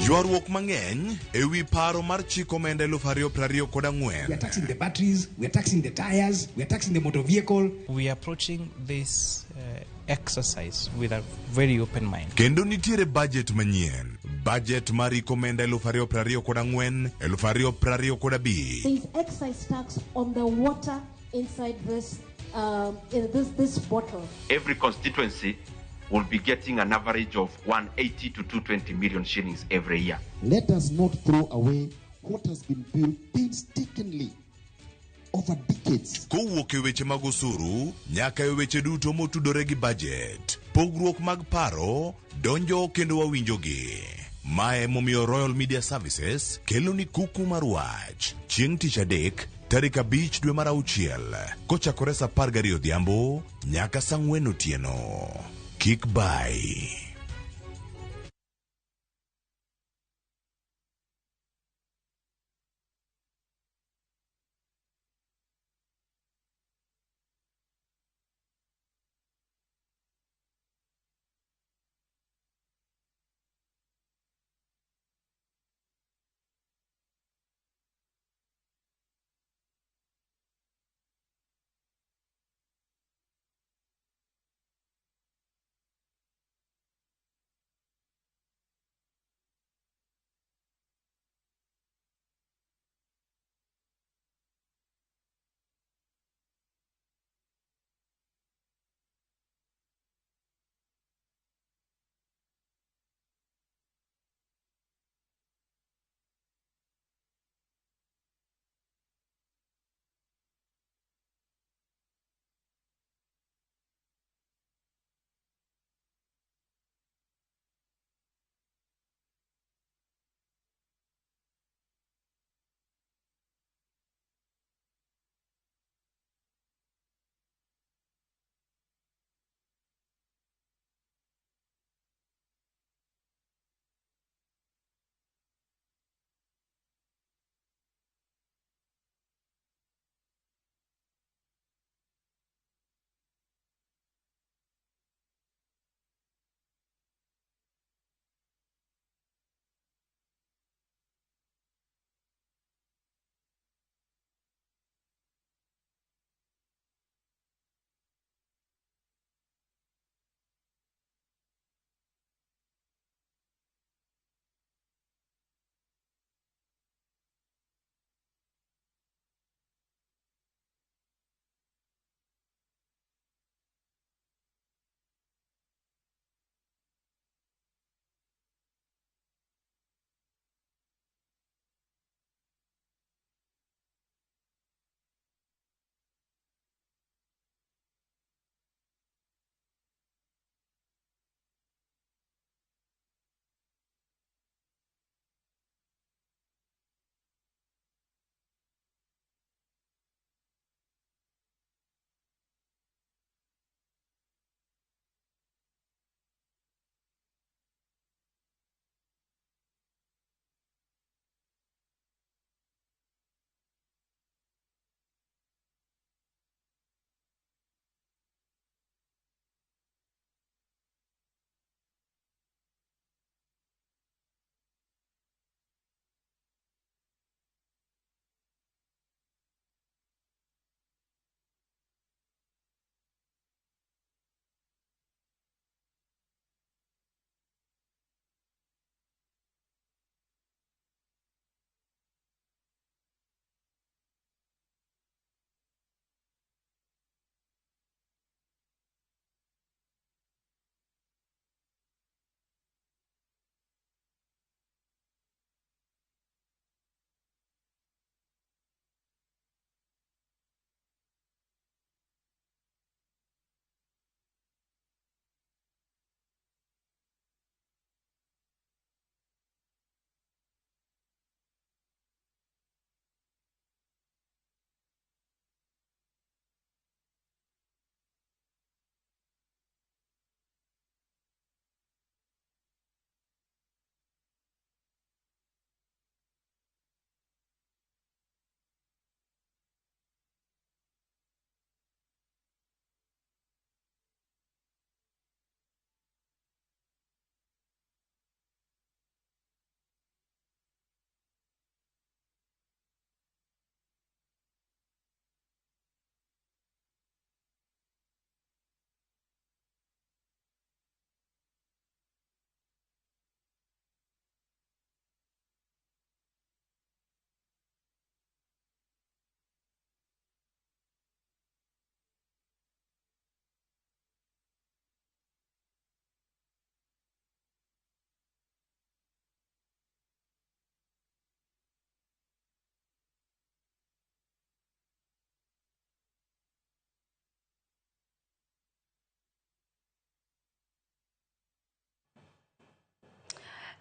Ywaruok mang'eny ewi paro mar chik omenda 2024. We are taxing the batteries, we are taxing the tires, we are taxing the motor vehicle. We are approaching this exercise with a very open mind. Kendo nitiere budget manyien. Budget mar hik omenda 2024 2025. There is excise tax on the water inside this in this bottle. Every constituency will be getting an average of 180 to 220 million shillings every year. Let us not throw away what has been built painstakingly over decades. Kowuok e weche mag osuru nyaka e weche duto motudore gi budget. Pogruok mag paro donjo kendo wawinjogi. Mae momiyo Royal Media Services kelo ni kuku mar wach. Chieng' tich adek tarik 5 dwe mar 6 kochakore saa 12 odhiambo nyaka saa 4 otieno. Kik bai.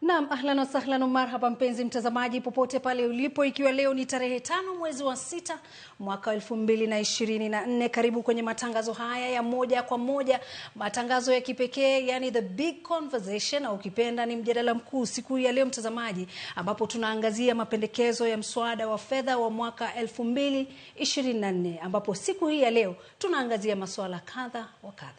Naam, ahlan wa sahlan wa marhaba mpenzi mtazamaji popote pale ulipo, ikiwa leo ni tarehe 5 mwezi wa 6 mwaka 2024, karibu kwenye matangazo haya ya moja kwa moja, matangazo ya kipekee, yani the big conversation, au ukipenda ni mjadala mkuu siku ya leo mtazamaji, ambapo tunaangazia mapendekezo ya mswada wa fedha wa mwaka 2024, ambapo siku hii ya leo tunaangazia masuala kadha wa kadha.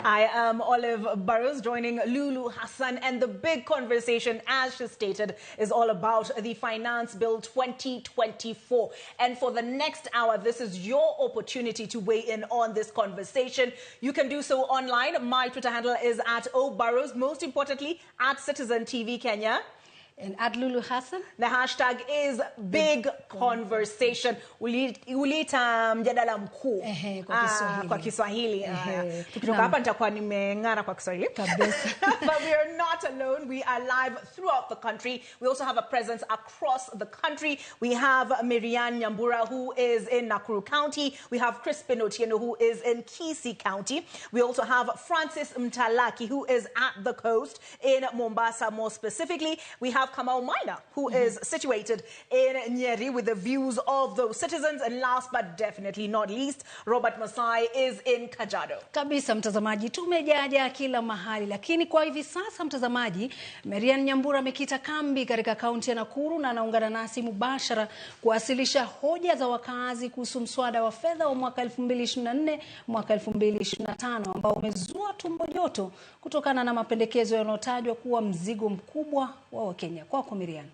I am Olive Burrows joining Lulu Hassan, and the big conversation, as she stated, is all about the Finance Bill 2024. And for the next hour, this is your opportunity to weigh in on this conversation. You can do so online. My Twitter handle is at @oburrows, most importantly, at Citizen TV Kenya. And at Lulu Hassan. The hashtag is big conversation. Uliita mjadala mkuu. Ehe, kwa Kiswahili. Kwa Kiswahili. Tukitoka hapa nitakuwa nimeng'ara kwa Kiswahili. Kabisa. But we are not alone. We are live throughout the country. We also have a presence across the country. We have Marianne Nyambura, who is in Nakuru County. We have Crispin Otieno, who is in Kisii County. We also have Francis Mtalaki, who is at the coast in Mombasa, more specifically. We have Kamau Maina, who is situated in Nyeri with the views of those citizens. And last but definitely not least, Robert Masai is in Kajiado. Kabisa mtazamaji, tumejaja kila mahali, lakini kwa hivi sasa mtazamaji, Marianne Nyambura amekita kambi katika kaunti ya Nakuru na anaungana nasi mubashara kuwasilisha hoja za wakazi kuhusu mswada wa fedha wa mwaka 2024 mwaka 2025 ambao umezua tumbo joto kutokana na mapendekezo yanayotajwa kuwa mzigo mkubwa wa Wakenya. Kwako Marianne.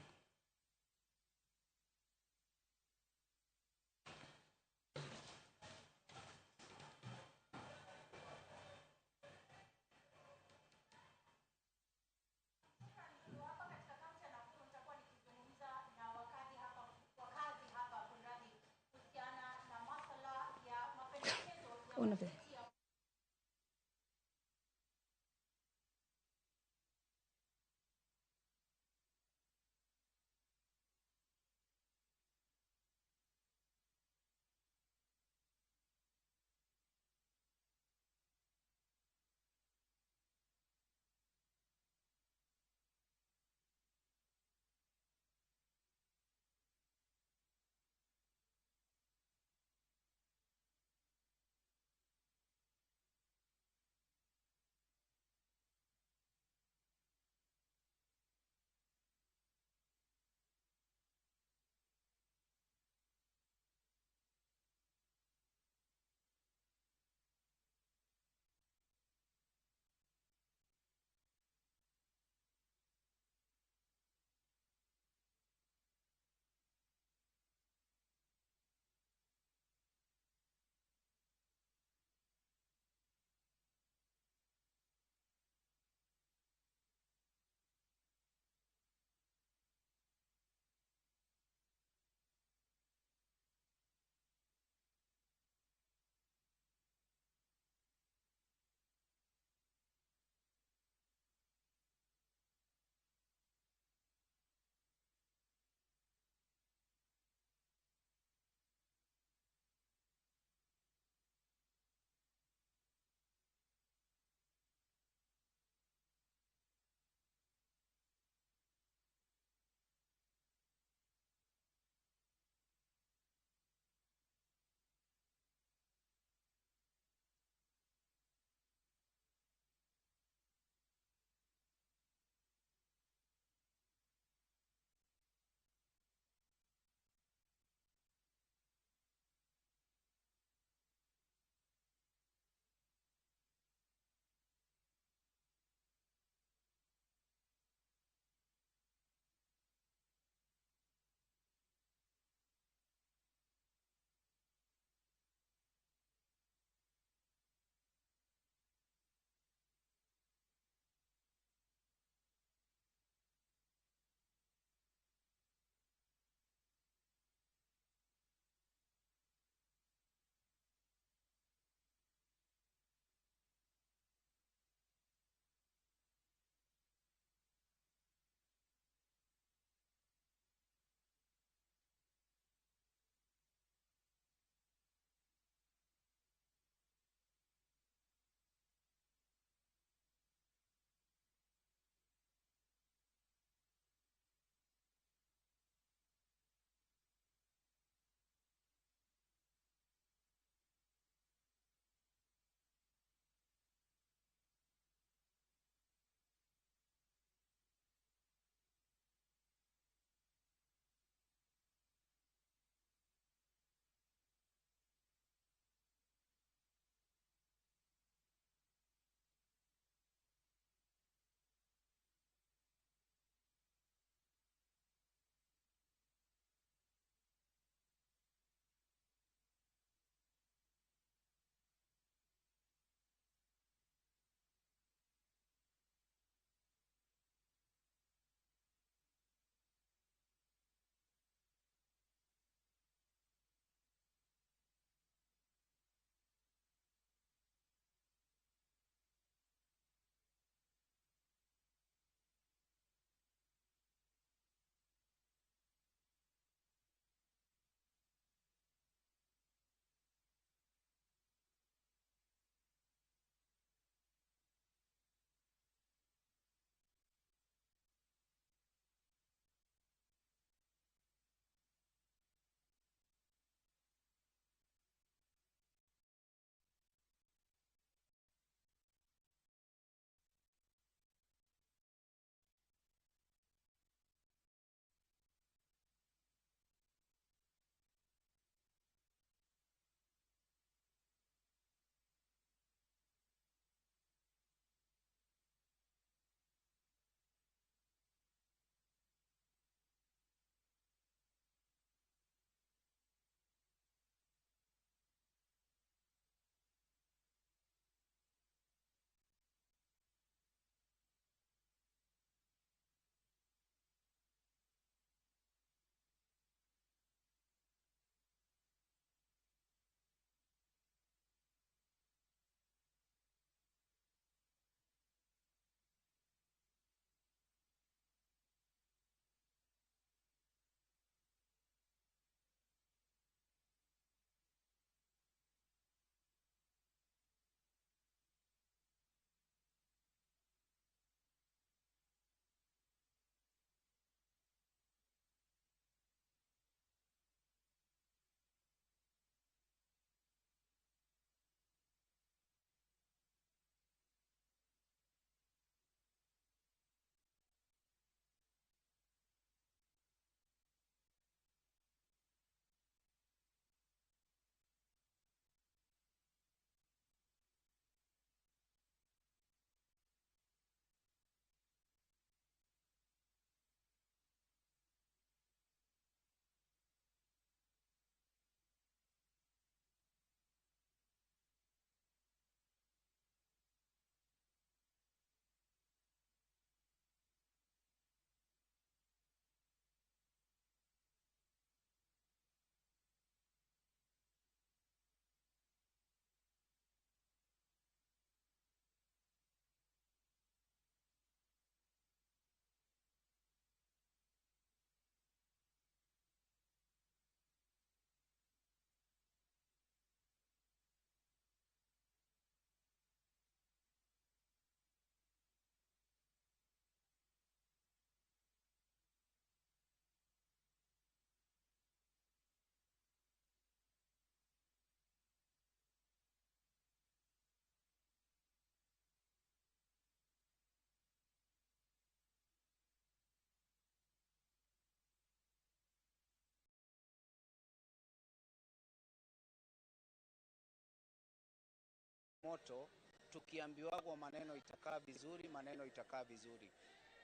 Changamoto tukiambiwagwa maneno itakaa vizuri, maneno itakaa vizuri.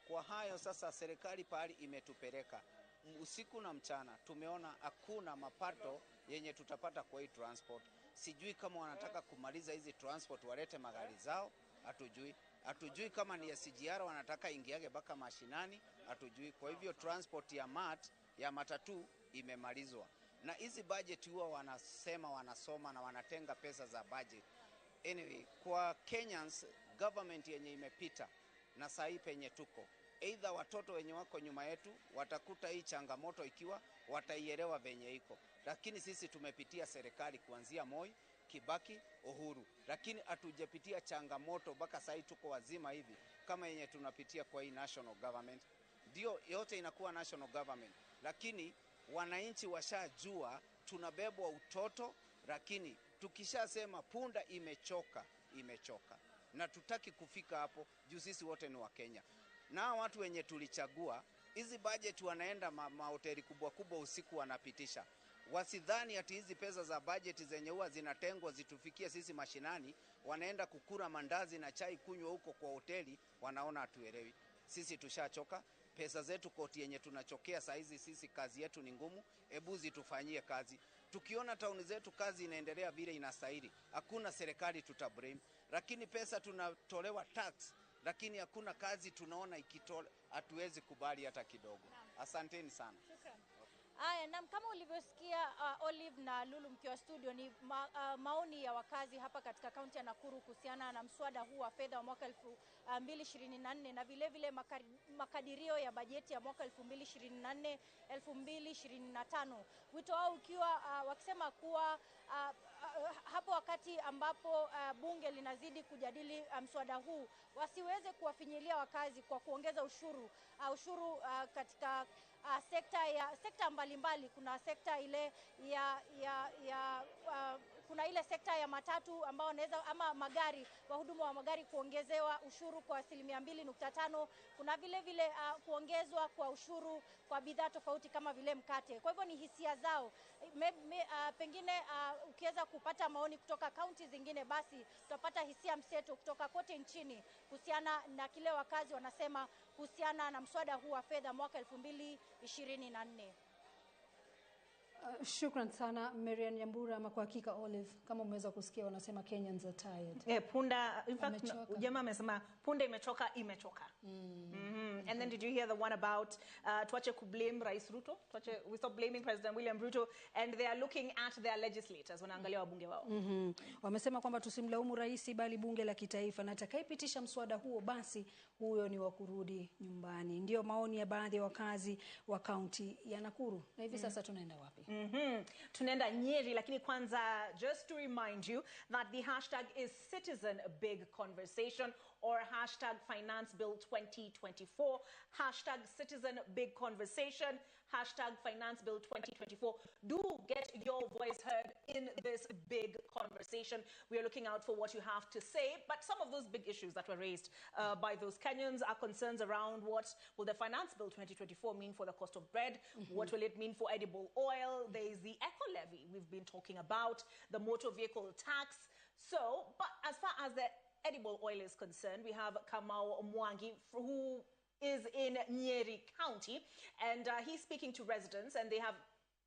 Kwa hayo sasa, serikali pahali imetupeleka usiku na mchana, tumeona hakuna mapato yenye tutapata kwa hii transport. Sijui kama wanataka kumaliza hizi transport walete magari zao, hatujui. Hatujui kama ni SGR wanataka ingiage mpaka mashinani, hatujui. Kwa hivyo transport ya matatu imemalizwa. Na hizi budget huwa wanasema wanasoma na wanatenga pesa za budget. Anyway, kwa Kenyans, government yenye imepita na sahi penye tuko, either watoto wenye wako nyuma yetu watakuta hii changamoto ikiwa wataielewa venye iko, lakini sisi tumepitia serikali kuanzia Moi, Kibaki, Uhuru, lakini hatujapitia changamoto mpaka sahi tuko wazima hivi kama yenye tunapitia kwa hii national government. Ndio yote inakuwa national government, lakini wananchi washajua tunabebwa utoto, lakini tukishasema punda imechoka, imechoka. Na tutaki kufika hapo juu sisi wote ni Wakenya. Na watu wenye tulichagua hizi budget wanaenda mahoteli kubwa kubwa usiku wanapitisha. Wasidhani ati hizi pesa za budget zenye huwa zinatengwa zitufikie sisi mashinani, wanaenda kukura mandazi na chai kunywa huko kwa hoteli, wanaona hatuelewi. Sisi tushachoka. Pesa zetu koti yenye tunachokea saa hizi, sisi kazi yetu ni ngumu, ebu zitufanyie kazi. Tukiona tauni zetu kazi inaendelea vile inastahili, hakuna serikali tutablame. Lakini pesa tunatolewa tax, lakini hakuna kazi tunaona ikitolewa, hatuwezi kubali hata kidogo. Asanteni sana. Shukrani. Aya, naam, kama ulivyosikia Olive na Lulu mkiwa studio, ni maoni ya wakazi hapa katika kaunti ya Nakuru kuhusiana na mswada huu wa fedha wa mwaka 2024 na vile vile makadirio ya bajeti ya mwaka 2024 2025. Wito wao ukiwa wakisema kuwa hapo wakati ambapo bunge linazidi kujadili mswada huu, wasiweze kuwafinyilia wakazi kwa kuongeza ushuru katika sekta mbalimbali. Kuna sekta ile ya kuna ile sekta ya matatu ambao wanaweza ama magari, wahudumu wa magari kuongezewa ushuru kwa 2.5. Kuna vile vile kuongezwa kwa ushuru kwa bidhaa tofauti kama vile mkate. Kwa hivyo ni hisia zao. Pengine ukiweza kupata maoni kutoka kaunti zingine, basi tutapata hisia mseto kutoka kote nchini kuhusiana na kile wakazi wanasema kuhusiana na mswada huu wa fedha mwaka 2024. Shukran sana Marian Nyambura. Ama kwa hakika Olive, kama umeweza kusikia wanasema Kenyans are tired. Punda, in fact, jamaa amesema punda imechoka, imechoka. And then did you hear the one about tuache kublame Rais Ruto? We stop blaming President William Ruto, and they are looking at their legislators, wanaangalia wabunge wao. Wamesema kwamba tusimlaumu rais bali bunge la kitaifa, na atakayepitisha mswada huo basi huyo ni wa kurudi nyumbani. Ndio maoni ya baadhi ya wakazi wa kaunti ya Nakuru. Na hivi sasa tunaenda wapi? Tunaenda Nyeri, lakini kwanza just to remind you that the hashtag is Citizen Big Conversation or hashtag Finance Bill 2024, hashtag Citizen Big Conversation, hashtag Finance Bill 2024. Do get your voice heard in this big conversation. We are looking out for what you have to say, but some of those big issues that were raised by those Kenyans are concerns around what will the Finance Bill 2024 mean for the cost of bread, what will it mean for edible oil. There is the eco levy we've been talking about, the motor vehicle tax. So, but as far as the edible oil is concerned, we have Kamau Mwangi, who is in Nyeri County, and he's speaking to residents, and they have,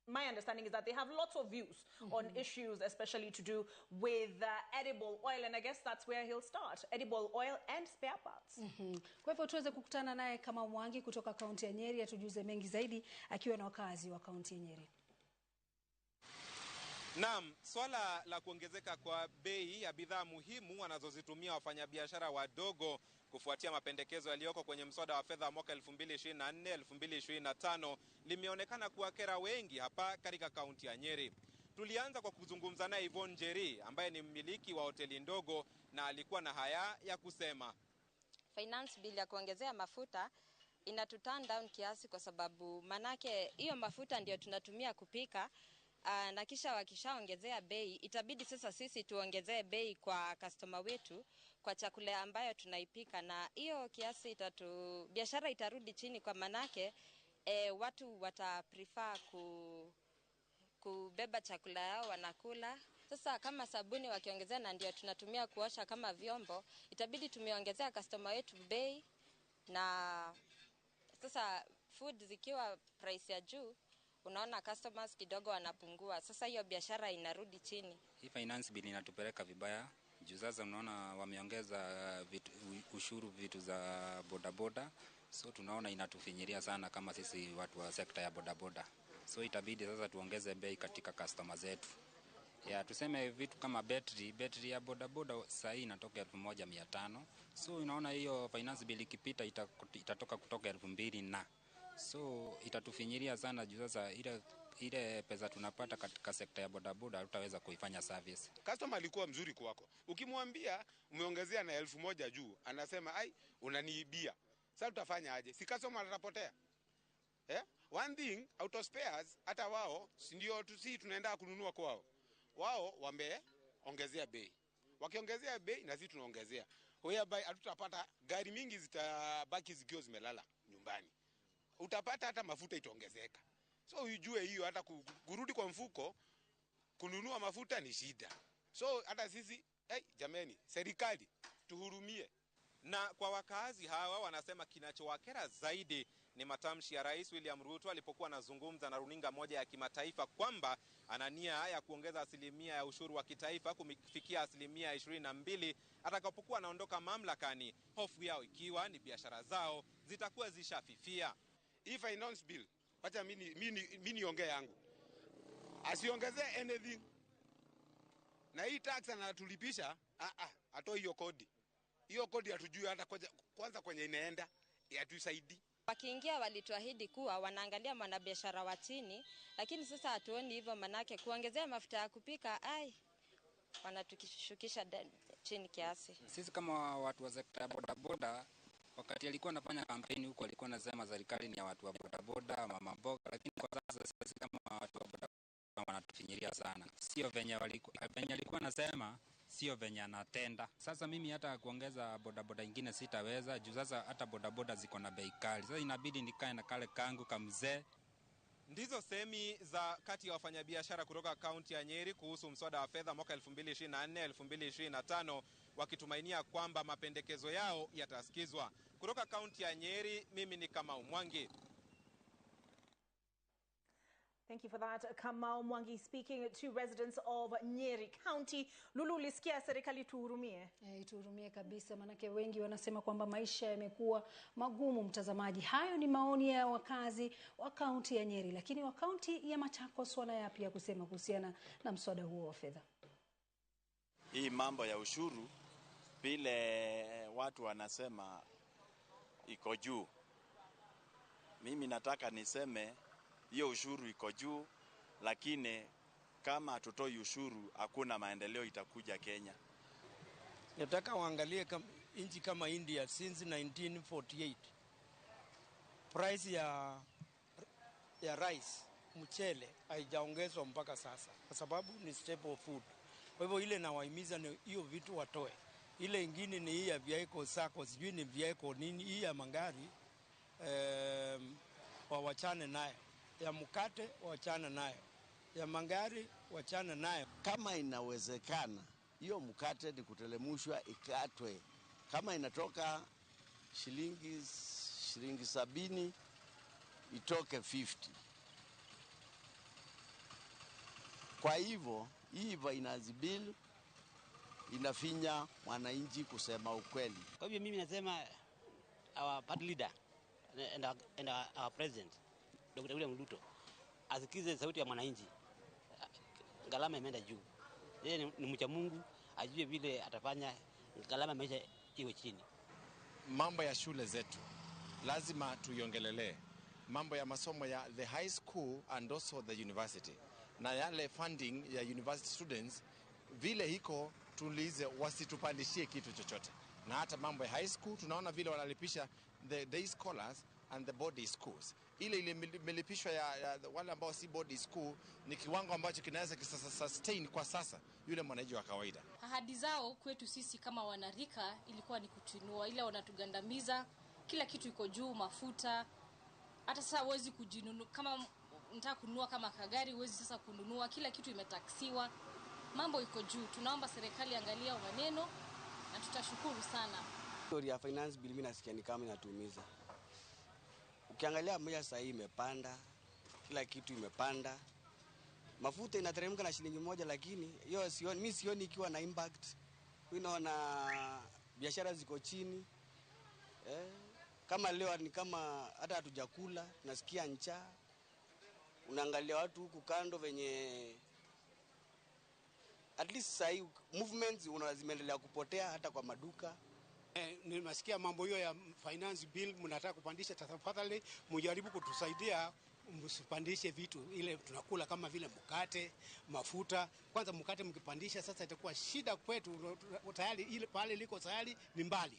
my understanding is that they have lots of views on issues, especially to do with edible oil, and I guess that's where he'll start, edible oil and spare parts. Kwa hivyo tuweze kukutana naye Kamau Mwangi kutoka kaunti ya Nyeri atujuze mengi zaidi akiwa na wakazi wa kaunti ya Nyeri. Naam, swala la kuongezeka kwa bei ya bidhaa muhimu wanazozitumia wafanyabiashara wadogo kufuatia mapendekezo yaliyoko kwenye mswada wa fedha mwaka 2024 2025 limeonekana kuwakera wengi hapa katika kaunti ya Nyeri. Tulianza kwa kuzungumza naye Yvonne Njeri ambaye ni mmiliki wa hoteli ndogo na alikuwa na haya ya kusema. Finance bill ya kuongezea mafuta inatu turn down kiasi kwa sababu manake hiyo mafuta ndio tunatumia kupika. Na kisha wakishaongezea bei itabidi sasa sisi tuongezee bei kwa customer wetu kwa chakula ambayo tunaipika, na hiyo kiasi biashara itarudi chini kwa manake watu wata prefer kubeba chakula yao wanakula. Sasa kama sabuni wakiongezea na ndio tunatumia kuosha kama vyombo, itabidi tumeongezea customer wetu bei, na sasa food zikiwa price ya juu, unaona customers kidogo wanapungua. Sasa hiyo biashara inarudi chini. Hii finance bill inatupeleka vibaya. Juu sasa unaona wameongeza ushuru vitu za bodaboda, so tunaona inatufinyiria sana kama sisi watu wa sekta ya bodaboda. So itabidi sasa tuongeze bei katika customer zetu. Ya tuseme vitu kama betri ya bodaboda sasa hii inatoka 1500. So unaona hiyo finance bill ikipita itatoka kutoka 2000 na. So itatufinyiria sana juu sasa ile pesa tunapata katika sekta ya bodaboda hatutaweza kuifanya service. Customer alikuwa mzuri kwako. Ukimwambia umeongezea na 1000 juu, anasema ai, unaniibia. Sasa tutafanya aje? Si customer atapotea. One thing, auto spares hata wao si ndio tusi tunaenda kununua kwao. Wao wameongezea bei. Wakiongezea bei na sisi tunaongezea. Whereby hatutapata gari mingi zitabaki zikiwa zimelala nyumbani. Utapata hata mafuta itaongezeka. So ujue hiyo hata kurudi kwa mfuko kununua mafuta ni shida. So hata sisi jameni, serikali tuhurumie. Na kwa wakazi hawa wanasema kinachowakera zaidi ni matamshi ya Rais William Ruto alipokuwa anazungumza na runinga moja ya kimataifa kwamba ana nia ya kuongeza asilimia ya ushuru wa kitaifa kufikia 22% atakapokuwa anaondoka mamlakani, hofu yao ikiwa ni biashara zao zitakuwa zishafifia. Hii finance bill, acha mimi niongee yangu. Asiongezee anything. Na hii tax anatulipisha, atoe hiyo kodi. Hiyo kodi hatujui hata kwanza kwenye inaenda, hatusaidii. Wakiingia walituahidi kuwa wanaangalia mwanabiashara wa chini, lakini sasa hatuoni hivyo, manake kuongezea mafuta ya kupika, wanatukishukisha chini kiasi. Sisi kama watu wa sekta ya bodaboda, wakati alikuwa anafanya kampeni huko alikuwa anasema serikali ni ya watu wa bodaboda, mama mboga, lakini kwa sasa sisi kama watu wa bodaboda wanatufinyiria sana. Sio venye alikuwa anasema, sio venye anatenda. Sasa mimi hata kuongeza bodaboda ingine sitaweza, juu sasa hata bodaboda ziko na bei kali. Sasa inabidi nikae na kale kangu kamzee. Ndizo semi za kati ya wafanyabiashara kutoka kaunti ya Nyeri kuhusu mswada wa fedha mwaka 2024 2025, wakitumainia kwamba mapendekezo yao yatasikizwa. Kutoka kaunti ya Nyeri, mimi ni Kamau Mwangi. Thank you for that, Kamau Mwangi, speaking to residents of Nyeri County. Lulu, ulisikia serikali tuhurumie? Tuhurumie kabisa, manake wengi wanasema kwamba maisha yamekuwa magumu. Mtazamaji, hayo ni maoni ya wakazi wa kaunti ya Nyeri, lakini wa kaunti ya Machakos wana yapi ya kusema kuhusiana na mswada huo wa fedha? Hii mambo ya ushuru vile watu wanasema iko juu, mimi nataka niseme hiyo ushuru iko juu, lakini kama hatutoi ushuru hakuna maendeleo itakuja Kenya. Nataka waangalie nchi kama India since 1948 price ya rice, mchele haijaongezwa mpaka sasa kwa sababu ni staple food. Kwa hivyo ile nawahimiza ni hiyo vitu watoe. Ile ingine ni hii ya vehicle sacco, sijui ni vehicle nini, hii ya magari wawachane nayo. Ya mkate wachana nayo, ya magari wachana nayo. Kama inawezekana hiyo mkate ni kutelemushwa ikatwe, kama inatoka shilingi 70 itoke 50. Kwa hivyo hii finance bill inafinya mwananchi kusema ukweli. Kwa hivyo mimi nasema our party leader and our president Dr. William Ruto asikize sauti ya mwananchi. Gharama imeenda juu. Yeye ni mcha Mungu, ajue vile atafanya gharama maisha iwe chini. Mambo ya shule zetu lazima tuiongelelee. Mambo ya masomo ya the high school and also the university, na yale funding ya university students vile hiko tulize, wasitupandishie kitu chochote. Na hata mambo ya high school tunaona vile wanalipisha the day scholars and the body schools. Ile imelipishwa ya wale ambao si body school ni kiwango ambacho kinaweza kisustain kwa sasa yule mwananchi wa kawaida. Ahadi zao kwetu sisi kama wanarika ilikuwa ni kutuinua, ila wanatugandamiza. Kila kitu iko juu, mafuta. Hata sasa huwezi kujinunua, kama unataka kununua kama kagari huwezi sasa kununua, kila kitu imetaksiwa. Mambo iko juu, tunaomba serikali angalia maneno na tutashukuru sana. Story ya finance bill mimi nasikia ni kama inatuumiza. Ukiangalia maisha sasa hii imepanda, kila kitu imepanda. Mafuta inateremka na shilingi 1, lakini hiyo sioni, mimi sioni ikiwa na impact. Mimi naona biashara ziko chini. Kama leo ni kama hata hatujakula, nasikia njaa. Unaangalia watu huku kando venye at least sasa hii movements zimeendelea kupotea hata kwa maduka. Nimesikia mambo hiyo ya finance bill mnataka kupandisha, tafadhali mjaribu kutusaidia msipandishe vitu ile tunakula kama vile mkate, mafuta. Kwanza mkate mkipandisha sasa itakuwa shida kwetu, tayari ile pale liko tayari ni mbali.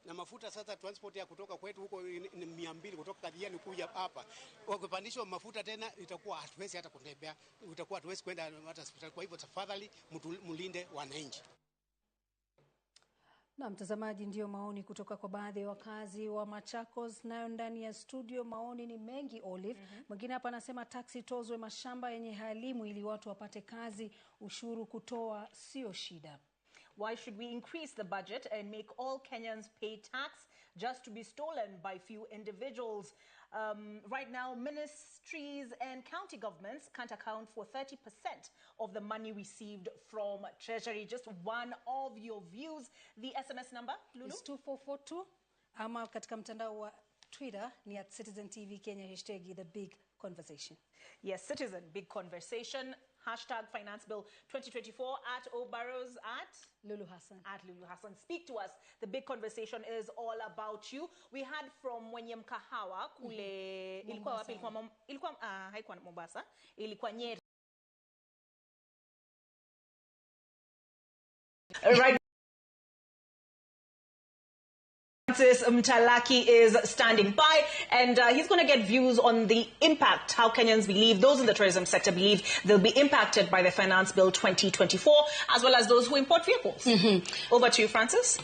Na mafuta sasa transport ya kutoka kwetu huko ni 200 kutoka Kathiani kuja hapa. Wakipandishwa mafuta tena itakuwa hatuwezi hata kutembea, itakuwa hatuwezi kwenda hata hospitali. Kwa hivyo tafadhali mlinde wananchi. Na mtazamaji, ndio maoni kutoka kwa baadhi ya wakazi wa Machakos. Nayo ndani ya studio maoni ni mengi, Olive. Mwingine hapa anasema taksi tozwe mashamba yenye halimu ili watu wapate kazi, ushuru kutoa sio shida. Why should we increase the budget and make all Kenyans pay tax just to be stolen by few individuals? Right now, ministries and county governments can't account for 30% of the money received from Treasury. Just one of your views. The SMS number, Lulu? Is 2442. Ama katika mtandao wa Twitter ni at Citizen TV Kenya, hashtag The Big Conversation. Yes, Citizen Big Conversation. Hashtag Finance Bill 2024, at Obaros, at Lulu Hassan. At Lulu Hassan. Speak to us. The big conversation is all about you. We had from mwenye mkahawa kule, ilikuwa wapi? Ilikuwa haikuwa Mombasa, ilikuwa Nyeri. Right. Francis Mtalaki is standing by, and he's going to get views on the impact, how Kenyans believe, those in the tourism sector believe they'll be impacted by the Finance Bill 2024, as well as those who import vehicles. Over to you, Francis.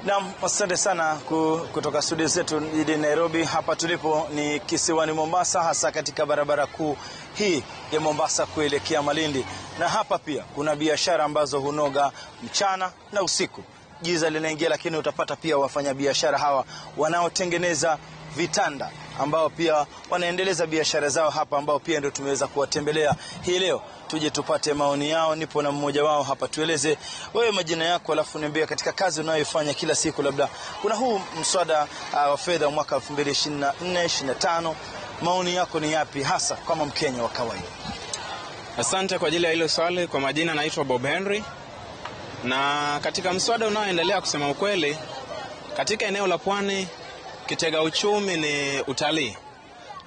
Naam, asante sana kutoka studio zetu jijini Nairobi. Hapa tulipo ni kisiwani Mombasa, hasa katika barabara kuu hii ya Mombasa kuelekea Malindi. Na hapa pia kuna biashara ambazo hunoga mchana na usiku. Giza linaingia, lakini utapata pia wafanyabiashara hawa wanaotengeneza vitanda ambao pia wanaendeleza biashara zao hapa, ambao pia ndio tumeweza kuwatembelea hii leo. Tuje tupate maoni yao. Nipo na mmoja wao hapa. Tueleze wewe majina yako, alafu niambie katika kazi unayoifanya kila siku, labda kuna huu mswada wa fedha mwaka 2024-2025, maoni yako ni yapi hasa kama Mkenya wa kawaida? Asante kwa ajili ya hilo swali. Kwa majina naitwa Bob Henry, na katika mswada unaoendelea, kusema ukweli, katika eneo la pwani kitega uchumi ni utalii,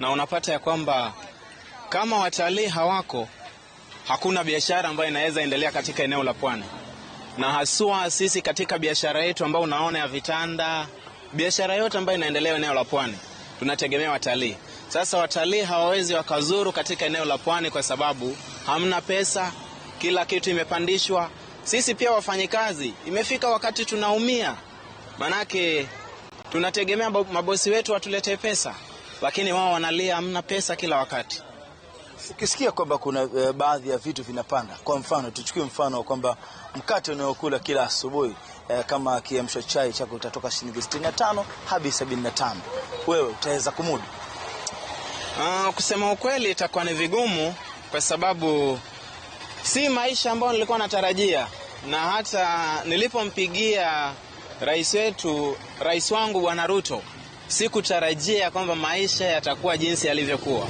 na unapata ya kwamba kama watalii hawako, hakuna biashara ambayo inaweza endelea katika eneo la pwani. Na haswa sisi katika biashara yetu ambayo unaona ya vitanda, biashara yote ambayo inaendelea eneo la pwani, tunategemea watalii. Sasa watalii hawawezi wakazuru katika eneo la pwani kwa sababu hamna pesa, kila kitu imepandishwa. Sisi pia wafanyikazi, imefika wakati tunaumia, manake tunategemea mabosi wetu watuletee pesa, lakini wao wanalia hamna pesa kila wakati. Ukisikia kwamba kuna baadhi ya vitu vinapanda, kwa mfano tuchukue mfano kwamba mkate unaokula kila asubuhi kama kiamsho chai chako utatoka shilingi 65 hadi 75, wewe utaweza kumudu? Kusema ukweli itakuwa ni vigumu, kwa sababu si maisha ambayo nilikuwa natarajia. Na hata nilipompigia rais wetu, rais wangu Bwana Ruto, sikutarajia kwamba maisha yatakuwa jinsi yalivyokuwa.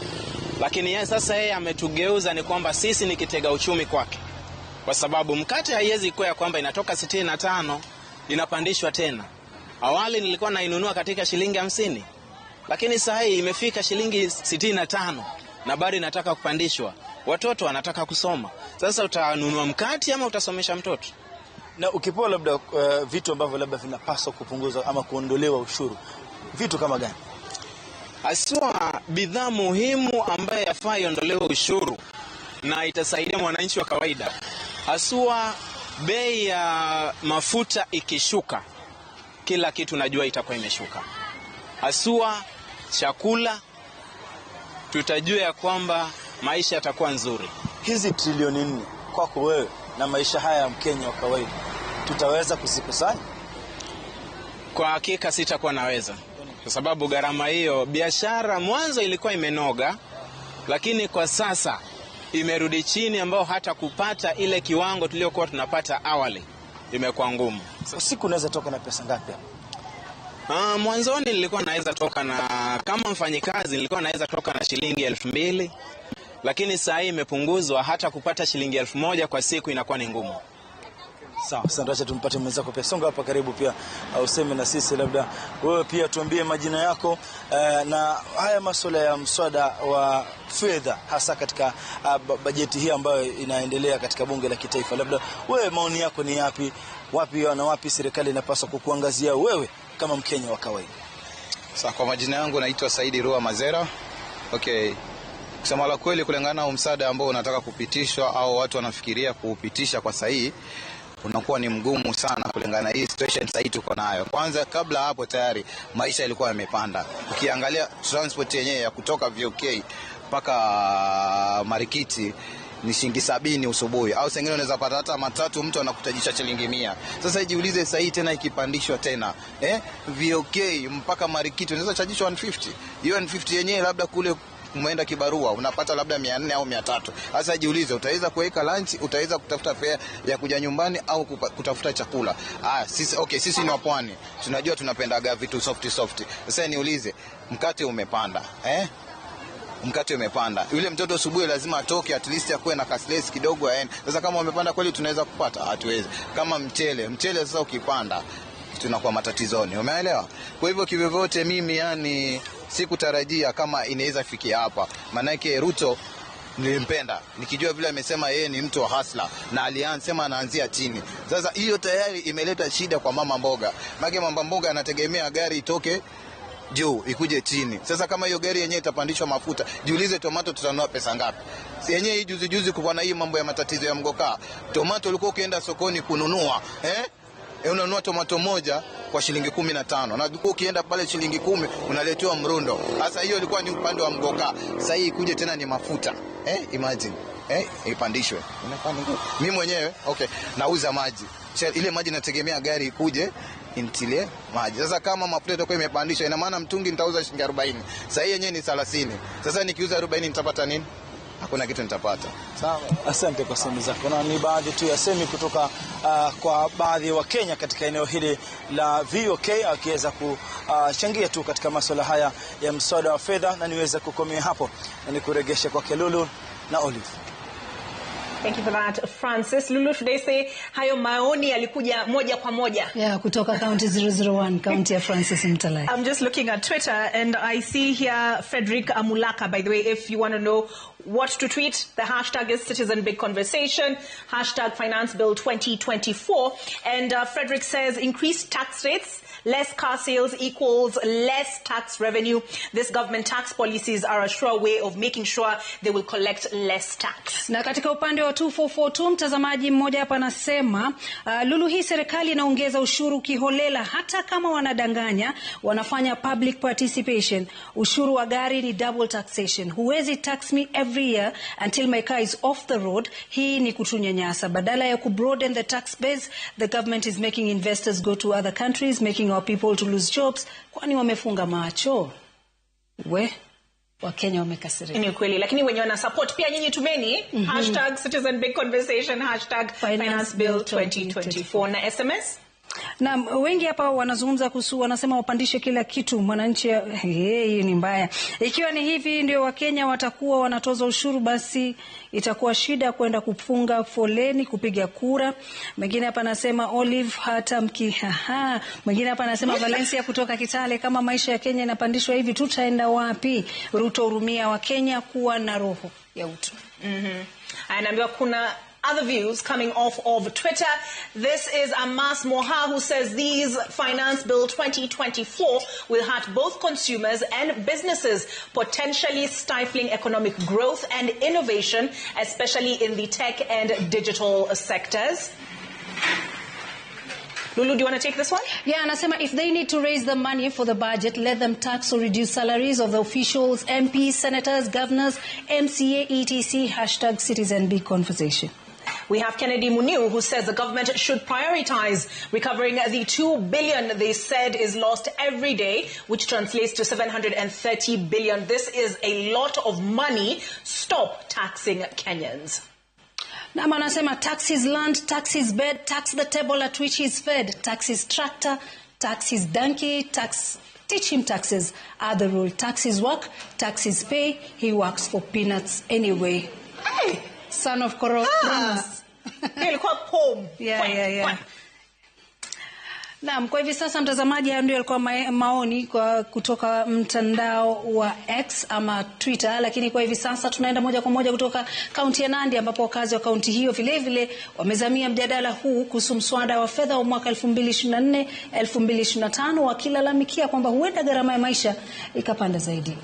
Lakini yeye sasa yeye ametugeuza ni kwamba sisi ni kitega uchumi kwake. Kwa sababu mkate haiwezi kuwa kwamba inatoka 65 inapandishwa tena. Awali nilikuwa nainunua katika shilingi 50. Lakini sasa hii imefika shilingi 65 na bado inataka kupandishwa. Watoto wanataka kusoma. Sasa utanunua mkate ama utasomesha mtoto? Na ukipewa labda vitu ambavyo labda vinapaswa kupunguzwa ama kuondolewa ushuru, vitu kama gani? Haswa bidhaa muhimu ambayo yafaa iondolewe ushuru na itasaidia mwananchi wa kawaida. Haswa bei ya mafuta ikishuka, kila kitu najua itakuwa imeshuka. Haswa chakula, tutajua ya kwamba maisha yatakuwa nzuri. Hizi trilioni 4 kwako wewe na maisha haya ya Mkenya wa kawaida, tutaweza kuzikusanya? Kwa hakika sitakuwa naweza, kwa sababu gharama hiyo, biashara mwanzo ilikuwa imenoga, lakini kwa sasa imerudi chini, ambao hata kupata ile kiwango tuliokuwa tunapata awali imekuwa ngumu. Usiku unaweza toka na pesa ngapi hapa? Mwanzoni nilikuwa naweza toka na, kama mfanyikazi nilikuwa naweza toka na shilingi 2000, lakini saa hii imepunguzwa, hata kupata shilingi 1000 kwa siku inakuwa ni ngumu. Sawa, asante. Acha tumpate mwenzako pia. Songa hapa karibu pia, useme na sisi, labda wewe pia tuambie majina yako na haya masuala ya mswada wa fedha hasa katika bajeti hii ambayo inaendelea katika bunge la kitaifa. Labda wewe maoni yako ni yapi? Wapi na wapi serikali inapaswa kukuangazia wewe kama Mkenya wa kawaida? Sawa, kwa majina yangu naitwa Saidi Rua Mazera. Okay. Kusema la kweli, kulingana na msaada ambao unataka kupitishwa au watu wanafikiria kuupitisha kwa sahihi, unakuwa ni mgumu sana kulingana na hii situation sasa tuko nayo. Kwanza kabla hapo tayari maisha yalikuwa yamepanda. Ukiangalia transport yenyewe ya kutoka VOK mpaka Marikiti ni shilingi 70 usubuhi, au sengine unaweza pata hata matatu mtu anakutajisha shilingi 100. Sasa jiulize sasa hii tena ikipandishwa tena VOK mpaka Marikiti unaweza chajishwa 150. Hiyo 150 yenyewe labda kule umeenda kibarua unapata labda 400 au 300. Sasa jiulize, utaweza kuweka lunch, utaweza kutafuta fare ya kuja nyumbani au kutafuta chakula? Sisi okay, sisi ni wapwani, tunajua tunapendaga vitu soft soft. Sasa niulize, mkate umepanda mkate umepanda, yule mtoto asubuhi lazima atoke at least akuwe na kaslesi kidogo aende. Sasa kama umepanda kweli tunaweza kupata? Hatuwezi. Kama mchele sasa ukipanda tunakuwa matatizoni, umeelewa? Kwa hivyo kivyovyote mimi yani sikutarajia kama inaweza fikia hapa. Manake Ruto nilimpenda nikijua vile amesema yeye ni mtu wa hasla na alianza anaanzia chini. Sasa hiyo tayari imeleta shida kwa mama mboga. Maana mama mboga anategemea gari itoke juu ikuje chini. Sasa kama hiyo gari yenyewe itapandishwa mafuta, jiulize tomato tutanunua pesa ngapi? Si yenyewe hii juzi juzi kulikuwa na hii mambo ya matatizo ya mgoka. Tomato ulikuwa ukienda sokoni kununua, unanunua tomato moja kwa shilingi 15, na ukienda pale shilingi 10 unaletewa mrundo. Sasa hiyo ilikuwa ni upande wa mgoka. Sasa hii ikuje tena ni mafuta. Imagine. Ipandishwe. Inafanya ngumu. Mimi mwenyewe okay, nauza maji. Ile maji nategemea gari ikuje intilie maji. Sasa kama mafuta itakuwa imepandishwa, ina maana mtungi nitauza shilingi 40. Sasa hii yenyewe ni 30. Sasa nikiuza 40 nitapata nini? Hakuna kitu nitapata. Sawa. Asante kwa semi zako. Na ni baadhi tu ya semi kutoka kwa baadhi wa Kenya katika eneo hili la VOK akiweza kuchangia tu katika masuala haya ya mswada wa fedha, na niweze kukomea hapo na nikuregeshe kwa Lulu na Olive. Thank you for that, Francis. Lulu, should I say hayo maoni yalikuja moja kwa moja? Yeah, kutoka county 001, county ya Francis Mtalai. I'm just looking at Twitter and I see here Frederick Amulaka. By the way, if you want to know what to tweet, the hashtag is Citizen Big Conversation, hashtag Finance Bill 2024. And Frederick says increased tax rates, less car sales equals less tax revenue. This government tax policies are a sure way of making sure they will collect less tax. Na katika upande wa 2442 mtazamaji mmoja hapa anasema Lulu, hii serikali inaongeza ushuru kiholela, hata kama wanadanganya, wanafanya public participation. Ushuru wa gari ni double taxation. Huwezi tax me every year until my car is off the road. Hii ni kutunyanyasa. Badala ya ku broaden the tax base, the government is making investors go to other countries, making our people to lose jobs. Kwani wamefunga macho? We Wakenya wamekasirika. Ni kweli, lakini wenye wana support pia nyinyi tumeni hashtag Citizen Big Conversation, hashtag Finance Bill 2024 na SMS. Na wengi hapa wanazungumza kuhusu, wanasema wapandishe kila kitu mwananchi. Hii ni mbaya. Ikiwa ni hivi ndio Wakenya watakuwa wanatoza ushuru, basi itakuwa shida kwenda kufunga foleni kupiga kura. Mwingine hapa anasema Olive hata mkihaha. Mwingine hapa anasema Valencia kutoka Kitale, kama maisha ya Kenya inapandishwa hivi tutaenda wapi? Ruto hurumia Wakenya, kuwa na roho ya utu. Anaambiwa kuna other views coming off of Twitter. This is Amas Moha who says these Finance Bill 2024 will hurt both consumers and businesses, potentially stifling economic growth and innovation, especially in the tech and digital sectors. Lulu, do you want to take this one? Yeah, anasema if they need to raise the money for the budget, let them tax or reduce salaries of the officials, MPs, senators, governors, MCA, etc. Hashtag Citizen Big Conversation. We have Kennedy Muniu, who says the government should prioritize recovering the 2 billion they said is lost every day, which translates to 730 billion. This is a lot of money. Stop taxing Kenyans. Nam anasema tax his land, tax his bed, tax the table at which he's fed, tax his tractor, tax his donkey, tax, teach him taxes are the rule. Tax his work, tax his pay, he works for peanuts anyway. Hey! Son of Coronas. Ilikuwa poem. Yeah. Naam, kwa hivi sasa mtazamaji, hayo ndio yalikuwa maoni kwa kutoka mtandao wa X ama Twitter, lakini kwa hivi sasa tunaenda moja kwa moja kutoka kaunti ya Nandi ambapo wakazi wa kaunti hiyo vile vile wamezamia mjadala huu kuhusu mswada wa fedha wa mwaka 2024 2025, wakilalamikia kwamba huenda gharama ya maisha ikapanda zaidi.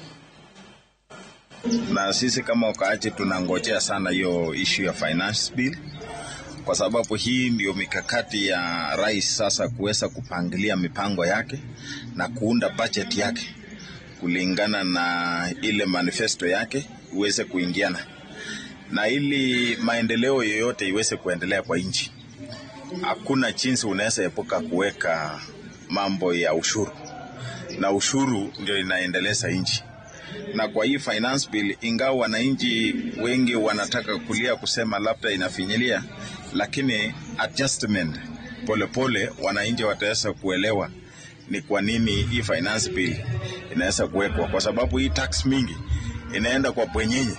Na sisi kama wakaaji tunangojea sana hiyo issue ya finance bill, kwa sababu hii ndio mikakati ya rais sasa kuweza kupangilia mipango yake na kuunda budget yake kulingana na ile manifesto yake iweze kuingiana, na ili maendeleo yoyote iweze kuendelea kwa nchi. Hakuna jinsi unaweza epuka kuweka mambo ya ushuru, na ushuru ndio inaendeleza nchi. Na kwa hii finance bill, ingawa wananchi wengi wanataka kulia kusema labda inafinyilia, lakini adjustment polepole wananchi wataweza kuelewa ni kwa nini hii finance bill inaweza kuwekwa, kwa sababu hii tax mingi inaenda kwa bwenyenye.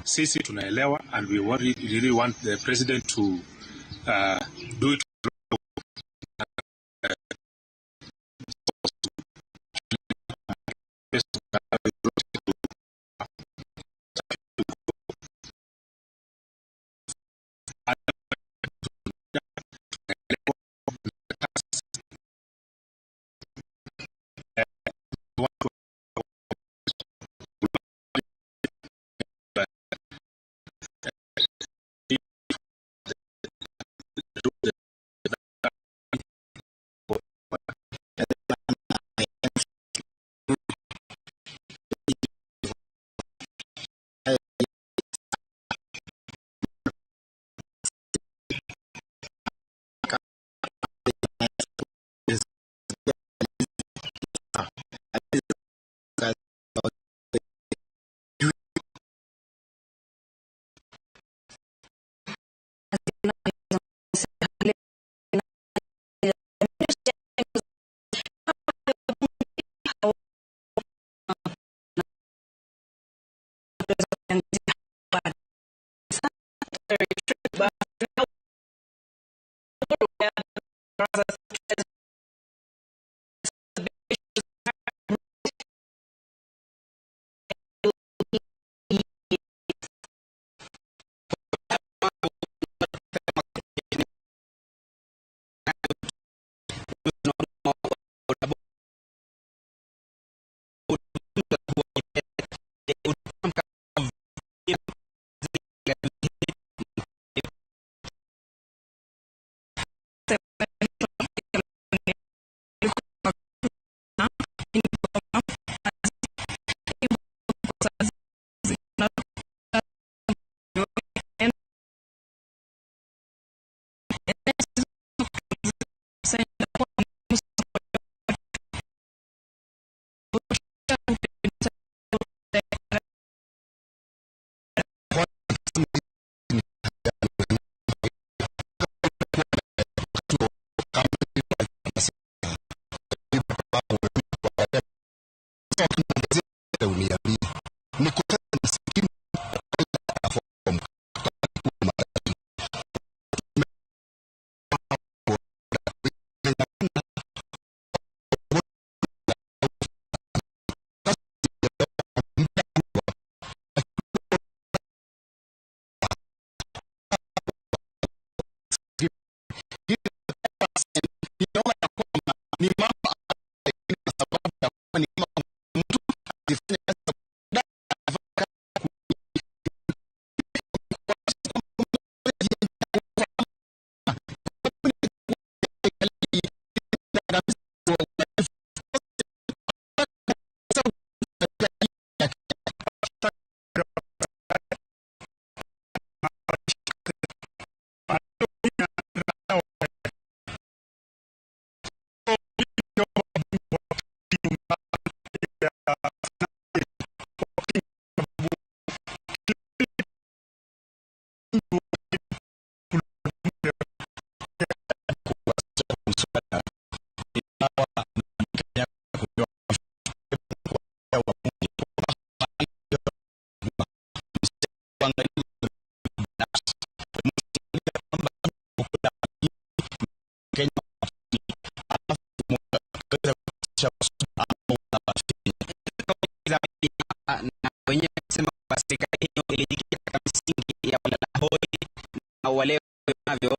Sisi tunaelewa and we really want the president to do it. Serikali hiyo ilijikita katika misingi ya walalahoi na wale navyo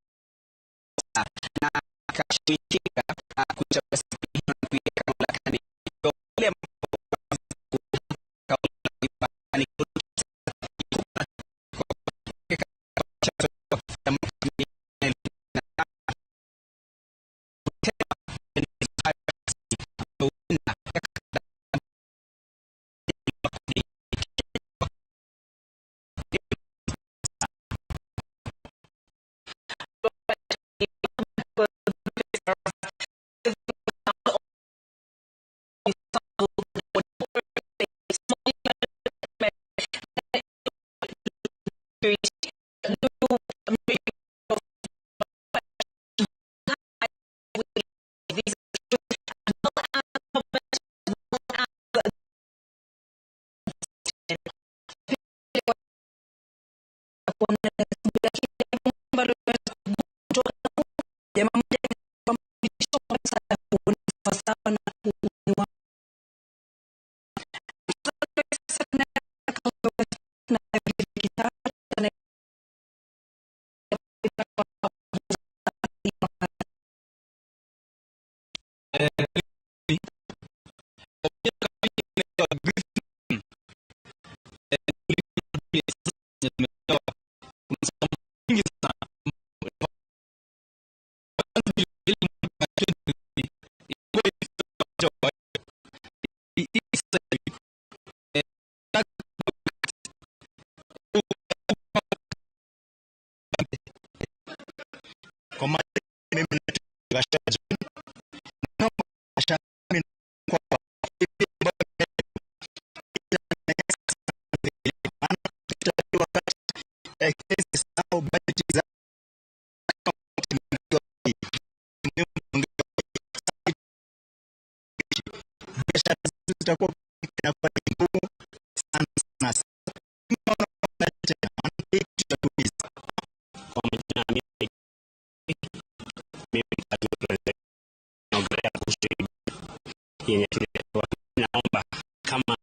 na akashirikika kuchagua serikali hiyo na kuiweka mamlakani. Wale Naomba kama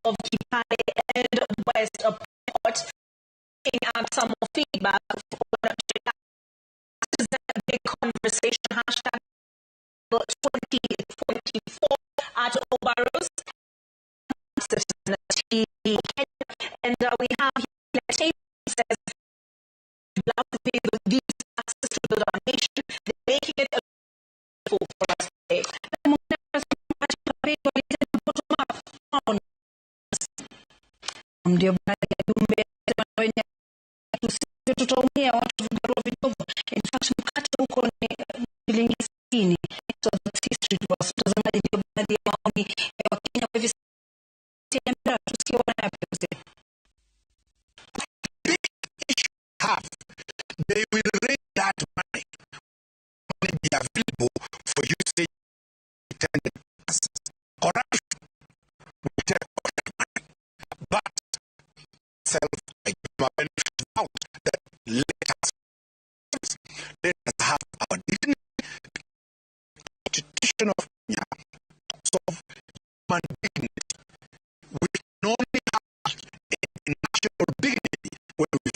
of Kitale and West Pokot, looking at some more feedback on big conversation hashtag 2024 at Obaros Citizen TV. And we have here says these access to the nation, they're making it for us today. Ndio baadhi ya jumbe wenye tutaumia watu vibarua vidogo. In fact mkate huko ni shilingi 60. So that's history to us. Mtazamaji, ndio baadhi ya maoni ya Wakenya kwa hivi sasa. Tusikie wanayopenda. They will raise that money. Money be available for usage. Corruption will take all that money. But self, I give my benefit out that let us have our dignity. Constitution of Kenya of human dignity. We can only have a national dignity when we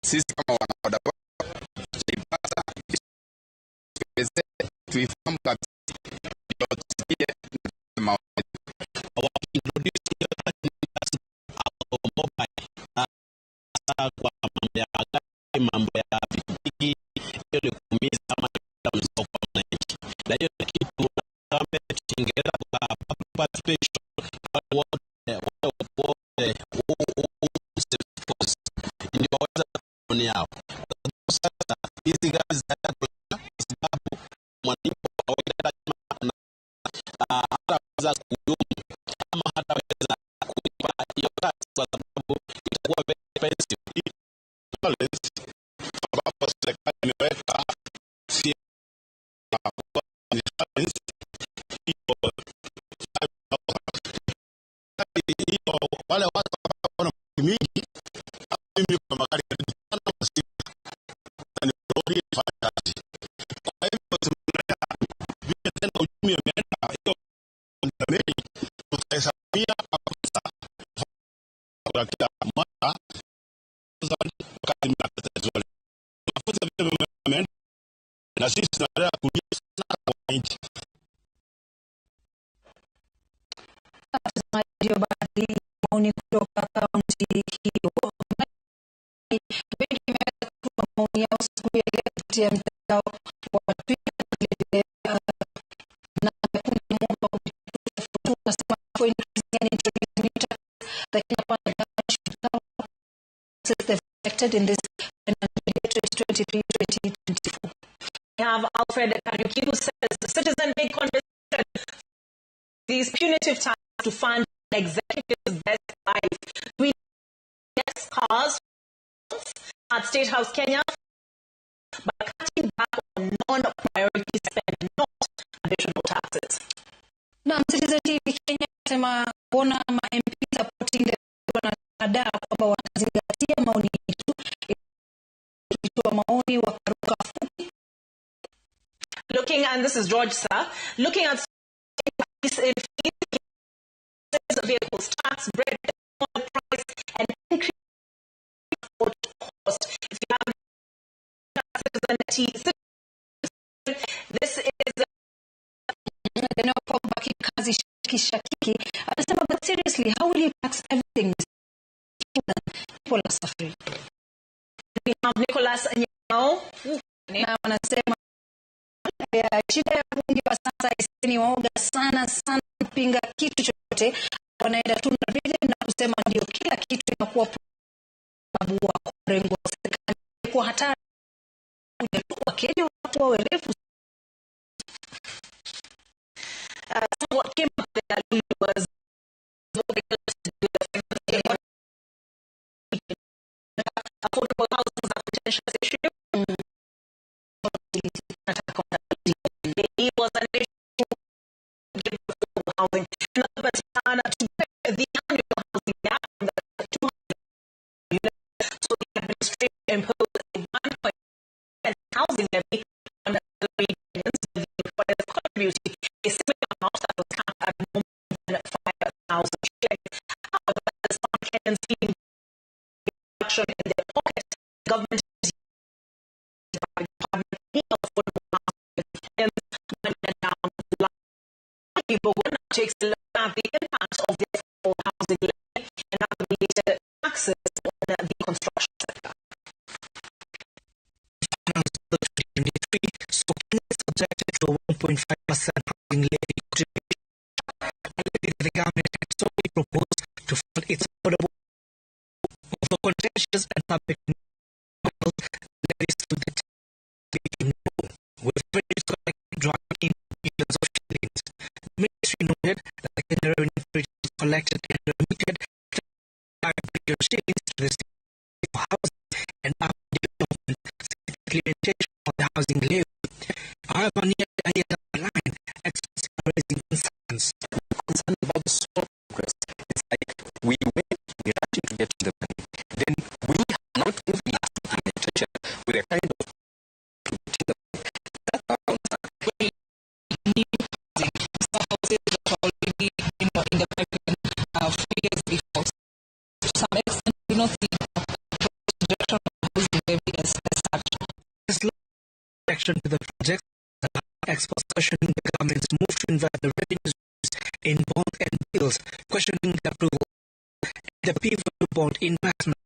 sisi kama wanabodaboda tutaipata tuifahamu kabisa ndio tusikie maoni. Kwa mambo ya gari, mambo ya pikipiki, hiyo ni kuumiza ama mzigo kwa mwananchi. Na hiyo ni kitu government ingeweza kwa participation wote ndio waweza maoni yao. Sasa hizi gari zitaenda kwa sababu mwananchi wa kawaida hataweza kudumu ama hata Hiyo wale watu ambao wana mingi, mimi kwa magari karibu tano sita, ni lori ifanye kazi. Kwa hivyo tunaona vile tena uchumi umeenda, hiyo meli tutahesabia kabisa kwa kila mara wakati mnapata mafuta vile vimeenda, na sisi tunaendelea kulia sana kwa wananchi. Ndio baadhi ya maoni kutoka kaunti hiyo. Wengi wameweza kutoa maoni yao siku ya leo kupitia mtandao wa Twitter vilevile, na kundi moja tunasema for increasing and introducing new tax, the Kenya Kwanza government should come they've affected in this financial year 2023-2024. We have Alfred Kariuki who says, citizen big conversation, these punitive tax to fund executive's best life. We yes cars at State House Kenya by cutting back on non-priority spend, not additional taxes. Na Citizen TV Kenya sema kuona ma MP supporting the wanadaa kwamba wanazingatia maoni yetu, ikitoa maoni wakaruka fupi. Looking, and this is George sir, looking at in vehicles tax, bread price, and increase cost. If you have citizen, this is Kazi Shakiki anasema, but seriously, how will you tax everything? People are suffering. We have Nicholas Nyao. Na wanasema ya shida ya bunge wa sasa ni waoga sana sana kupinga kitu chochote, wanaenda tu na rhythm na kusema ndio kila kitu inakuwa sababu wa mrengo wa serikali kwa hatari kuja tu Wakenya watu wawe refu. So what came up there was affordable housing is a contentious issue. It was an issue of affordable housing. Another plan to break the annual housing gap from the 200 units. So the administration imposed a 1.5 housing levy on the salary payments, with the employers contributing a similar amount that was capped at more than 5,000 shillings. However, some Kenyans feeling reduction in their pocket, the government is affordable housing down the line. Takes a look at the impact of the affordable housing levy and other related taxes on the construction sector. 2023, so Kenya is subjected to a 1.5% housing levy contribution. A levy that the government had solely proposed to fund its affordable, although contentious and public levies to the no, with revenues collected driving in billions of shillings. The ministry noted that the Kenya Revenue Authority collected and remitted 5 billion shillings to the state for housing and urban development implementation of the housing levy. However, nearly a year down the line, experts are raising concerns. Concerned about the slow progress. It's like we went, we rushing to get to the money. Then we are not moving as implementation with a kind of that's our concern. New housing, some houses that were already in the pipeline 4 years before. To some extent, we do not see the direction of housing levy as such. This reaction to the project, experts questioning the government's move to invest the revenues in bonds and bills, questioning the approval and the pivotal bond investment,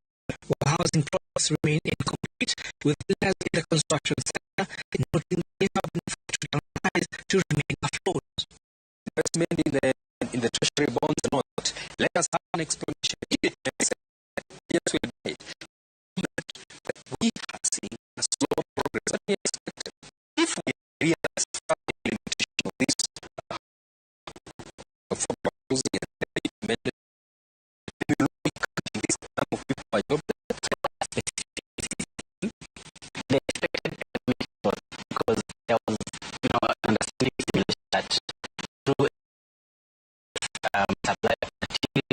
while housing projects remain incomplete, with less in the construction sector, noting they have enough to rise to remain afloat. Investment in the treasury bonds or not, let us have an explanation. If it makes sense, yes, we buy it. But we have seen a slow progress that we expected. If we realize the implementation of this affordable housing and the we will not be cutting this number of people by job. The expected was because there was, understanding that through supply of materials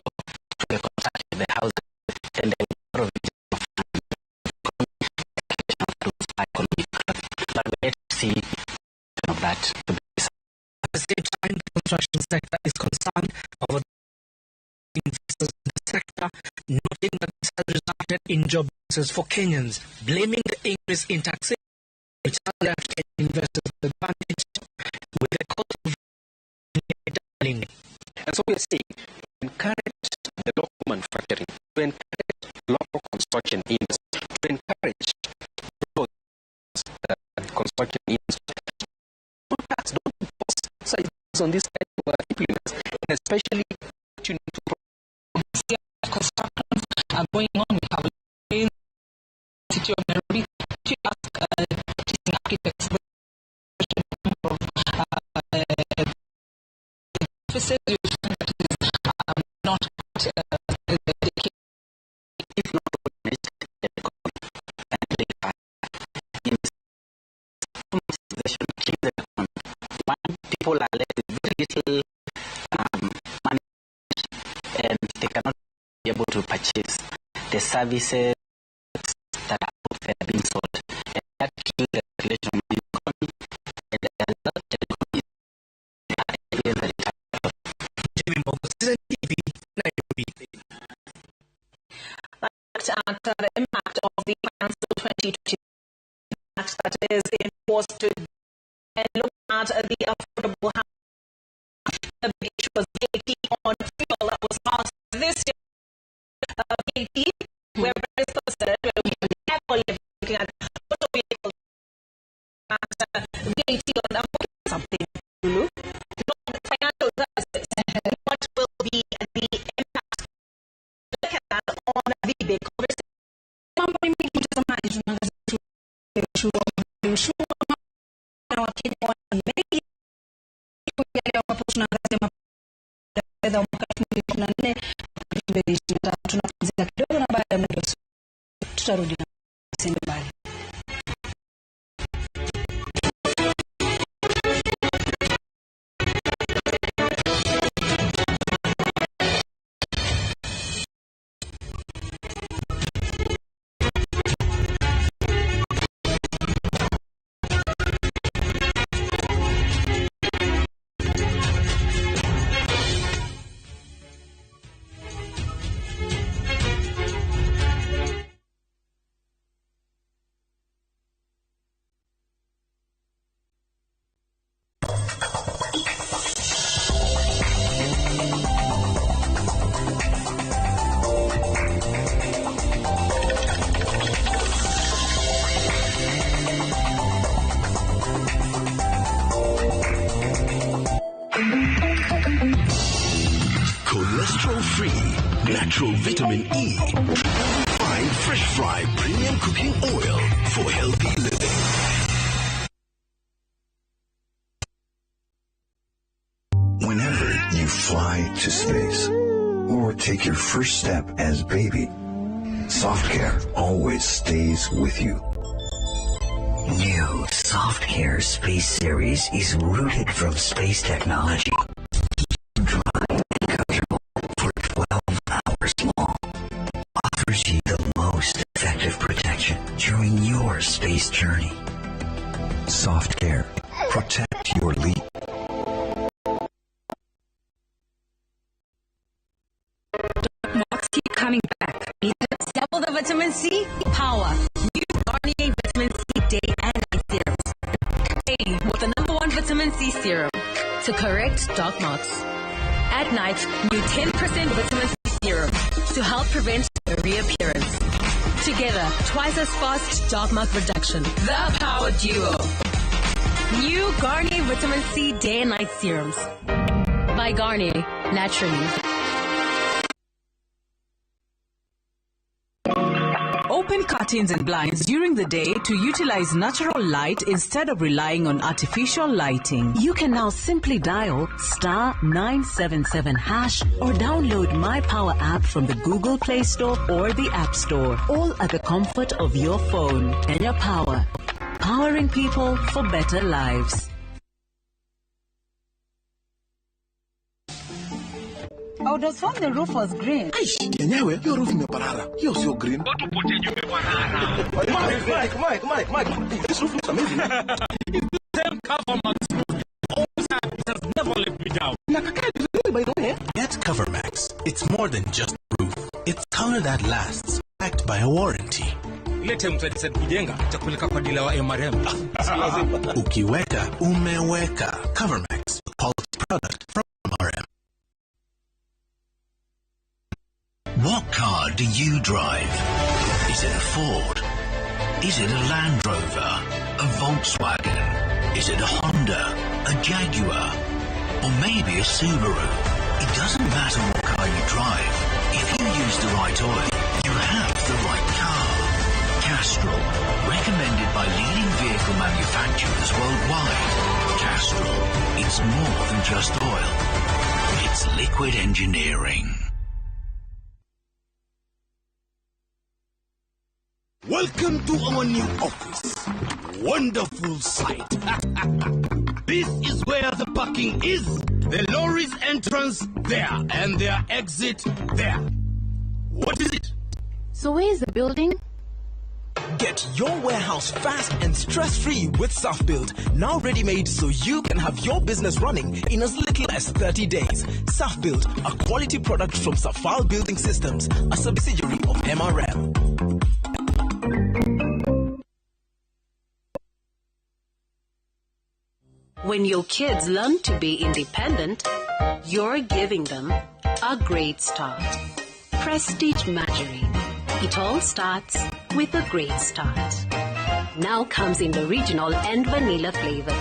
that to be. At the same time, the construction sector is concerned over investors in the sector, noting that this has resulted in job losses for Kenyans, blaming the increase in taxation, which has left Kenyan investors advantage with the cost of doubling. And so we are saying, encourage the local manufacturing, to encourage local construction industry, to encourage growth, construction industry. Don't tax, don't impose on this kind of implements, and especially you need to constructions are going on. We have in the city of Nairobi to ask practicing architects the number of offices. You find that it is not the case. If not organized, the economy and the economy. One, people are left with very little money, and they cannot be able to purchase the services that are out there being sold. And that kills the relation of the economy, and the economy is that it has. Jimmy Mbogo, Citizen TV, Nairobi. Looked at the impact of the Finance Bill 2020 Act that is enforced to and look at the affordable housing. The big issue was VAT on fuel that was passed this year. VAT, we're very concerned, we're looking at the looking at motor vehicle VAT on something, Lulu. Non-financial services. What will be the impact? Look at that on the big conversation. Mambo ni mengi mtazamaji, tunaangazia ushuru na Wakenya wana mengi leo, ambapo tunaangazia fedha mwaka 2024 2025. Tunapumzika kidogo na baada ya muda tutarudi na sehemu mbali. Cholesterol-free, natural vitamin E. Find Fresh Fry Premium Cooking Oil for healthy living. Whenever you fly to space or take your first step as baby, Softcare always stays with you. New Softcare Space Series is rooted from space technology. Dry and comfortable for 12 hours long. Offers you the most effective protection during your space journey. Softcare. Protect your leap. Marks keep coming back. Double the vitamin C power. New Garnier Vitamin C Day and Night Serums. Daily with the #1 vitamin C serum to correct dark marks. At night, new 10% vitamin C serum to help prevent the reappearance. Together, twice as fast dark mark reduction. The Power Duo. New Garnier Vitamin C Day and Night Serums. By Garnier, naturally. Open curtains and blinds during the day to utilize natural light instead of relying on artificial lighting. You can now simply dial *977# or download My Power app from the Google Play Store or the App Store. All at the comfort of your phone. Kenya Power, powering people for better lives. I would have sworn the roof was green. Aish, yenyewe hiyo roof imeparara. Hiyo sio green. Watu pote juu imeparara. Mike, Mike, Mike, Mike. This roof looks amazing. It's the same cover, Max. It's more than just roof. It's color that lasts, backed by a warranty. Ile time tutadecide kujenga tutakupeleka kwa dealer wa MRM. Ukiweka, umeweka. Covermax, a quality product from MRM. What car do you drive? Is it a Ford? Is it a Land Rover? A Volkswagen? Is it a Honda? A Jaguar? Or maybe a Subaru? It doesn't matter what car you drive. If you use the right oil, you have the right car. Castrol, recommended by leading vehicle manufacturers worldwide. Castrol, it's more than just oil. It's liquid engineering. Welcome to our new office. Wonderful sight. This is where the parking is. The lorry's entrance there and their exit there. What is it? So where is the building? Get your warehouse fast and stress-free with SAFBuild. Now ready-made so you can have your business running in as little as 30 days. SAFBuild, a quality product from Safal Building Systems, a subsidiary of MRM. When your kids learn to be independent, you're giving them a great start. Prestige Margarine. It all starts with a great start. Now comes in the original and vanilla flavor.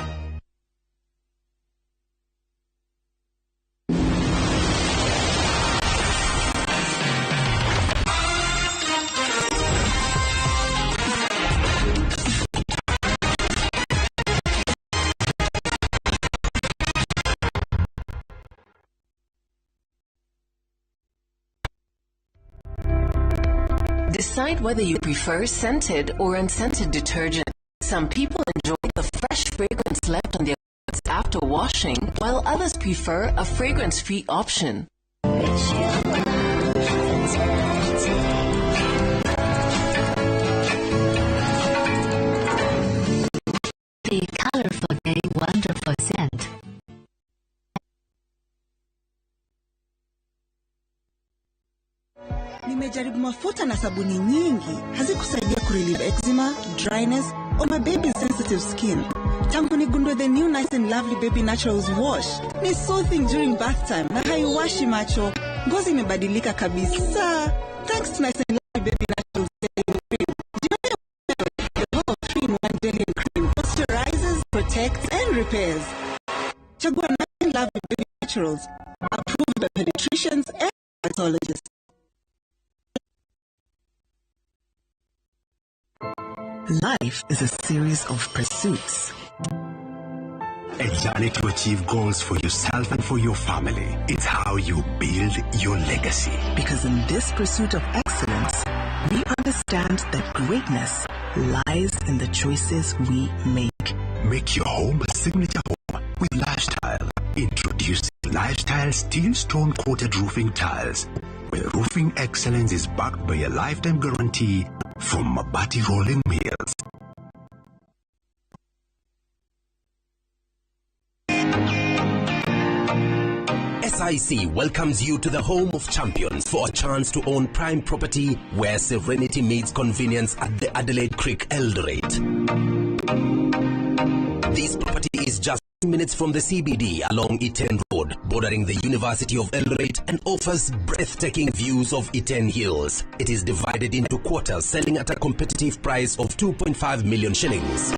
Decide whether you prefer scented or unscented detergent. Some people enjoy the fresh fragrance left on their clothes after washing, while others prefer a fragrance-free option. The colorful day, wonderful scent. Nimejaribu mafuta na sabuni nyingi, hazikusaidia kurelieve eczema, dryness or my baby's sensitive skin. Tangu nigundue the new Nice and Lovely Baby Naturals Wash, ni soothing during bath time na haiwashi macho. Ngozi imebadilika kabisa. Thanks to Nice and Lovely Baby Naturals Jelly and Cream. Jione the whole 3-in-1 jelly and cream moisturizes, protects and repairs. Chagua Nice and Lovely Baby Naturals, approved by pediatricians and dermatologists. Life is a series of pursuits. A journey to achieve goals for yourself and for your family. It's how you build your legacy. Because in this pursuit of excellence, we understand that greatness lies in the choices we make. Make your home a signature home with Lifestyle. Introducing Lifestyle Steel Stone Coated Roofing Tiles, where roofing excellence is backed by a lifetime guarantee from Mabati Rolling Mills. SIC welcomes you to the home of champions for a chance to own prime property where serenity meets convenience at the Adelaide Creek, Eldoret. This property is just minutes from the CBD along Iten Road, bordering the University of Eldoret, and offers breathtaking views of Iten Hills. It is divided into quarters, selling at a competitive price of 2.5 million shillings.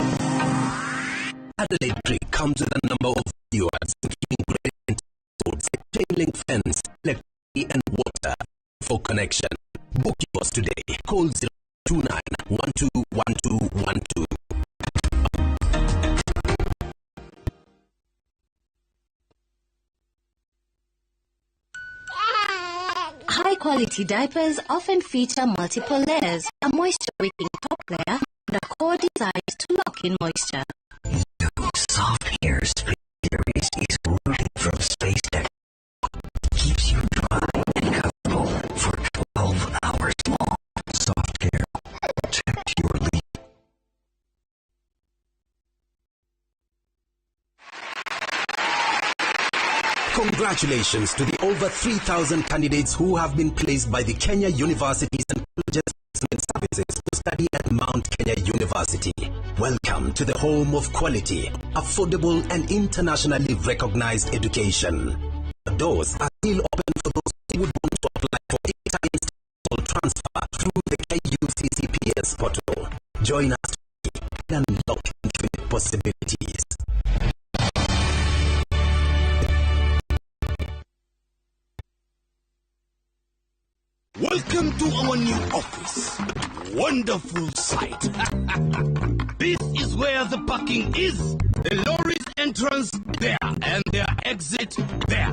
Adelaide Creek comes with a number of viewers, including gradient roads, chain link fence, electricity and water for connection. Book yours today. Call 029 121212. High-quality diapers often feature multiple layers, a moisture-wicking top layer, and a core designed to lock in moisture. New Soft Hair Space Series is rooted from space tech. Keeps you dry and comfortable for 12 hours long. Soft Care. Protect your leak. Congratulations to the over 3,000 candidates who have been placed by the Kenya Universities and Colleges Placement Services to study at Mount Kenya University. Welcome to the home of quality, affordable and internationally recognized education. The doors are still open for those who would want to apply for international transfer through the KUCCPS portal. Join us today and unlock infinite possibilities. Welcome to our new office. Wonderful sight. This is where the parking is. The lorries entrance there and their exit there.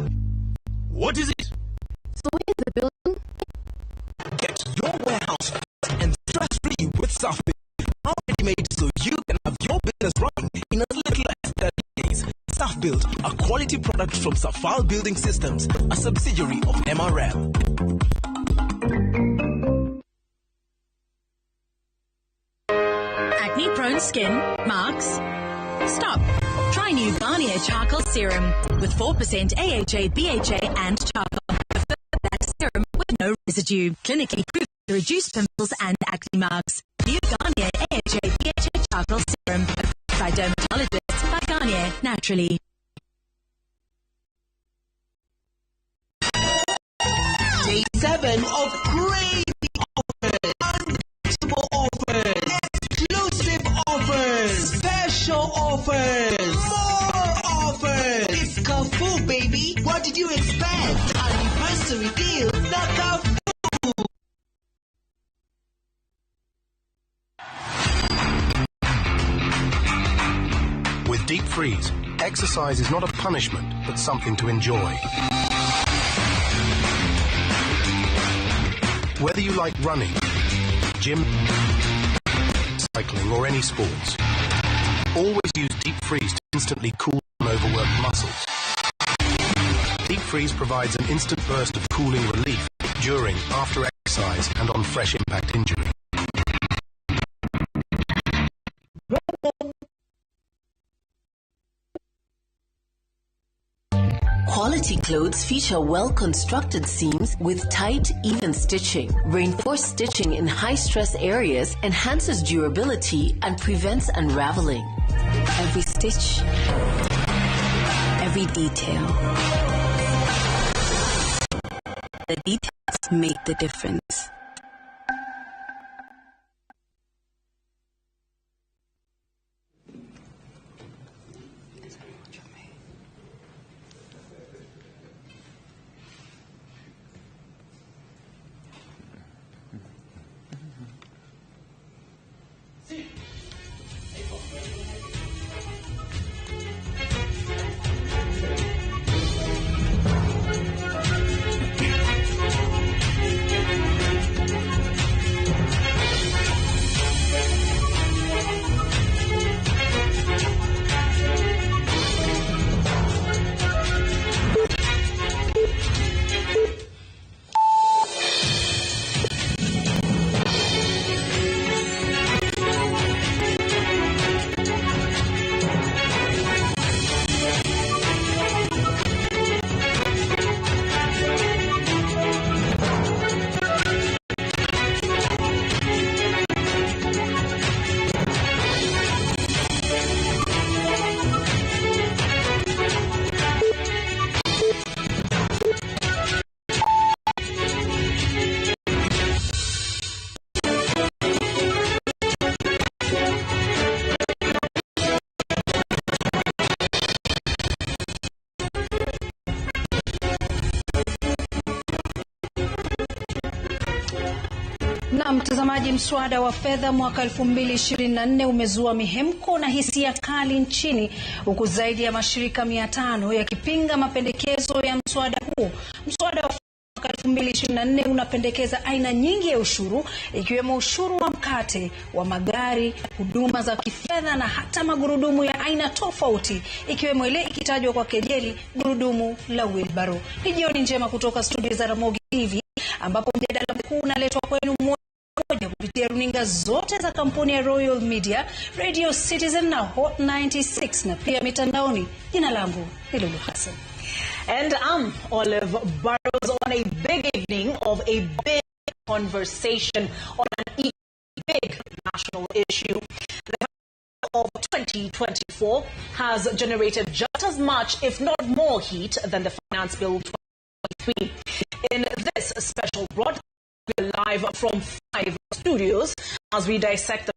What is it? So where is the building? Get your warehouse fast and stress-free with Safbuild. Now ready-made so you can have your business running in as little as 30 days. Safbuild, a quality product from Safal Building Systems, a subsidiary of MRM. Acne-prone skin, marks. Stop. Try new Garnier Charcoal Serum with 4% AHA, BHA and charcoal. The first that serum with no residue. Clinically proven to reduce pimples and acne marks. New Garnier AHA, BHA Charcoal Serum. Approved by dermatologists, by Garnier, naturally. Day 7 of crazy offers, unbeatable offers, exclusive offers, special offers, more offers. It's Carrefour, baby. What did you expect? Anniversary deal, the Carrefour. With Deep Freeze, exercise is not a punishment, but something to enjoy. Whether you like running, gym, cycling, or any sports, always use Deep Freeze to instantly cool and overworked muscles. Deep Freeze provides an instant burst of cooling relief during, after exercise, and on fresh impact injury. Quality clothes feature well-constructed seams with tight, even stitching. Reinforced stitching in high-stress areas enhances durability and prevents unraveling. Every stitch, every detail. The details make the difference. Na mtazamaji, mswada wa fedha mwaka 2024 umezua mihemko na hisia kali nchini, huku zaidi ya mashirika 500 yakipinga mapendekezo ya mswada huo. Mswada wa mwaka 2024 unapendekeza aina nyingi ya ushuru, ikiwemo ushuru wa mkate, wa magari, huduma za kifedha na hata magurudumu ya aina tofauti, ikiwemo ile ikitajwa kwa kejeli gurudumu la wheelbarrow. Ni jioni njema kutoka studio za Ramogi TV, ambapo mjadala mkuu unaletwa kwenu moja kupitia runinga zote za kampuni ya Royal Media, Radio Citizen na Hot 96 na pia mitandaoni. Jina langu ni Lulu Hassan. And I'm Olive Burrows on a big evening of a big conversation on an big national issue. The of 2024 has generated just as much, if not more, heat than the Finance Bill 23. In this special broadcast, we're live from 5 studios as we dissect the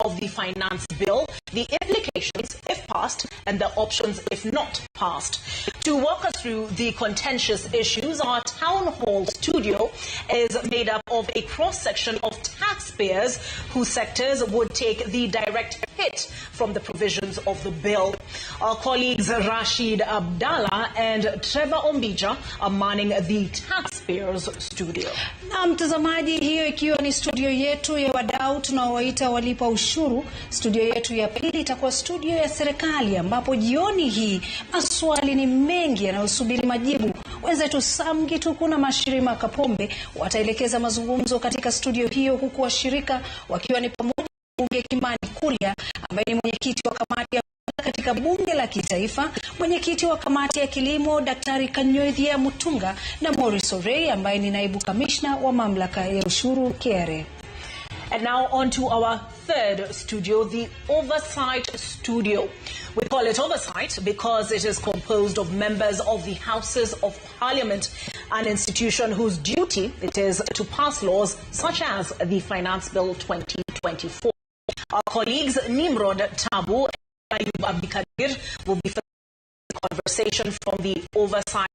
of the Finance Bill, the implications if passed, and the options if not passed. To walk us through the contentious issues, our town hall studio is made up of a cross-section of taxpayers whose sectors would take the direct hit from the provisions of the bill. Our colleagues Rashid Abdallah and Trevor Ombija are manning the taxpayers studio. Na mtazamaji, hiyo ikiwa ni studio yetu ya wadau tunaowaita walipa ushuru. Studio yetu ya pili itakuwa studio ya serikali, ambapo jioni hii maswali ni mengi yanayosubiri majibu. Wenzetu Sam Gituku na Mashirima Kapombe wataelekeza mazungumzo katika studio hiyo, huku washirika wakiwa ni pamoja na Bunge Kimani Kuria ambaye ni mwenyekiti wa kamati ya katika bunge la kitaifa, mwenyekiti wa kamati ya kilimo Daktari Kanyoithia Mutunga na Maurice Orei ambaye ni naibu kamishna wa mamlaka ya ushuru KRA. And now on to our third studio, the Oversight Studio. We call it Oversight because it is composed of members of the Houses of Parliament, an institution whose duty it is to pass laws such as the Finance Bill 2024. Our colleagues Nimrod Tabu and Ayub Abdikadir will be facilitating the conversation from the Oversight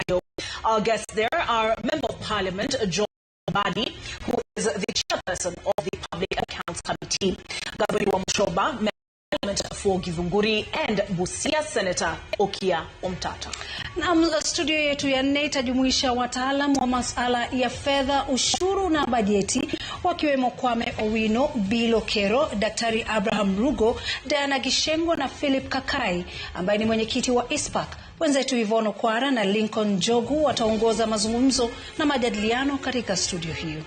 Studio. Our guests there are Member of Parliament John Badi, who is the chairperson of the Public Accounts Committee, Gathoni Wamuchomba, Member of Parliament for Githunguri, and Busia Senator Okiya Omtata. Na studio yetu ya nne itajumuisha wataalam wa masuala ya fedha, ushuru na bajeti, wakiwemo Kwame Owino, Bilo Kero, Daktari Abraham Rugo, Diana Gishengo na Philip Kakai ambaye ni mwenyekiti wa ISPAC. Wenzetu Yvonne Okwara na Lincoln Njogu wataongoza mazungumzo na majadiliano katika studio hiyo.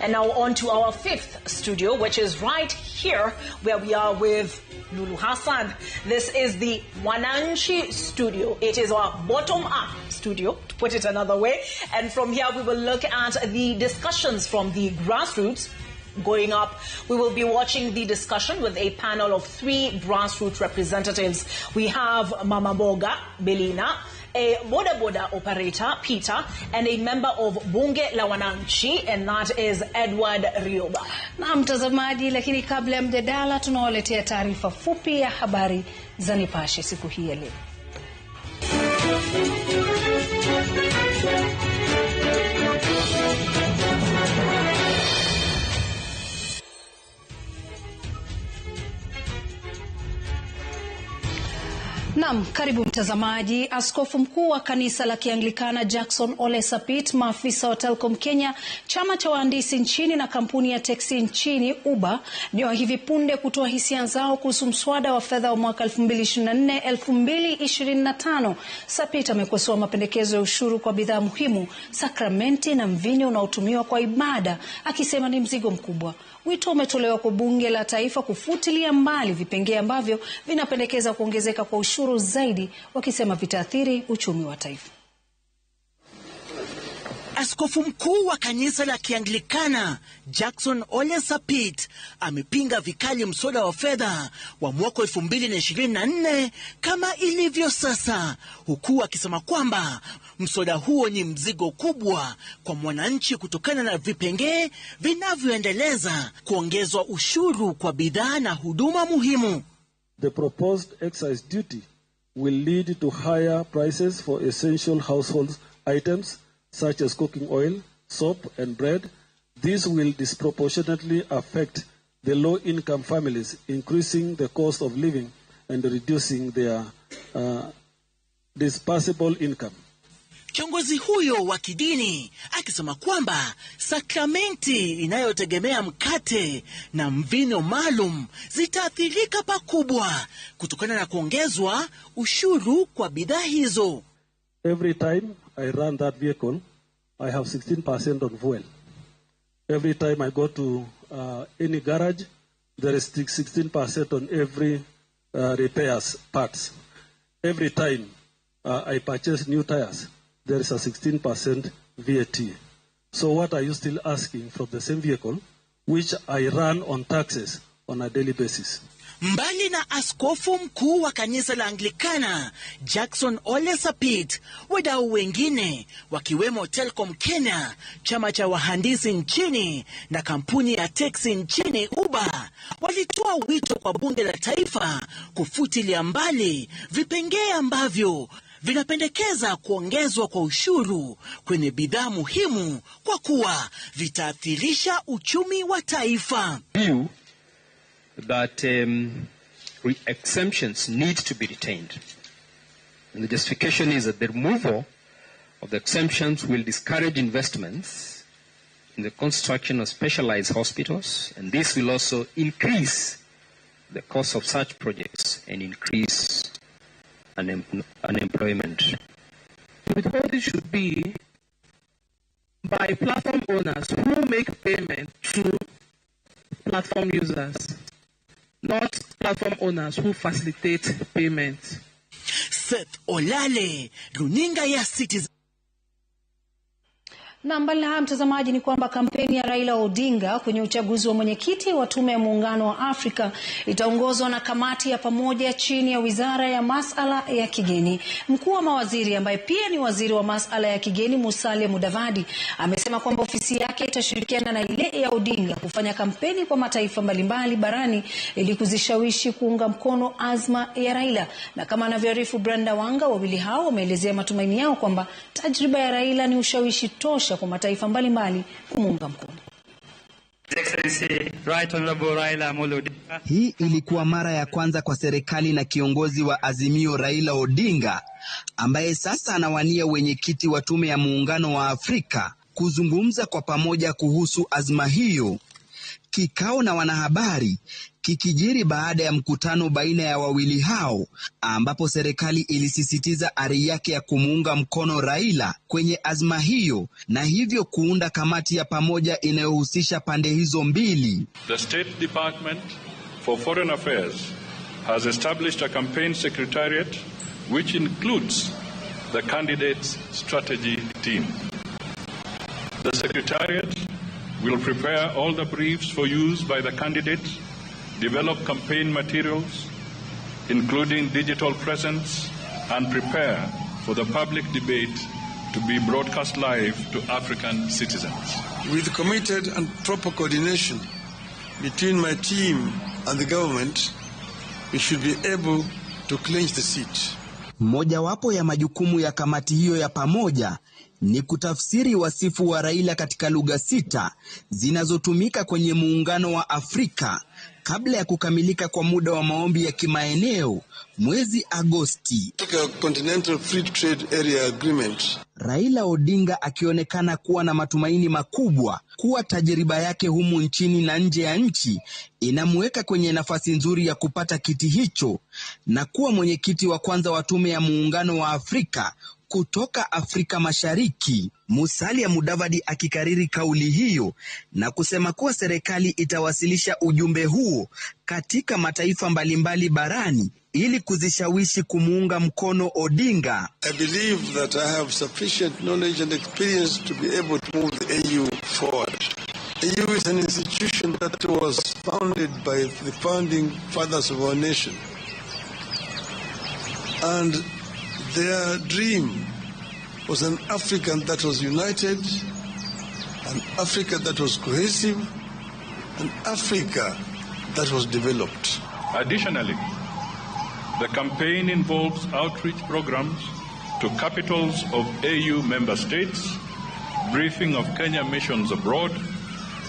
And now on to our fifth studio, which is right here where we are with Lulu Hassan. This is the Wananchi studio. It is our bottom-up studio, to put it another way. And from here we will look at the discussions from the grassroots going up. We will be watching the discussion with a panel of 3 grassroots representatives. We have Mama Boga, Belina, a boda boda operator, Peter, and a member of Bunge la Wananchi, and that is Edward Rioba. Na mtazamaji, lakini kabla ya mjadala tunawaletea taarifa fupi ya habari za Nipashe siku hii ya leo. Naam, karibu mtazamaji. Askofu mkuu wa kanisa la Kianglikana Jackson Ole Sapit, maafisa wa Telkom Kenya, chama cha wahandisi nchini na kampuni ya teksi nchini Uber ni wa hivi punde kutoa hisia zao kuhusu mswada wa fedha wa mwaka 2024-2025. Sapit amekosoa mapendekezo ya ushuru kwa bidhaa muhimu, sakramenti na mvinyo unaotumiwa kwa ibada, akisema ni mzigo mkubwa. Wito umetolewa kwa bunge la taifa kufutilia mbali vipengee ambavyo vinapendekeza kuongezeka kwa ushuru zaidi, wakisema vitaathiri uchumi wa taifa. Askofu mkuu wa kanisa la Kianglikana Jackson Ole Sapit amepinga vikali mswada wa fedha wa mwaka 2024 kama ilivyo sasa, huku akisema kwamba mswada huo ni mzigo kubwa kwa mwananchi kutokana na vipengee vinavyoendeleza kuongezwa ushuru kwa bidhaa na huduma muhimu. The proposed excise duty will lead to higher prices for essential household items such as cooking oil, soap, and bread. This will disproportionately affect the low-income families, increasing the cost of living and reducing their disposable income. Kiongozi huyo wa kidini akisema kwamba sakramenti inayotegemea mkate na mvinyo maalum zitaathirika pakubwa kutokana na kuongezwa ushuru kwa bidhaa hizo. Every time I run that vehicle, I have 16% on fuel. Every time I go to any garage, there is 16% on every repairs parts. Every time I purchase new tires, there is a 16% VAT. So what are you still asking from the same vehicle, which I run on taxes on a daily basis? Mbali na askofu mkuu wa kanisa la Anglikana Jackson Ole Sapit, wadau wengine wakiwemo Telkom Kenya, chama cha wahandisi nchini na kampuni ya teksi nchini Uber walitoa wito kwa bunge la taifa kufutilia mbali vipengee ambavyo vinapendekeza kuongezwa kwa ushuru kwenye bidhaa muhimu kwa kuwa vitaathirisha uchumi wa taifa. View that exemptions need to be retained. And the justification is that the removal of the exemptions will discourage investments in the construction of specialized hospitals, and this will also increase the cost of such projects and increase unemployment. The withholding should be by platform owners who make payment to platform users, not platform owners who facilitate payments. Seth Olale, Runinga ya Citizen. Na mbali na haya mtazamaji, ni kwamba kampeni ya Raila Odinga kwenye uchaguzi wa mwenyekiti wa Tume ya Muungano wa Afrika itaongozwa na kamati ya pamoja chini ya Wizara ya Masala ya Kigeni. Mkuu wa mawaziri ambaye pia ni waziri wa masala ya kigeni Musalia Mudavadi amesema kwamba ofisi yake itashirikiana na ile ya Odinga kufanya kampeni kwa mataifa mbalimbali barani ili kuzishawishi kuunga mkono azma ya Raila. Na kama anavyoarifu Brenda Wanga, wawili hao wameelezea matumaini yao kwamba tajriba ya Raila ni ushawishi tosha kwa mataifa mbalimbali kumuunga mkono. Hii ilikuwa mara ya kwanza kwa serikali na kiongozi wa Azimio Raila Odinga, ambaye sasa anawania wenyekiti wa Tume ya Muungano wa Afrika, kuzungumza kwa pamoja kuhusu azma hiyo. Kikao na wanahabari kikijiri baada ya mkutano baina ya wawili hao, ambapo serikali ilisisitiza ari yake ya kumuunga mkono Raila kwenye azma hiyo na hivyo kuunda kamati ya pamoja inayohusisha pande hizo mbili. The State Department for Foreign Affairs has established a campaign secretariat which includes the candidates' strategy team. The secretariat will prepare all the briefs for use by the candidate, develop campaign materials, including digital presence, and prepare for the public debate to be broadcast live to African citizens. With committed and proper coordination between my team and the government, we should be able to clinch the seat. Mojawapo ya majukumu ya kamati hiyo ya pamoja ni kutafsiri wasifu wa Raila katika lugha 6 zinazotumika kwenye Muungano wa Afrika kabla ya kukamilika kwa muda wa maombi ya kimaeneo mwezi Agosti. Continental Free Trade Area Agreement. Raila Odinga akionekana kuwa na matumaini makubwa kuwa tajriba yake humu nchini na nje ya nchi inamweka kwenye nafasi nzuri ya kupata kiti hicho na kuwa mwenyekiti wa kwanza wa Tume ya Muungano wa Afrika kutoka Afrika Mashariki. Musalia Mudavadi akikariri kauli hiyo na kusema kuwa serikali itawasilisha ujumbe huo katika mataifa mbalimbali barani ili kuzishawishi kumuunga mkono Odinga. I believe that I have sufficient knowledge and experience to be able to move the AU forward. AU is an institution that was founded by the founding fathers of our nation. And their dream was an Africa that was united, an Africa that was cohesive, an Africa that was developed. Additionally, the campaign involves outreach programs to capitals of AU member states, briefing of Kenya missions abroad,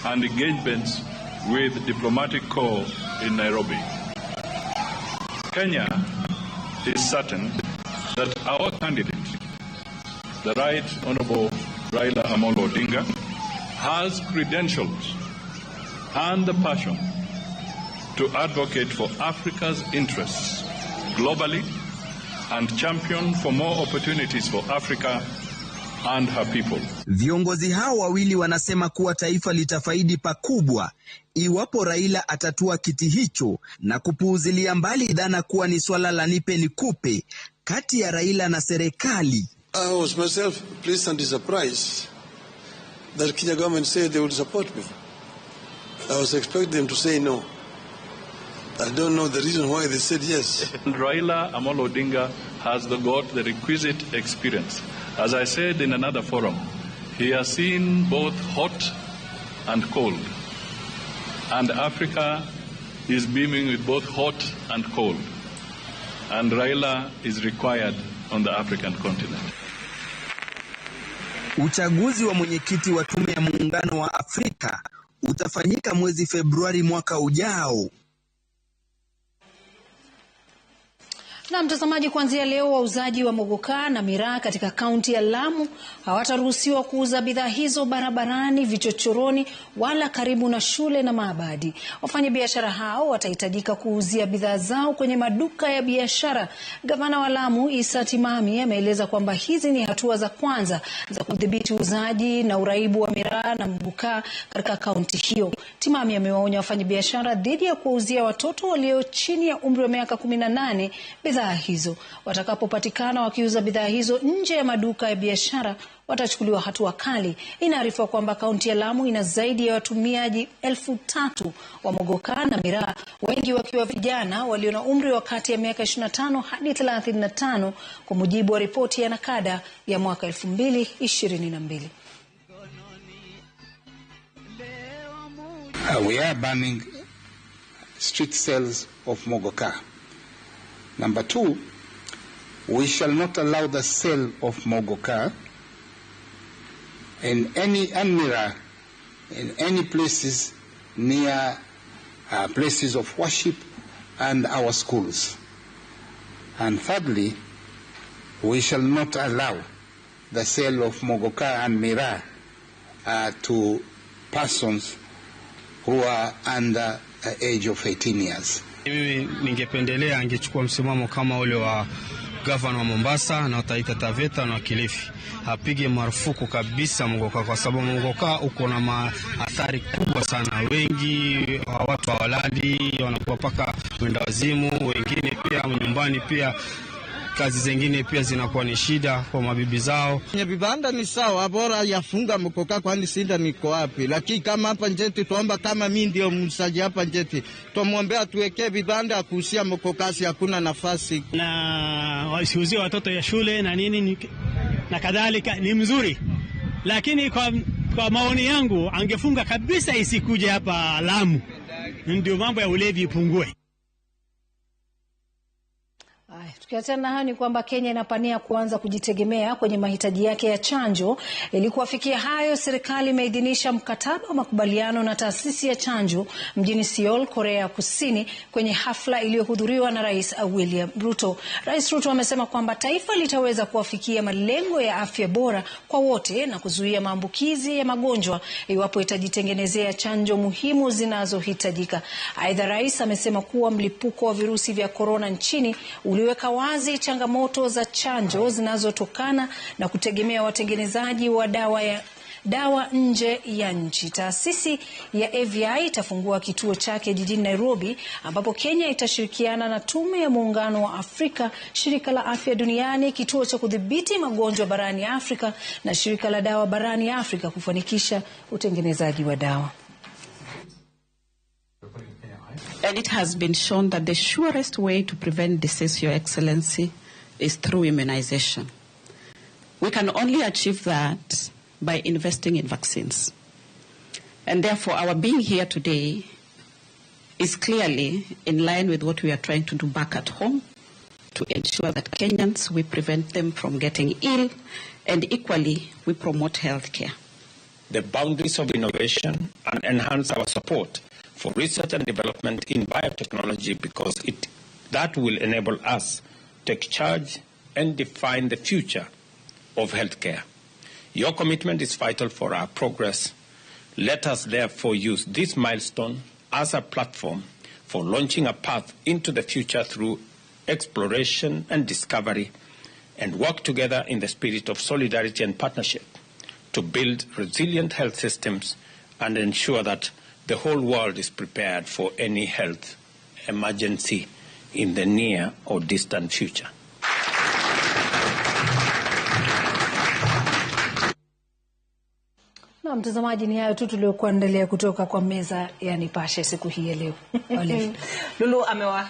and engagements with diplomatic corps in Nairobi. Kenya is certain that our candidate, the Right Honorable Raila Amolo Odinga, has credentials and the passion to advocate for Africa's interests globally and champion for more opportunities for Africa and her people. Viongozi hao wawili wanasema kuwa taifa litafaidi pakubwa iwapo Raila atatua kiti hicho na kupuuzilia mbali dhana kuwa ni swala la nipe nikupe kati ya Raila na serikali. I was myself pleasantly surprised that Kenya government said they would support me. I was expecting them to say no. I don't know the reason why they said yes. And Raila Amolo Odinga has got the requisite experience. As I said in another forum, he has seen both hot and cold. And Africa is beaming with both hot and cold. And Raila is required on the African continent. Uchaguzi wa mwenyekiti wa Tume ya Muungano wa Afrika utafanyika mwezi Februari mwaka ujao. Na mtazamaji, kuanzia leo wauzaji wa mogoka na miraa katika kaunti ya Lamu hawataruhusiwa kuuza bidhaa hizo barabarani, vichochoroni wala karibu na shule na maabadi. Wafanyabiashara hao watahitajika kuuzia bidhaa zao kwenye maduka ya biashara. Gavana wa Lamu Issa Timami ameeleza kwamba hizi ni hatua za kwanza za kudhibiti uuzaji na uraibu wa miraa na mogoka katika kaunti hiyo. Timami amewaonya wafanyabiashara dhidi ya kuuzia watoto walio chini ya umri wa miaka 18 bidhaa hizo. Watakapopatikana wakiuza bidhaa hizo nje ya maduka ya biashara watachukuliwa hatua kali. Inaarifiwa kwamba kaunti ya Lamu ina zaidi ya watumiaji 3,000 wa mogoka na miraa, wengi wakiwa vijana walio na umri wa kati ya miaka 25 hadi 35, kwa mujibu wa ripoti ya Nakada ya mwaka 2022. We are banning street sales of mogoka. Number two, we shall not allow the sale of mogoka in any miraa in any places near places of worship and our schools. And thirdly, we shall not allow the sale of mogoka and miraa to persons who are under the age of 18 years. Mimi ningependelea angechukua msimamo kama ule wa gavana wa Mombasa na Taita Taveta na Kilifi. Apige marufuku kabisa mogoka, kwa sababu mogoka uko na maathari kubwa sana. Wengi watu hawalali, wanakuwa paka wenda wazimu, wengine pia nyumbani, pia kazi zingine pia zinakuwa ni shida kwa mabibi zao. Kwenye vibanda ni sawa, bora yafunga mogoka, kwani sinda niko wapi? Lakini kama hapa Njeti tuomba, kama mimi ndio msaji hapa Njeti, tumwombea tuwekee vibanda kuhusia mokokasi, hakuna nafasi. Na wasiuzie watoto ya shule na nini na kadhalika ni mzuri. Lakini kwa maoni yangu angefunga kabisa isikuje hapa Lamu. Ndio mambo ya ulevi ipungue. Tukiachana na hayo ni kwamba Kenya inapania kuanza kujitegemea kwenye mahitaji yake ya chanjo. Ili kuwafikia hayo, serikali imeidhinisha mkataba wa makubaliano na taasisi ya chanjo mjini Seoul, Korea Kusini, kwenye hafla iliyohudhuriwa na Rais William Ruto. Rais Ruto amesema kwamba taifa litaweza kuwafikia malengo ya afya bora kwa wote na kuzuia maambukizi ya magonjwa iwapo itajitengenezea chanjo muhimu zinazohitajika. Aidha, rais amesema kuwa mlipuko wa virusi vya korona nchini uliweka wazi changamoto za chanjo zinazotokana na kutegemea watengenezaji wa dawa nje ya nchi. Taasisi ya AVI itafungua kituo chake jijini Nairobi, ambapo Kenya itashirikiana na Tume ya Muungano wa Afrika, Shirika la Afya Duniani, Kituo cha Kudhibiti Magonjwa Barani Afrika na Shirika la Dawa Barani Afrika kufanikisha utengenezaji wa dawa. And it has been shown that the surest way to prevent disease, Your Excellency, is through immunization. We can only achieve that by investing in vaccines. And therefore, our being here today is clearly in line with what we are trying to do back at home to ensure that Kenyans, we prevent them from getting ill, and equally, we promote health care. The boundaries of innovation and enhance our support for research and development in biotechnology, because that will enable us take charge and define the future of healthcare. Your commitment is vital for our progress. Let us therefore use this milestone as a platform for launching a path into the future through exploration and discovery, and work together in the spirit of solidarity and partnership to build resilient health systems and ensure that the whole world is prepared for any health emergency in the near or distant future. Na mtazamaji, ni hayo tu tuliokuandalia kutoka kwa meza ya Nipashe siku hii ya leo. Olive. Lulu amewa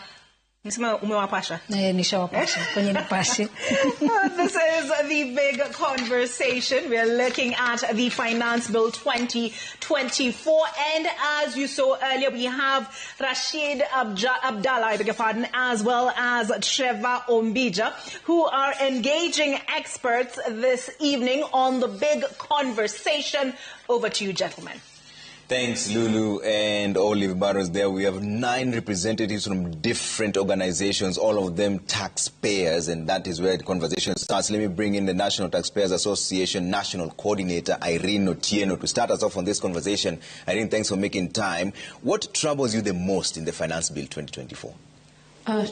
Nisema umewapasha? Nishawapasha kwenye Nipashe. This is the big conversation. We are looking at the Finance Bill 2024. And as you saw earlier, we have Rashid Abdallah, I beg your pardon, as well as Trevor Ombija, who are engaging experts this evening on the big conversation. Over to you, gentlemen. Thanks, Lulu and Olive Barrows there. We have 9 representatives from different organizations, all of them taxpayers, and that is where the conversation starts. Let me bring in the National Taxpayers Association National Coordinator, Irene Otieno, to start us off on this conversation. Irene, thanks for making time. What troubles you the most in the Finance Bill 2024?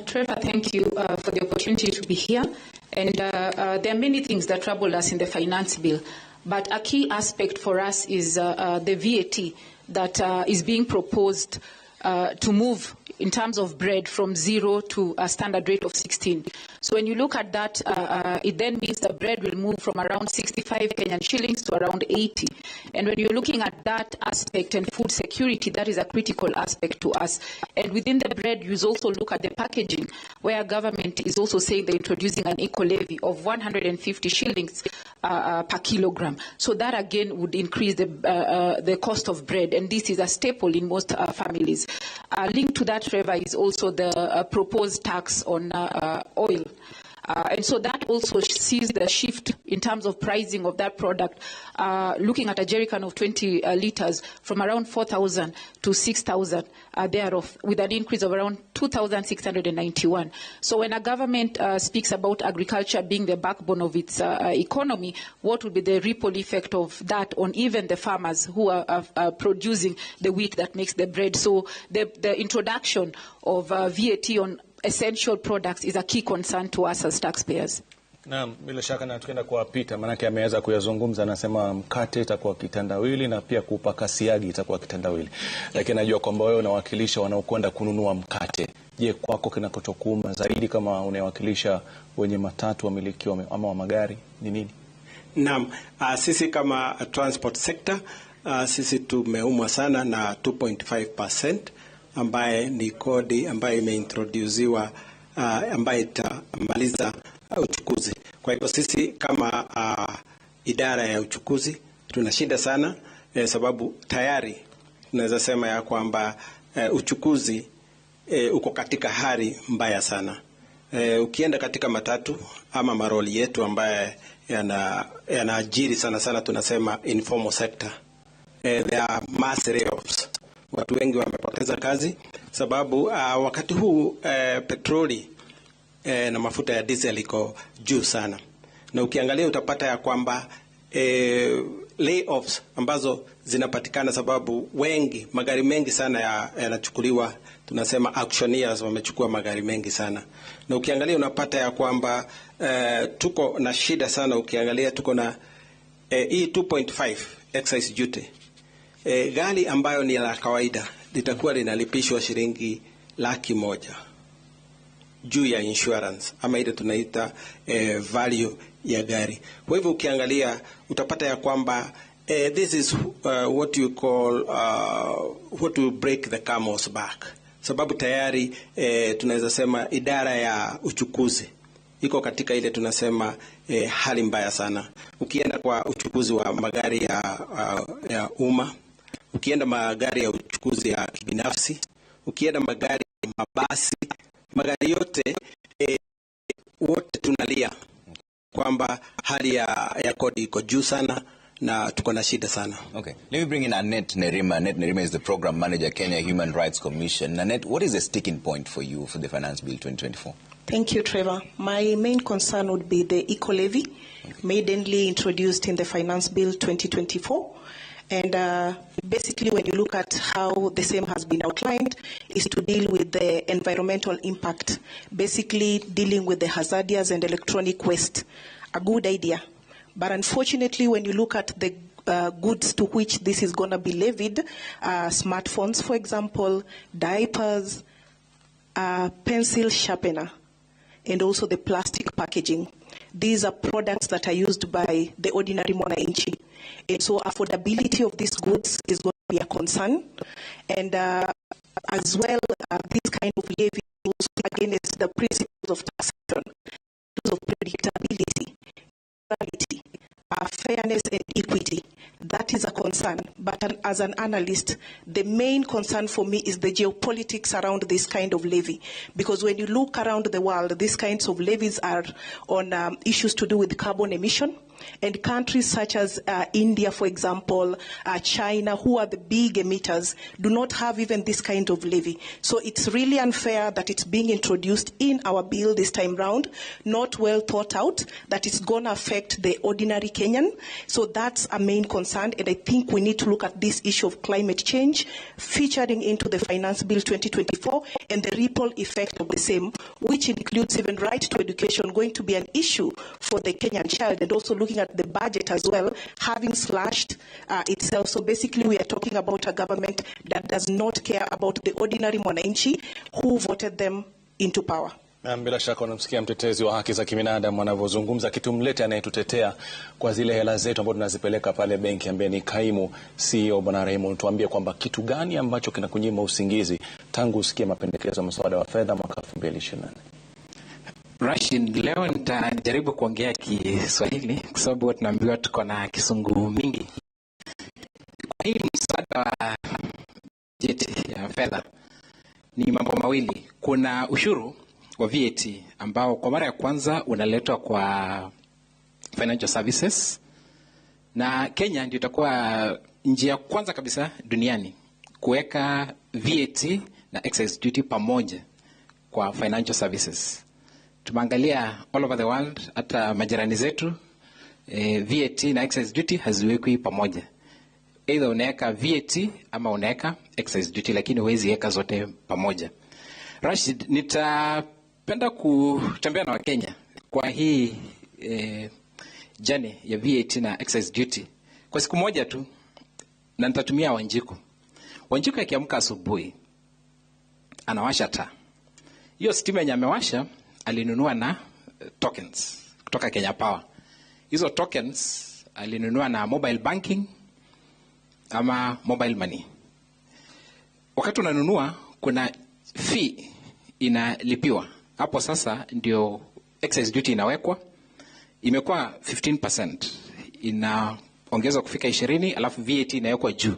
Trevor, thank you for the opportunity to be here. And there are many things that trouble us in the Finance Bill. But a key aspect for us is the VAT that is being proposed to move in terms of bread from 0 to a standard rate of 16. So when you look at that, it then means the bread will move from around 65 Kenyan shillings to around 80. And when you're looking at that aspect and food security, that is a critical aspect to us. And within the bread, you also look at the packaging, where government is also saying they're introducing an eco levy of 150 shillings per kilogram. So that again would increase the cost of bread, and this is a staple in most families. Linked to that, Trevor, is also the proposed tax on oil. And so that also sees the shift in terms of pricing of that product, looking at a jerrycan of 20 liters from around 4,000 to 6,000 thereof, with an increase of around 2,691. So when a government speaks about agriculture being the backbone of its economy, what would be the ripple effect of that on even the farmers who are producing the wheat that makes the bread? So the introduction of VAT on essential products is a key concern to us as taxpayers. Naam, bila shaka na tukienda kwa Peter, manake ameweza kuyazungumza, anasema mkate itakuwa kitandawili na pia kupaka siagi itakuwa kitandawili. Lakini najua kwamba wewe unawakilisha wanaokwenda kununua mkate. Je, kwako kinachokuuma zaidi kama unawakilisha wenye matatu, wamiliki ama wa magari ni nini? Naam, sisi kama transport sector, sisi tumeumwa sana na 2.5% ambaye ni kodi ambaye imeintroduziwa ambaye itamaliza uchukuzi. Kwa hivyo sisi kama idara ya uchukuzi tunashinda sana sababu tayari tunaweza sema ya kwamba uchukuzi uko katika hali mbaya sana. Ukienda katika matatu ama maroli yetu ambaye yanaajiri sana sana, tunasema informal sector. There are mass layoffs. Watu wengi wamepoteza kazi sababu wakati huu petroli na mafuta ya diesel iko juu sana. Na ukiangalia utapata ya kwamba layoffs ambazo zinapatikana sababu wengi, magari mengi sana yanachukuliwa, tunasema auctioneers wamechukua magari mengi sana. Na ukiangalia unapata ya kwamba tuko na shida sana. Ukiangalia tuko na hii 2.5 excise duty. Gari ambayo ni la kawaida litakuwa linalipishwa shilingi 100,000 juu ya insurance ama ile tunaita value ya gari. Kwa hivyo ukiangalia utapata ya kwamba this is what you call what will break the camel's back. Sababu tayari tunaweza sema idara ya uchukuzi iko katika ile tunasema hali mbaya sana. Ukienda kwa uchukuzi wa magari ya umma, ukienda magari ya uchukuzi ya kibinafsi, ukienda magari mabasi, magari yote wote tunalia kwamba hali ya kodi iko juu sana na tuko na shida sana. Okay. Let me bring in Annette Nerima. Annette Nerima is the program manager, Kenya Human Rights Commission. Annette, what is the sticking point for you for the Finance Bill 2024? Thank you, Trevor. My main concern would be the eco levy, maidenly introduced in the Finance Bill 2024. And basically, when you look at how the same has been outlined, is to deal with the environmental impact, basically dealing with the hazardous and electronic waste. A good idea. But unfortunately, when you look at the goods to which this is going to be levied, smartphones, for example, diapers, pencil sharpener, and also the plastic packaging. These are products that are used by the ordinary mwananchi. And so affordability of these goods is going to be a concern. And as well, this kind of levy goes against the principles of taxation, of predictability, fairness and equity. That is a concern. But as an analyst, the main concern for me is the geopolitics around this kind of levy. Because when you look around the world, these kinds of levies are on issues to do with carbon emission. And countries such as India, for example, China, who are the big emitters, do not have even this kind of levy. So it's really unfair that it's being introduced in our bill this time round, not well thought out, that it's going to affect the ordinary Kenyan. So that's a main concern. And I think we need to look at this issue of climate change featuring into the Finance Bill 2024 and the ripple effect of the same, which includes even right to education going to be an issue for the Kenyan child, and also looking at the budget as well, having slashed itself. So basically we are talking about a government that does not care about the ordinary mwananchi who voted them into power. Na bila shaka unamsikia mtetezi wa haki za kibinadamu anavyozungumza, kitumlete anayetutetea kwa zile hela zetu ambazo tunazipeleka pale benki, ambaye ni kaimu CEO Bwana Raymond. Tuambie kwamba kitu gani ambacho kinakunyima usingizi tangu usikie mapendekezo ya mswada wa fedha mwaka 2024? Rashid, leo nitajaribu kuongea Kiswahili kwa sababu tunaambiwa tuko na kisungu mingi. Kwa hii mswada wa bajeti ya fedha ni mambo mawili. Kuna ushuru wa VAT ambao kwa mara ya kwanza unaletwa kwa financial services, na Kenya ndio itakuwa nchi ya kwanza kabisa duniani kuweka VAT na excise duty pamoja kwa financial services. Tumeangalia all over the world, hata majirani zetu, VAT na excise duty haziwekwi pamoja. Either unaweka VAT ama unaweka excise duty, lakini huwezi weka zote pamoja. Rashid, nitapenda kutembea na Wakenya kwa hii journey ya VAT na excise duty kwa siku moja tu, na nitatumia Wanjiku. Wanjiku akiamka asubuhi anawasha taa. Hiyo stima yenye amewasha alinunua na tokens kutoka Kenya Power. Hizo tokens alinunua na mobile banking ama mobile money. Wakati unanunua kuna fee inalipiwa. Hapo sasa ndio excise duty inawekwa. Imekuwa 15%, inaongezwa kufika 20, alafu VAT inawekwa juu.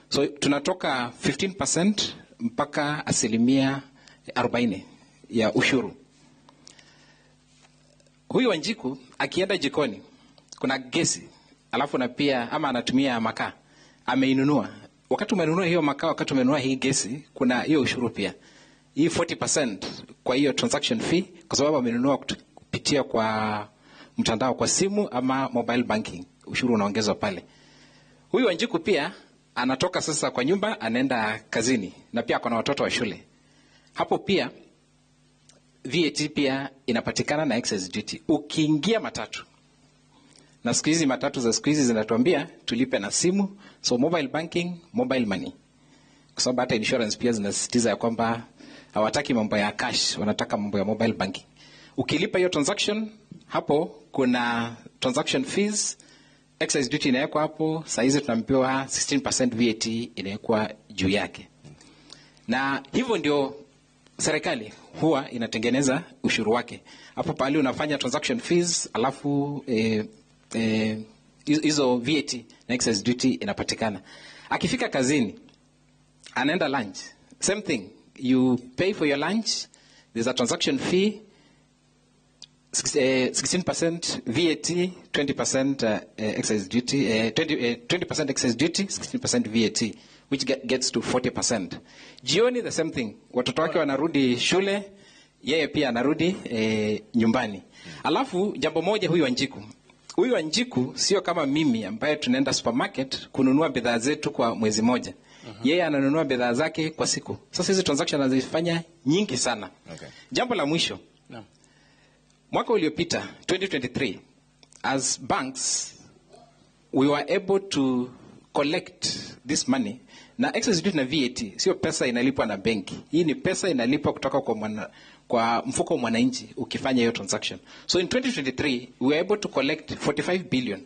So tunatoka 15% mpaka 40% ya ushuru. Huyu Wanjiku akienda jikoni kuna gesi, alafu na pia ama anatumia makaa, ameinunua. Wakati umenunua hiyo makaa, wakati umenunua hii gesi, kuna hiyo ushuru pia. Hii 40% kwa hiyo transaction fee, kwa sababu amenunua kupitia kwa mtandao, kwa simu ama mobile banking, ushuru unaongezwa pale. Huyu Wanjiku pia anatoka sasa kwa nyumba anaenda kazini, na pia kuna watoto wa shule. Hapo pia VAT pia inapatikana na excise duty. Ukiingia matatu, na siku hizi matatu za siku hizi zinatuambia tulipe na simu, so mobile banking, mobile money. Kwa sababu hata insurance pia zinasisitiza ya kwamba hawataki mambo ya cash, wanataka mambo ya mobile banking. Ukilipa hiyo transaction, hapo kuna transaction fees, excise duty inawekwa hapo. Saa hizi tunaambiwa 16% VAT inawekwa juu yake. Na hivyo ndio serikali huwa inatengeneza ushuru wake. Hapo pale unafanya transaction fees, alafu hizo VAT na excise duty inapatikana. Akifika kazini anaenda lunch, same thing, you pay for your lunch, there's a transaction fee, 16% VAT, 20% excise duty, 20% excise duty, 16% VAT, which gets to 40%. Jioni the same thing, watoto wake wanarudi shule, yeye pia anarudi nyumbani. Alafu jambo moja, huyu Wanjiku Huyu Wanjiku sio kama mimi ambaye tunaenda supermarket kununua bidhaa zetu kwa mwezi moja. Yeye ananunua bidhaa zake kwa siku. Sasa hizi transaction anazifanya nyingi sana. Okay. Jambo la mwisho. Naam. Mwaka uliopita 2023, as banks we were able to collect this money. Na excise duty na VAT sio pesa inalipwa na benki. Hii ni pesa inalipwa kutoka kwa mfuko wa mwananchi ukifanya hiyo transaction. So in 2023 we were able to collect 45 billion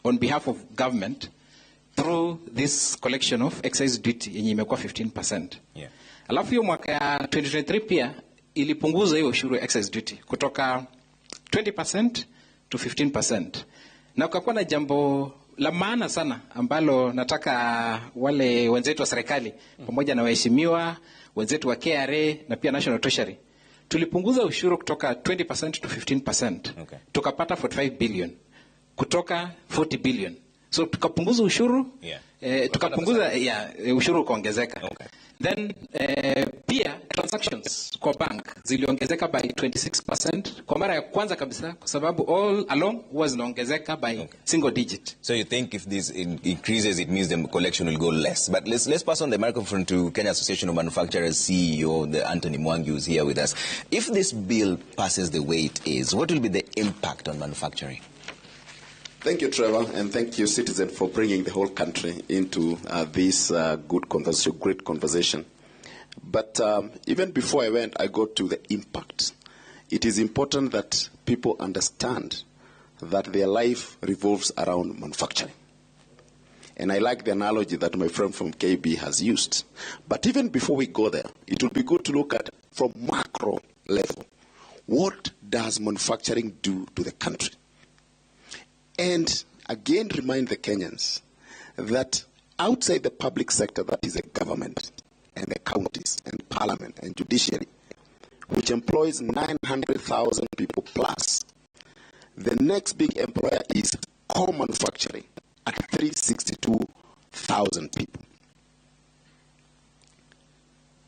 on behalf of government through this collection of excise duty yenye imekuwa 15%. Yeah. Alafu hiyo mwaka ya 2023 pia ilipunguza hiyo ushuru ya excise duty kutoka 20% to 15%. Na kukakuwa na jambo la maana sana ambalo nataka wale wenzetu wa serikali pamoja na waheshimiwa wenzetu wa KRA na pia National Treasury, tulipunguza ushuru kutoka 20% to 15%. Okay. Tukapata 45 billion kutoka 40 billion. So tukapunguza ushuru, Yeah. Tukapunguza ushuru ukaongezeka. Okay. Then pia transactions kwa bank ziliongezeka by 26% kwa mara ya kwanza kabisa, kwa sababu all along huwa zinaongezeka by single digit. So you think if this increases, it means the collection will go less. But let's pass on the microphone to Kenya Association of Manufacturers CEO, the Anthony Mwangi, who's here with us. If this bill passes the way it is, what will be the impact on manufacturing? Thank you, Trevor, and thank you, Citizen, for bringing the whole country into this good conversation, great conversation. But even before I went, I got to the impact. It is important that people understand that their life revolves around manufacturing. And I like the analogy that my friend from KB has used. But even before we go there, it would be good to look at, from macro level, what does manufacturing do to the country? And again, remind the Kenyans that outside the public sector, that is the government and the counties and parliament and judiciary, which employs 900,000 people plus, the next big employer is co-manufacturing at 362,000 people.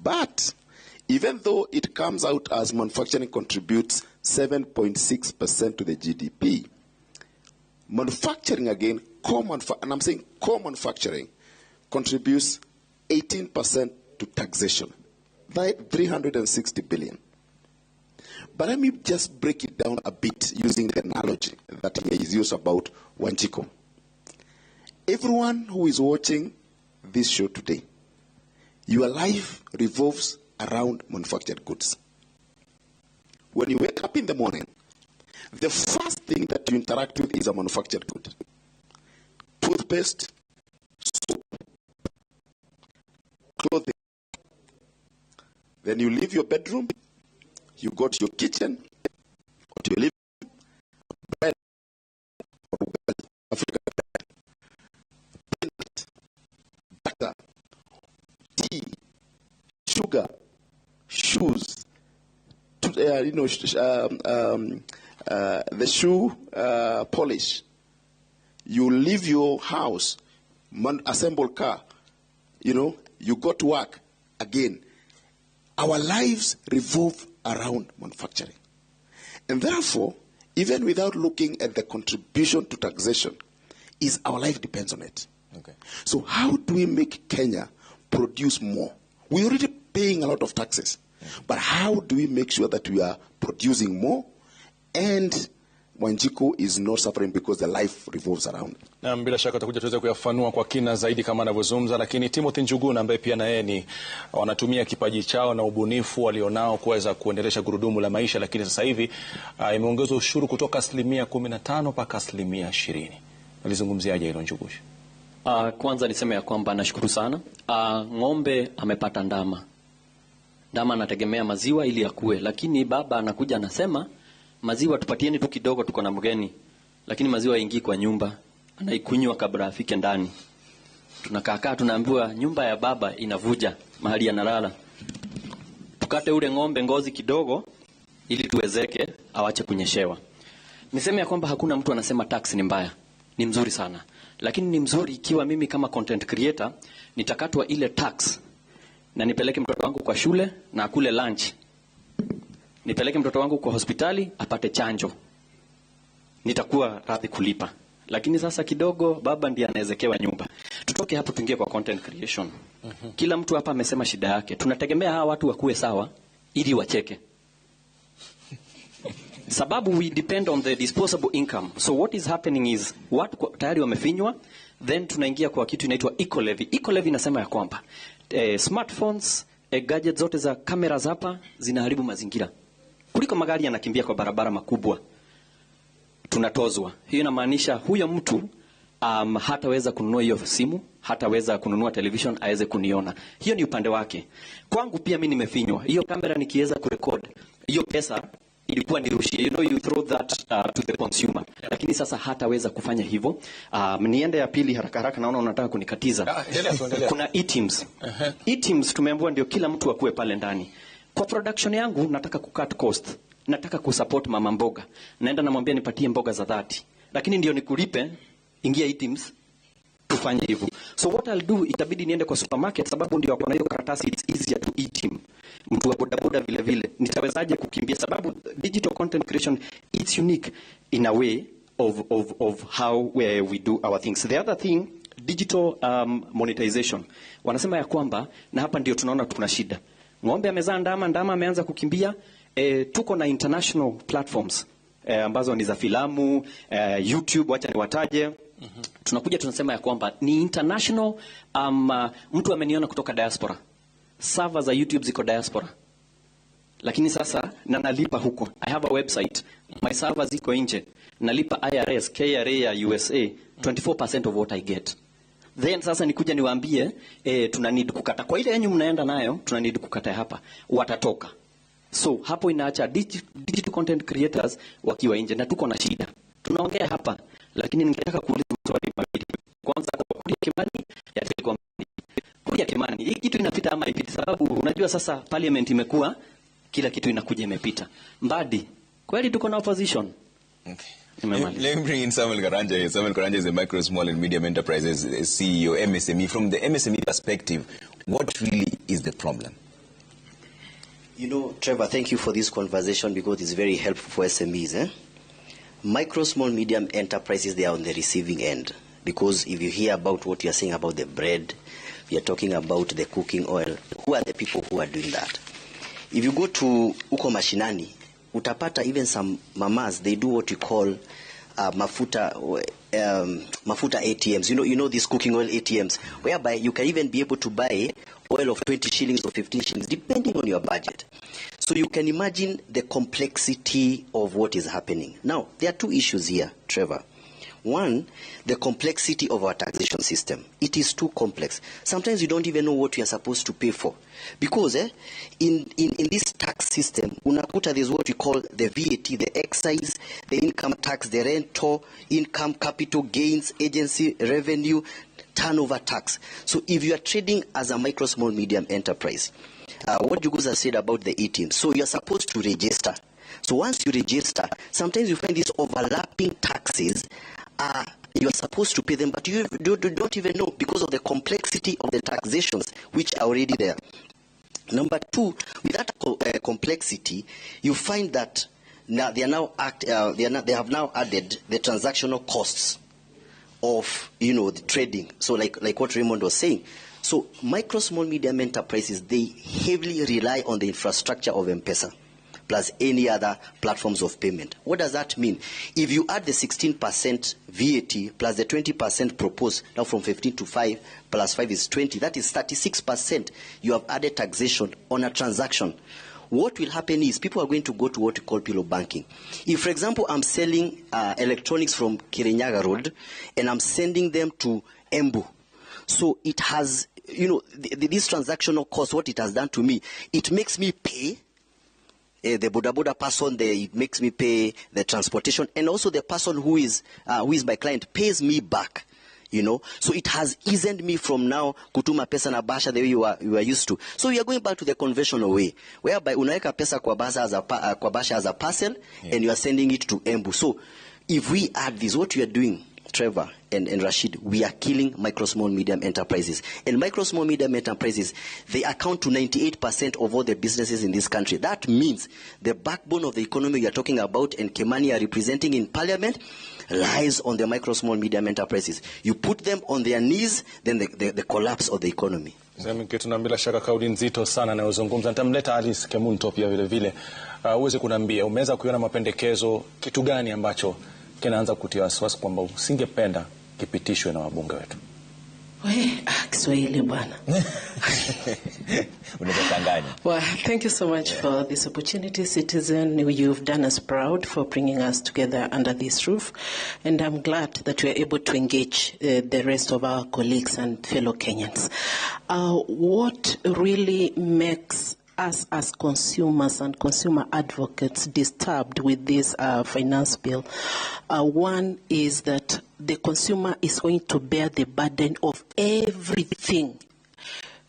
But even though it comes out as manufacturing contributes 7.6% to the GDP, manufacturing again, and I'm saying co-manufacturing, contributes 18% to taxation, 360 billion. But let me just break it down a bit using the analogy that here is used about Wanjiku. Everyone who is watching this show today, your life revolves around manufactured goods. When you wake up in the morning, the first thing that you interact with is a manufactured good. Toothpaste, soap, clothing. Then you leave your bedroom, you go to your kitchen, or to your living room, bread, or African bread, peanut, butter, tea, sugar, shoes, the shoe polish. You leave your house, assemble car, you go to work again. Our lives revolve around manufacturing. And therefore, even without looking at the contribution to taxation, is our life depends on it. Okay. So how do we make Kenya produce more? We're already paying a lot of taxes. But how do we make sure that we are producing more and Wanjiku is not suffering because the life revolves around? Na bila shaka tutakuja tuweze kuyafanua kwa kina zaidi kama anavyozungumza, lakini Timothy Njuguna ambaye pia na yeye ni wanatumia kipaji chao na ubunifu walionao kuweza kuendelesha gurudumu la maisha, lakini sasa hivi imeongezwa ushuru kutoka 15% mpaka 20%. Alizungumziaje hilo Njuguna? Kwanza niseme ya kwamba nashukuru sana. Ng'ombe amepata ndama. Ndama anategemea maziwa ili akue, lakini baba anakuja anasema maziwa tupatieni tu kidogo, tuko na mgeni. Lakini maziwa haingii kwa nyumba, anaikunywa kabla afike ndani. Tunakaa tunaambiwa nyumba ya baba inavuja mahali analala. Tukate ule ng'ombe ngozi kidogo ili tuwezeke awache kunyeshewa. Niseme ya kwamba hakuna mtu anasema tax ni mbaya. Ni mzuri sana. Lakini ni mzuri ikiwa mimi kama content creator nitakatwa ile tax na nipeleke mtoto wangu kwa shule na akule lunch. Nipeleke mtoto wangu kwa hospitali apate chanjo. Nitakuwa radhi kulipa. Lakini sasa kidogo baba ndiye anaezekewa nyumba. Tutoke hapo tuingie kwa content creation. Kila mtu hapa amesema shida yake. Tunategemea hawa watu wakuwe sawa ili wacheke. Sababu we depend on the disposable income. So what is happening is watu tayari wamefinywa, then tunaingia kwa kitu inaitwa eco levy. Eco levy inasema ya kwamba smartphones, gadgets zote za kamera hapa zinaharibu mazingira. Kuliko magari yanakimbia kwa barabara makubwa. Tunatozwa. Hiyo inamaanisha huyo mtu hataweza kununua hiyo simu, hataweza kununua television aweze kuniona. Hiyo ni upande wake. Kwangu pia mimi nimefinywa. Hiyo kamera nikiweza kurekod, hiyo pesa ilikuwa nirushie. You know, you throw that to the consumer. Lakini sasa hataweza kufanya hivyo. Niende ya pili haraka haraka, naona unataka kunikatiza. Endelea. Kuna e-teams. E-teams tumeambiwa ndio kila mtu akuwe pale ndani. Kwa production yangu nataka kucut cost. Nataka kusupport mama mboga. Naenda namwambia nipatie mboga za 30. Lakini ndio nikulipe, ingia e-teams tufanye hivyo. So what I'll do, itabidi niende kwa supermarket sababu ndio wako na hiyo karatasi, it's easier to e-team. Mtu wa bodaboda vile vile. Nitawezaje kukimbia sababu digital content creation, it's unique in a way of how we do our things. The other thing, digital monetization. Wanasema ya kwamba, na hapa ndio tunaona tuna shida. Ng'ombe amezaa ndama, ndama ameanza kukimbia. Tuko na international platforms ambazo ni za filamu, YouTube, wacha niwataje. Tunakuja tunasema ya kwamba ni international. Mtu ameniona kutoka diaspora. Server za YouTube ziko diaspora. Lakini sasa na nalipa huko. I have a website. My server ziko nje. Nalipa IRS, KRA ya USA 24% of what I get. Then sasa nikuja niwaambie tuna need kukata. Kwa ile yenyu mnaenda nayo, tuna need kukata hapa. Watatoka. So hapo inaacha digital content creators wakiwa nje na tuko na shida. Tunaongea hapa lakini ningetaka kuuliza maswali mawili. Kwanza kwa Kuria Kimani, ya pili kwa Kuria Kimani. Hii kitu inapita ama haipiti? Sababu unajua sasa parliament imekuwa kila kitu inakuja imepita. Mbadi, kweli tuko na opposition? Okay. Let me bring in Samuel Karanja here. Samuel Karanja is a micro, small and medium enterprises CEO, MSME. From the MSME perspective, what really is the problem? You know, Trevor, thank you for this conversation because it's very helpful for SMEs. Micro, small, medium enterprises, they are on the receiving end. Because if you hear about what you are saying about the bread, we are talking about the cooking oil. Who are the people who are doing that? If you go to uko mashinani, utapata even some mamas, they do what you call mafuta ATMs. You know these cooking oil ATMs, whereby you can even be able to buy oil of 20 shillings or 15 shillings, depending on your budget. So you can imagine the complexity of what is happening. Now, there are two issues here, Trevor. One, the complexity of our taxation system. It is too complex. Sometimes you don't even know what you are supposed to pay for. Because in this tax system, unakuta there's what we call the VAT, the excise, the income tax, the rental, income, capital gains, agency, revenue, turnover tax. So if you are trading as a micro, small, medium enterprise, what Juguza said about the E-team, so you are supposed to register. So once you register, sometimes you find these overlapping taxes. You are supposed to pay them, but you don't even know because of the complexity of the taxations which are already there. Number two, with that complexity, you find that now they are now they have now added the transactional costs of the trading. So like what Raymond was saying. So micro, small, medium enterprises, they heavily rely on the infrastructure of M-Pesa plus any other platforms of payment. What does that mean? If you add the 16% VAT plus the 20% proposed, now from 15 to 5 plus 5 is 20, that is 36% you have added taxation on a transaction. What will happen is people are going to go to what we call pillow banking. If, for example, I'm selling electronics from Kirinyaga Road and I'm sending them to Embu, so it has, this transactional cost, what it has done to me, it makes me pay the boda boda person, it makes me pay the transportation, and also the person who is my client pays me back, So it has eased me from now kutuma pesa na basha the way you are used to. So we are going back to the conventional way, whereby unaweka pesa kwa basha as a parcel, yeah, and you are sending it to Embu. So if we add this, what we are doing Trevor and Rashid, we are killing micro, small, medium enterprises. And micro, small, medium enterprises, they account to 98% of all the businesses in this country. That means the backbone of the economy we are talking about and Kimani are representing in parliament lies on the micro, small, medium enterprises. You put them on their knees, then the collapse of the economy. Kitu na bila shaka kauli nzito sana anayozungumza. Nitamleta Alice Kemunto pia vile vile. Uweze kuniambia umeweza kuiona mapendekezo, kitu gani ambacho kinaanza kutia wasiwasi kwamba usingependa kipitishwe na wabunge wetu? Kiswahili bwana. Unachanganya. Well, thank you so much for this opportunity, Citizen. You've done us proud for bringing us together under this roof, and I'm glad that we are able to engage the rest of our colleagues and fellow Kenyans. What really makes us as consumers and consumer advocates disturbed with this finance bill, one is that the consumer is going to bear the burden of everything.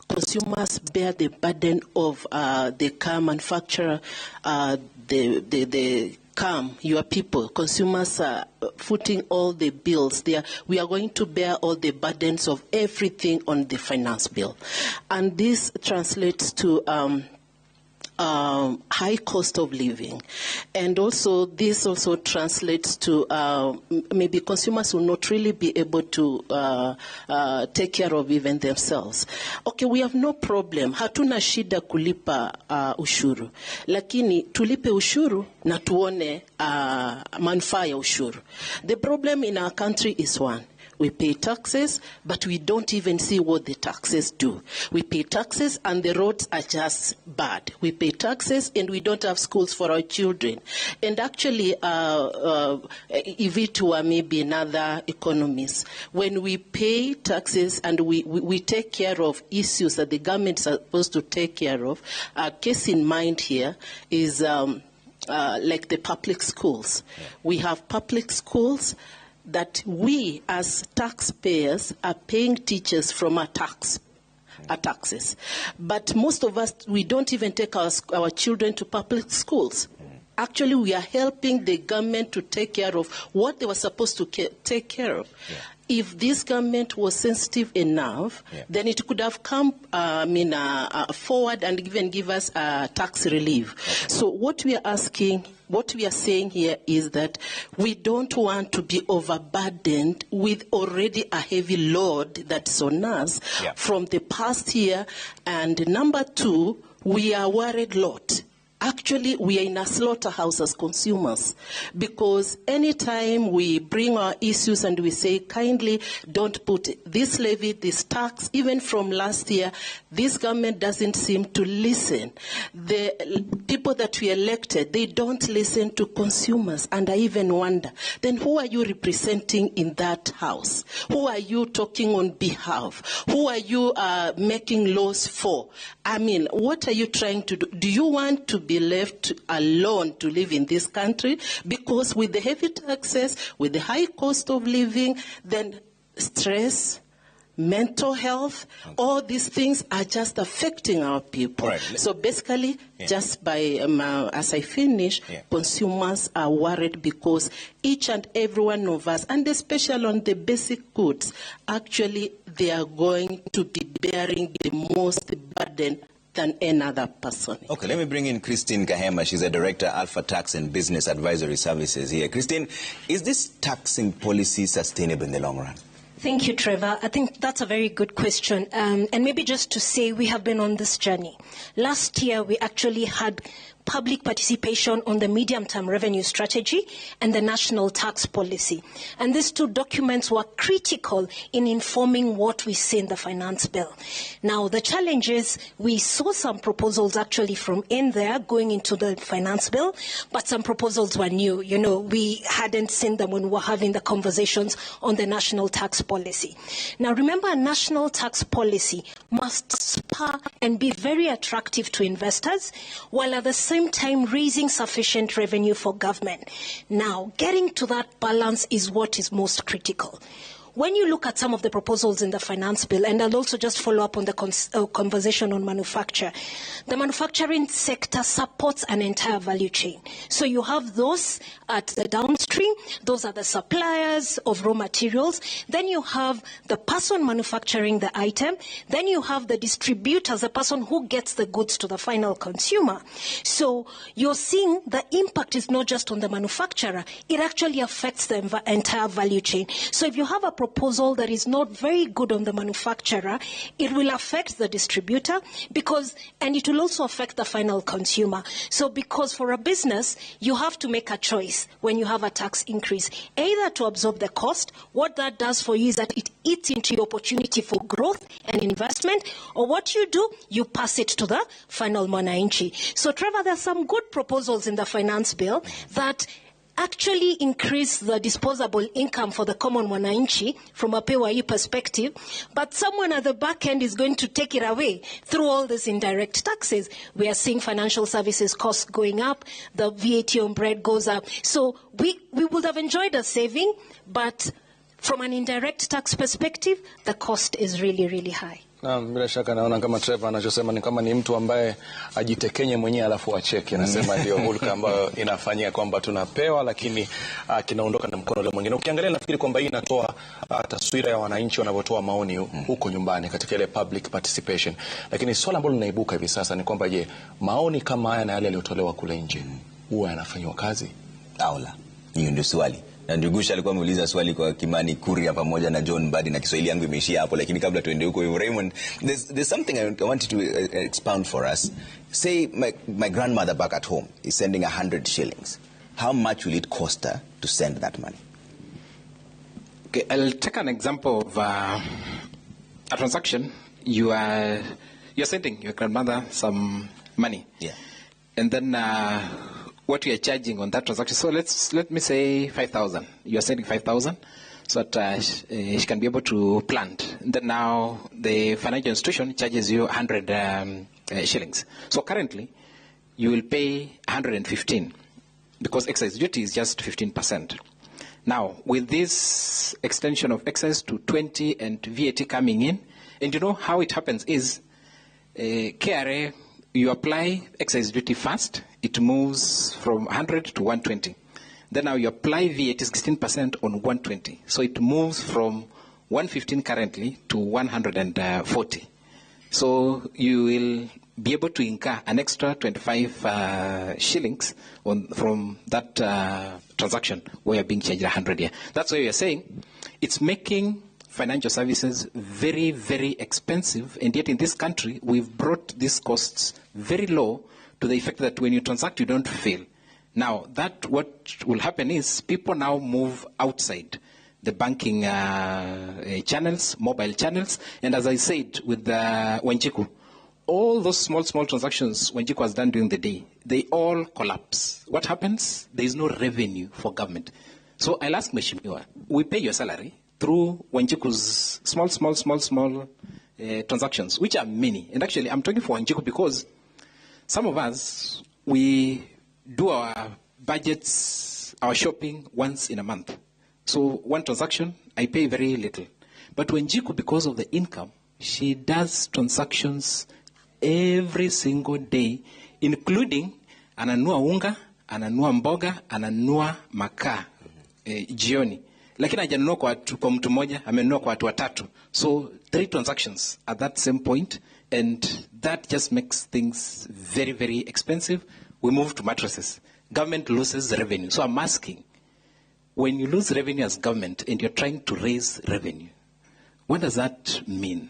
Consumers bear the burden of the car manufacturer, the car, your people. Consumers are footing all the bills. We are going to bear all the burdens of everything on the finance bill. And this translates to high cost of living. And also, this also translates to maybe consumers will not really be able to take care of even themselves. Okay, we have no problem. Hatuna shida kulipa ushuru. Lakini tulipe ushuru na tuone manufaa ya ushuru. The problem in our country is one. We pay taxes, but we don't even see what the taxes do. We pay taxes and the roads are just bad. We pay taxes and we don't have schools for our children. And actually, if it were maybe in other economies, when we pay taxes and we take care of issues that the government is supposed to take care of, a case in mind here is like the public schools. Yeah. We have public schools that we as taxpayers are paying teachers from our taxes. But most of us, we don't even take our children to public schools. Actually, we are helping the government to take care of what they were supposed to take care of. Yeah. If this government was sensitive enough, then it could have come forward and even give us tax relief. Okay. So what we are asking, what we are saying here is that we don't want to be overburdened with already a heavy load that's on us from the past year. And number two, we are worried a lot. Actually, we are in a slaughterhouse as consumers, because anytime we bring our issues and we say, kindly don't put this levy, this tax, even from last year, this government doesn't seem to listen. The people that we elected, they don't listen to consumers. And I even wonder, then who are you representing in that house? Who are you talking on behalf? Who are you making laws for? I mean, what are you trying to do? Do you want to be left alone to live in this country? Because with the heavy taxes, with the high cost of living, then stress, mental health, all these things are just affecting our people. Right. So basically, just by, as I finish, consumers are worried because each and every one of us, and especially on the basic goods, actually they are going to be bearing the most burden than another person. Okay, let me bring in Christine Kahema. She's a director, Alpha Tax and Business Advisory Services here. Christine, is this taxing policy sustainable in the long run? Thank you, Trevor. I think that's a very good question. And maybe just to say we have been on this journey. Last year, we actually had public participation on the medium-term revenue strategy and the national tax policy. And these two documents were critical in informing what we see in the finance bill. Now, the challenge is we saw some proposals actually from in there going into the finance bill, but some proposals were new. You know, we hadn't seen them when we were having the conversations on the national tax policy. Now, remember, a national tax policy must spur and be very attractive to investors, while at the same time raising sufficient revenue for government. Now, getting to that balance is what is most critical. When you look at some of the proposals in the finance bill, and I'll also just follow up on the conversation on manufacture, the manufacturing sector supports an entire value chain. So you have those at the downstream, those are the suppliers of raw materials. Then you have the person manufacturing the item. Then you have the distributors, the person who gets the goods to the final consumer. So you're seeing the impact is not just on the manufacturer, it actually affects the entire value chain. So if you have a proposal that is not very good on the manufacturer, it will affect the distributor because, and it will also affect the final consumer. So because for a business, you have to make a choice when you have a tax increase, either to absorb the cost. What that does for you is that it eats into your opportunity for growth and investment, or what you do, you pass it to the final mwananchi. So Trevor, there are some good proposals in the finance bill that actually increase the disposable income for the common mwananchi from a PAYE perspective, but someone at the back end is going to take it away through all these indirect taxes. We are seeing financial services costs going up, the VAT on bread goes up. So we would have enjoyed a saving, but from an indirect tax perspective, the cost is really, really high. Naam, bila shaka naona kama Trevor anachosema ni kama ni mtu ambaye ajitekenye mwenyewe alafu acheke. Anasema ndio hulka ambayo inafanyia kwamba tunapewa lakini kinaondoka na mkono ule mwingine. Ukiangalia nafikiri kwamba hii inatoa taswira ya wananchi wanavyotoa maoni huko nyumbani katika ile public participation. Lakini swala ambalo linaibuka hivi sasa ni kwamba je, maoni kama haya na yale yaliyotolewa kule nje huwa yanafanywa kazi au la? Hiyo ndio swali. Na Njugusha alikuwa ameuliza swali kwa Kimani Kuria pamoja na John Mbadi, na Kiswahili yangu imeishia hapo, lakini kabla tuende huko, Raymond, there's something I wanted to expound for us. Say my grandmother back at home is sending 100 shillings. How much will it cost her to send that money? Okay, I'll take an example of a transaction. You're sending your grandmother some money. Yeah. And then what we are charging on that transaction. So let me say 5,000. You are sending 5,000 so that she can be able to plant. And then now the financial institution charges you 100 shillings. So currently you will pay 115 because excise duty is just 15%. Now with this extension of excise to 20 and VAT coming in, and you know how it happens is KRA, you apply excise duty first, it moves from 100 to 120. Then now you apply VAT 16% on 120. So it moves from 115 currently to 140. So you will be able to incur an extra 25 shillings from that transaction where you're being charged 100 here. That's why we are saying it's making financial services very, very expensive, and yet in this country we've brought these costs very low to the effect that when you transact you don't fail. Now that what will happen is people now move outside the banking channels, mobile channels, and as I said with Wanjiku, all those small transactions Wanjiku has done during the day, they all collapse. What happens? There is no revenue for government. So I'll ask Mheshimiwa, we pay your salary through Wanjiku's small transactions, which are many. And actually, I'm talking for Wanjiku because some of us, we do our budgets, our shopping once in a month. So one transaction, I pay very little. But Wanjiku, because of the income, she does transactions every single day, including ananua unga, ananua mboga, ananua makaa, jioni. Lakini hajanunua kwa mtu mmoja, amenunua kwa watu watatu. So 3 transactions at that same point, and that just makes things very, very expensive. We move to mattresses. Government loses revenue. So I'm asking, when you lose revenue as government and you're trying to raise revenue, what does that mean?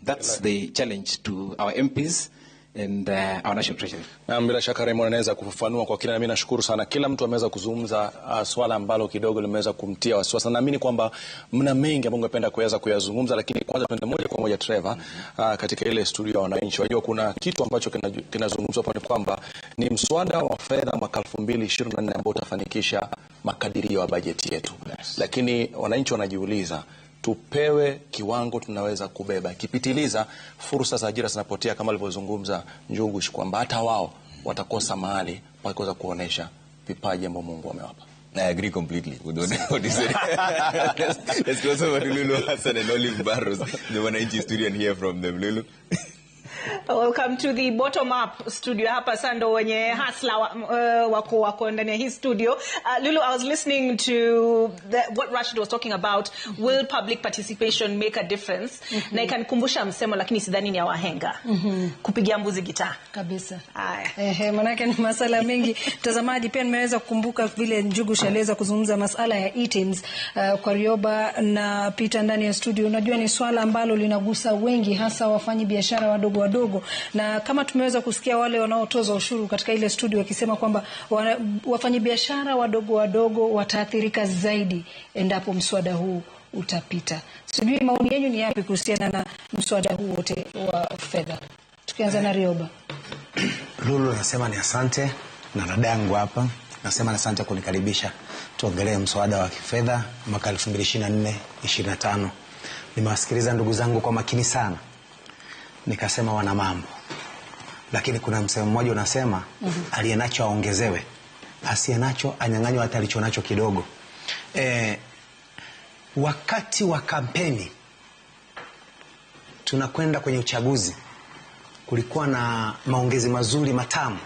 That's the challenge to our MPs and our national treasury. Na bila shaka Raymond anaweza kufafanua kwa kina, na mimi nashukuru sana kila mtu ameweza kuzungumza swala ambalo kidogo limeweza kumtia wasiwasi. Naamini kwamba mna mengi ambayo ungependa kuweza kuyazungumza, lakini kwanza tuende moja kwa moja Trevor katika ile studio ya wananchi. Wajua kuna kitu ambacho kinazungumzwa hapo ni kwamba ni mswada wa fedha mwaka 2024 ambao utafanikisha makadirio ya bajeti yetu. Yes. Lakini wananchi wanajiuliza, tupewe kiwango tunaweza kubeba. Kipitiliza fursa za ajira zinapotea, kama alivyozungumza Njugusha kwamba hata wao watakosa mahali pa kuweza kuonesha vipaji ambavyo Mungu amewapa. I agree completely with what you said. Let's cross over to Lulu Hassan and Olive Barrows, the Mwananchi studio, and hear from them. Lulu. Welcome to the bottom up studio. Hapa sando wenye hasla wako ndani ya hii studio. Lulu, I was listening to what Rashid was talking about. Will public participation make a difference? Na ikanikumbusha msemo, lakini sidhani ni ya wahenga. Kupigia mbuzi gitaa. Kabisa. Ehe, manake ni masala mengi. Mtazamaji, pia nimeweza kukumbuka vile Njugush aliweza kuzungumza masala ya eTIMS kwa Rioba na Peter ndani ya studio. Unajua ni swala ambalo linagusa wengi, hasa wafanyi biashara wadogo wadogo. Na kama tumeweza kusikia wale wanaotoza ushuru katika ile studio wakisema kwamba wafanyabiashara wadogo wadogo wataathirika zaidi endapo mswada huu utapita. Sijui maoni yenu ni yapi kuhusiana na mswada huu wote wa fedha. Tukianza na Rioba. Lulu, nasema ni asante, na dadangu hapa nasema asante kunikaribisha tuongelee mswada wa kifedha mwaka 2024-2025. Nimewasikiliza ndugu zangu kwa makini sana. Nikasema wana mambo. Lakini kuna msemo mmoja unasema aliyenacho aongezewe, asiyenacho anyang'anywe hata alichonacho kidogo. Wakati wa kampeni tunakwenda kwenye uchaguzi, kulikuwa na maongezi mazuri matamu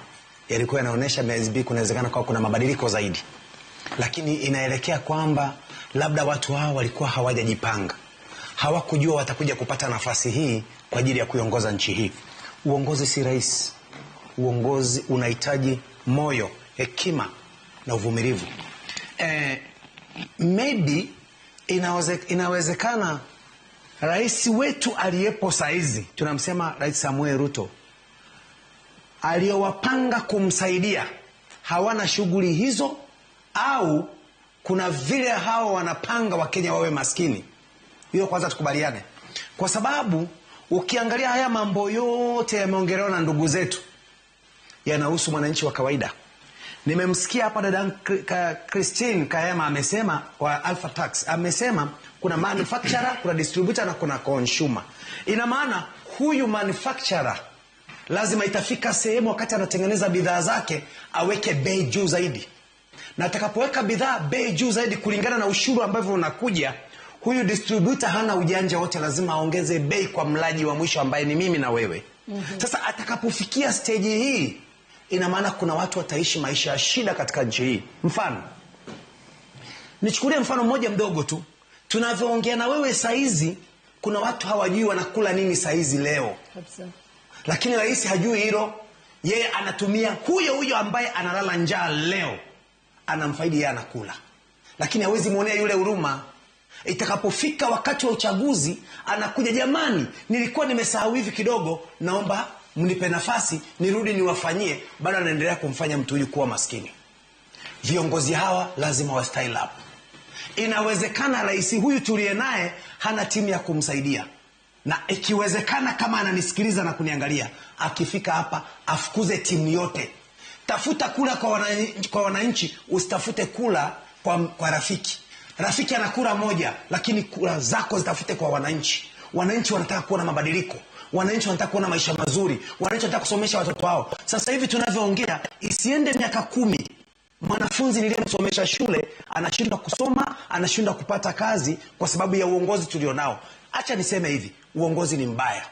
yalikuwa yanaonyesha MSB kunawezekana kwa kuna mabadiliko zaidi. Lakini inaelekea kwamba labda watu hao walikuwa hawajajipanga. Hawakujua watakuja kupata nafasi hii kwa ajili ya kuiongoza nchi hii. Uongozi si rahisi. Uongozi unahitaji moyo, hekima na uvumilivu. Maybe inawezekana rais wetu aliyepo saizi, tunamsema Rais Samuel Ruto, aliyowapanga kumsaidia hawana shughuli hizo, au kuna vile hao wanapanga Wakenya wawe maskini. Hiyo kwanza tukubaliane. Kwa sababu ukiangalia haya mambo yote yameongelewa na ndugu zetu yanahusu mwananchi wa kawaida. Nimemsikia hapa dada Christine Kahema amesema wa Alpha Tax, amesema kuna manufacturer, kuna distributor na kuna consumer. Ina maana huyu manufacturer lazima itafika sehemu wakati anatengeneza bidhaa zake aweke bei juu zaidi. Na atakapoweka bidhaa bei juu zaidi kulingana na ushuru ambavyo unakuja, huyu distributor hana ujanja wote, lazima aongeze bei kwa mlaji wa mwisho ambaye ni mimi na wewe. Sasa atakapofikia stage hii, ina maana kuna watu wataishi maisha ya shida katika nchi hii. Mfano, nichukulie mfano mmoja mdogo tu. Tunavyoongea na wewe saizi, kuna watu hawajui wanakula nini saizi leo. Kabisa. Lakini rais hajui hilo. Yeye anatumia huyo huyo ambaye analala njaa leo, anamfaidi yeye anakula. Lakini hawezi muonea yule huruma. Itakapofika wakati wa uchaguzi anakuja, jamani, nilikuwa nimesahau hivi kidogo, naomba mnipe nafasi nirudi niwafanyie. Bado anaendelea kumfanya mtu huyu kuwa maskini. Viongozi hawa lazima wa style up. Inawezekana rais huyu tuliye naye hana timu ya kumsaidia. Na ikiwezekana kama ananisikiliza na kuniangalia, akifika hapa afukuze timu yote. Tafuta kula kwa wananchi, usitafute kula kwa rafiki. Rafiki ana kura moja, lakini kura zako zitafute kwa wananchi. Wananchi wanataka kuona mabadiliko. Wananchi wanataka kuona maisha mazuri. Wananchi wanataka kusomesha watoto wao. Sasa hivi tunavyoongea, isiende miaka 10 mwanafunzi niliyemsomesha shule anashindwa kusoma, anashindwa kupata kazi kwa sababu ya uongozi tulionao. Acha niseme hivi, uongozi ni mbaya.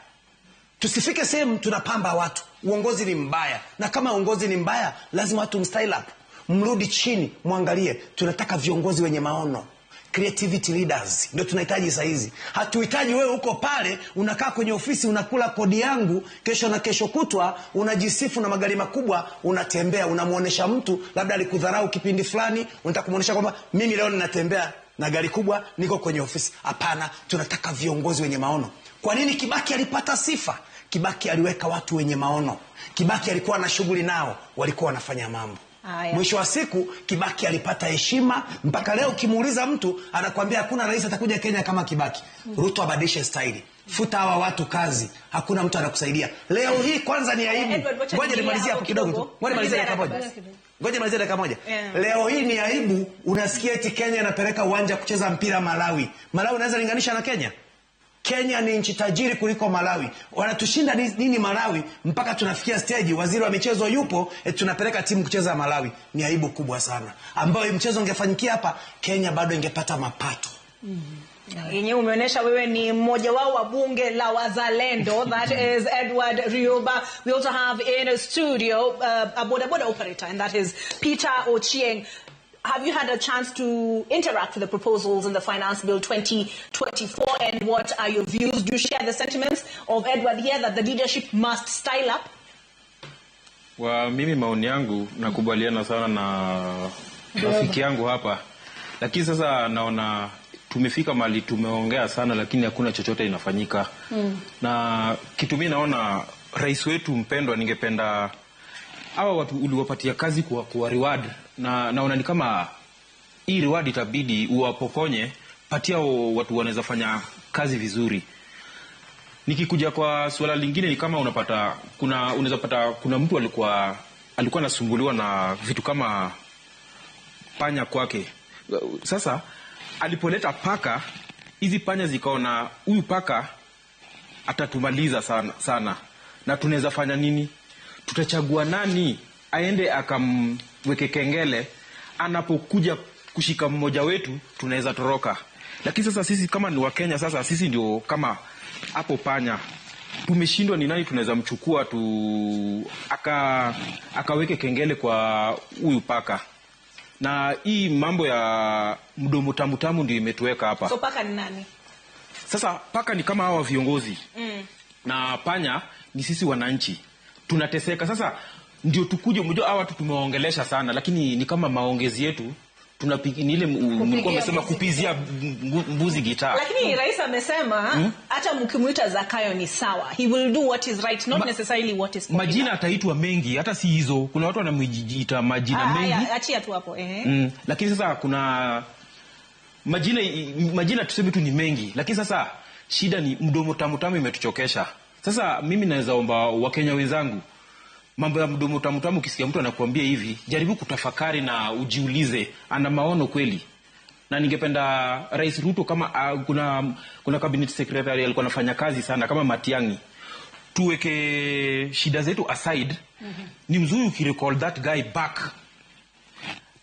Tusifike sehemu tunapamba watu. Uongozi ni mbaya. Na kama uongozi ni mbaya, lazima watu mstyle up. Mrudi chini, muangalie. Tunataka viongozi wenye maono. Creativity leaders ndio tunahitaji saa hizi. Hatuhitaji wewe uko pale unakaa kwenye ofisi unakula kodi yangu, kesho na kesho kutwa unajisifu na magari makubwa, unatembea unamuonesha mtu labda alikudharau kipindi fulani, unataka kumuonesha kwamba mimi leo ninatembea na gari kubwa, niko kwenye ofisi. Hapana, tunataka viongozi wenye maono. Kwa nini Kibaki alipata sifa? Kibaki aliweka watu wenye maono. Kibaki alikuwa na shughuli nao, walikuwa wanafanya mambo. Mwisho wa siku Kibaki alipata heshima mpaka leo ukimuuliza mtu anakuambia hakuna rais atakuja Kenya kama Kibaki. Ruto abadilishe staili. Futa hawa watu kazi. Hakuna mtu anakusaidia. Leo hii kwanza ni aibu. Ngoja nimalizie hapo kidogo tu. Ngoja nimalizie dakika moja. Ngoja nimalizie dakika moja. Leo hii ni aibu, unasikia eti Kenya inapeleka uwanja kucheza mpira Malawi. Malawi unaweza linganisha na Kenya? Kenya ni nchi tajiri kuliko Malawi. Wanatushinda nini Malawi mpaka tunafikia stage waziri wa michezo yupo, tunapeleka timu kucheza Malawi? Ni aibu kubwa sana, ambayo mchezo ungefanyikia hapa Kenya bado ingepata mapato. Yenyewe umeonyesha wewe ni mmoja wao wa bunge la wazalendo. That is Edward Rioba. We also have in a studio a boda boda operator, and that is Peter Ochieng. Have you had a chance to interact with the proposals in the Finance Bill 2024, and what are your views? Do you share the sentiments of Edward here that the leadership must style up? Wa mimi maoni yangu nakubaliana sana na rafiki yangu hapa, lakini sasa naona tumefika mahali tumeongea sana lakini hakuna chochote inafanyika. Na kitu mimi naona rais wetu mpendwa, ningependa hawa watu uliwapatia kazi kwa reward, na naona ni kama hii reward itabidi uwapokonye, patia watu wanaweza fanya kazi vizuri. Nikikuja kwa suala lingine ni kama unapata kuna unaweza pata kuna mtu alikuwa anasumbuliwa na vitu kama panya kwake. Sasa alipoleta paka, hizi panya zikaona huyu paka atatumaliza sana sana, na tunaweza fanya nini? Tutachagua nani aende akamweke kengele, anapokuja kushika mmoja wetu tunaweza toroka. Lakini sasa sisi kama ni Wakenya, sasa sisi ndio kama hapo panya tumeshindwa ni nani tunaweza mchukua tu akaweke kengele kwa huyu paka. Na hii mambo ya mdomo tamu tamu ndio imetuweka hapa. So paka ni nani? Sasa paka ni kama hawa viongozi. Na panya ni sisi wananchi. Tunateseka. Sasa ndio tukuje, mjua hawa watu tumewaongelesha sana, lakini ni kama maongezi yetu tunapiga ni ile mlikuwa mmesema kupizia mbuzi gitaa. Lakini rais amesema hata mkimuita Zakayo ni sawa. He will do what is right, not necessarily what is popular. Majina ataitwa mengi, hata si hizo. Kuna watu wanamuita majina mengi. Achia tu hapo. Lakini sasa kuna majina tuseme tu ni mengi. Lakini sasa shida ni mdomo tamu tamu imetuchokesha. Sasa mimi naweza omba Wakenya wenzangu, mambo ya mdomo tamu tamu, ukisikia mtu anakuambia hivi, jaribu kutafakari na ujiulize ana maono kweli. Na ningependa Rais Ruto kama kuna cabinet secretary alikuwa anafanya kazi sana kama Matiang'i, tuweke shida zetu aside. Ni mzuri ukirecall that guy back.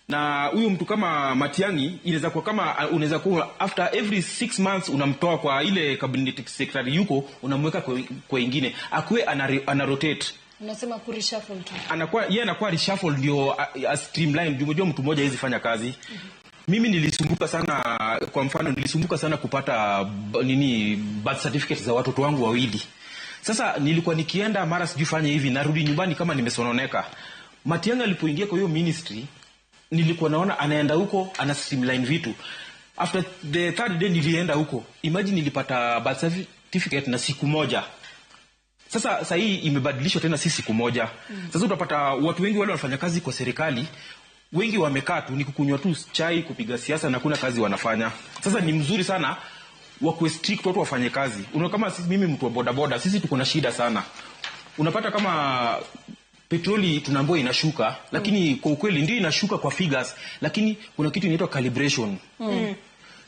Na huyo mtu kama Matiang'i inaweza kuwa kama unaweza kuwa after every 6 months unamtoa kwa ile cabinet secretary yuko, unamweka kwa ingine, akuwe ana rotate. Unasema ku reshuffle tu. Anakuwa yeye anakuwa reshuffle ndio streamline. Unajua mtu mmoja hizi fanya kazi. Mimi nilisumbuka sana, kwa mfano nilisumbuka sana kupata nini birth certificate za watoto wangu wawili. Sasa nilikuwa nikienda mara sijui fanya hivi, narudi nyumbani kama nimesononeka. Matiang'i alipoingia kwa hiyo ministry, nilikuwa naona anaenda huko ana streamline vitu. After the third day nilienda huko, imagine nilipata birth certificate na siku moja. Sasa hii imebadilishwa tena si siku moja. Sasa utapata watu wengi wale wanafanya kazi kwa serikali, wengi wamekaa tu ni kukunywa tu chai, kupiga siasa na kuna kazi wanafanya. Sasa ni mzuri sana wakuwe strict, watu wafanye kazi. Unaona kama mimi mtu wa boda boda, sisi tuko na shida sana. Unapata kama petroli tunaambiwa inashuka, lakini kwa ukweli ndio inashuka kwa figures, lakini kuna kitu inaitwa calibration.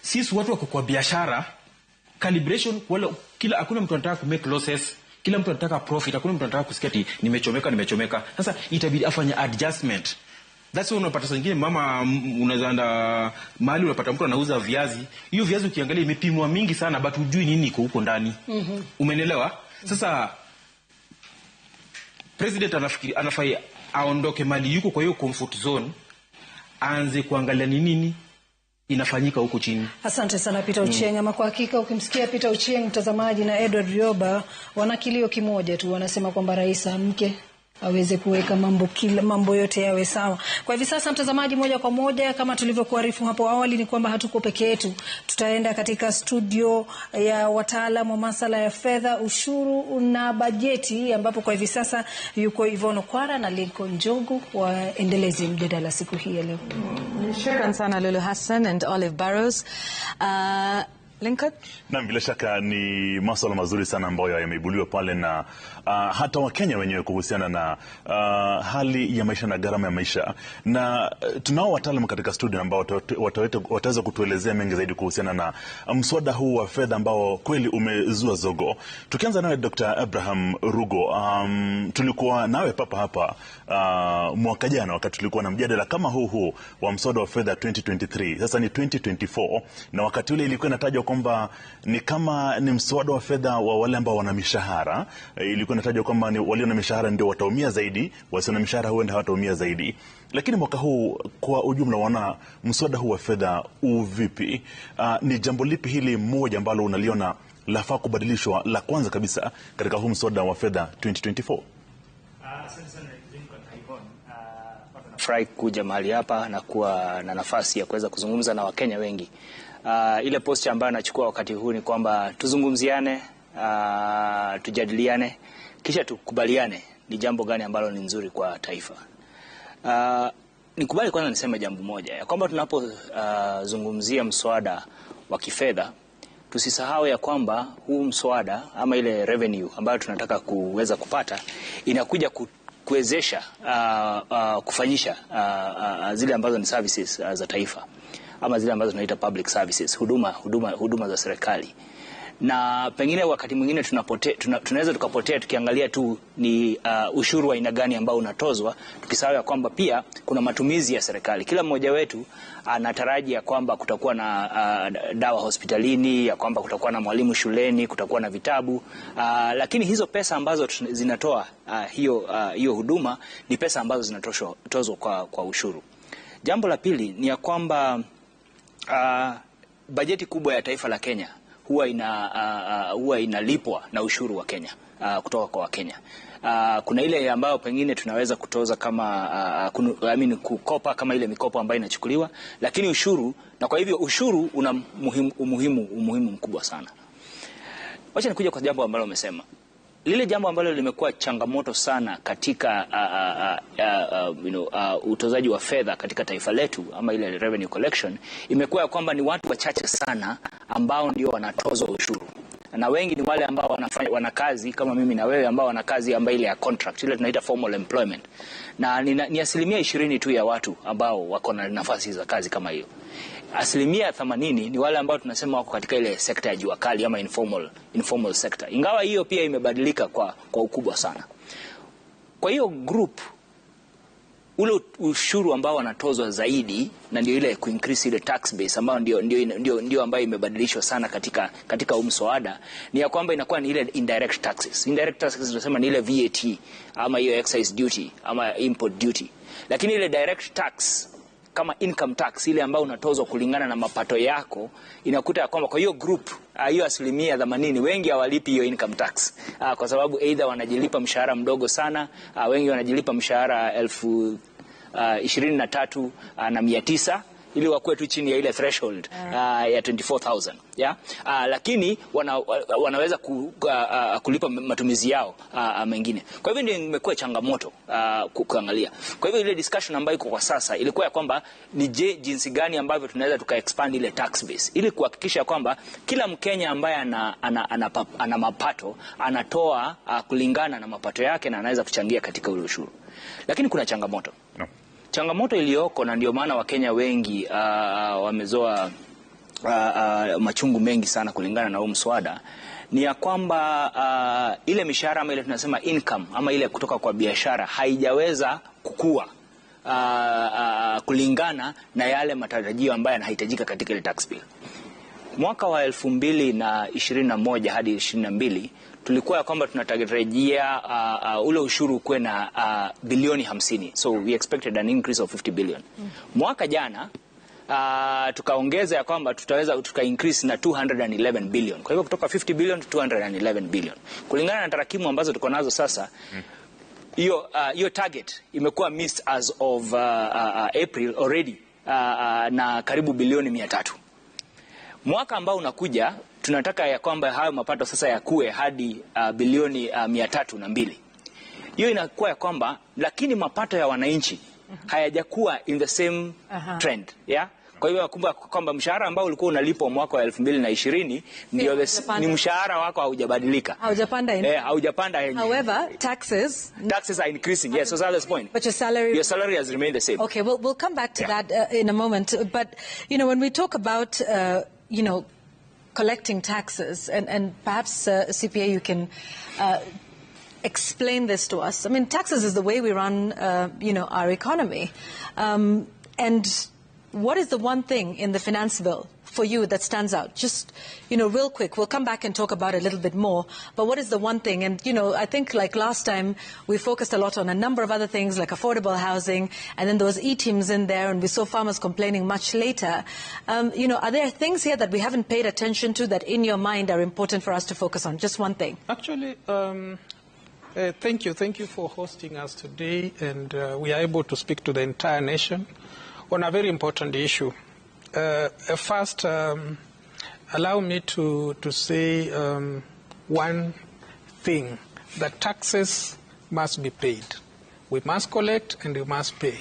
Sisi watu wako kwa biashara, calibration wala kila hakuna mtu anataka ku make losses. Kila mtu anataka profit, hakuna mtu anataka kusikia ati nimechomeka. Sasa itabidi afanye adjustment. That's why unapata saa nyingine mama, unaweza enda mahali unapata mtu anauza viazi. Hiyo viazi ukiangalia imepimwa mingi sana, but hujui nini iko huko ndani. Umeelewa? Sasa president anafikiri anafai aondoke mali yuko kwa hiyo comfort zone, aanze kuangalia ni nini inafanyika huko chini. Asante sana Peter Ochieng. Ama kwa hakika ukimsikia Peter Ochieng mtazamaji na Edward Rioba wana kilio kimoja tu, wanasema kwamba rais amke aweze kuweka mambo yote yawe sawa. Kwa hivi sasa mtazamaji, moja kwa moja kama tulivyokuarifu hapo awali ni kwamba hatuko peke yetu. Tutaenda katika studio ya wataalamu wa masuala ya fedha, ushuru na bajeti, ambapo kwa hivi sasa yuko Yvonne Okwara na Lincoln Njogu waendeleze mjadala siku hii ya leo. Shukran sana Lulu Hassan and Olive Barrows. Lincoln? Na bila shaka ni masuala mazuri sana ambayo yameibuliwa pale na hata Wakenya wenyewe kuhusiana na hali ya maisha na gharama ya maisha. Na tunao wataalamu katika studio ambao wataweza kutuelezea mengi zaidi kuhusiana na mswada huu wa fedha ambao kweli umezua zogo. Tukianza nawe Dr. Abraham Rugo, tulikuwa nawe papa hapa mwaka jana wakati tulikuwa na mjadala kama huu wa mswada wa fedha 2023. Sasa ni 2024, na wakati ule ilikuwa inatajwa kwamba ni kama ni mswada wa fedha wa wale ambao wana mishahara. Ilikuwa inatajwa kwamba ni walio na mishahara ndio wataumia zaidi, wasio na mishahara huenda hawataumia zaidi. Lakini mwaka huu kwa ujumla wana mswada huu wa fedha uvipi? Ni jambo lipi hili moja ambalo unaliona lafaa kubadilishwa la kwanza kabisa katika huu mswada wa fedha 2024? Nafurahi kuja mahali hapa na kuwa na nafasi ya kuweza kuzungumza na Wakenya wengi. Ile posture ambayo nachukua wakati huu ni kwamba tuzungumziane, tujadiliane, kisha tukubaliane ni jambo gani ambalo ni nzuri kwa taifa. Nikubali kwanza niseme jambo moja, ya kwamba tunapozungumzia mswada wa kifedha tusisahau ya kwamba huu mswada ama ile revenue ambayo tunataka kuweza kupata inakuja kuwezesha kufanyisha zile ambazo ni services za taifa ama zile ambazo tunaita public services, huduma za serikali. Na pengine wakati mwingine tunaweza tukapotea tukiangalia tu ni ushuru wa aina gani ambao unatozwa, tukisahau ya kwamba pia kuna matumizi ya serikali. Kila mmoja wetu anataraji ya kwamba kutakuwa na dawa hospitalini, ya kwamba kutakuwa na mwalimu shuleni, kutakuwa na vitabu, lakini hizo pesa ambazo zinatoa hiyo huduma ni pesa ambazo zinatozwa kwa ushuru. Jambo la pili ni ya kwamba bajeti kubwa ya taifa la Kenya huwa inalipwa na ushuru wa Kenya, kutoka kwa Wakenya. Kuna ile ambayo pengine tunaweza kutoza kama kukopa kama ile mikopo ambayo inachukuliwa, lakini ushuru, na kwa hivyo ushuru una umuhimu mkubwa sana. Wacha nikuja kwa jambo ambalo umesema. Lile jambo ambalo limekuwa changamoto sana katika utozaji wa fedha katika taifa letu ama ile revenue collection imekuwa kwamba ni watu wachache sana ambao ndio wanatozwa ushuru. Na wengi ni wale ambao wana kazi kama mimi na wewe, ambao wana kazi ambayo ile ya contract, ile tunaita formal employment. Na ni 20% tu ya watu ambao wako na nafasi za kazi kama hiyo. 80% ni wale ambao tunasema wako katika ile sekta ya jua kali ama informal sector. Ingawa hiyo pia imebadilika kwa ukubwa sana. Kwa hiyo group ule ushuru ambao wanatozwa zaidi, na ndio ile kuincrease ile tax base ambayo ndio ambayo imebadilishwa sana katika mswada, ni ya kwamba inakuwa ni ile indirect taxes. Indirect taxes tunasema ni ile VAT ama hiyo excise duty ama import duty. Lakini ile direct tax kama income tax ile ambayo unatozwa kulingana na mapato yako, inakuta kwamba kwa hiyo group hiyo 80% wengi hawalipi hiyo income tax, kwa sababu either wanajilipa mshahara mdogo sana, wengi wanajilipa mshahara 23,900 ili wakuwe tu chini ya ile threshold ya 24,000, yeah? Lakini wanaweza kulipa matumizi yao mengine. Kwa hivyo ndio imekuwa changamoto kuangalia. Kwa hivyo ile discussion ambayo iko kwa sasa ilikuwa ya kwamba ni jinsi gani ambavyo tunaweza tuka expand ile tax base ili kuhakikisha kwamba kila Mkenya ambaye ana mapato anatoa kulingana na mapato yake na anaweza kuchangia katika ule ushuru. Lakini kuna changamoto. No. Changamoto iliyoko, na ndio maana Wakenya wengi wamezoa machungu mengi sana kulingana na huu mswada, ni ya kwamba ile mishahara ama ile tunasema income ama ile kutoka kwa biashara haijaweza kukua kulingana na yale matarajio ambayo yanahitajika katika ile tax bill. Mwaka wa 2021 hadi 22 tulikuwa ya kwamba tunatarajia ule ushuru kuwe na bilioni 50. So we expected an increase of 50 billion. Mwaka jana tukaongeza ya kwamba tutaweza tuka increase na 211 billion. Kwa hivyo kutoka 50 billion to 211 billion. Kulingana na tarakimu ambazo tuko nazo sasa, hiyo target imekuwa missed as of April already na karibu bilioni 300. Mwaka ambao unakuja tunataka ya kwamba hayo mapato sasa yakue hadi bilioni 302. Hiyo inakuwa ya kwamba lakini mapato ya wananchi hayajakuwa in the same trend, yeah? Kwa hivyo kumbuka kwamba mshahara ambao ulikuwa unalipwa mwaka wa 2020 ndio ni mshahara wako haujabadilika. Haujapanda. Haujapanda. However, taxes are increasing. Yes, so that's the point. But your salary has remained the same. Okay, we'll come back to that in a moment. But you know, when we talk about you know, collecting taxes, and perhaps CPA, you can explain this to us. I mean, taxes is the way we run, you know, our economy. And what is the one thing in the finance bill for you that stands out? Just, you know, real quick, we'll come back and talk about it a little bit more, but what is the one thing? And, you know, I think like last time, we focused a lot on a number of other things like affordable housing, and then there was e-teams in there, and we saw farmers complaining much later. You know, are there things here that we haven't paid attention to that in your mind are important for us to focus on? Just one thing. Actually, thank you. Thank you for hosting us today, and we are able to speak to the entire nation on a very important issue. First, allow me to say one thing, that taxes must be paid. We must collect and we must pay.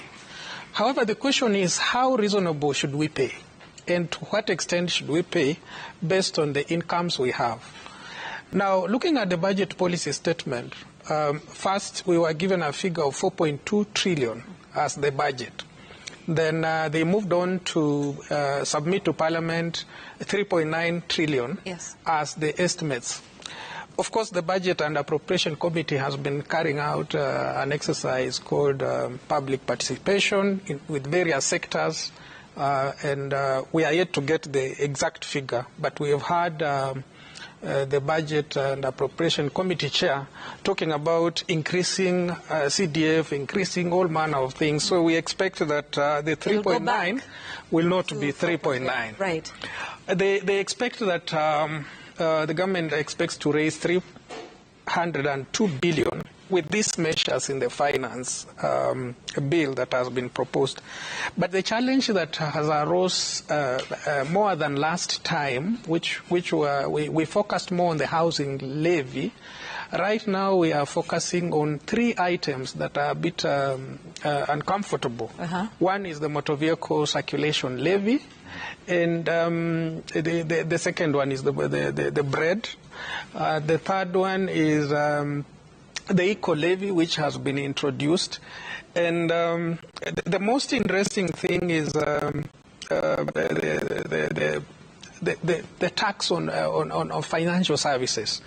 However, the question is, how reasonable should we pay? And to what extent should we pay based on the incomes we have? Now, looking at the budget policy statement, first we were given a figure of 4.2 trillion as the budget. Then they moved on to submit to Parliament 3.9 trillion as the estimates. Of course, the Budget and Appropriation Committee has been carrying out an exercise called public participation with various sectors, and we are yet to get the exact figure, but we have had the Budget and Appropriation Committee chair talking about increasing CDF, increasing all manner of things. So we expect that the 3.9 will not be 3.9. Right. They expect that the government expects to raise 302 billion with these measures in the finance bill that has been proposed. But the challenge that has arose more than last time, which we focused more on the housing levy, right now we are focusing on three items that are a bit uncomfortable. One is the motor vehicle circulation levy, and the second one is the bread. The third one is the eco levy, which has been introduced. And the most interesting thing is the tax on financial services,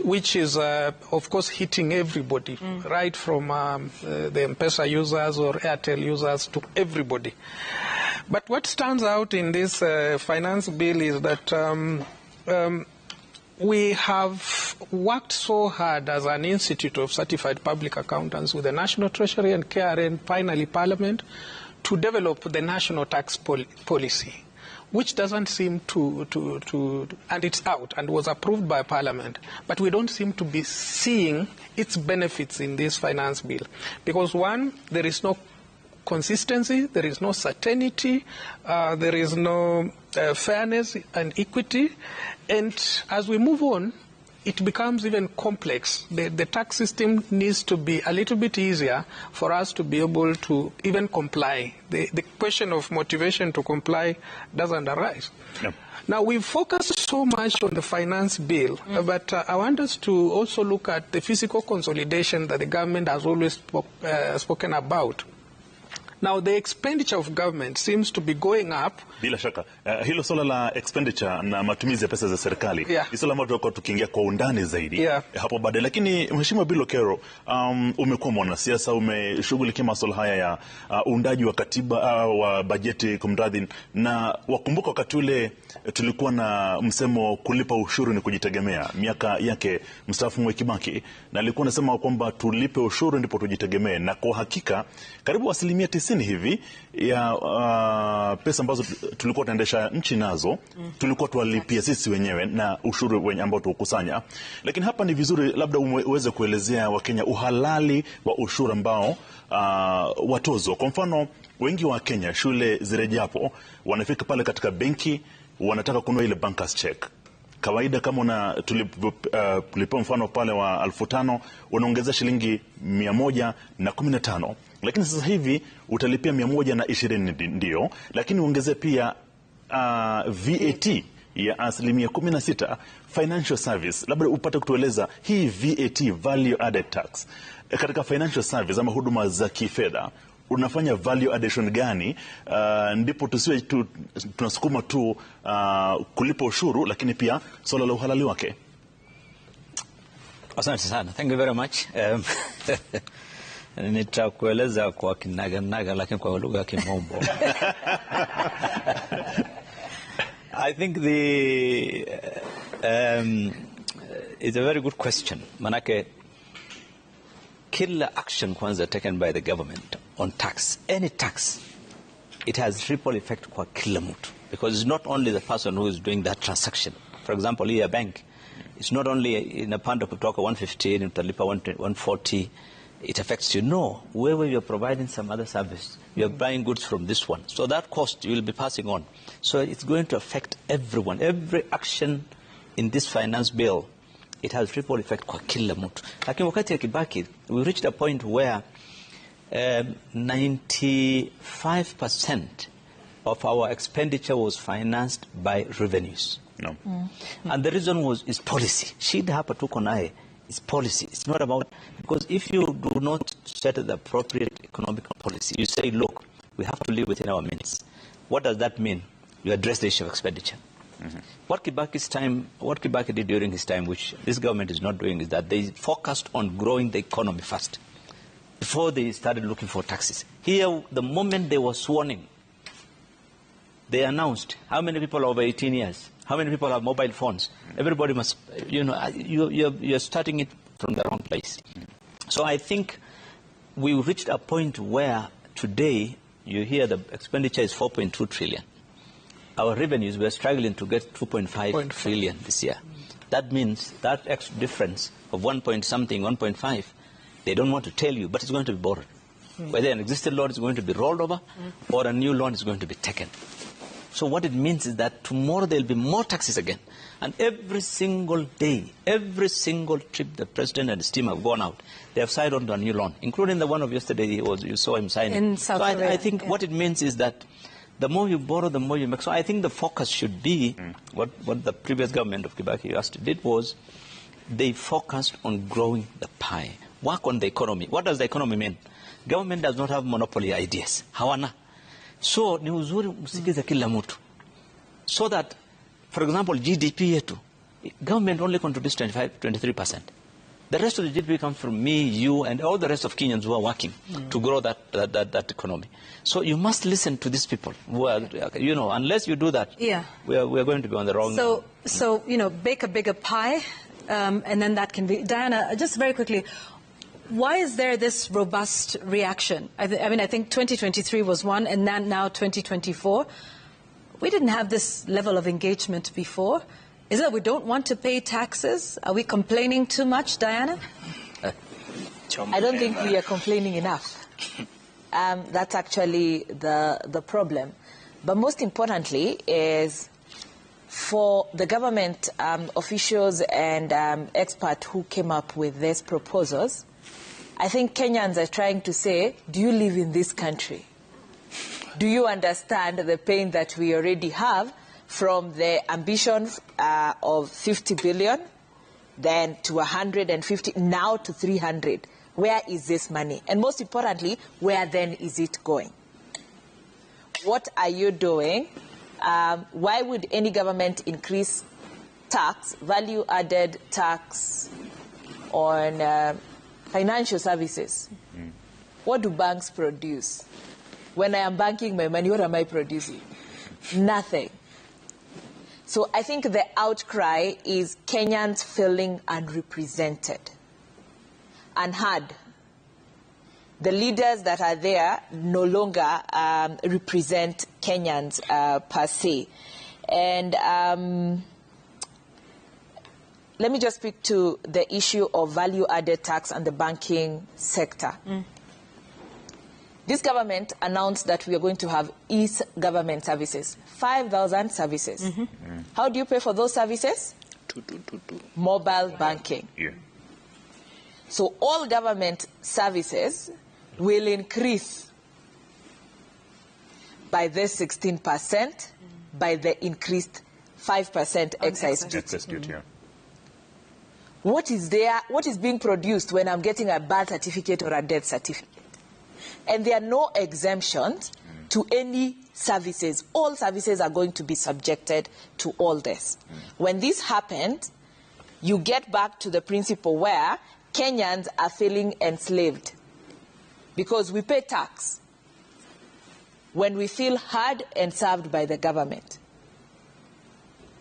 which is, of course, hitting everybody, right from the M-Pesa users or Airtel users to everybody. But what stands out in this finance bill is that we have worked so hard as an Institute of Certified Public Accountants with the National Treasury and KRA and finally Parliament to develop the national tax policy, which doesn't seem to, and it's out and was approved by Parliament, but we don't seem to be seeing its benefits in this finance bill. Because one, there is no consistency, there is no certainty, there is no fairness and equity. And as we move on, it becomes even complex. The tax system needs to be a little bit easier for us to be able to even comply. The question of motivation to comply doesn't arise. Yep. Now, we've focused so much on the finance bill, but I want us to also look at the fiscal consolidation that the government has always spoken about. Now, the expenditure of government seems to be going up. Bila shaka, hilo swala la expenditure na matumizi ya pesa za serikali ni swala ambalo tutakuwa tukiingia kwa undani zaidi hapo baadaye. Lakini Mheshimiwa Bill Okero, umekuwa mwanasiasa, umeshughulikia masuala haya ya uundaji wa katiba wa bajeti, kumradhi, na wakumbuka wakati ule tulikuwa na msemo kulipa ushuru ni kujitegemea, miaka yake mstaafu Mwai Kibaki, na alikuwa anasema kwamba tulipe ushuru ndipo tujitegemee, na kwa hakika karibu 90% hivi ya pesa ambazo tulikuwa tunaendesha nchi nazo tulikuwa tuwalipia sisi wenyewe na ushuru wenye ambao tukusanya. Lakini hapa ni vizuri labda uweze kuelezea Wakenya uhalali wa ushuru ambao watozwa. Kwa mfano, wengi wa Kenya shule zirejapo wanafika pale katika benki wanataka kununua ile bankers check. Kawaida kama una tulipewa mfano pale wa 5,000 unaongeza shilingi 115. Lakini sasa hivi utalipia 120 ndio, lakini uongeze pia VAT ya 16% financial service. Labda upate kutueleza hii VAT, value added tax, katika financial service ama huduma za kifedha unafanya value addition gani? Ndipo tusiwe tunasukuma tu kulipa ushuru, lakini pia swala la uhalali wake. Asante sana. Thank you very much. Nitakueleza kwa kinaganaga lakini kwa lugha ya Kimombo. I think it's a very good question. Manake kila action kwanza taken by the government on tax, any tax, it has ripple effect kwa kila mtu, because it's not only the person who is doing that transaction. For example, here bank, it's not only inapanda kutoka 115 utalipa 140, it affects you. No, wherever you're providing some other service, you're buying goods from this one. So that cost you will be passing on. So it's going to affect everyone. Every action in this finance bill, it has ripple effect kwa kila mtu. Lakini wakati ya Kibaki, we reached a point where 95% of our expenditure was financed by revenues. No. And the reason is policy. Shida hapa tuko naye is policy. It's not about, because if you do not set the appropriate economic policy, you say, look, we have to live within our means. What does that mean? You address the issue of expenditure. What Kibaki did during his time, which this government is not doing, is that they focused on growing the economy first before they started looking for taxes. Here, the moment they were sworn in, they announced how many people are over 18 years, how many people have mobile phones. Everybody must, you know, you're starting it from the wrong place. So I think we reached a point where today you hear the expenditure is 4.2 trillion. Our revenues, we're struggling to get 2.5 trillion this year. That means that extra difference of 1 point something, 1.5, they don't want to tell you, but it's going to be borrowed. Whether an existing loan is going to be rolled over or a new loan is going to be taken. So what it means is that tomorrow there will be more taxes again. And every single day, every single trip the president and his team have gone out, they have signed on to a new loan, including the one of yesterday you saw him signing. In South Korea, I think what it means is that the more you borrow, the more you make. So I think the focus should be what the previous government of Kibaki did was they focused on growing the pie. Work on the economy. What does the economy mean? Government does not have monopoly ideas. Hawana. So ni uzuri msikize kila mtu. So that, for example, GDP yetu, government only contributes 23%. The rest of the GDP comes from me, you, and all the rest of Kenyans who are working to grow that economy. So you must listen to these people. Who are, you know, unless you do that, we are going to be on the wrong. So you know, bake a bigger pie, and then that can be. Diana, just very quickly, why is there this robust reaction? I mean, I think 2023 was one, and then now 2024. We didn't have this level of engagement before. Is it we don't want to pay taxes? Are we complaining too much, Diana? I don't think we are complaining enough. That's actually the problem. But most importantly is for the government officials and experts who came up with these proposals, I think Kenyans are trying to say, do you live in this country? Do you understand the pain that we already have from the ambition of 50 billion, then to 150, now to 300? Where is this money? And most importantly, where then is it going? What are you doing? Why would any government increase tax, value-added tax on financial services? What do banks produce? When I am banking my money, what am I producing? Nothing. So I think the outcry is Kenyans feeling unrepresented, unheard. The leaders that are there no longer represent Kenyans per se. And let me just speak to the issue of value-added tax and the banking sector. This government announced that we are going to have e-government services, 5,000 services. How do you pay for those services? Mobile banking. Yeah. So all government services will increase by this 16%, by the increased 5% excise duty. Excise duty, yeah. What is there? What is being produced when I'm getting a birth certificate or a death certificate? And there are no exemptions to any services. All services are going to be subjected to all this. When this happens, you get back to the principle where Kenyans are feeling enslaved because we pay tax when we feel heard and served by the government.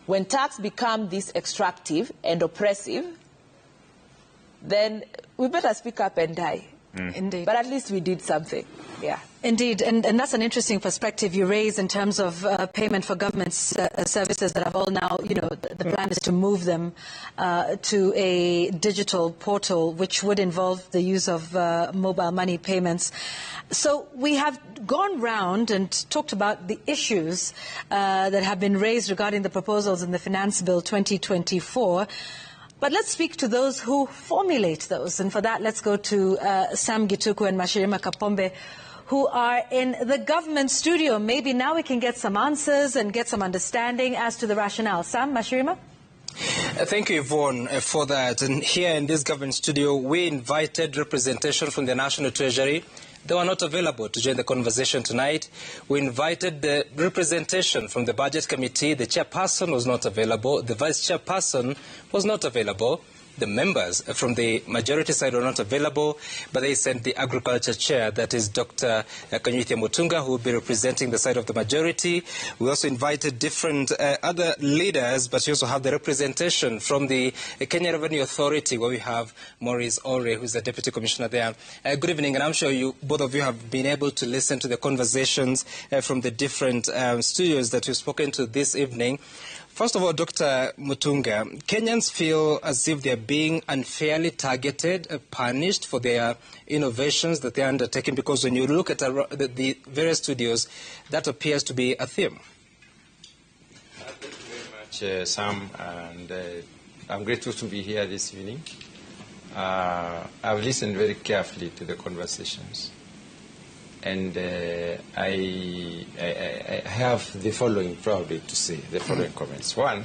When tax becomes this extractive and oppressive, then we better speak up and die. Indeed. But at least we did something. Yeah. Indeed. And that's an interesting perspective you raise in terms of payment for government services that have all now, you know, the plan is to move them to a digital portal, which would involve the use of mobile money payments. So we have gone round and talked about the issues that have been raised regarding the proposals in the Finance Bill 2024. But let's speak to those who formulate those. And for that, let's go to Sam Gituku and Mashirima Kapombe, who are in the government studio. Maybe now we can get some answers and get some understanding as to the rationale. Sam, Mashirima? Thank you, Yvonne, for that. And here in this government studio, we invited representation from the National Treasury. They were not available to join the conversation tonight. We invited the representation from the Budget Committee. The chairperson was not available. The vice chairperson was not available. The members from the majority side were not available, but they sent the agriculture chair, that is Dr. Kanyuthia Mutunga, who will be representing the side of the majority. We also invited different other leaders, but we also have the representation from the Kenya Revenue Authority, where we have Maurice Ore, who is the deputy commissioner there. Good evening, and I'm sure you, both of you have been able to listen to the conversations from the different studios that we've spoken to this evening. First of all, Dr. Mutunga, Kenyans feel as if they're being unfairly targeted, punished for their innovations that they're undertaking, because when you look at the various studios, that appears to be a theme. Thank you very much, Sam, and I'm grateful to be here this evening. I've listened very carefully to the conversations, and I have the following probably to say, the following comments. One,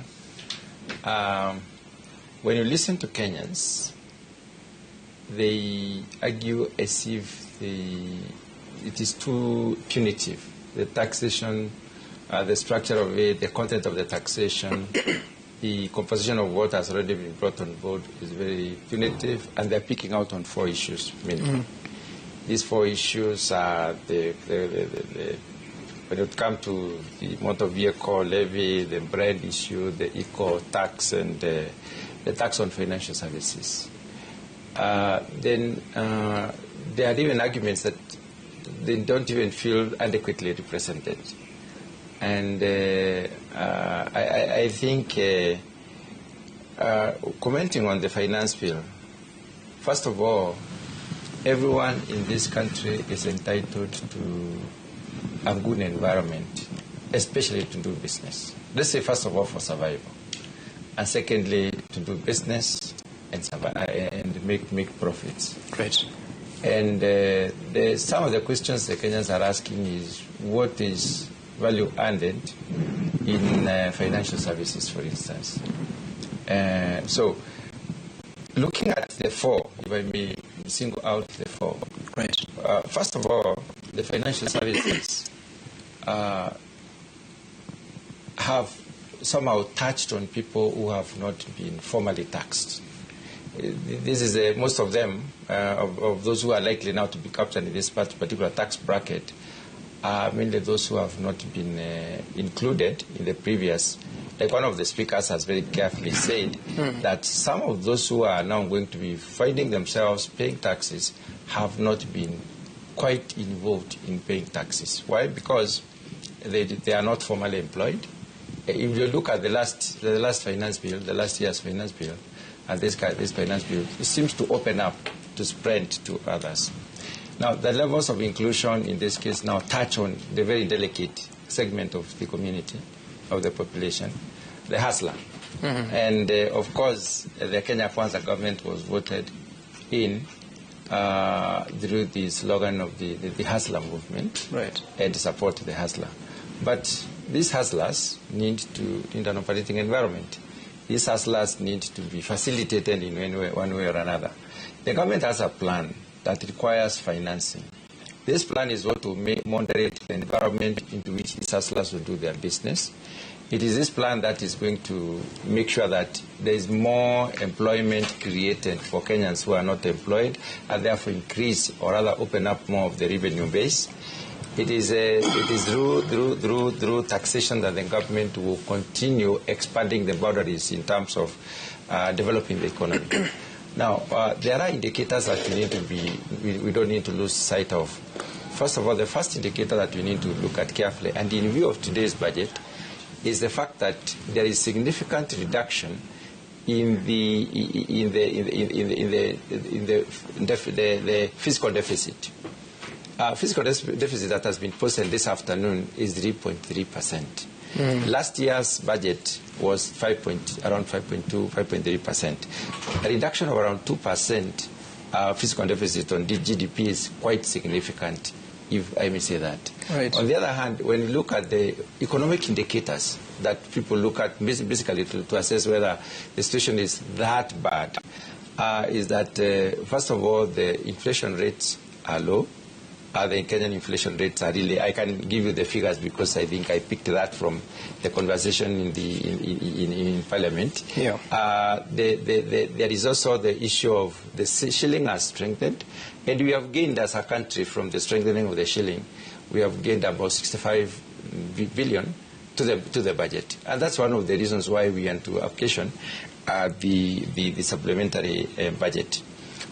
when you listen to Kenyans, they argue as if it is too punitive. The taxation, the structure of it, the content of the taxation, the composition of what has already been brought on board is very punitive, and they're picking out on four issues mainly. These four issues are the when it comes to the motor vehicle levy, the brand issue, the eco tax, and the tax on financial services. Then there are even arguments that they don't even feel adequately represented. And I think commenting on the finance bill, first of all, everyone in this country is entitled to a good environment, especially to do business. Let's say, first of all, for survival. And secondly, to do business and, and make profits. Great. And some of the questions the Kenyans are asking is, what is value added in financial services, for instance? So, looking at the four, if I may single out the four. Right. First of all, the financial services have somehow touched on people who have not been formally taxed. This is most of them, of those who are likely now to be captured in this particular tax bracket, are mainly those who have not been included in the previous. Like one of the speakers has very carefully said that some of those who are now going to be finding themselves paying taxes have not been quite involved in paying taxes. Why? Because they are not formally employed. If you look at the last finance bill, the last year's finance bill, and this finance bill, it seems to open up to spread to others. Now, the levels of inclusion in this case now touch on the very delicate segment of the community, of the population, the hustler. Mm-hmm. And, of course, the Kenya Kwanza government was voted in through the slogan of the hustler movement, right, and support the hustler. But these hustlers need an operating environment. These hustlers need to be facilitated in one way or another. The government has a plan that requires financing. This plan is what will moderate the environment into which these hustlers will do their business. It is this plan that is going to make sure that there is more employment created for Kenyans who are not employed, and therefore increase or rather open up more of the revenue base. It is through taxation that the government will continue expanding the boundaries in terms of developing the economy. Now, there are indicators that we need to be, we don't need to lose sight of. First of all, the first indicator that we need to look at carefully, and in view of today's budget, is the fact that there is significant reduction in the fiscal deficit. Fiscal deficit that has been posted this afternoon is 3.3%. Last year's budget was around 5.2, 5.3%. A reduction of around 2% fiscal deficit on the GDP is quite significant, if I may say that. Right. On the other hand, when you look at the economic indicators that people look at basically to assess whether the situation is that bad, is that, first of all, the inflation rates are low. The Kenyan inflation rates are really, I can give you the figures because I think I picked that from the conversation in Parliament. Yeah. There is also the issue of the shilling has strengthened, and we have gained as a country from the strengthening of the shilling, we have gained about 65 billion to the budget. And that's one of the reasons why we went to application the supplementary budget.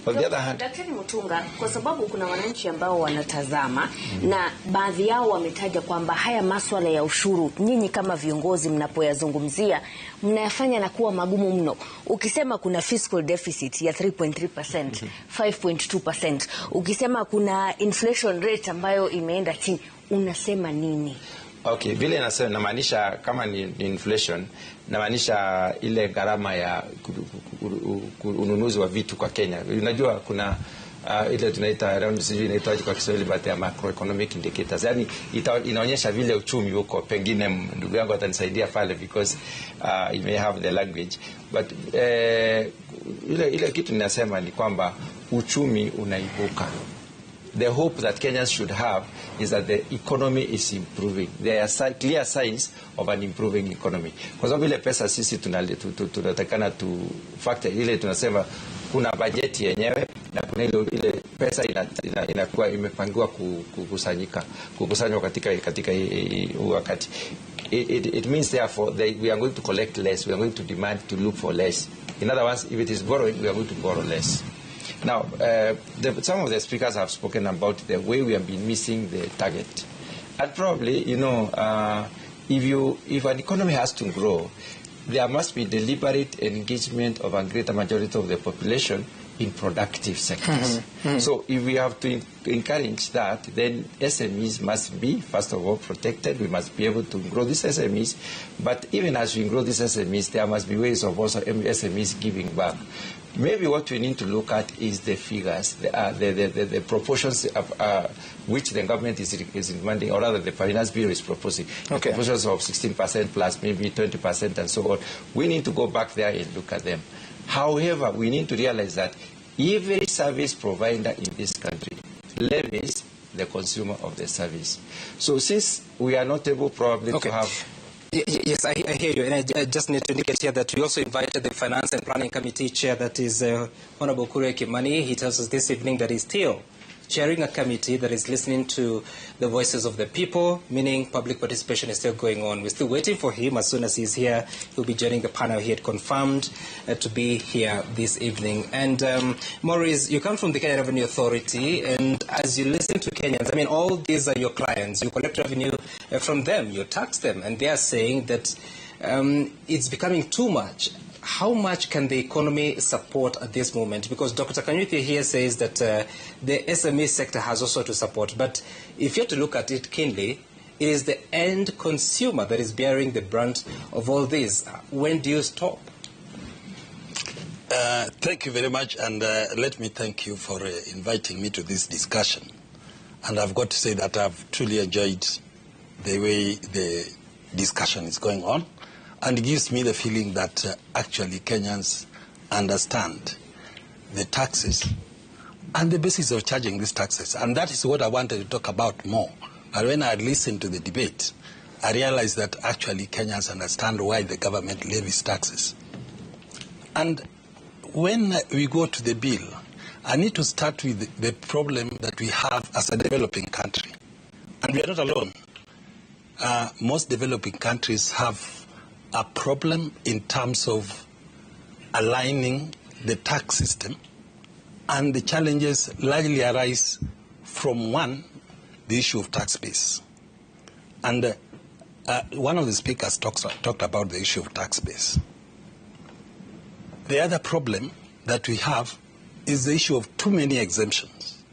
On the other hand, Daktari Mutunga, kwa sababu kuna wananchi ambao wanatazama na baadhi yao wametaja kwamba haya maswala ya ushuru nyinyi kama viongozi mnapoyazungumzia mnayafanya na kuwa magumu mno. Ukisema kuna fiscal deficit ya 3.3%, 5.2%, ukisema kuna inflation rate ambayo imeenda chini, unasema nini? Okay, vile nasema namaanisha kama ni inflation, namaanisha ile gharama ya ununuzi wa vitu kwa Kenya. Unajua kuna ile tunaita around, sijui inaitwa kwa Kiswahili, but ya macroeconomic indicators. Yani inaonyesha vile uchumi uko. Pengine ndugu yangu atanisaidia pale because he may have the language. But ile kitu ninasema ni kwamba uchumi unaibuka. The hope that Kenyans should have is that the economy is improving. There are clear signs of an improving economy. Kwa sababu ile pesa sisi tunatakana tu factor ile tunasema kuna bajeti yenyewe na kuna ile pesa inakuwa imepangiwa kukusanywa katika wakati. It means therefore that we are going to collect less, we are going to demand to look for less. In other words, if it is borrowing, we are going to borrow less. Now, some of the speakers have spoken about the way we have been missing the target. And probably, you know, if an economy has to grow, there must be deliberate engagement of a greater majority of the population in productive sectors. So if we have to encourage that, then SMEs must be, first of all, protected. We must be able to grow these SMEs. But even as we grow these SMEs, there must be ways of also SMEs giving back. Maybe what we need to look at is the figures, the proportions of, which the government is demanding, or rather the Finance Bureau is proposing. Okay. The proportions of 16% plus maybe 20% and so on. We need to go back there and look at them. However, we need to realize that every service provider in this country levies the consumer of the service. So since we are not able probably to have... Yes, I hear you, and I just need to indicate here that we also invited the Finance and Planning Committee chair, that is Honorable Kuria Kimani. He tells us this evening that he's still chairing a committee that is listening to the voices of the people, meaning public participation is still going on. We're still waiting for him. As soon as he's here, he'll be joining the panel. He had confirmed to be here this evening. And Maurice, you come from the Kenya Revenue Authority, and as you listen to Kenyans, I mean, all these are your clients. You collect revenue from them, you tax them, and they are saying that it's becoming too much. How much can the economy support at this moment? Because Dr. Kanyuthi here says that the SME sector has also to support. But if you have to look at it keenly, it is the end consumer that is bearing the brunt of all this. When do you stop? Thank you very much, and let me thank you for inviting me to this discussion. And I've got to say that I've truly enjoyed the way the discussion is going on, and it gives me the feeling that actually Kenyans understand the taxes and the basis of charging these taxes. And that is what I wanted to talk about more. But when I listened to the debate, I realized that actually Kenyans understand why the government levies taxes. And when we go to the bill, I need to start with the problem that we have as a developing country. And we are not alone. Most developing countries have a problem in terms of aligning the tax system, and the challenges largely arise from, one, the issue of tax base. And one of the speakers talked about the issue of tax base. The other problem that we have is the issue of too many exemptions.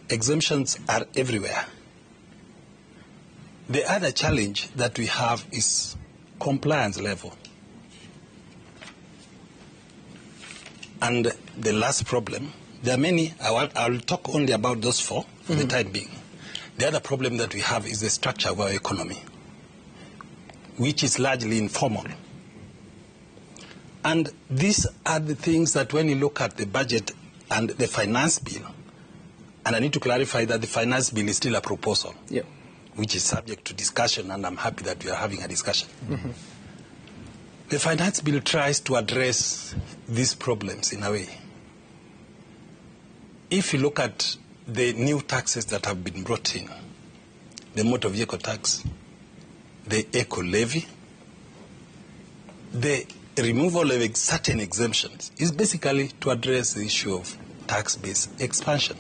Exemptions are everywhere. The other challenge that we have is compliance level. And the last problem, there are many, I'll talk only about those four for the time being. The other problem that we have is the structure of our economy, which is largely informal. And these are the things that when you look at the budget and the finance bill, and I need to clarify that the finance bill is still a proposal, which is subject to discussion, and I'm happy that we are having a discussion. The finance bill tries to address these problems in a way. If you look at the new taxes that have been brought in, the motor vehicle tax, the eco levy, the removal of certain exemptions is basically to address the issue of tax base expansion.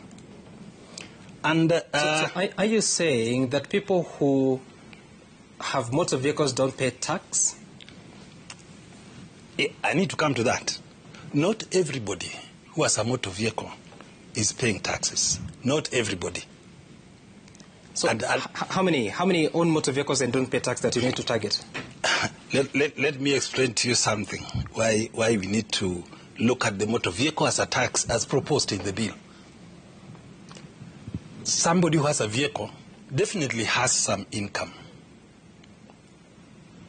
And so are you saying that people who have motor vehicles don't pay tax? I need to come to that. Not everybody who has a motor vehicle is paying taxes. Not everybody. So and how many own motor vehicles and don't pay tax that you need to target? Let me explain to you something, why we need to look at the motor vehicle as a tax as proposed in the bill. Somebody who has a vehicle definitely has some income,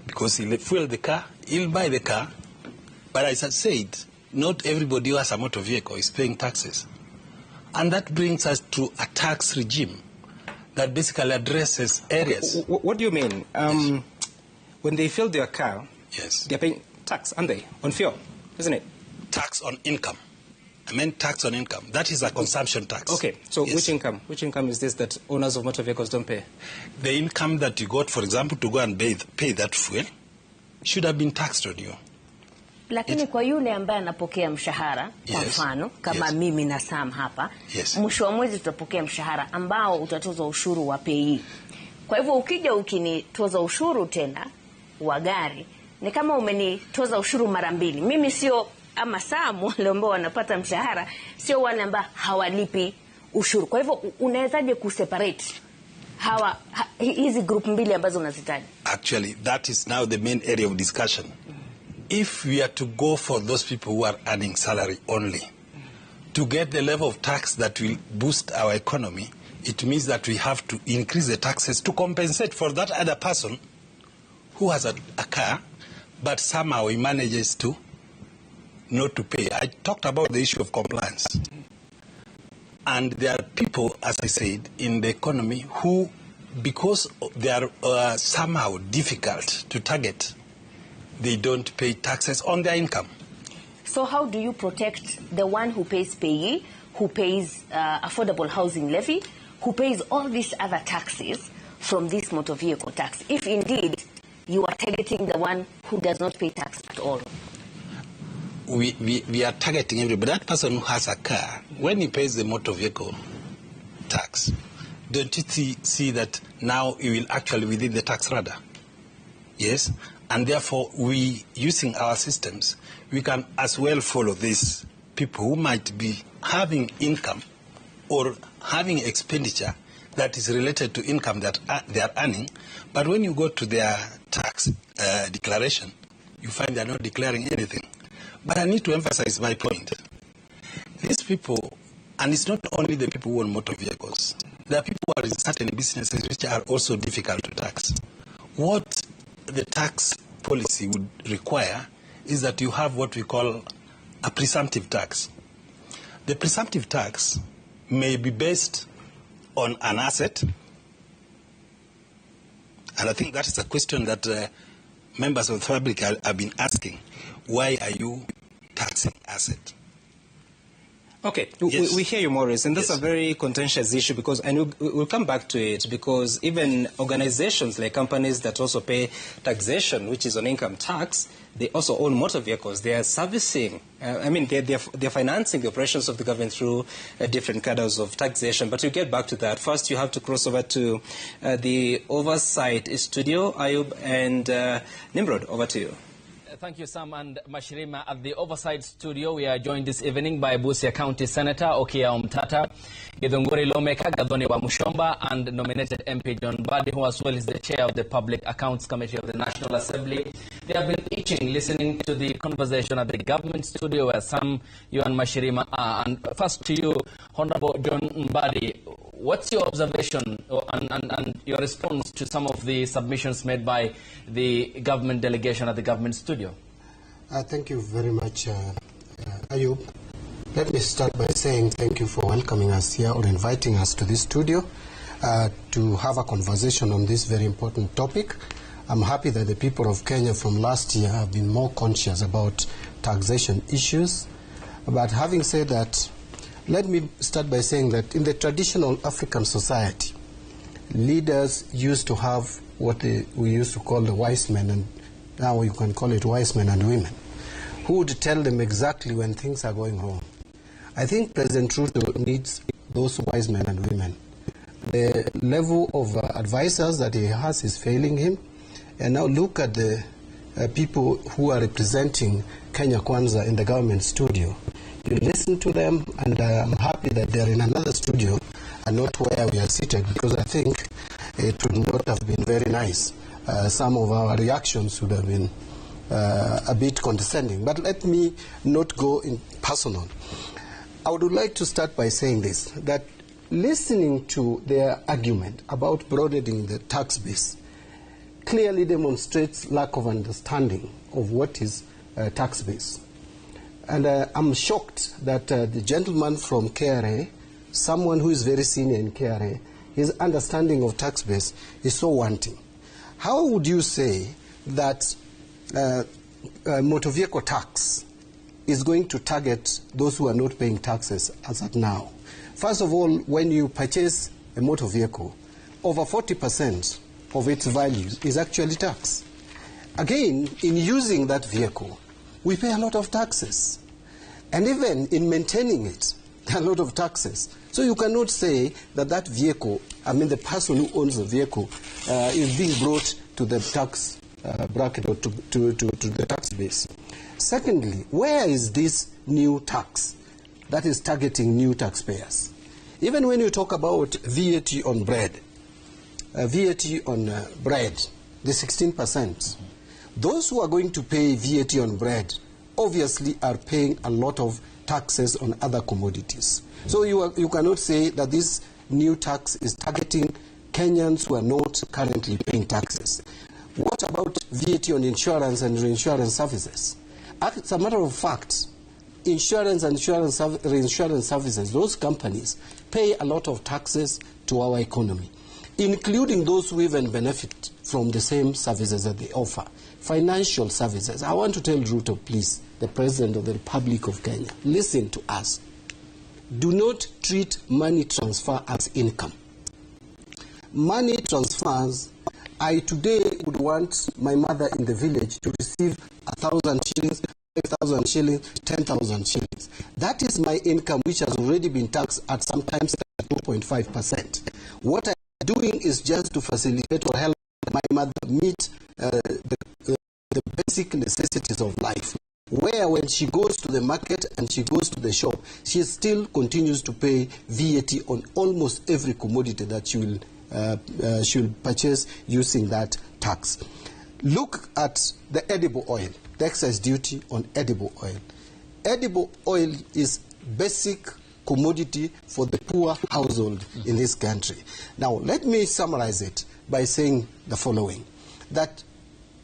because he'll fuel the car, he'll buy the car. But as I said, not everybody who has a motor vehicle is paying taxes. And that brings us to a tax regime that basically addresses areas. What do you mean? Yes. When they fill their car, yes, they're paying tax, aren't they? On fuel, isn't it? Tax on income. I meant tax on income. That is a consumption tax. Okay, so yes. Which income? Which income is this that owners of motor vehicles don't pay? The income that you got, for example, to go and pay that fuel, should have been taxed on you. Lakini kwa yule ambaye anapokea mshahara, kwa mfano, kama mimi na Sam hapa, mwisho wa mwezi tutapokea mshahara ambao utatozwa ushuru wa PAYE. Kwa hivyo ukija ukinitoza ushuru tena wa gari, ni kama umenitoza ushuru mara mbili. Mimi sio ama Sam wale ambao wanapata mshahara, sio wale ambao hawalipi ushuru. Kwa hivyo unawezaje kuseparate hawa hizi group mbili ambazo unazitaja? Actually, that is now the main area of discussion. If we are to go for those people who are earning salary only, to get the level of tax that will boost our economy, it means that we have to increase the taxes to compensate for that other person who has a car, but somehow he manages to not to pay. I talked about the issue of compliance. And there are people, as I said, in the economy who, because they are somehow difficult to target, they don't pay taxes on their income. So how do you protect the one who pays PAYE, who pays affordable housing levy, who pays all these other taxes from this motor vehicle tax, if indeed you are targeting the one who does not pay tax at all? We are targeting everybody. That person who has a car, when he pays the motor vehicle tax, don't you see that now he will actually within the tax radar? Yes? And therefore, we, using our systems, we can as well follow these people who might be having income or having expenditure that is related to income that they are earning. But when you go to their tax declaration, You find they're not declaring anything. But I need to emphasize my point. These people, and it's not only the people who own motor vehicles, there are people who are in certain businesses which are also difficult to tax. What the tax policy would require is that you have what we call a presumptive tax. The presumptive tax may be based on an asset, and I think that is a question that members of the public have been asking. Why are you taxing asset? Okay, yes. we hear you, Maurice, and that's a very contentious issue because, and we'll come back to it, because even organizations like companies that also pay taxation, which is on income tax, they also own motor vehicles. They are servicing, they're financing the operations of the government through different cadres of taxation. But we'll get back to that. First, you have to cross over to the Oversight Studio. Ayub and Nimrod, over to you. Thank you, Sam and Mashirima. At the Oversight Studio, we are joined this evening by Busia County Senator Okiya Omtata, Githunguri lawmaker Gathoni Wamuchomba, and nominated MP John Mbadi, who as well is the chair of the Public Accounts Committee of the National Assembly. They have been itching listening to the conversation at the government studio where Sam, you and Mashirima are. And first to you, Honorable John Mbadi, what's your observation and your response to some of the submissions made by the government delegation at the government studio? Thank you very much, Ayub. Let me start by saying thank you for welcoming us here or inviting us to this studio to have a conversation on this very important topic. I'm happy that the people of Kenya from last year have been more conscious about taxation issues. But having said that, let me start by saying that in the traditional African society, leaders used to have what we used to call the wise men, and now you can call it wise men and women, who would tell them exactly when things are going wrong. I think President Ruto needs those wise men and women. The level of advisors that he has is failing him. And now look at the people who are representing Kenya Kwanza in the government studio. You listen to them, and I'm happy that they're in another studio and not where we are seated, because I think it would not have been very nice. Some of our reactions would have been a bit condescending. But let me not go in personal. I would like to start by saying this, that listening to their argument about broadening the tax base clearly demonstrates lack of understanding of what is tax base. And I'm shocked that the gentleman from KRA, someone who is very senior in KRA, his understanding of tax base is so wanting. How would you say that motor vehicle tax is going to target those who are not paying taxes as at now? First of all, when you purchase a motor vehicle, over 40% of its value is actually tax. Again, in using that vehicle, we pay a lot of taxes. And even in maintaining it, there are a lot of taxes. So you cannot say that that vehicle, I mean the person who owns the vehicle, is being brought to the tax bracket or to the tax base. Secondly, where is this new tax that is targeting new taxpayers? Even when you talk about VAT on bread, VAT on bread, the 16%, those who are going to pay VAT on bread obviously are paying a lot of taxes on other commodities. So you cannot say that this new tax is targeting Kenyans who are not currently paying taxes. What about VAT on insurance and reinsurance services? As a matter of fact, insurance and reinsurance services, those companies pay a lot of taxes to our economy, including those who even benefit from the same services that they offer. Financial services. I want to tell Ruto, please, the President of the Republic of Kenya, listen to us. Do not treat money transfer as income. Money transfers, I today would want my mother in the village to receive 1,000 shillings, 5,000 shillings, 10,000 shillings. That is my income, which has already been taxed at sometimes 2.5%. What I'm doing is just to facilitate or help my mother meet the basic necessities of life, where when she goes to the market and she goes to the shop, she still continues to pay VAT on almost every commodity that she will purchase using that tax. Look at the edible oil, the excise duty on edible oil. Edible oil is basic commodity for the poor household in this country. Now, let me summarize it by saying the following, that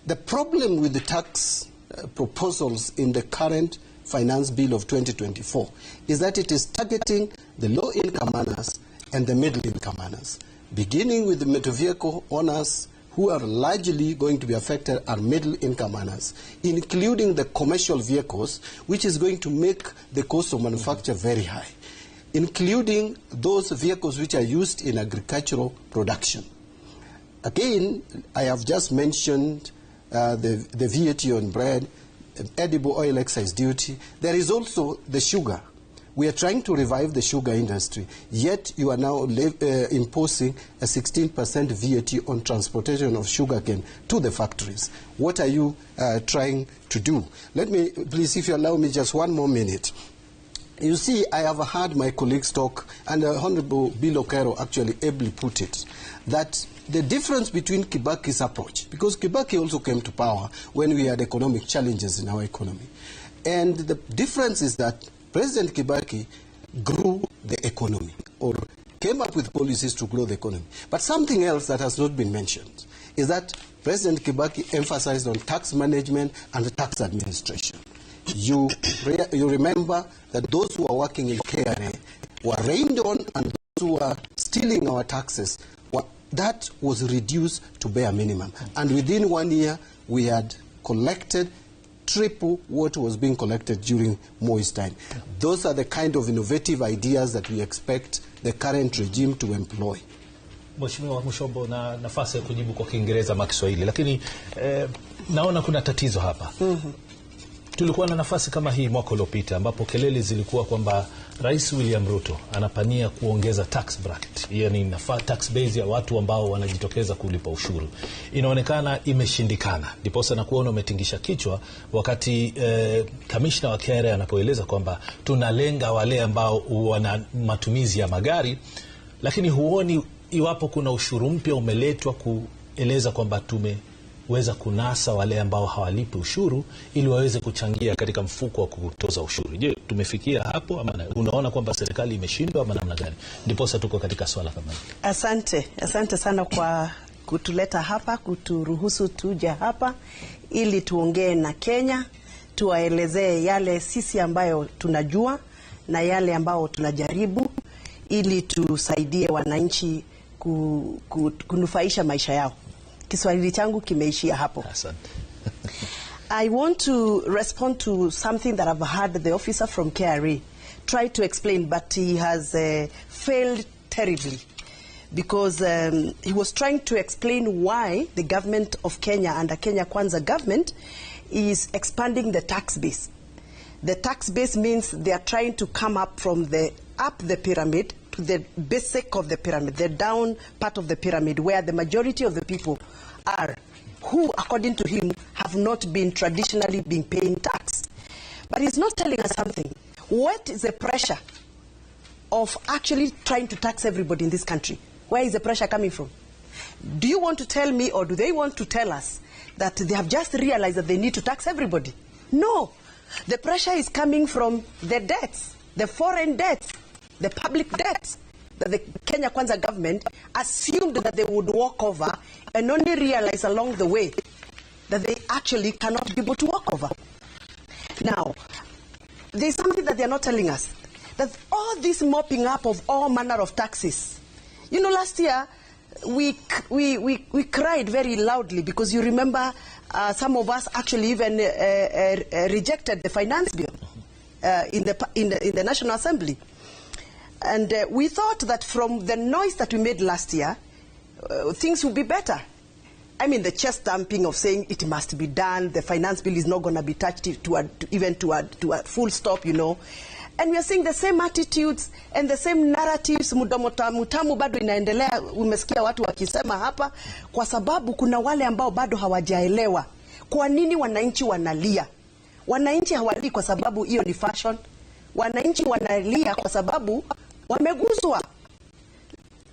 the problem with the tax proposals in the current Finance Bill of 2024 is that it is targeting the low-income earners and the middle-income earners, beginning with the motor vehicle owners who are largely going to be affected are middle-income earners, including the commercial vehicles, which is going to make the cost of manufacture very high, including those vehicles which are used in agricultural production. Again, I have just mentioned the VAT on bread, edible oil excise duty. There is also the sugar. We are trying to revive the sugar industry, yet you are now imposing a 16% VAT on transportation of sugarcane to the factories. What are you trying to do? Let me, please, if you allow me just one more minute. You see, I have heard my colleagues talk, and Honorable Bill Okero actually ably put it, that the difference between Kibaki's approach, because Kibaki also came to power when we had economic challenges in our economy, and the difference is that President Kibaki grew the economy or came up with policies to grow the economy. But something else that has not been mentioned is that President Kibaki emphasized on tax management and tax administration. You remember that those who are working in KRA were rained on, and those who are stealing our taxes, that was reduced to bare minimum. And within 1 year, we had collected triple what was being collected during Moi's time. Those are the kind of innovative ideas that we expect the current regime to employ. Mheshimiwa Mushombo, na nafasi ya kujibu kwa Kiingereza ama Kiswahili, lakini naona kuna tatizo hapa. Tulikuwa na nafasi kama hii mwaka uliopita ambapo kelele zilikuwa kwamba Rais William Ruto anapania kuongeza tax bracket, yani tax base ya watu ambao wanajitokeza kulipa ushuru. Inaonekana imeshindikana. Ndiposa na kuona umetingisha kichwa wakati kamishna wa KRA anapoeleza kwamba tunalenga wale ambao wana matumizi ya magari, lakini huoni iwapo kuna ushuru mpya umeletwa kueleza kwamba tumeweza kunasa wale ambao hawalipi ushuru ili waweze kuchangia katika mfuko wa kutoza ushuru. Je, tumefikia hapo ama unaona kwamba serikali imeshindwa ama namna gani? Ndiposa tuko katika swala kama hili. Asante, asante sana kwa kutuleta hapa, kuturuhusu tuje hapa ili tuongee na Kenya, tuwaelezee yale sisi ambayo tunajua na yale ambao tunajaribu ili tusaidie wananchi kunufaisha maisha yao. Kiswahili changu kimeishia hapo. Asante. I want to respond to something that I've heard the officer from KRA try to explain, but he has failed terribly because he was trying to explain why the government of Kenya and the Kenya Kwanza government is expanding the tax base. The tax base means they are trying to come up from the up the pyramid to the basic of the pyramid, the down part of the pyramid where the majority of the people are, who, according to him, have not been traditionally been paying tax. But he's not telling us something. What is the pressure of actually trying to tax everybody in this country? Where is the pressure coming from? Do you want to tell me, or do they want to tell us that they have just realized that they need to tax everybody? No. The pressure is coming from the debts, the foreign debts, the public debts that the Kenya Kwanza government assumed that they would walk over and only realize along the way that they actually cannot be able to walk over. Now, there's something that they're not telling us, that all this mopping up of all manner of taxes. You know, last year, we cried very loudly because you remember some of us actually even rejected the finance bill in the National Assembly. And we thought that from the noise that we made last year, things would be better. I mean, the chest thumping of saying it must be done, the finance bill is not going to be touched to a full stop, you know. And we are seeing the same attitudes and the same narratives. Mdomo tamu tamu bado inaendelea. Umesikia watu wakisema hapa, kwa sababu kuna wale ambao bado hawajaelewa kwa nini wananchi wanalia. Wananchi hawalii kwa sababu hiyo ni fashion. Wananchi wanalia kwa sababu wameguswa.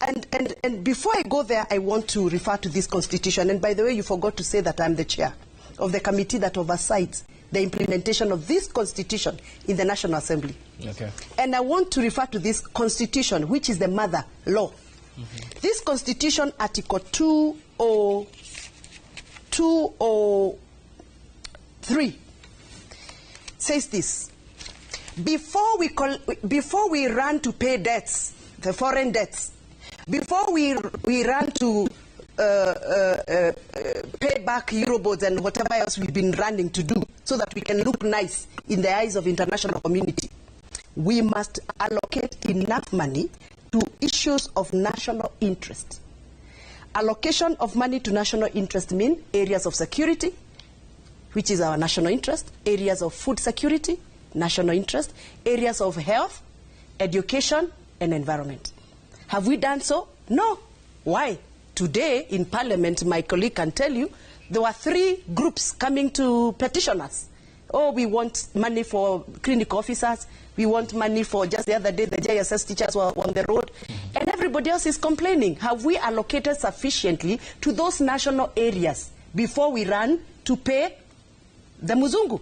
And before I go there, I want to refer to this constitution. And by the way, you forgot to say that I'm the chair of the committee that oversights the implementation of this constitution in the National Assembly. Okay. And I want to refer to this constitution, which is the mother law. Mm-hmm. This constitution, Article 203, says this. Before we run to pay debts, the foreign debts, before we run to pay back Eurobonds and whatever else we've been running to do so that we can look nice in the eyes of international community, we must allocate enough money to issues of national interest. Allocation of money to national interest mean areas of security, which is our national interest, areas of food security, national interest, areas of health, education, and environment. Have we done so? No. Why? Today in Parliament, my colleague can tell you, there were 3 groups coming to petition us. Oh, we want money for clinic officers. We want money for, just the other day, the JSS teachers were on the road. And everybody else is complaining. Have we allocated sufficiently to those national areas before we run to pay the Muzungu?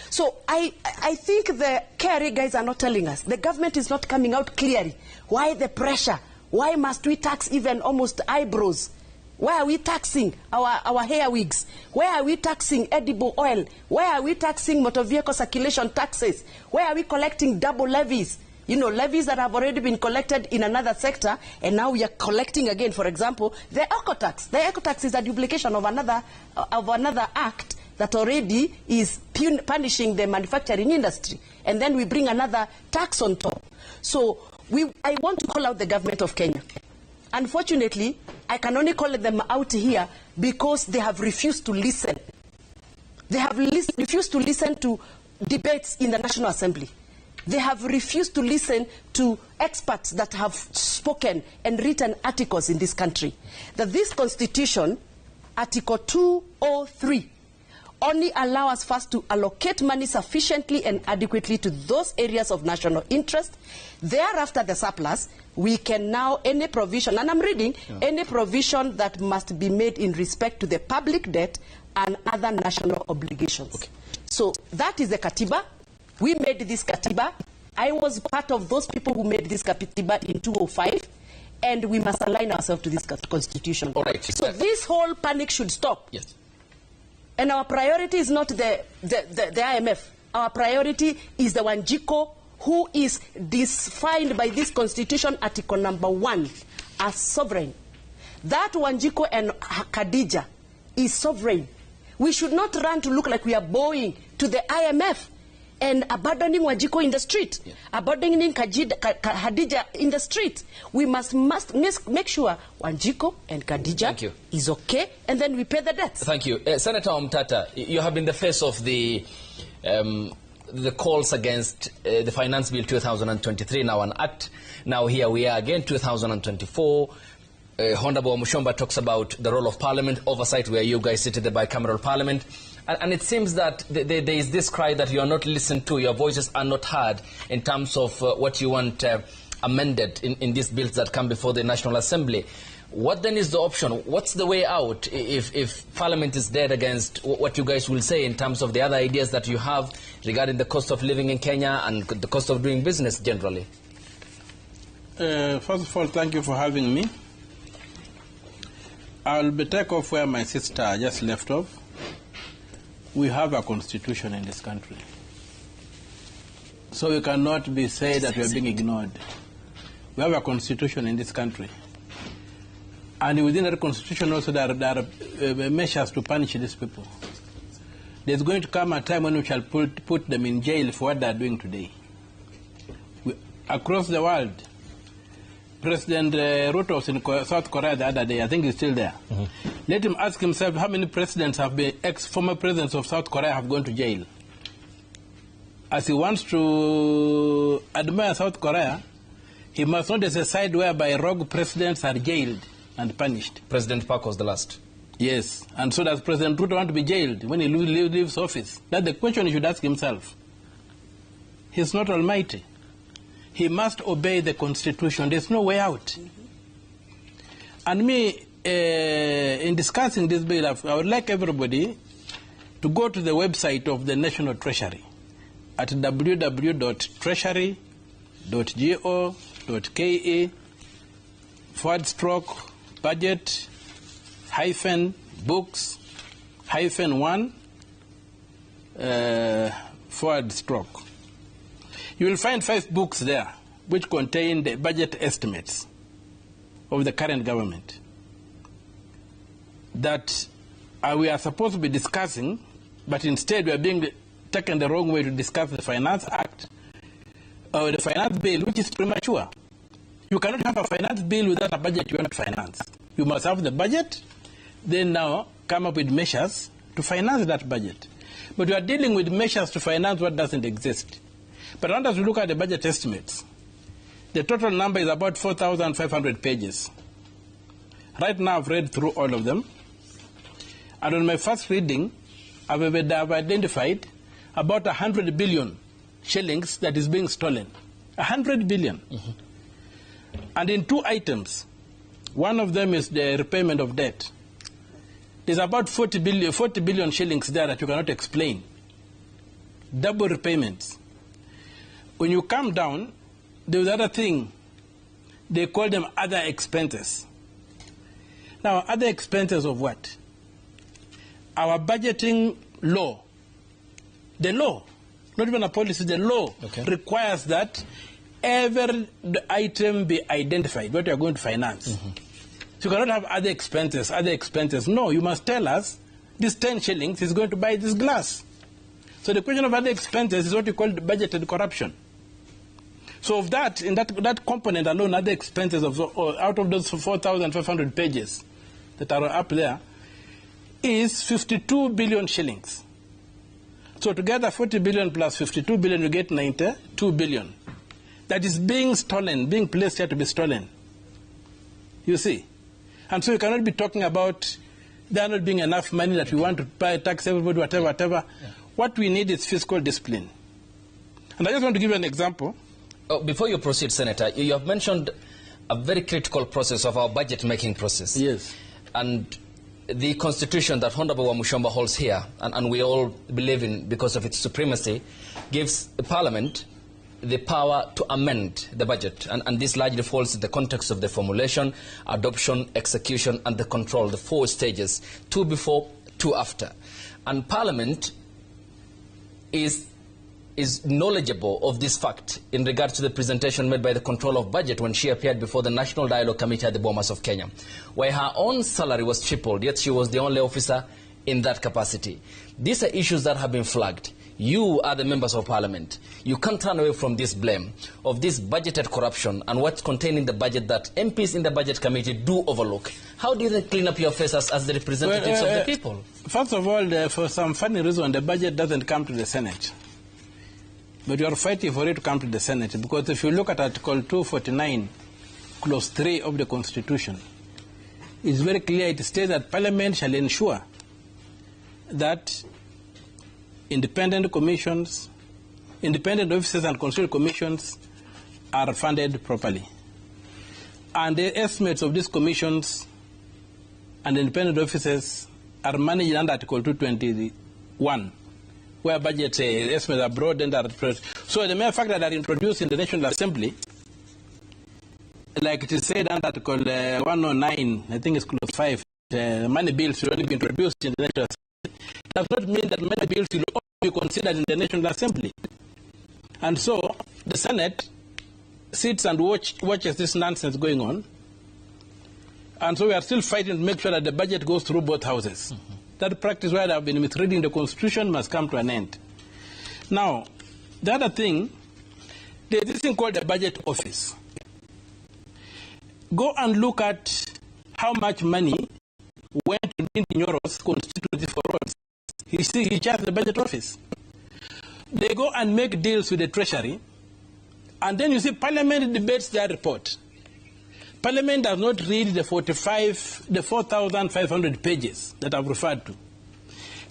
So I think the KRA guys are not telling us. The government is not coming out clearly. Why the pressure? Why must we tax even almost eyebrows? Why are we taxing our hair wigs? Why are we taxing edible oil? Why are we taxing motor vehicle circulation taxes? Why are we collecting double levies? You know, levies that have already been collected in another sector, and now we are collecting again. For example, the eco tax. The eco tax is a duplication of another act that already is punishing the manufacturing industry. And then we bring another tax on top. So I want to call out the government of Kenya. Unfortunately, I can only call them out here because they have refused to listen. They have refused to listen to debates in the National Assembly. They have refused to listen to experts that have spoken and written articles in this country. That this constitution, Article 203, only allow us first to allocate money sufficiently and adequately to those areas of national interest. Thereafter, the surplus, we can now, any provision, and I'm reading, any provision that must be made in respect to the public debt and other national obligations. Okay. So that is the Katiba. We made this Katiba. I was part of those people who made this Katiba in 2005, and we must align ourselves to this constitution. All right. So this whole panic should stop. Yes. And our priority is not the IMF. Our priority is the Wanjiku, who is defined by this constitution, Article number 1, as sovereign. That Wanjiku and Khadija is sovereign. We should not run to look like we are bowing to the IMF and abandoning Wanjiku in the street, abandoning Khadija in the street. We must make sure Wanjiku and Khadija is okay, and then we pay the debts. Thank you. Senator Omtatah, you have been the face of the calls against the Finance Bill 2023, now an act. Now here we are again, 2024. Honorable Mushomba talks about the role of Parliament, oversight, where you guys sit in the bicameral Parliament. And it seems that there is this cry that you are not listened to, your voices are not heard in terms of what you want amended in these bills that come before the National Assembly. What then is the option? What's the way out if Parliament is dead against what you guys will say in terms of the other ideas that you have regarding the cost of living in Kenya and the cost of doing business generally? First of all, thank you for having me. I'll be take off where my sister just left off. We have a constitution in this country. So we cannot be said that we are being ignored. We have a constitution in this country. And within that constitution also there are measures to punish these people. There's going to come a time when we shall put them in jail for what they are doing today. Across the world, President Ruto was in South Korea the other day. I think he's still there. Mm-hmm. Let him ask himself how many presidents have been, ex-former presidents of South Korea have gone to jail. As he wants to admire South Korea, he must not decide whereby rogue presidents are jailed and punished. President Park was the last. Yes, and so does President Ruto want to be jailed when he leaves office? That's the question he should ask himself. He's not almighty. He must obey the Constitution. There's no way out. Mm-hmm. And me, in discussing this bill, I would like everybody to go to the website of the National Treasury at www.treasury.go.ke/budget-books-1 /. You will find 5 books there which contain the budget estimates of the current government that we are supposed to be discussing, but instead we are being taken the wrong way to discuss the Finance Act or the Finance Bill, which is premature. You cannot have a finance bill without a budget you want to finance. You must have the budget, then now come up with measures to finance that budget. But you are dealing with measures to finance what doesn't exist. But I want us to look at the budget estimates. The total number is about 4,500 pages. Right now I've read through all of them. And on my first reading, I've identified about 100 billion shillings that is being stolen. 100 billion. Mm-hmm. And in 2 items, one of them is the repayment of debt. There's about 40 billion shillings there that you cannot explain. Double repayments. When you come down, there's other thing. They call them other expenses. Now, other expenses of what? Our budgeting law, the law, not even a policy, the law requires that every item be identified, what you are going to finance. Mm-hmm. So you cannot have other expenses, other expenses. No, you must tell us this 10 shillings is going to buy this glass. So the question of other expenses is what you call budgeted corruption. So of that, in that component alone, other expenses of out of those 4,500 pages that are up there, is 52 billion shillings. So together 40 billion plus 52 billion, you get 92 billion. That is being stolen, being placed here to be stolen. You see? And so you cannot be talking about there not being enough money that we want to buy, tax everybody, whatever, whatever. Yeah. What we need is fiscal discipline. And I just want to give you an example. Oh, before you proceed, Senator, you have mentioned a very critical process of our budget-making process. Yes. And the constitution that Honorable Wamuchomba holds here, and we all believe in because of its supremacy, gives the Parliament the power to amend the budget. And this largely falls in the context of the formulation, adoption, execution, and the control, the 4 stages, 2 before, 2 after. And Parliament is knowledgeable of this fact in regards to the presentation made by the Controller of Budget when she appeared before the National Dialogue Committee at the Bomas of Kenya, where her own salary was tripled, yet she was the only officer in that capacity. These are issues that have been flagged. You are the members of Parliament. You can't turn away from this blame of this budgeted corruption and what's contained in the budget that MPs in the Budget Committee do overlook. How do you then clean up your face as the representatives of the people? First of all, for some funny reason, the budget doesn't come to the Senate. But you are fighting for it to come to the Senate, because if you look at Article 249, Clause 3 of the Constitution, it's very clear. It states that Parliament shall ensure that independent commissions, independent officers and constitutional commissions are funded properly. And the estimates of these commissions and independent officers are managed under Article 221, where budget estimates are broadened. So the mere fact that they are introduced in the National Assembly, like it is said under Article 109, I think it's Clause 5, money bills should only be introduced in the National Assembly, does not mean that money bills will only be considered in the National Assembly. And so the Senate sits and watches this nonsense going on. And so we are still fighting to make sure that the budget goes through both houses. Mm-hmm. That practice where they have been misreading the Constitution must come to an end. Now, the other thing, there's this thing called the Budget Office. Go and look at how much money went to Ndindi Nyoro's constituency for roads. He chairs the Budget Office. They go and make deals with the Treasury, and then you see Parliament debates their report. Parliament does not read the 4,500 pages that I've referred to.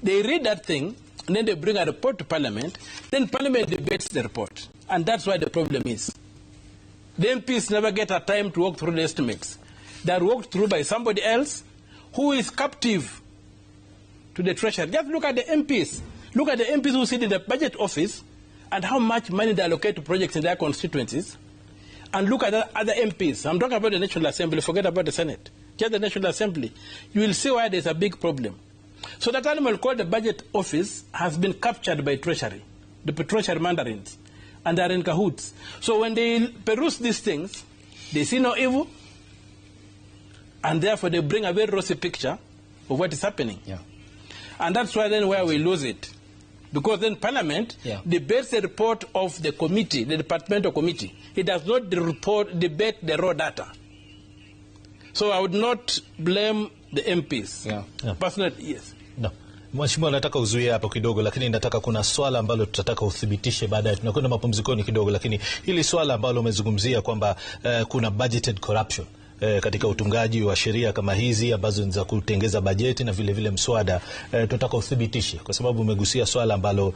They read that thing, and then they bring a report to Parliament. Then Parliament debates the report. And that's why the problem is. The MPs never get a time to walk through the estimates. They are walked through by somebody else who is captive to the Treasury. Just look at the MPs. Look at the MPs who sit in the budget office and how much money they allocate to projects in their constituencies. And look at the other MPs. I'm talking about the National Assembly. Forget about the Senate. Just the National Assembly. You will see why there's a big problem. So that animal called the budget office has been captured by Treasury, the Treasury mandarins, and they are in cahoots. So when they peruse these things, they see no evil, and therefore they bring a very rosy picture of what is happening. Yeah. And that's why then where we lose it. Because then Parliament debates the report of the committee, the departmental committee. It does not debate the raw data. So I would not blame the MPs. Yeah. Yeah. Personally, yes. No. Mheshimiwa, nataka uzuie hapo kidogo, lakini nataka kuna swala ambalo tutataka uthibitishe baadaye. Tunakwenda mapumzikoni kidogo, lakini hili swala ambalo umezungumzia kwamba kuna budgeted corruption katika utungaji wa sheria kama hizi ambazo ni za kutengeza bajeti na vile vile mswada, tunataka uthibitishe kwa sababu umegusia swala ambalo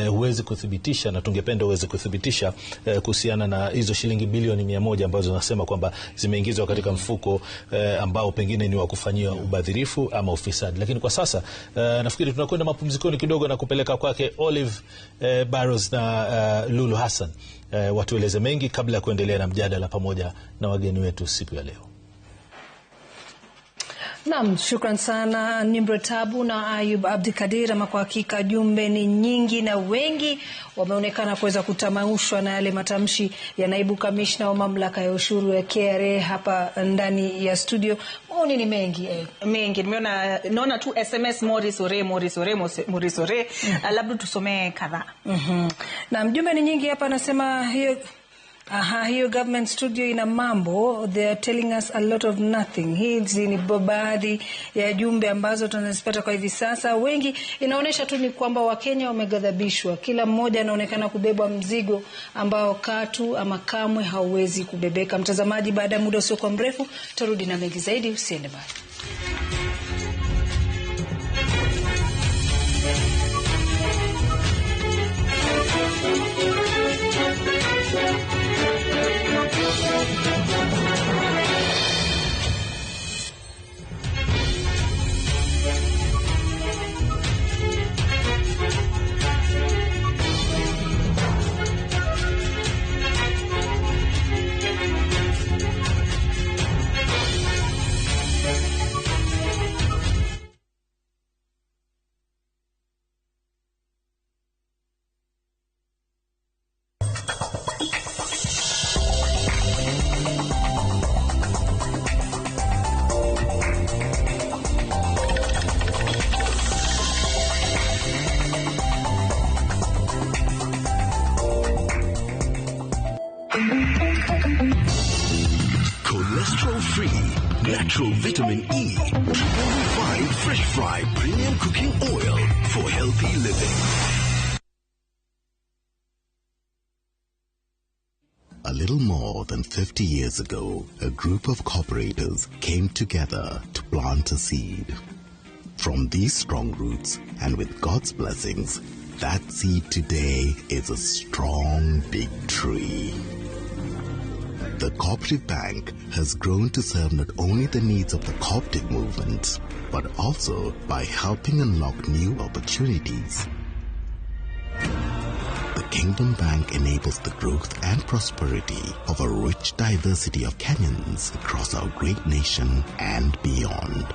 huwezi kuthibitisha na tungependa uweze kuthibitisha kuhusiana na hizo shilingi bilioni 100 ambazo nasema kwamba zimeingizwa katika mfuko ambao pengine ni wa kufanyia ubadhirifu ama ufisadi. Lakini kwa sasa nafikiri tunakwenda mapumzikoni kidogo na kupeleka kwake Olive Barrows na Lulu Hassan watueleze mengi kabla ya kuendelea na mjadala pamoja na wageni wetu siku ya leo. Naam, shukran sana Nimrod Tabu na Ayub Abdikadir. Ama kwa hakika jumbe ni nyingi na wengi wameonekana kuweza kutamaushwa na yale matamshi ya naibu kamishna wa mamlaka ya ushuru ya KRA hapa ndani ya studio. Maoni ni mengi. Mengi. Nimeona, naona tu SMS Morris Ore, Morris Ore, Morris Ore. Labda tusomee kadhaa. Naam, jumbe ni nyingi hapa, anasema hiyo hiyo government studio ina mambo, they are telling us a lot of nothing. Hizi ni baadhi ya jumbe ambazo tunazipata kwa hivi sasa. Wengi inaonesha tu ni kwamba Wakenya wameghadhabishwa. Kila mmoja anaonekana kubebwa mzigo ambao katu ama kamwe hauwezi kubebeka. Mtazamaji, baada ya muda usio kwa mrefu tutarudi na mengi zaidi, usiende mbali. Natural vitamin E, triple refined fresh fry premium cooking oil for healthy living. A little more than 50 years ago, a group of cooperators came together to plant a seed. From these strong roots, and with God's blessings, that seed today is a strong big tree. The Cooperative Bank has grown to serve not only the needs of the cooperative movement, but also by helping unlock new opportunities. The Kingdom Bank enables the growth and prosperity of a rich diversity of Kenyans across our great nation and beyond.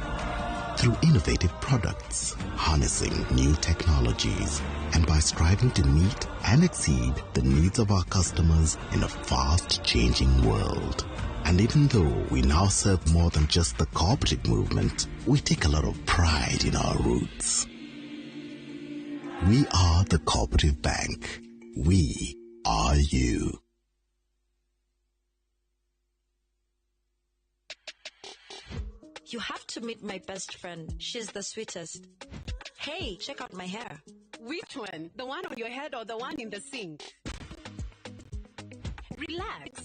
Through innovative products, harnessing new technologies, and by striving to meet and exceed the needs of our customers in a fast-changing world. And even though we now serve more than just the cooperative movement, we take a lot of pride in our roots. We are the Cooperative Bank. We are you. You have to meet my best friend. She's the sweetest. Hey, check out my hair. Which one? The one on your head or the one in the sink? Relax.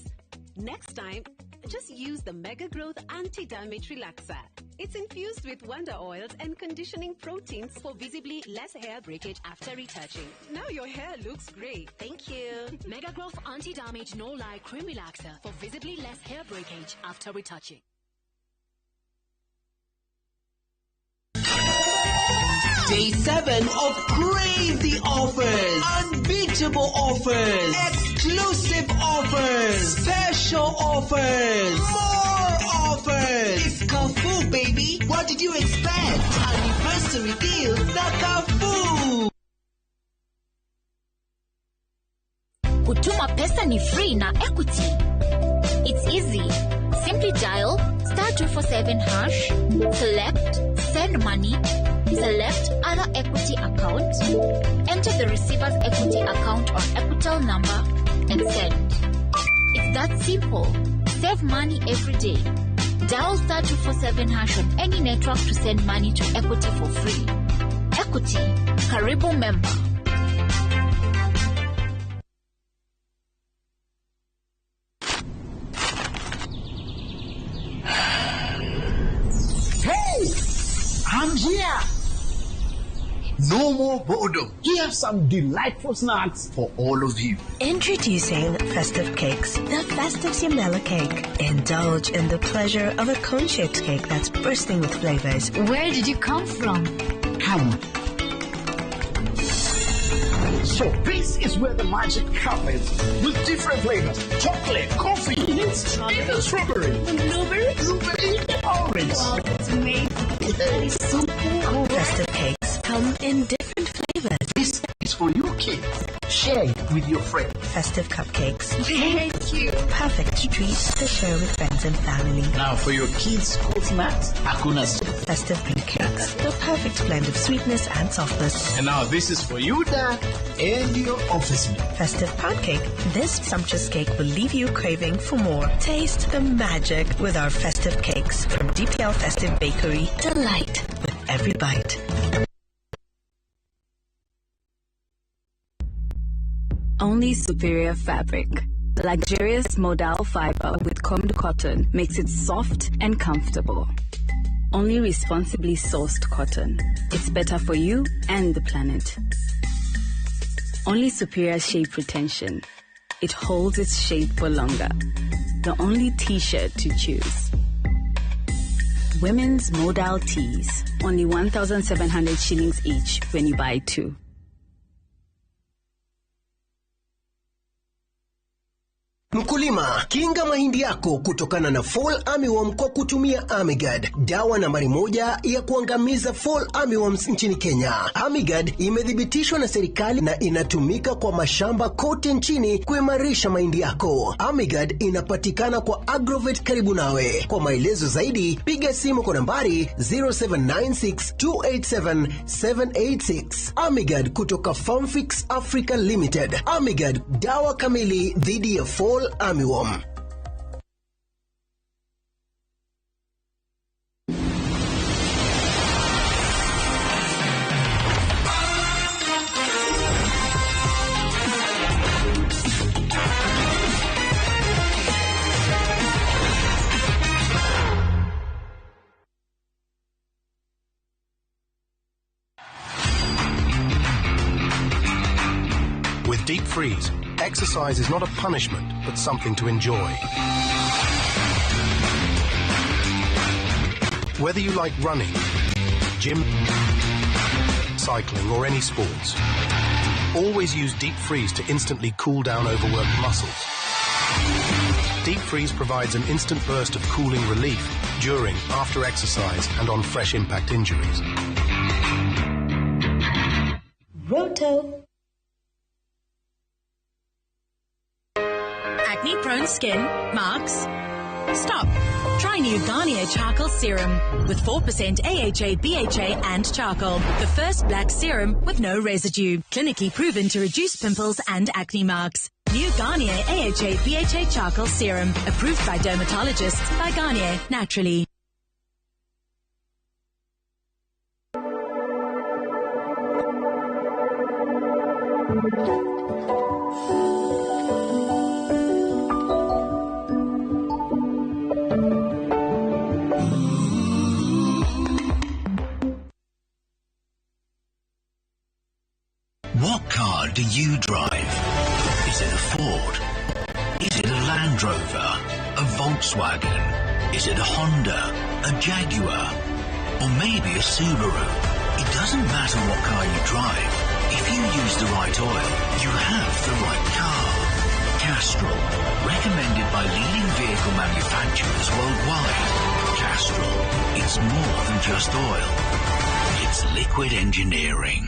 Next time, just use the Mega Growth Anti-Damage Relaxer. It's infused with wonder oils and conditioning proteins for visibly less hair breakage after retouching. Now your hair looks great. Thank you. Mega Growth Anti-Damage No Lye Cream Relaxer for visibly less hair breakage after retouching. Day 7 of crazy offers, unbeatable offers, exclusive offers, special offers, more offers. It's Carrefour, baby. What did you expect? Anniversary deals na Carrefour. Kutuma pesa ni free na Equity. It's easy. Simply dial *247#, select Send Money, select Other Equity Account, enter the receiver's Equity account or Equitel number, and send. It's that simple. Save money every day. Dial *247# on any network to send money to Equity for free. Equity, Karibu member. I'm here. No more boredom. Here are some delightful snacks for all of you. Introducing Festive Cakes, the Festive Ciambella Cake. Indulge in the pleasure of a cone-shaped cake that's bursting with flavors. Where did you come from? Come. So this is where the magic happens, with different flavors: chocolate, coffee, even strawberry, blueberry, orange. Wow, it's amazing. Yes. So cool. Festive cakes come in different flavors. This is for you kids. Share it with your friends. Festive cupcakes. Thank you. Perfect treat to share with friends and family. Now for your kids' school snacks, hakuna. Festive pancakes. The perfect blend of sweetness and softness. And now this is for you, Dad, and your office mate. Festive pound cake. This sumptuous cake will leave you craving for more. Taste the magic with our festive cakes from DPL Festive Bakery. Delight with every bite. Only superior fabric. Luxurious modal fiber with combed cotton makes it soft and comfortable. Only responsibly sourced cotton. It's better for you and the planet. Only superior shape retention. It holds its shape for longer. The only t-shirt to choose. Women's modal tees. Only 1,700 shillings each when you buy two. Mkulima, kinga mahindi yako kutokana na Fall Armyworm kwa kutumia Amigard, dawa nambari 1 ya kuangamiza Fall Armyworms nchini Kenya. Amigard imethibitishwa na serikali na inatumika kwa mashamba kote nchini kuimarisha mahindi yako. Amigard inapatikana kwa Agrovet karibu nawe. Kwa maelezo zaidi, piga simu kwa nambari 0796287786. Amigard kutoka Farmfix Africa Limited. Amigard, dawa kamili dhidi ya Fall Armyworm. With Deep Freeze, exercise is not a punishment, but something to enjoy. Whether you like running, gym, cycling, or any sports, always use Deep Freeze to instantly cool down overworked muscles. Deep Freeze provides an instant burst of cooling relief during, after exercise, and on fresh impact injuries. Roto. Acne-prone skin, marks. Stop. Try new Garnier Charcoal Serum with 4% AHA, BHA and charcoal. The first black serum with no residue. Clinically proven to reduce pimples and acne marks. New Garnier AHA, BHA Charcoal Serum. Approved by dermatologists by Garnier Naturally. What car do you drive? Is it a Ford? Is it a Land Rover? A Volkswagen? Is it a Honda? A Jaguar? Or maybe a Subaru? It doesn't doesn't matter what car you drive. If you use the right oil, you have the right car. Castrol, recommended by leading vehicle manufacturers worldwide. Castrol, it's more than just oil. It's liquid engineering.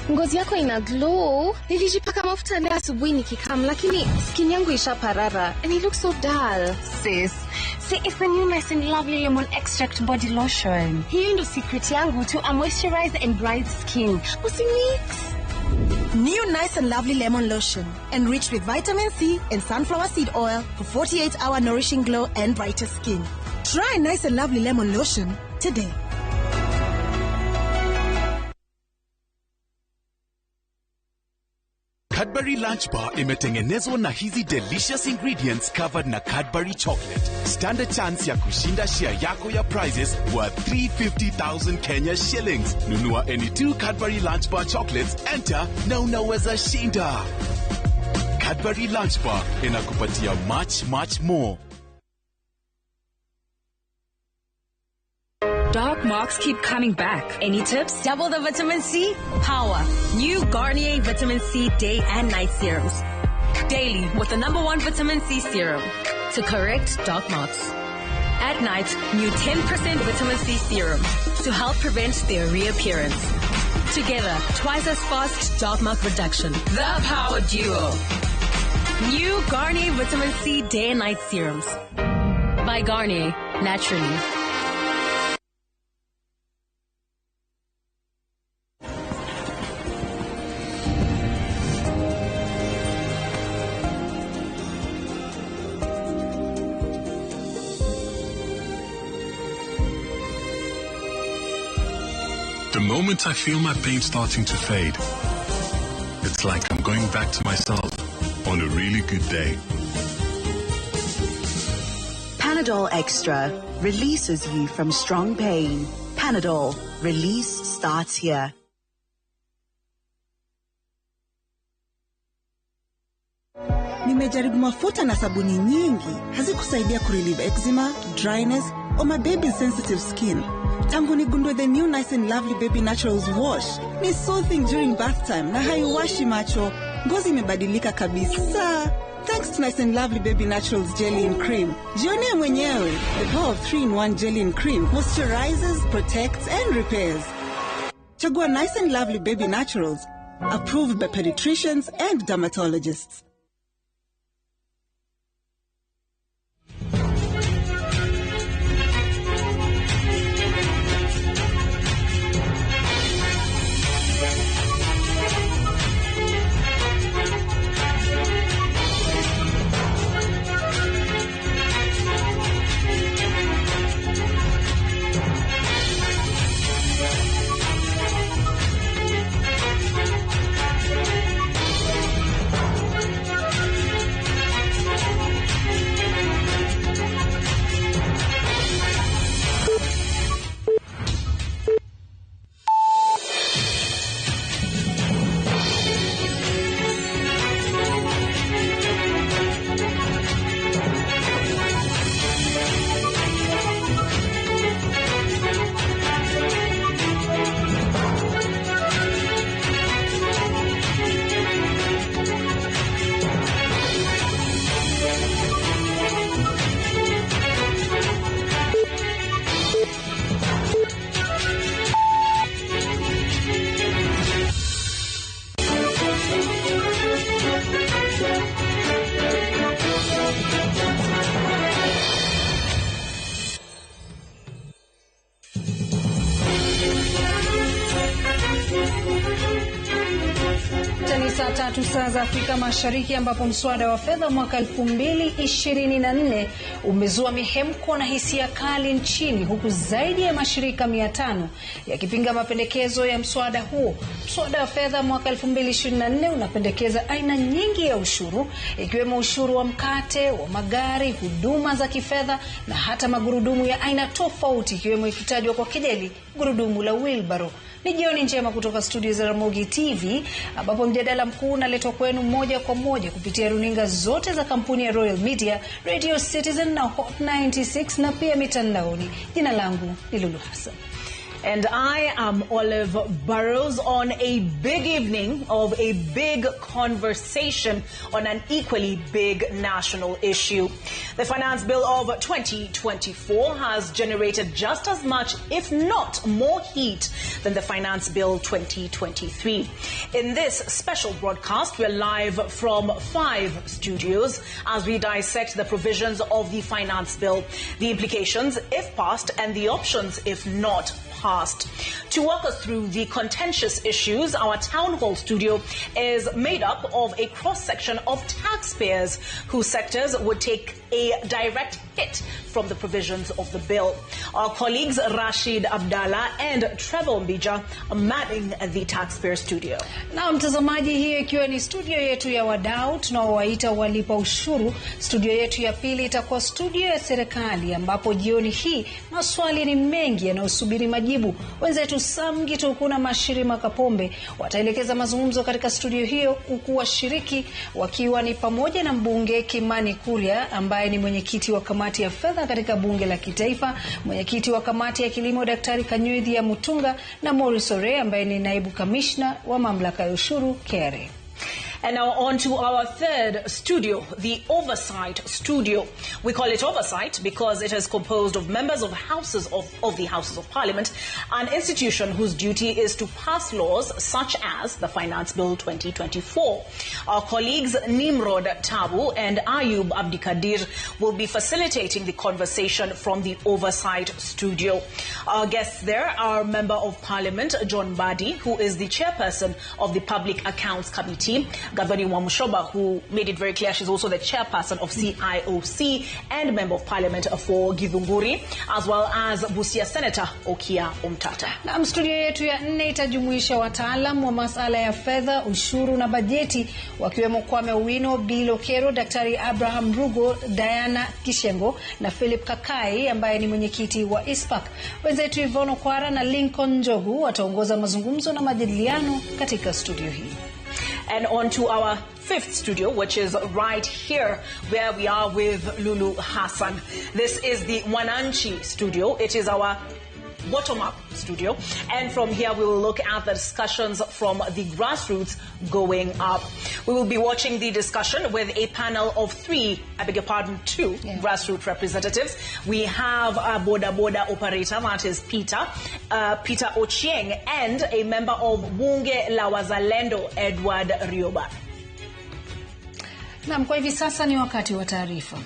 Ngozi yako ina glow. Nilijipaka mafuta leo asubuhi nikikam, lakini skin yangu ishaparara and it looks so dull. Sis, see, it's the new Nice and Lovely Lemon Extract Body Lotion. Hiyo ndo secret yangu to a moisturized and bright skin. Usimix. New Nice and Lovely Lemon Lotion, enriched with vitamin C and sunflower seed oil for 48-hour nourishing glow and brighter skin. Try Nice and Lovely Lemon Lotion today. Cadbury Lunch Bar imetengenezwa na hizi delicious ingredients covered na Cadbury chocolate. Stand a chance ya kushinda share yako ya prizes worth 350,000 Kenya shillings. Nunua any 2 Cadbury Lunch Bar chocolates, enter na unaweza shinda. Cadbury Lunch Bar inakupatia much, much more. Dark marks keep coming back. Any tips? Double the vitamin C power. New Garnier Vitamin C Day and Night Serums. Daily with the #1 vitamin C serum to correct dark marks. At night, new 10% vitamin C serum to help prevent their reappearance. Together, twice as fast dark mark reduction. The power duo. New Garnier Vitamin C Day and Night Serums. By Garnier, naturally. The moment I feel my pain starting to fade, it's like I'm going back to myself on a really good day. Panadol Extra releases you from strong pain. Panadol, release starts here. Nimejaribu mafuta na sabuni nyingi, hazikusaidia kurelieve eczema, dryness or my baby's sensitive skin. Tangu nigundue the new Nice and Lovely Baby Naturals Wash, ni soothing during bath time na haiwashi macho. Ngozi imebadilika kabisa. Thanks to Nice and Lovely Baby Naturals Jelly and Cream. Jionee mwenyewe, the power of 3-in-1 jelly and cream moisturizes, protects and repairs. Chagua Nice and Lovely Baby Naturals, approved by pediatricians and dermatologists. Ni saa 3 saa za Afrika Mashariki, ambapo mswada wa fedha mwaka 2024 umezua mihemko na hisia kali nchini, huku zaidi ya mashirika 500 yakipinga mapendekezo ya mswada huo. Mswada wa fedha mwaka 2024 unapendekeza aina nyingi ya ushuru, ikiwemo ushuru wa mkate, wa magari, huduma za kifedha na hata magurudumu ya aina tofauti, ikiwemo ikitajwa kwa kejeli gurudumu la wheelbarrow. Ni jioni njema kutoka studio za Ramogi TV, ambapo mjadala mkuu unaletwa kwenu moja kwa moja kupitia runinga zote za kampuni ya Royal Media, Radio Citizen na Hot 96 na pia mitandaoni. Jina langu ni Lulu Hassan. And I am Olive Burrows on a big evening of a big conversation on an equally big national issue. The Finance Bill of 2024 has generated just as much, if not more, heat than the Finance Bill 2023. In this special broadcast, we're live from 5 studios as we dissect the provisions of the Finance Bill, the implications if passed, and the options if not passed. To walk us through the contentious issues, our town hall studio is made up of a cross-section of taxpayers whose sectors would take a direct hit from the provisions of the bill. Our colleagues Rashid Abdallah and Trevor Mbija are manning the taxpayer studio. Na mtazamaji, hiyo ikiwa ni studio yetu ya wadau tunaowaita walipa ushuru. Studio yetu ya pili itakuwa studio ya serikali, ambapo jioni hii maswali ni mengi yanayosubiri majibu. Wenzetu Sam Gituku na Mashirima Kapombe wataelekeza mazungumzo katika studio hiyo, huku washiriki wakiwa ni pamoja na mbunge Kimani Kuria ambaye ni mwenyekiti wa kamati ya fedha katika bunge la kitaifa, mwenyekiti wa kamati ya kilimo Daktari Kanyuithia Mutunga, na Maurice Ore ambaye ni naibu kamishna wa mamlaka ya ushuru KRA. And now on to our third studio, the Oversight Studio. We call it Oversight because it is composed of members of houses of the Houses of Parliament, an institution whose duty is to pass laws such as the Finance Bill 2024. Our colleagues Nimrod Tabu and Ayub Abdikadir will be facilitating the conversation from the Oversight Studio. Our guests there are Member of Parliament John Mbadi, who is the chairperson of the Public Accounts Committee, Gathoni Wamuchomba, who made it very clear she's also the chairperson of CIOC and Member of Parliament for Githunguri, as well as Busia Senator Okiya Omtata. Na studio yetu ya nne itajumuisha wataalam wa masala ya fedha, ushuru na bajeti, wakiwemo Kwame Owino, Bill Okero, Daktari Abraham Rugo, Diana Kishengo na Philip Kakai ambaye ni mwenyekiti wa ISPAC. Wenzetu Yvonne Okwara na Lincoln Njogu wataongoza mazungumzo na majadiliano katika studio hii. And on to our fifth studio, which is right here where we are with Lulu Hassan. This is the Mwananchi studio. It is our bottom-up studio. And from here, we will look at the discussions from the grassroots going up. We will be watching the discussion with a panel of two grassroots representatives. We have a boda boda operator, that is Peter Ochieng, and a member of Bunge la Wazalendo, Edward Rioba. Naam, kwa hivi sasa ni wakati wa taarifa.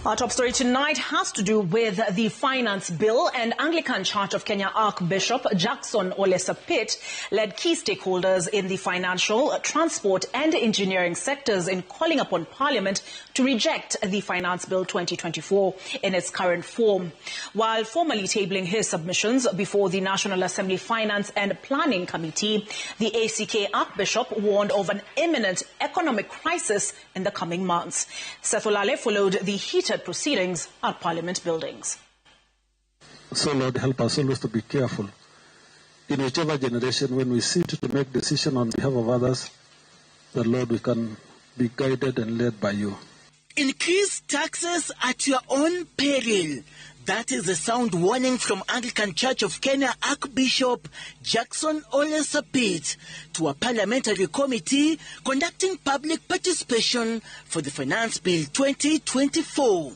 Our top story tonight has to do with the finance bill, and Anglican Church of Kenya Archbishop Jackson Ole Sapit led key stakeholders in the financial, transport and engineering sectors in calling upon Parliament to reject the Finance Bill 2024 in its current form. While formally tabling his submissions before the National Assembly Finance and Planning Committee, the ACK Archbishop warned of an imminent economic crisis in the coming months. Seth Olale followed the heated proceedings at Parliament buildings. So Lord, help us always to be careful in whichever generation when we sit to make decision on behalf of others, that Lord, we can be guided and led by you. Increase taxes at your own peril. That is a sound warning from Anglican Church of Kenya Archbishop Jackson Ole Sapit to a parliamentary committee conducting public participation for the Finance Bill 2024.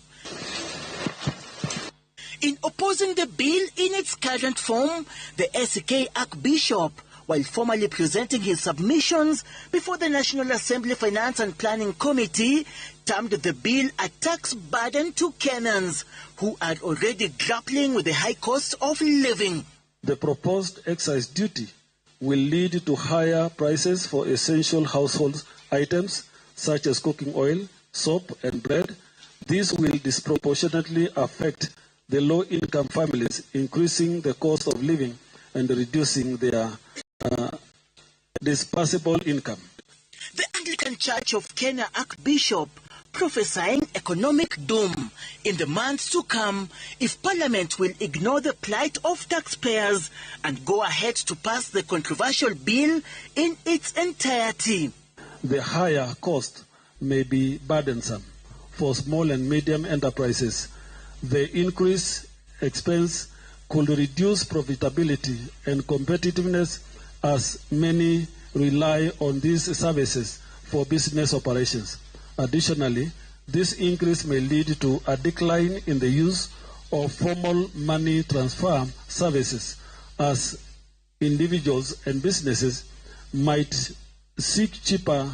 In opposing the bill in its current form, the SK Archbishop, while formally presenting his submissions before the National Assembly Finance and Planning Committee, termed the bill a tax burden to Kenyans who are already grappling with the high cost of living. The proposed excise duty will lead to higher prices for essential household items such as cooking oil, soap, and bread. This will disproportionately affect the low-income families, increasing the cost of living and reducing their disposable income. The Anglican Church of Kenya Archbishop prophesying economic doom in the months to come if Parliament will ignore the plight of taxpayers and go ahead to pass the controversial bill in its entirety. The higher cost may be burdensome for small and medium enterprises. The increased expense could reduce profitability and competitiveness as many rely on these services for business operations. Additionally, this increase may lead to a decline in the use of formal money transfer services, as individuals and businesses might seek cheaper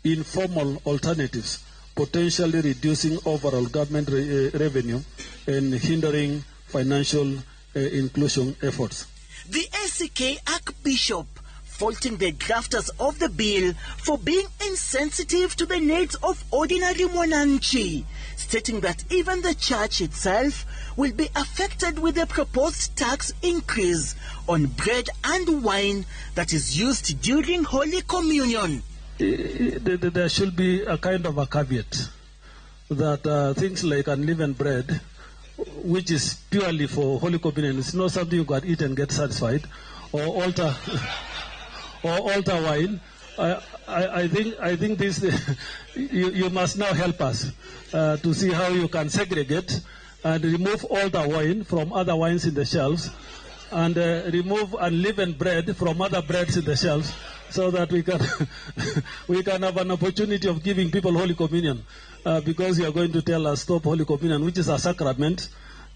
informal alternatives, potentially reducing overall government revenue and hindering financial inclusion efforts. The ACK Archbishop faulting the drafters of the bill for being insensitive to the needs of ordinary mwananchi, stating that even the church itself will be affected with the proposed tax increase on bread and wine that is used during Holy Communion. There should be a kind of a caveat that things like unleavened bread, which is purely for Holy Communion, it's not something you can eat and get satisfied, or altar or altar wine. I think this you must now help us to see how you can segregate and remove altar wine from other wines in the shelves, and remove unleavened bread from other breads in the shelves, so that we can we can have an opportunity of giving people Holy Communion, because you are going to tell us stop Holy Communion, which is a sacrament,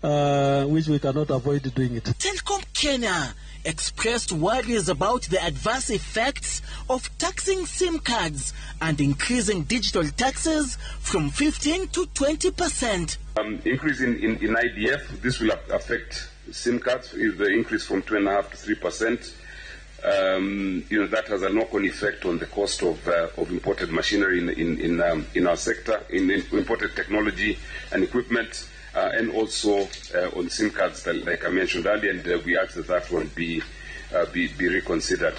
which we cannot avoid doing it. Telkom Kenya expressed worries about the adverse effects of taxing SIM cards and increasing digital taxes from 15 to 20%. Increase in IDF, this will affect SIM cards, if the increase from 2.5 to 3%. That has a knock-on effect on the cost of imported machinery in our sector, in imported technology and equipment, and also on SIM cards, like I mentioned earlier, and we ask that that one be reconsidered.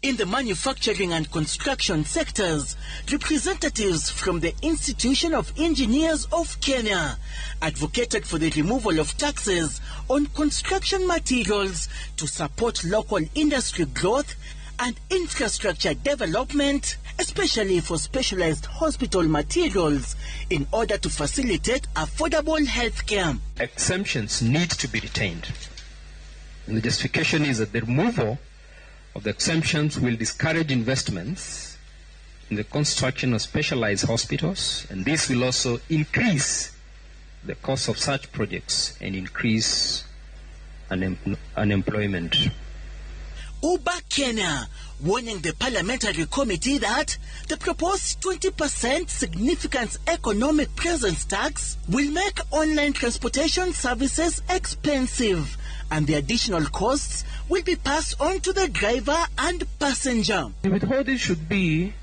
In the manufacturing and construction sectors, representatives from the Institution of Engineers of Kenya advocated for the removal of taxes on construction materials to support local industry growth and infrastructure development, especially for specialized hospital materials, in order to facilitate affordable healthcare. Exemptions need to be retained. And the justification is that the removal of the exemptions will discourage investments in the construction of specialized hospitals, and this will also increase the cost of such projects and increase unemployment. Uber Kenya warning the parliamentary committee that the proposed 20% significant economic presence tax will make online transportation services expensive, and the additional costs will be passed on to the driver and passenger. The withholding should be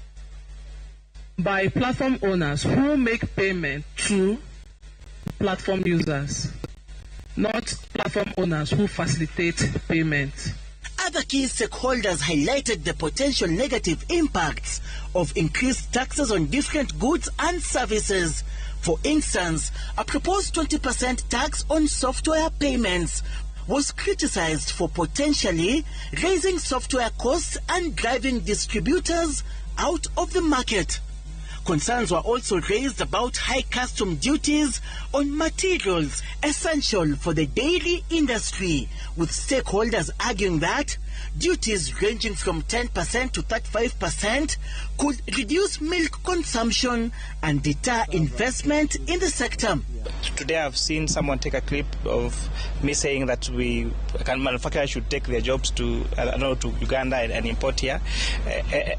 by platform owners who make payment to platform users, not platform owners who facilitate payment. Other key stakeholders highlighted the potential negative impacts of increased taxes on different goods and services. For instance, a proposed 20% tax on software payments was criticized for potentially raising software costs and driving distributors out of the market. Concerns were also raised about high custom duties on materials essential for the dairy industry, with stakeholders arguing that duties ranging from 10% to 35% could reduce milk consumption and deter investment in the sector. Today I've seen someone take a clip of me saying that we can manufacturers should take their jobs to, I don't know, to Uganda and import here.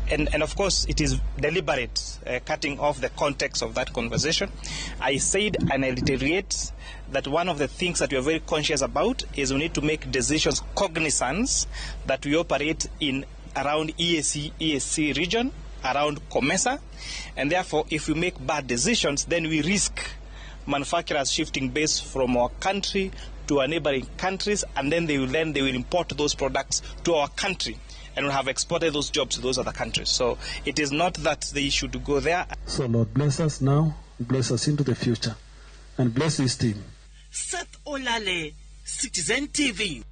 And of course it is deliberate cutting off the context of that conversation. I said, and I reiterate, that one of the things that we are very conscious about is we need to make decisions cognizance that we operate in around EAC region. around COMESA, and therefore if we make bad decisions, then we risk manufacturers shifting base from our country to our neighboring countries, and then they will import those products to our country and will have exported those jobs to those other countries. So it is not that they should go there. So Lord, bless us now, bless us into the future, and bless this team. Seth Olale, Citizen TV.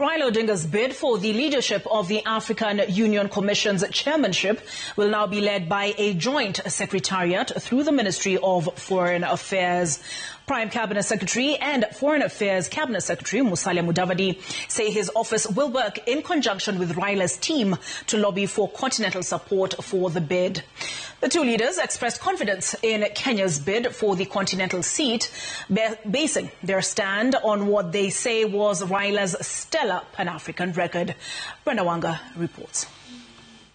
Raila Odinga's bid for the leadership of the African Union Commission's chairmanship will now be led by a joint secretariat through the Ministry of Foreign Affairs. Prime Cabinet Secretary and Foreign Affairs Cabinet Secretary Musalia Mudavadi say his office will work in conjunction with Raila's team to lobby for continental support for the bid. The two leaders expressed confidence in Kenya's bid for the continental seat, basing their stand on what they say was Raila's stellar Pan-African record. Brenda Wanga reports.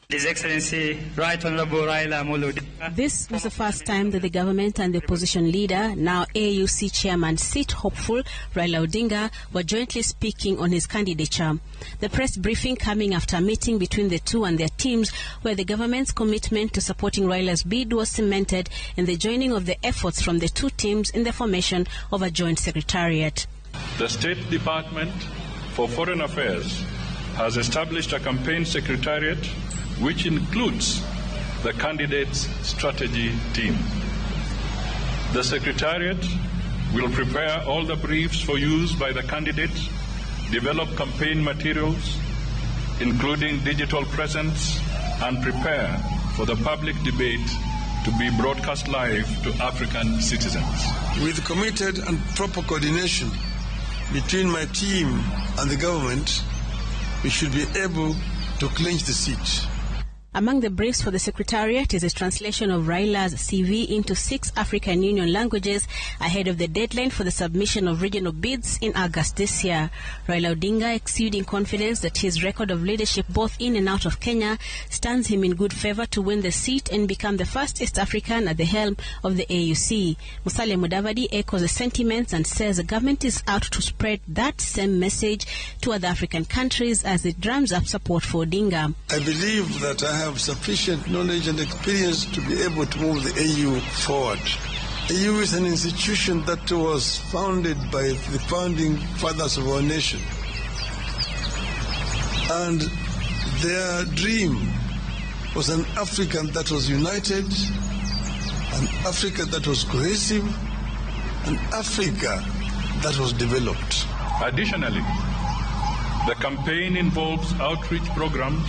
His Excellency Right Honorable Raila Amolo Odinga. This was the first time that the government and the opposition leader, now AUC chairman seat hopeful Raila Odinga, were jointly speaking on his candidature. The press briefing coming after a meeting between the two and their teams, where the government's commitment to supporting Raila's bid was cemented in the joining of the efforts from the two teams in the formation of a joint secretariat. The State Department for Foreign Affairs has established a campaign secretariat which includes the candidate's strategy team. The Secretariat will prepare all the briefs for use by the candidate, develop campaign materials, including digital presence, and prepare for the public debate to be broadcast live to African citizens. With committed and proper coordination between my team and the government, we should be able to clinch the seat. Among the briefs for the Secretariat is a translation of Raila's CV into 6 African Union languages ahead of the deadline for the submission of regional bids in August this year. Raila Odinga exuding confidence that his record of leadership both in and out of Kenya stands him in good favor to win the seat and become the first East African at the helm of the AUC. Musalia Mudavadi echoes the sentiments and says the government is out to spread that same message to other African countries as it drums up support for Odinga. I believe that I have sufficient knowledge and experience to be able to move the AU forward. AU is an institution that was founded by the founding fathers of our nation. And their dream was an Africa that was united, an Africa that was cohesive, an Africa that was developed. Additionally, the campaign involves outreach programs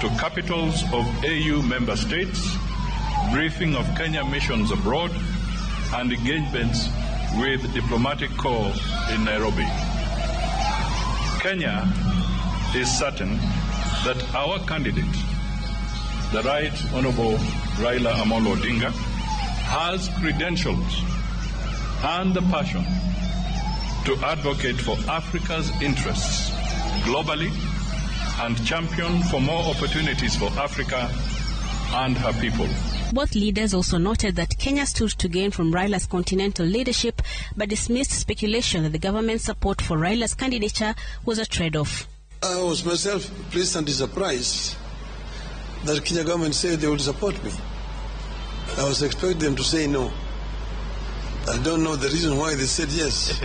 to capitals of AU member states, briefing of Kenya missions abroad, and engagements with diplomatic corps in Nairobi. Kenya is certain that our candidate, the Right Honorable Raila Amolo Odinga, has credentials and the passion to advocate for Africa's interests globally and champion for more opportunities for Africa and her people. Both leaders also noted that Kenya stood to gain from Raila's continental leadership, but dismissed speculation that the government's support for Raila's candidature was a trade-off. I was myself pleasantly surprised that Kenya government said they would support me. I was expecting them to say no. I don't know the reason why they said yes.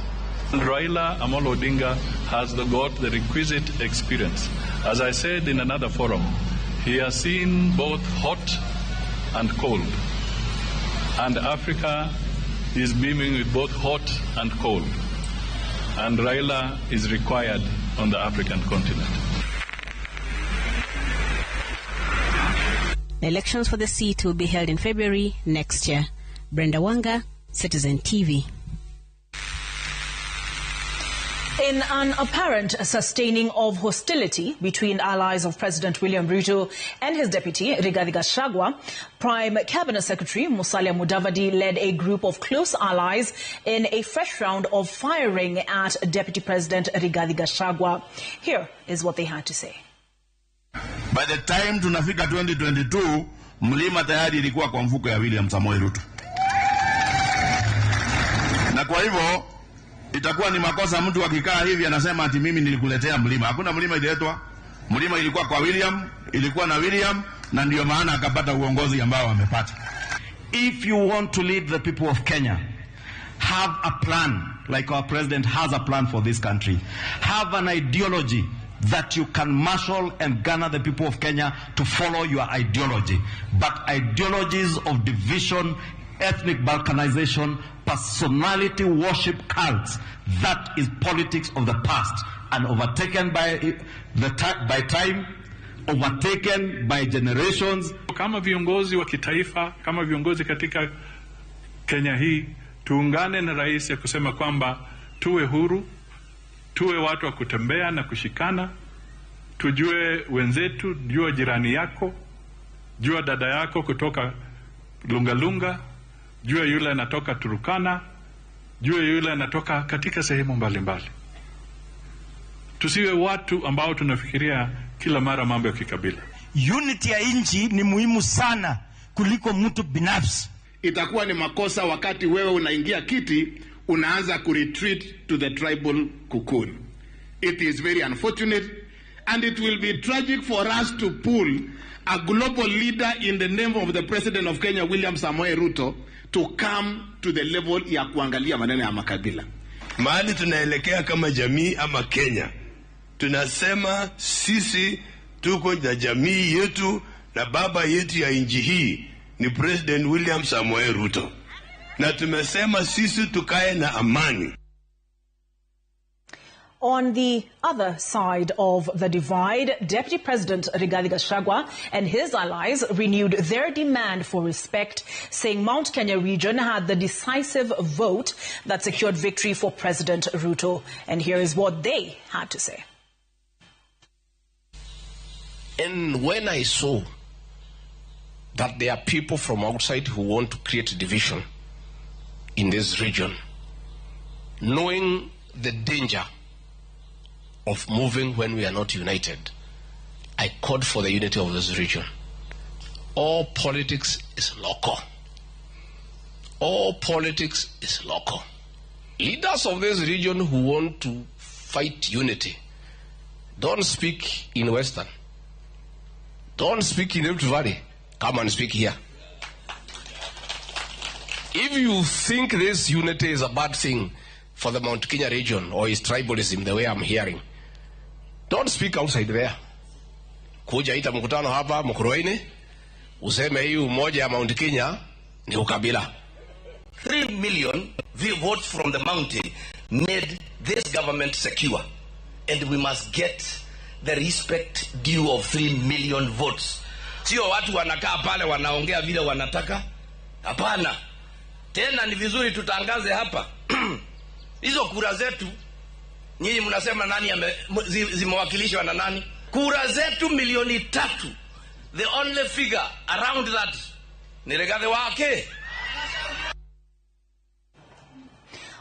Raila Amolo Odinga has got the requisite experience. As I said in another forum, he has seen both hot and cold. And Africa is beaming with both hot and cold. And Raila is required on the African continent. The elections for the seat will be held in February next year. Brenda Wanga, Citizen TV. In an apparent sustaining of hostility between allies of President William Ruto and his deputy, Rigathi Gachagua, Prime Cabinet Secretary Musalia Mudavadi led a group of close allies in a fresh round of firing at Deputy President Rigathi Gachagua. Here is what they had to say. By the time tunafika 2022, mlima tayari ilikuwa kwa mfuko ya William Samoei Ruto. Na kwa hivyo itakuwa ni makosa mtu akikaa hivi anasema ati mimi nilikuletea mlima. Hakuna mlima ililetwa. Mlima ilikuwa kwa William, ilikuwa na William, na ndio maana akapata uongozi ambao amepata. If you want to lead the people of Kenya, have a plan like our president has a plan for this country. Have an ideology that you can marshal and garner the people of Kenya to follow your ideology. But ideologies of division, ethnic balkanization, personality worship cults, that is politics of the past and overtaken by time, overtaken by generations. Kama viongozi wa kitaifa, kama viongozi katika Kenya hii, tuungane na rais ya kusema kwamba tuwe huru, tuwe watu wa kutembea na kushikana, tujue wenzetu, jua jirani yako, jua dada yako kutoka Lungalunga, jua yule anatoka Turukana, jua yule anatoka katika sehemu mbalimbali. Tusiwe watu ambao tunafikiria kila mara mambo ya kikabila. Unity ya nchi ni muhimu sana kuliko mtu binafsi. Itakuwa ni makosa wakati wewe unaingia kiti unaanza kuretreat to the tribal cocoon. It is very unfortunate and it will be tragic for us to pull a global leader in the name of the President of Kenya, William Samoei Ruto, to come to the level ya kuangalia maneno ya makabila. Mahali tunaelekea kama jamii ama Kenya, tunasema sisi tuko na jamii yetu na baba yetu ya nchi hii ni President William Samoei Ruto, na tumesema sisi tukae na amani. On the other side of the divide, Deputy President Rigathi Gachagua and his allies renewed their demand for respect, saying Mount Kenya region had the decisive vote that secured victory for President Ruto. And here is what they had to say. And when I saw that there are people from outside who want to create division in this region, knowing the danger of moving when we are not united, I called for the unity of this region. All politics is local. All politics is local. Leaders of this region who want to fight unity, don't speak in Western. Don't speak in Rift Valley. Come and speak here. If you think this unity is a bad thing for the Mount Kenya region or is tribalism the way I'm hearing, don't speak outside there. Kuja ita mkutano hapa Mukurweini, useme hii umoja ya Mount Kenya ni ukabila. 3 million votes from the mountain made this government secure, and we must get the respect due of 3 million votes. Sio watu wanakaa pale wanaongea vile wanataka. Hapana. Tena ni vizuri tutangaze hapa hizo kura zetu. Nyinyi mnasema nani zimewakilishwa na nani? Kura zetu 3 milioni, the only figure around that ni Rigathi wake.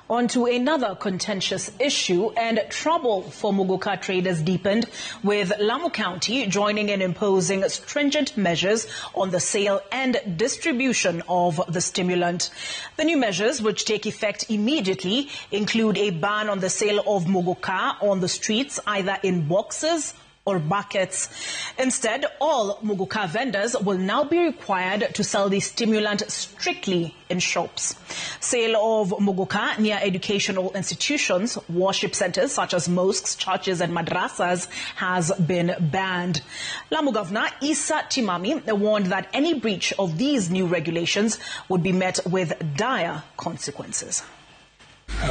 On to another contentious issue, and trouble for Muguka traders deepened with Lamu County joining in imposing stringent measures on the sale and distribution of the stimulant. The new measures, which take effect immediately, include a ban on the sale of Muguka on the streets, either in boxes or buckets. Instead, all Muguka vendors will now be required to sell the stimulant strictly in shops. Sale of Muguka near educational institutions, worship centers such as mosques, churches and madrasas has been banned. Lamu Governor Issa Timami warned that any breach of these new regulations would be met with dire consequences.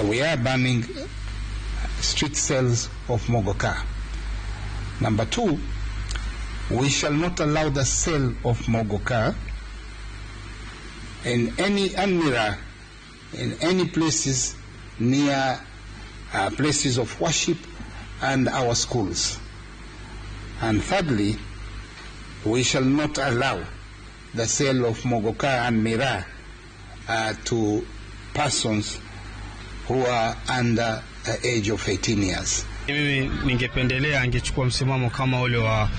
We are banning street sales of Muguka. Number two, we shall not allow the sale of Muguka in any anmira, in any places near places of worship and our schools. And thirdly, we shall not allow the sale of Muguka and Miraa to persons who are under the age of 18 years. Mimi ningependelea angechukua msimamo kama ule wa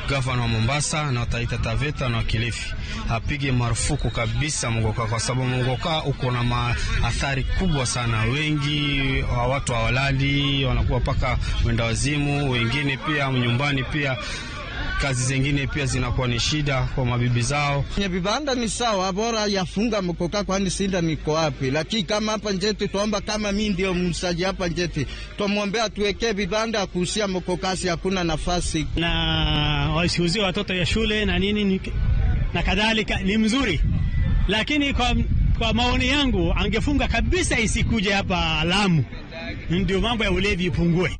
Gavana wa Mombasa na Taita Taveta na Kilifi apige marufuku kabisa mugoka, kwa sababu mugoka uko na maathari kubwa sana. Wengi wa watu hawalali, wanakuwa paka wenda wazimu, wengine pia nyumbani, pia kazi zingine pia zinakuwa ni shida kwa mabibi zao. Kwenye vibanda ni sawa, bora yafunga mkoka, kwani sinda niko wapi? Lakini kama hapa Njeti tuomba, kama mimi ndio msaji hapa Njeti, tumwombea tuwekee vibanda kuhusia mkokasi, hakuna nafasi. Na wasiuzie watoto ya shule na nini na kadhalika ni mzuri, lakini kwa maoni yangu angefunga kabisa isikuje hapa Lamu, ndio mambo ya ulevi ipungue.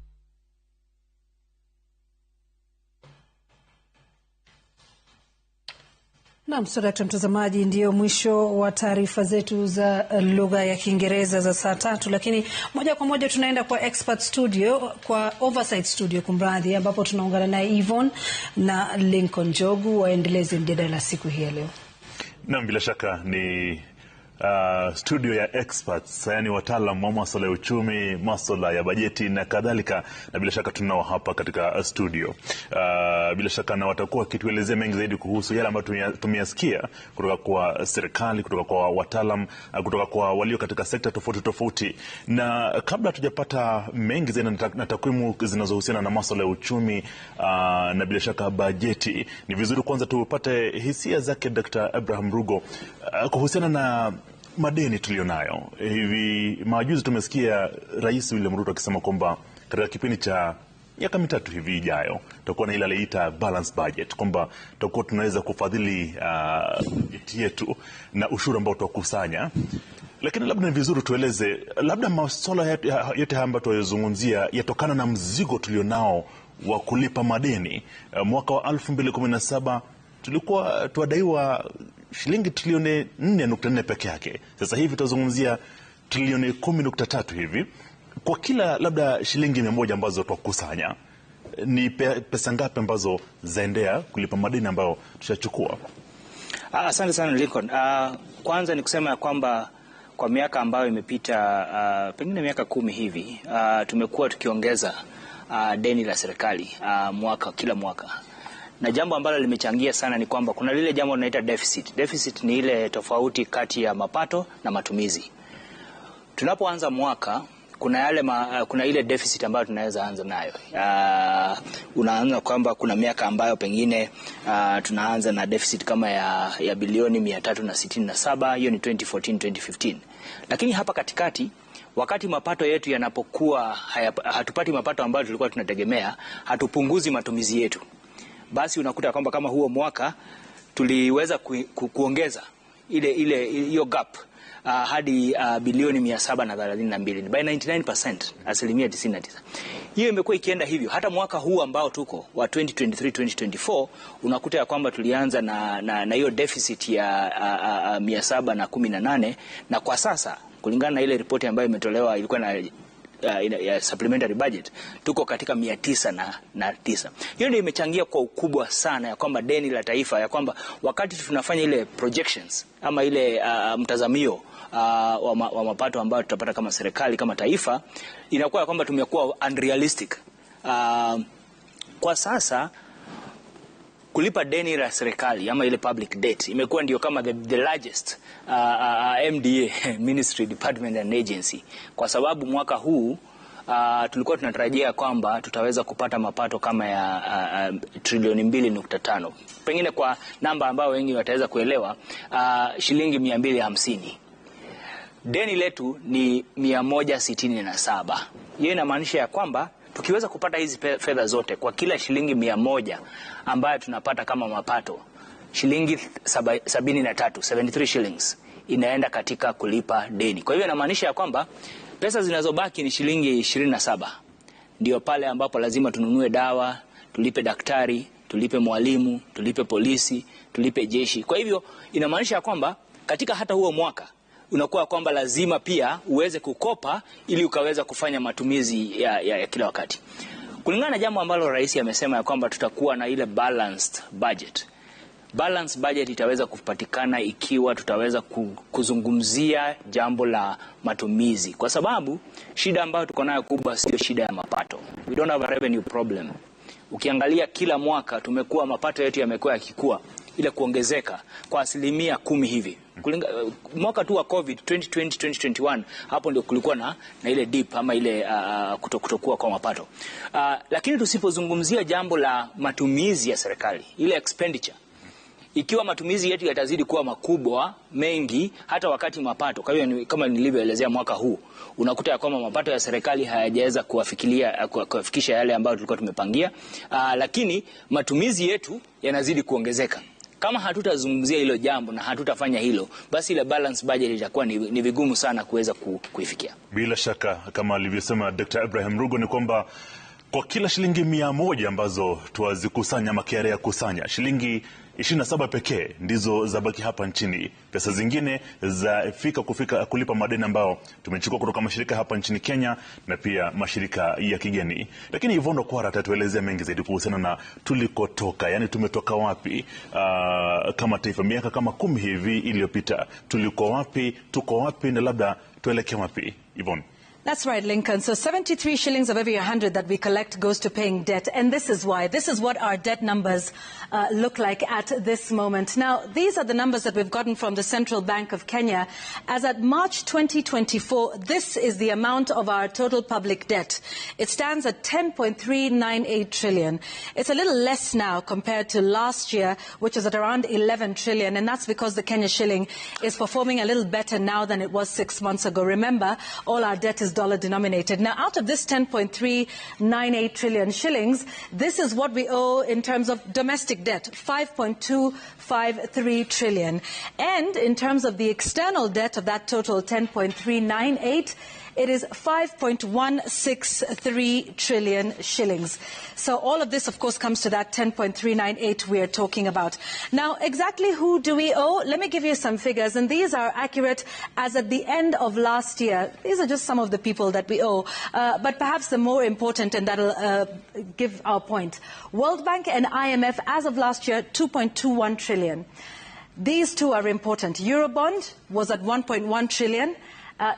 Naam, sodakta mtazamaji, ndio mwisho wa taarifa zetu za lugha ya Kiingereza za saa 3, lakini moja kwa moja tunaenda kwa expert studio, kwa oversight studio kumradhi, ambapo tunaungana naye Yvonne na Lincoln Njogu waendeleze mjadala siku hii ya leo. Naam, bila shaka ni studio ya experts, yani wataalamu wa masuala ya uchumi, masuala ya bajeti na kadhalika, na bila shaka tunao hapa katika studio. Bila shaka na watakuwa wakituelezea mengi zaidi kuhusu yale ambayo tumeyasikia kutoka kwa serikali, kutoka kwa wataalam, kutoka kwa walio katika sekta tofauti tofauti. Na kabla tujapata mengi zaidi na takwimu zinazohusiana na masuala ya uchumi na bila shaka bajeti, ni vizuri kwanza tupate hisia zake Dr. Abraham Rugo kuhusiana na madeni tulionayo. Hivi majuzi tumesikia Rais William Ruto akisema kwamba katika kipindi cha miaka 3 hivi ijayo tutakuwa na ile aliita balance budget, kwamba tutakuwa tunaweza kufadhili bajeti yetu na ushuru ambao tutakusanya. Lakini labda ni vizuri tueleze labda masuala yote haya ambayo tunayozungumzia yatokana na mzigo tulionao wa kulipa madeni. Mwaka wa 2017 tulikuwa tuadaiwa shilingi trilioni 4.4 peke yake. Sasa hivi tutazungumzia trilioni 10.3 hivi. Kwa kila labda shilingi 100 ambazo tutakusanya, ni pesa ngapi ambazo zaendea kulipa madeni ambayo tushachukua? Asante sana Lincoln. Kwanza ni kusema ya kwamba kwa miaka ambayo imepita, pengine miaka 10 hivi, tumekuwa tukiongeza deni la serikali mwaka kila mwaka. Na jambo ambalo limechangia sana ni kwamba kuna lile jambo tunaita deficit. Deficit ni ile tofauti kati ya mapato na matumizi. Tunapoanza mwaka kuna kuna ile deficit ambayo tunaweza anza nayo. Unaanza kwamba kuna miaka ambayo pengine tunaanza na deficit kama ya bilioni 367, hiyo ni 2014 2015. Lakini hapa katikati wakati mapato yetu yanapokuwa hatupati mapato ambayo tulikuwa tunategemea, hatupunguzi matumizi yetu. Basi unakuta kwamba kama huo mwaka tuliweza kuongeza ile hiyo gap hadi bilioni 732 by 99%, 99%. Hiyo imekuwa ikienda hivyo hata mwaka huu ambao tuko wa 2023 2024, unakuta ya kwamba tulianza na hiyo deficit ya 718, na kwa sasa kulingana na ile ripoti ambayo imetolewa ilikuwa na ya supplementary budget, tuko katika 909. Hiyo ndio imechangia kwa ukubwa sana ya kwamba deni la taifa, ya kwamba wakati tunafanya ile projections ama ile mtazamio wa mapato ambayo tutapata kama serikali kama taifa, inakuwa ya kwamba tumekuwa unrealistic. Kwa sasa kulipa deni la serikali ama ile public debt imekuwa ndio kama the largest MDA, Ministry, Department and Agency, kwa sababu mwaka huu tulikuwa tunatarajia kwamba tutaweza kupata mapato kama ya trilioni 2.5, pengine kwa namba ambayo wengi wataweza kuelewa, shilingi 250. Deni letu ni 167. Hiyo inamaanisha ya kwamba tukiweza kupata hizi fedha zote kwa kila shilingi 100 ambayo tunapata kama mapato, shilingi 73, 73 shillings inaenda katika kulipa deni. Kwa hivyo inamaanisha ya kwamba pesa zinazobaki ni shilingi 27. Ndio pale ambapo lazima tununue dawa, tulipe daktari, tulipe mwalimu, tulipe polisi, tulipe jeshi. Kwa hivyo inamaanisha ya kwamba katika hata huo mwaka unakuwa kwamba lazima pia uweze kukopa ili ukaweza kufanya matumizi ya kila wakati. Kulingana na jambo ambalo rais amesema ya kwamba tutakuwa na ile balanced budget. Balanced budget itaweza kupatikana ikiwa tutaweza kuzungumzia jambo la matumizi. Kwa sababu shida ambayo tuko nayo kubwa sio shida ya mapato. We don't have a revenue problem. Ukiangalia kila mwaka tumekuwa mapato yetu yamekuwa yakikua, ile kuongezeka kwa 10% hivi. Mwaka tu wa COVID 2020 2021, hapo ndio kulikuwa na ile dip ama ile kutokuwa kwa mapato. Lakini tusipozungumzia jambo la matumizi ya serikali, ile expenditure, ikiwa matumizi yetu yatazidi kuwa makubwa mengi hata wakati mapato, kwa hiyo kama nilivyoelezea mwaka huu unakuta ya kwamba mapato ya serikali hayajaweza kuwafikisha yale ambayo tulikuwa tumepangia, lakini matumizi yetu yanazidi kuongezeka. Kama hatutazungumzia hilo jambo na hatutafanya hilo, basi ile balance budget itakuwa ni vigumu sana kuweza kuifikia. Bila shaka kama alivyosema Dr. Abraham Rugo ni kwamba kwa kila shilingi 100 ambazo tuwazikusanya ama KRA ya kusanya, shilingi 27 pekee ndizo zabaki hapa nchini. Pesa zingine zafika kufika kulipa madeni ambao tumechukua kutoka mashirika hapa nchini Kenya na pia mashirika ya kigeni. Lakini Yvonne Okwara atatuelezea mengi zaidi kuhusiana na tulikotoka, yani tumetoka wapi kama taifa miaka kama 10 hivi iliyopita. Tuliko wapi, tuko wapi na labda tuelekee wapi, Yvonne? That's right, Lincoln. So 73 shillings of every 100 that we collect goes to paying debt. And this is why. This is what our debt numbers look like at this moment. Now, these are the numbers that we've gotten from the Central Bank of Kenya. As at March 2024, this is the amount of our total public debt. It stands at 10.398 trillion. It's a little less now compared to last year, which is at around 11 trillion. And that's because the Kenya shilling is performing a little better now than it was 6 months ago. Remember, all our debt is dollar denominated. Now, out of this 10.398 trillion shillings, this is what we owe in terms of domestic debt, 5.253 trillion. And in terms of the external debt of that total 10.398, it is 5.163 trillion shillings. So all of this, of course, comes to that 10.398 we are talking about. Now, exactly who do we owe? Let me give you some figures, and these are accurate as at the end of last year. These are just some of the people that we owe, but perhaps the more important, and that'll give our point. World Bank and IMF, as of last year, 2.21 trillion. These two are important. Eurobond was at 1.1 trillion.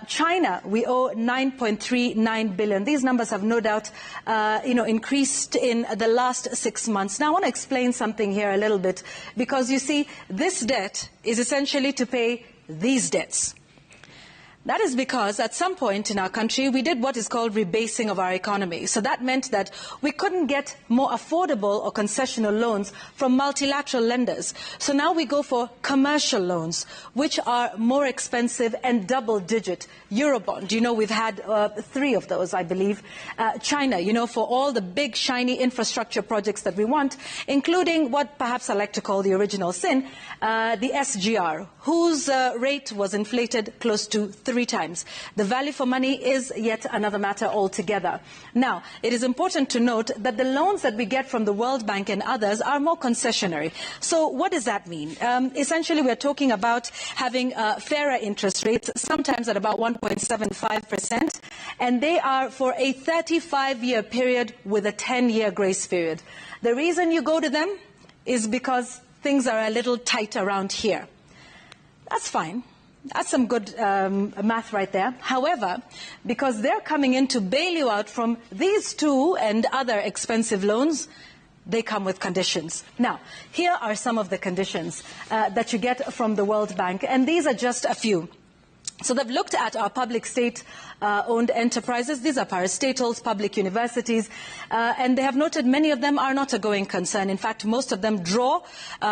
China, we owe 9.39 billion. These numbers have no doubt, increased in the last 6 months. Now, I want to explain something here a little bit, because you see, this debt is essentially to pay these debts. That is because at some point in our country, we did what is called rebasing of our economy. So that meant that we couldn't get more affordable or concessional loans from multilateral lenders. So now we go for commercial loans, which are more expensive and double-digit. Eurobond, you know, we've had 3 of those, I believe. China, you know, for all the big, shiny infrastructure projects that we want, including what perhaps I like to call the original sin, the SGR, whose rate was inflated close to 3 times. The value for money is yet another matter altogether. Now, it is important to note that the loans that we get from the World Bank and others are more concessionary. So what does that mean? Essentially, we're talking about having fairer interest rates, sometimes at about 1.75%, and they are for a 35-year period with a 10-year grace period. The reason you go to them is because things are a little tight around here. That's fine. That's some good math right there. However, because they're coming in to bail you out from these two and other expensive loans, they come with conditions. Now, here are some of the conditions that you get from the World Bank, and these are just a few. So they've looked at our public state-owned enterprises. These are parastatals, public universities, and they have noted many of them are not a going concern. In fact, most of them draw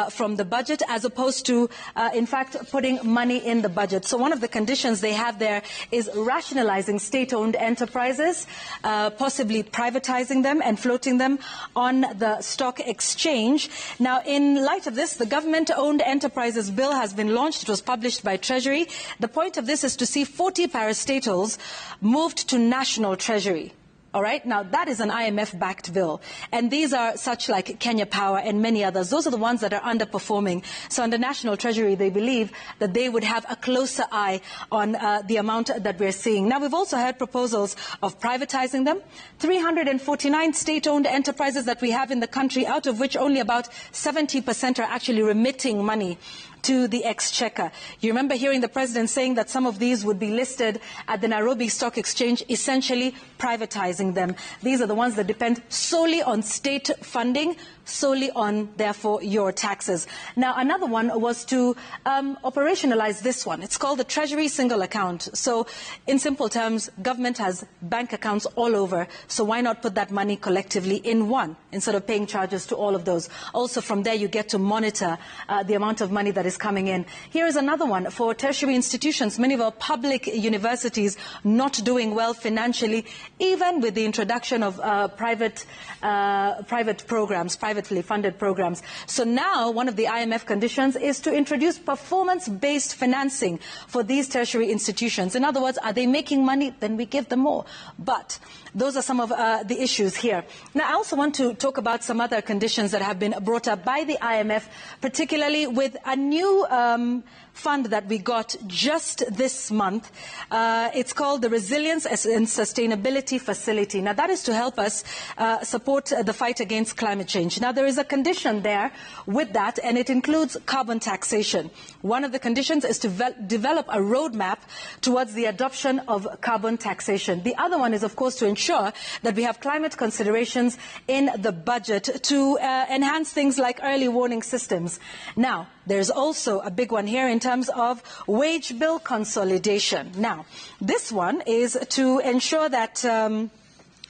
from the budget as opposed to, in fact, putting money in the budget. So one of the conditions they have there is rationalizing state-owned enterprises, possibly privatizing them and floating them on the stock exchange. Now, in light of this, the government-owned enterprises bill has been launched. It was published by Treasury. The point of this is to see 40 parastatals moved to National Treasury. All right? Now, that is an IMF-backed bill. And these are such like Kenya Power and many others. Those are the ones that are underperforming. So under National Treasury, they believe that they would have a closer eye on the amount that we're seeing. Now, we've also heard proposals of privatizing them. 349 state-owned enterprises that we have in the country, out of which only about 70% are actually remitting money to the exchequer. You remember hearing the president saying that some of these would be listed at the Nairobi Stock Exchange, essentially privatizing them. These are the ones that depend solely on state funding, solely on, therefore, your taxes. Now, another one was to operationalize this one. It's called the Treasury Single Account. So, in simple terms, government has bank accounts all over, so why not put that money collectively in one instead of paying charges to all of those? Also, from there, you get to monitor the amount of money that is coming in. Here is another one for tertiary institutions. Many of our public universities not doing well financially, even with the introduction of private programs, privately funded programs. So now one of the IMF conditions is to introduce performance-based financing for these tertiary institutions. In other words, are they making money? Then we give them more. But those are some of the issues here. Now, I also want to talk about some other conditions that have been brought up by the IMF, particularly with a new fund that we got just this month. It's called the Resilience and Sustainability Facility. Now, that is to help us support the fight against climate change. Now, there is a condition there with that, and it includes carbon taxation. One of the conditions is to develop a roadmap towards the adoption of carbon taxation. The other one is, of course, to ensure that we have climate considerations in the budget to enhance things like early warning systems. Now, there's also a big one here in terms of wage bill consolidation. Now, this one is to ensure that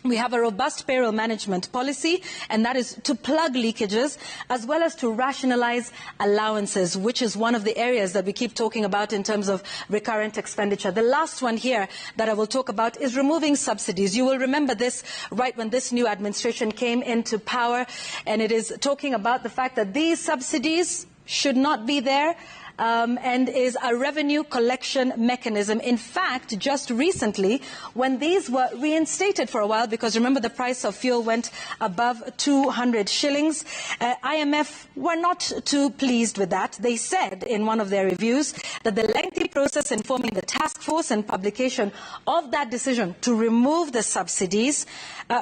we have a robust payroll management policy, and that is to plug leakages as well as to rationalize allowances, which is one of the areas that we keep talking about in terms of recurrent expenditure. The last one here that I will talk about is removing subsidies. You will remember this right when this new administration came into power, and it is talking about the fact that these subsidies should not be there. And is a revenue collection mechanism. In fact, just recently, when these were reinstated for a while, because remember the price of fuel went above 200 shillings, IMF were not too pleased with that. They said in one of their reviews that the lengthy process in forming the task force and publication of that decision to remove the subsidies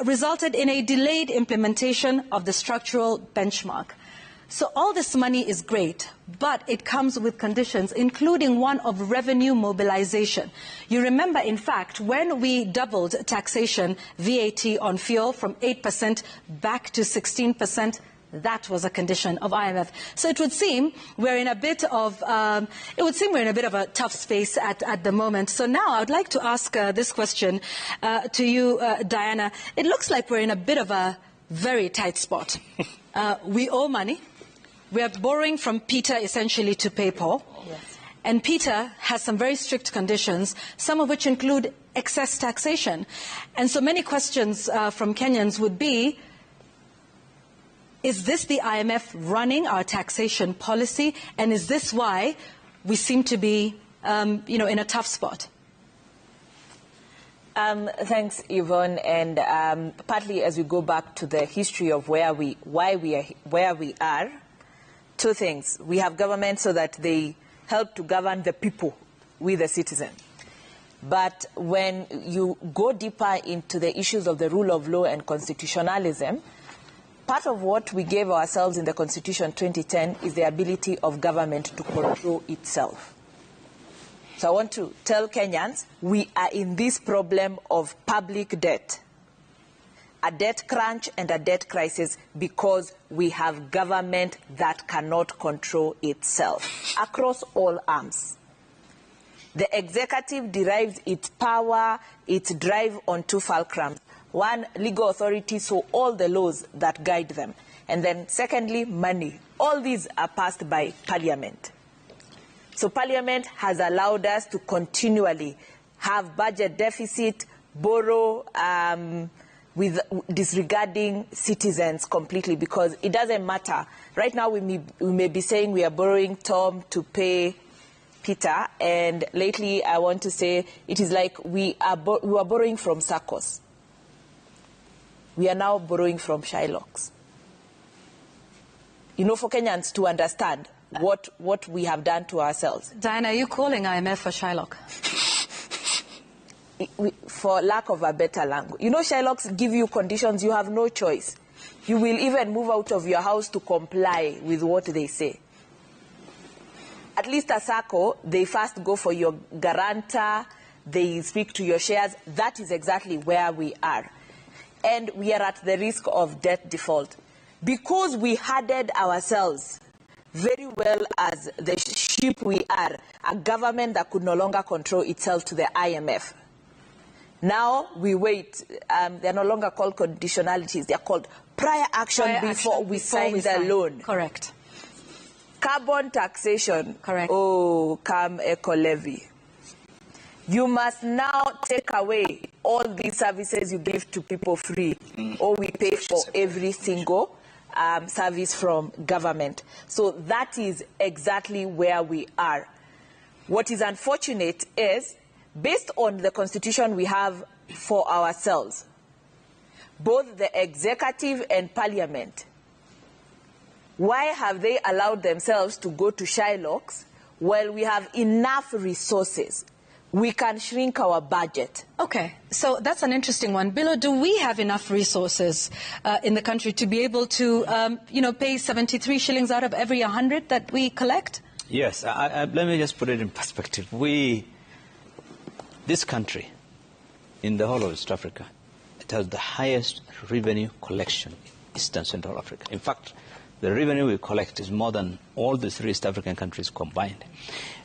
resulted in a delayed implementation of the structural benchmark. So all this money is great, but it comes with conditions, including one of revenue mobilization. You remember, in fact, when we doubled taxation, VAT on fuel from 8% back to 16%, that was a condition of IMF. So it would seem we're in a bit of a tough space at the moment. So now I would like to ask this question to you, Diana. It looks like we're in a bit of a very tight spot. We owe money. We are borrowing from Peter essentially to pay Paul. Yes. And Peter has some very strict conditions, some of which include excess taxation. And so many questions from Kenyans would be, is this the IMF running our taxation policy? And is this why we seem to be in a tough spot? Thanks, Yvonne, and partly as we go back to the history of where we are, two things. We have government so that they help to govern the people, we the citizen. But when you go deeper into the issues of the rule of law and constitutionalism, part of what we gave ourselves in the Constitution 2010 is the ability of government to control itself. So I want to tell Kenyans, we are in this problem of public debt, a debt crunch and a debt crisis, because we have government that cannot control itself across all arms. The executive derives its power, its drive on two fulcrums. One, legal authority, so all the laws that guide them. And then secondly, money. All these are passed by Parliament. So Parliament has allowed us to continually have budget deficit, borrow, with disregarding citizens completely, because it doesn't matter. Right now we may be saying we are borrowing Tom to pay Peter, and lately I want to say it is like we are borrowing from Sarkos. We are now borrowing from Shylocks. You know, for Kenyans to understand what we have done to ourselves. Diana, are you calling IMF a Shylock? For lack of a better language. You know, Shylocks give you conditions, you have no choice. You will even move out of your house to comply with what they say. At least a SACCO, they first go for your guarantor, they speak to your shares. That is exactly where we are. And we are at the risk of debt default. Because we herded ourselves very well as the sheep we are, a government that could no longer control itself to the IMF. Now we wait. They're no longer called conditionalities. They're called prior action before we sign the loan. Correct. Carbon taxation. Correct. Oh, come eco levy. You must now take away all these services you give to people free, or we pay for every single service from government. So that is exactly where we are. What is unfortunate is, based on the constitution we have for ourselves, both the executive and parliament, why have they allowed themselves to go to Shylocks while we have enough resources? We can shrink our budget. Okay, so that's an interesting one. Billow, do we have enough resources in the country to be able to, you know, pay 73 shillings out of every 100 that we collect? Yes, let me just put it in perspective. This country, in the whole of East Africa, it has the highest revenue collection in Eastern Central Africa. In fact, the revenue we collect is more than all the three East African countries combined.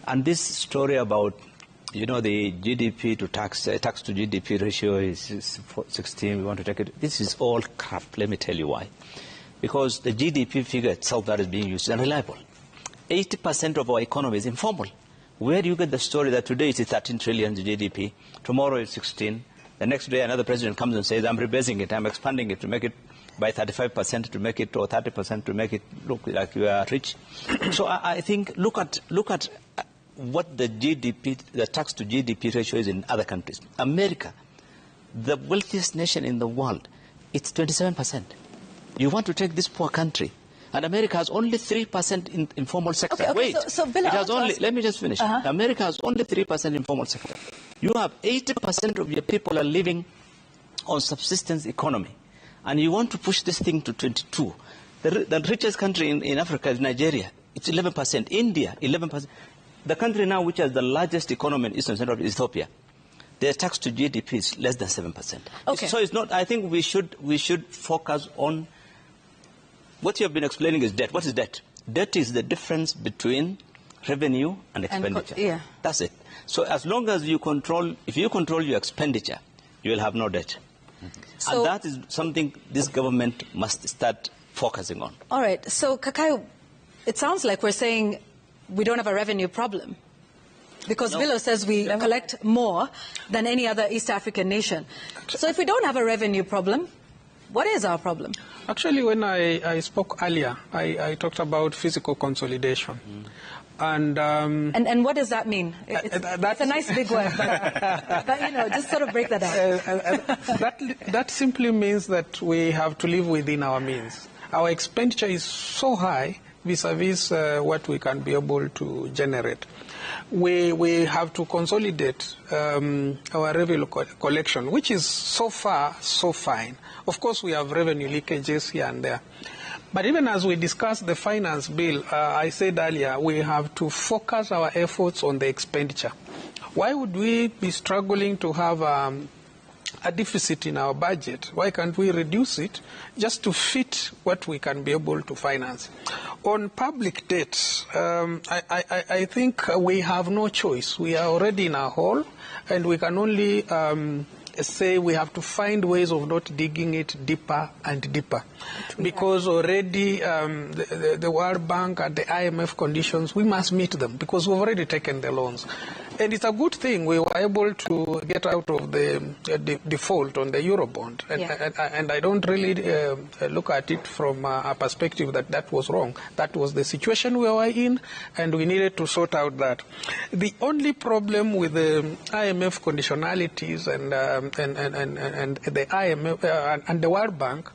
And this story about, you know, the GDP to tax, tax to GDP ratio is 16, we want to take it. This is all crap, let me tell you why. Because the GDP figure itself that is being used is unreliable. 80% of our economy is informal. Where do you get the story that today it is 13 trillion GDP, tomorrow it's 16, the next day another president comes and says, I'm rebasing it, I'm expanding it to make it by 35% to make it, or 30% to make it look like you are rich. So I think look at what the GDP, the tax to GDP ratio is in other countries. America, the wealthiest nation in the world, it's 27%. You want to take this poor country, and America has only 3% in informal sector. Okay, Wait, so Billow, it has only, let me just finish. America has only 3% informal sector. You have 80% of your people are living on subsistence economy, and you want to push this thing to 22. The richest country in Africa is Nigeria. It's 11%. India, 11%. The country now which has the largest economy in Eastern Central is Ethiopia. Their tax to GDP is less than 7%. Okay. So it's not, I think we should focus on what you have been explaining is debt. What is debt? Debt is the difference between revenue and expenditure. Yeah. That's it. So as long as you control, if you control your expenditure, you will have no debt. So, and that is something this government must start focusing on. All right. So, Kakayo, it sounds like we're saying we don't have a revenue problem, because no. Billow says we collect more than any other East African nation. So if we don't have a revenue problem, what is our problem? Actually, when I spoke earlier, I talked about fiscal consolidation. And and what does that mean? It's a nice big word, but you know, just sort of break that down. That simply means that we have to live within our means. Our expenditure is so high vis-a-vis what we can be able to generate. We have to consolidate our revenue collection, which is so far so fine. Of course, we have revenue leakages here and there. But even as we discuss the finance bill, I said earlier, we have to focus our efforts on the expenditure. Why would we be struggling to have a deficit in our budget? Why can't we reduce it just to fit what we can be able to finance? On public debt, I think we have no choice. We are already in a hole, and we can only say we have to find ways of not digging it deeper and deeper. Because already the World Bank and the IMF conditions, we must meet them because we've already taken the loans. And it's a good thing we were able to get out of the default on the Eurobond. And, yeah. and I don't really look at it from a perspective that that was wrong. That was the situation we were in, and we needed to sort out that. The only problem with the IMF conditionalities and the IMF and the World Bank,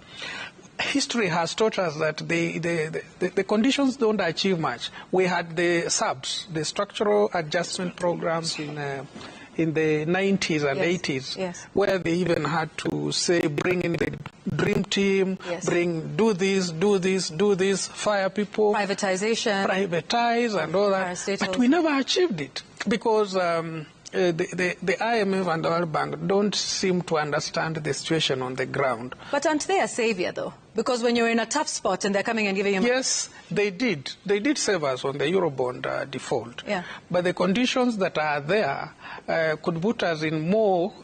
history has taught us that the conditions don't achieve much. We had the SAPs, the structural adjustment programs in the 90s and 80s, yes, where they even had to say bring in the dream team, yes. Bring, do this, do this, do this, fire people. Privatization. Privatize and all that. But we never achieved it because the IMF and the World Bank don't seem to understand the situation on the ground. But aren't they a savior, though? Because when you're in a tough spot and they're coming and giving you money. Yes, they did. They did save us on the Eurobond default. Yeah. But the conditions that are there could put us in more,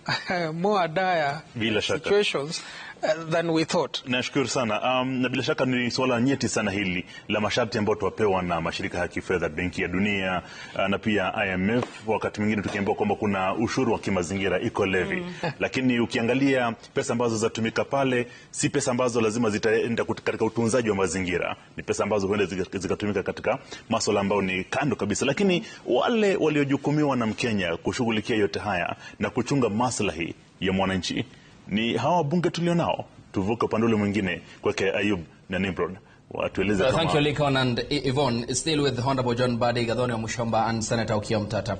more dire situations than we thought. Nashukuru sana. Na bila shaka ni swala nyeti sana hili la masharti ambayo tuwapewa na mashirika ya kifedha, Benki ya Dunia na pia IMF, wakati mwingine tukiambiwa kwamba kuna ushuru wa kimazingira, eco levy. Lakini ukiangalia pesa ambazo zatumika pale si pesa ambazo lazima zitaenda katika utunzaji wa mazingira, ni pesa ambazo huenda zikatumika katika masuala ambayo ni kando kabisa. Lakini wale waliojukumiwa na Mkenya kushughulikia yote haya na kuchunga maslahi ya mwananchi ni hawa bunge tulionao. Tuvuke upande ule mwingine kwake Ayub na Nimrod watueleze. Thank you, Lincoln and Yvonne. Still with Honorable John Mbadi, Gathoni Wamuchomba and Senator Okiya Omtatah.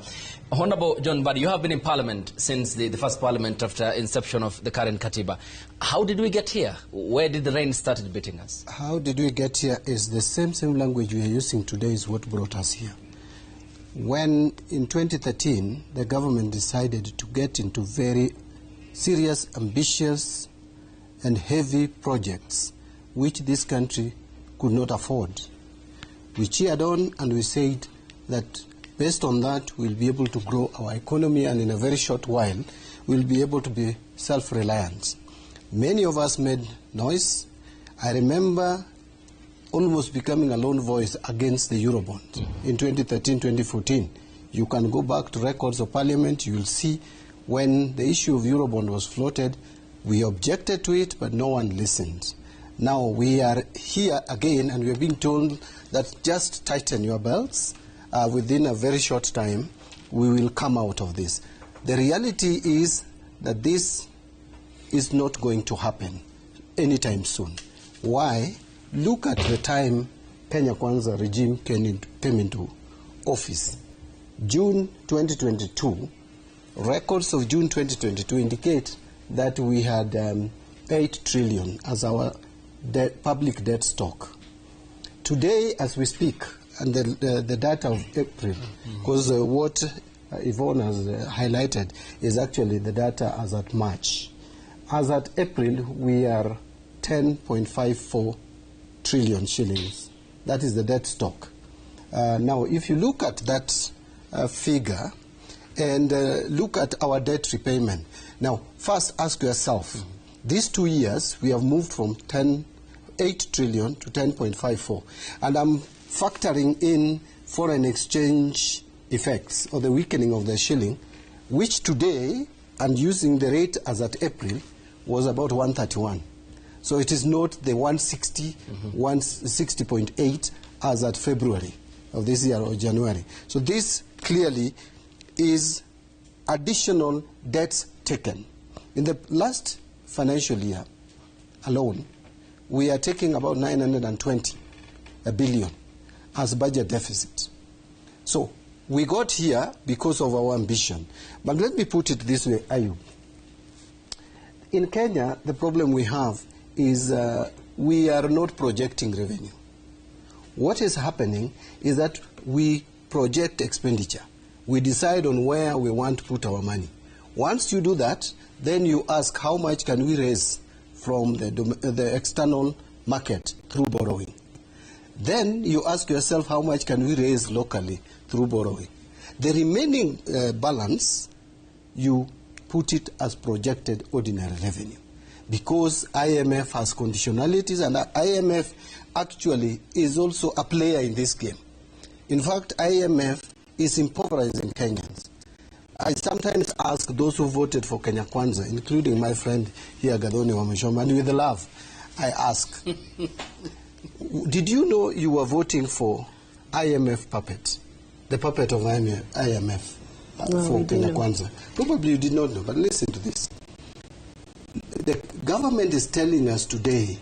Honorable John Mbadi, you have been in Parliament since the first Parliament after inception of the current Katiba. How did we get here? Where did the rain start beating us? How did we get here is the same language we are using today is what brought us here. When in 2013, the government decided to get into very serious, ambitious, and heavy projects which this country could not afford. We cheered on and we said that based on that, we'll be able to grow our economy, and in a very short while, we'll be able to be self-reliant. Many of us made noise. I remember almost becoming a lone voice against the Eurobond in 2013, 2014. You can go back to records of Parliament, you will see when the issue of Eurobond was floated, we objected to it, but no one listened. Now we are here again, and we are being told that just tighten your belts. Within a very short time, we will come out of this. The reality is that this is not going to happen anytime soon. Why? Look at the time Kenya Kwanza regime came into office. June 2022, records of June 2022 indicate that we had 8 trillion as our public debt stock. Today, as we speak, and the data of April, because what Yvonne has highlighted is actually the data as at March. As at April, we are 10.54 trillion shillings. That is the debt stock. Now, if you look at that figure and look at our debt repayment. Now, first ask yourself, these 2 years, we have moved from 8 trillion to 10.54. And I'm factoring in foreign exchange effects or the weakening of the shilling, which today, and using the rate as at April, was about 131. So it is not the 160, 160.8 as at February of this year or January. So this clearly is additional debts taken. In the last financial year alone, we are taking about 920 billion as budget deficit. So we got here because of our ambition. But let me put it this way, Ayub. In Kenya, the problem we have is we are not projecting revenue. What is happening is that we project expenditure. We decide on where we want to put our money. Once you do that, then you ask how much can we raise from the external market through borrowing. Then you ask yourself how much can we raise locally through borrowing. The remaining balance, you put it as projected ordinary revenue, because IMF has conditionalities, and IMF actually is also a player in this game. In fact, IMF is impoverishing Kenyans. I sometimes ask those who voted for Kenya Kwanza, including my friend here, Gathoni Wamuchomba, and with love, I ask, did you know you were voting for IMF puppet, the puppet of IMF no, for Kenya Kwanza? Probably you did not know, but listen to this. The government is telling us today,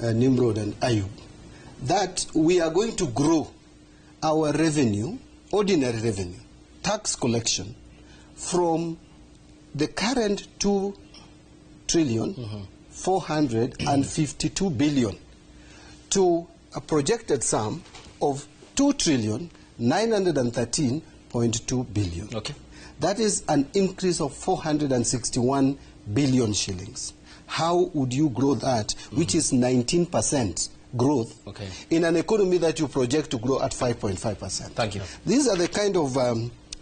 Nimrod and Ayub, that we are going to grow our revenue, ordinary revenue, tax collection, from the current 2 trillion, 452 billion to a projected sum of 2 trillion 913.2 billion. Okay. That is an increase of 461 billion shillings. How would you grow that, which is 19% growth, okay, in an economy that you project to grow at 5.5%? Thank you. These are the kind of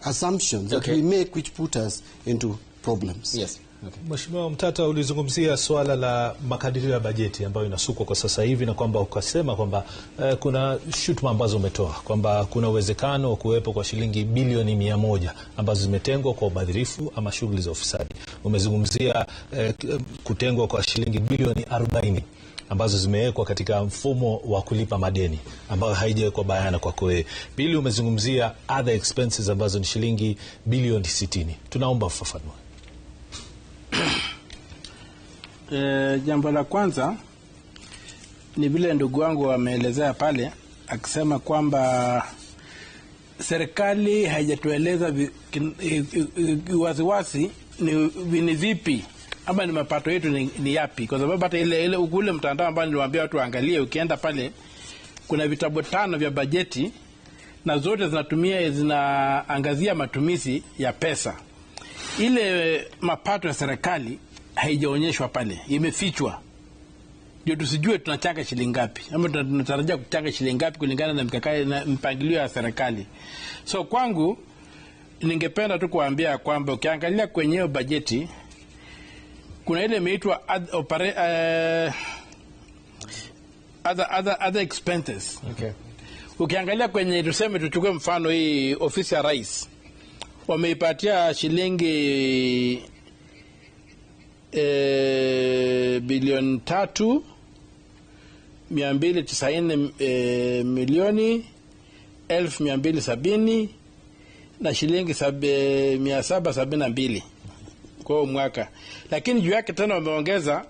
assumptions that we make which put us into problems. Yes. Okay. Mheshimiwa Mtata, ulizungumzia swala la makadirio ya bajeti ambayo inasukwa kwa sasa hivi na kwamba ukasema kwamba kuna shutuma ambazo umetoa kwamba kuna uwezekano wa kuwepo kwa shilingi bilioni 100 ambazo zimetengwa kwa ubadhirifu ama shughuli za ufisadi. Umezungumzia kutengwa kwa shilingi bilioni 40 ambazo zimewekwa katika mfumo wa kulipa madeni ambayo haijawekwa bayana kwako wewe. Pili, umezungumzia other expenses ambazo ni shilingi bilioni 60. Tunaomba ufafanue. Jambo la kwanza ni vile ndugu wangu ameelezea pale akisema kwamba serikali haijatueleza waziwazi ni vipi ama ni mapato yetu ni yapi, kwa sababu hata ile ule mtandao ambao niliwaambia watu waangalie, ukienda pale kuna vitabu 5 vya bajeti na zote zinaangazia matumizi ya pesa. Ile mapato ya serikali haijaonyeshwa pale, imefichwa. Ndio tusijue tunachanga shilingi ngapi ama tunatarajia kuchanga shilingi ngapi kulingana na mikakati na mpangilio ya serikali. So kwangu ningependa tu kuambia kwamba ukiangalia kwenye hiyo bajeti kuna ile imeitwa other expenses. Okay. Ukiangalia kwenye, tuseme tuchukue mfano hii ofisi ya rais, wameipatia shilingi bilioni 3,290 milioni 1,270 na shilingi 772 kwa mwaka. Lakini juu yake tena wameongeza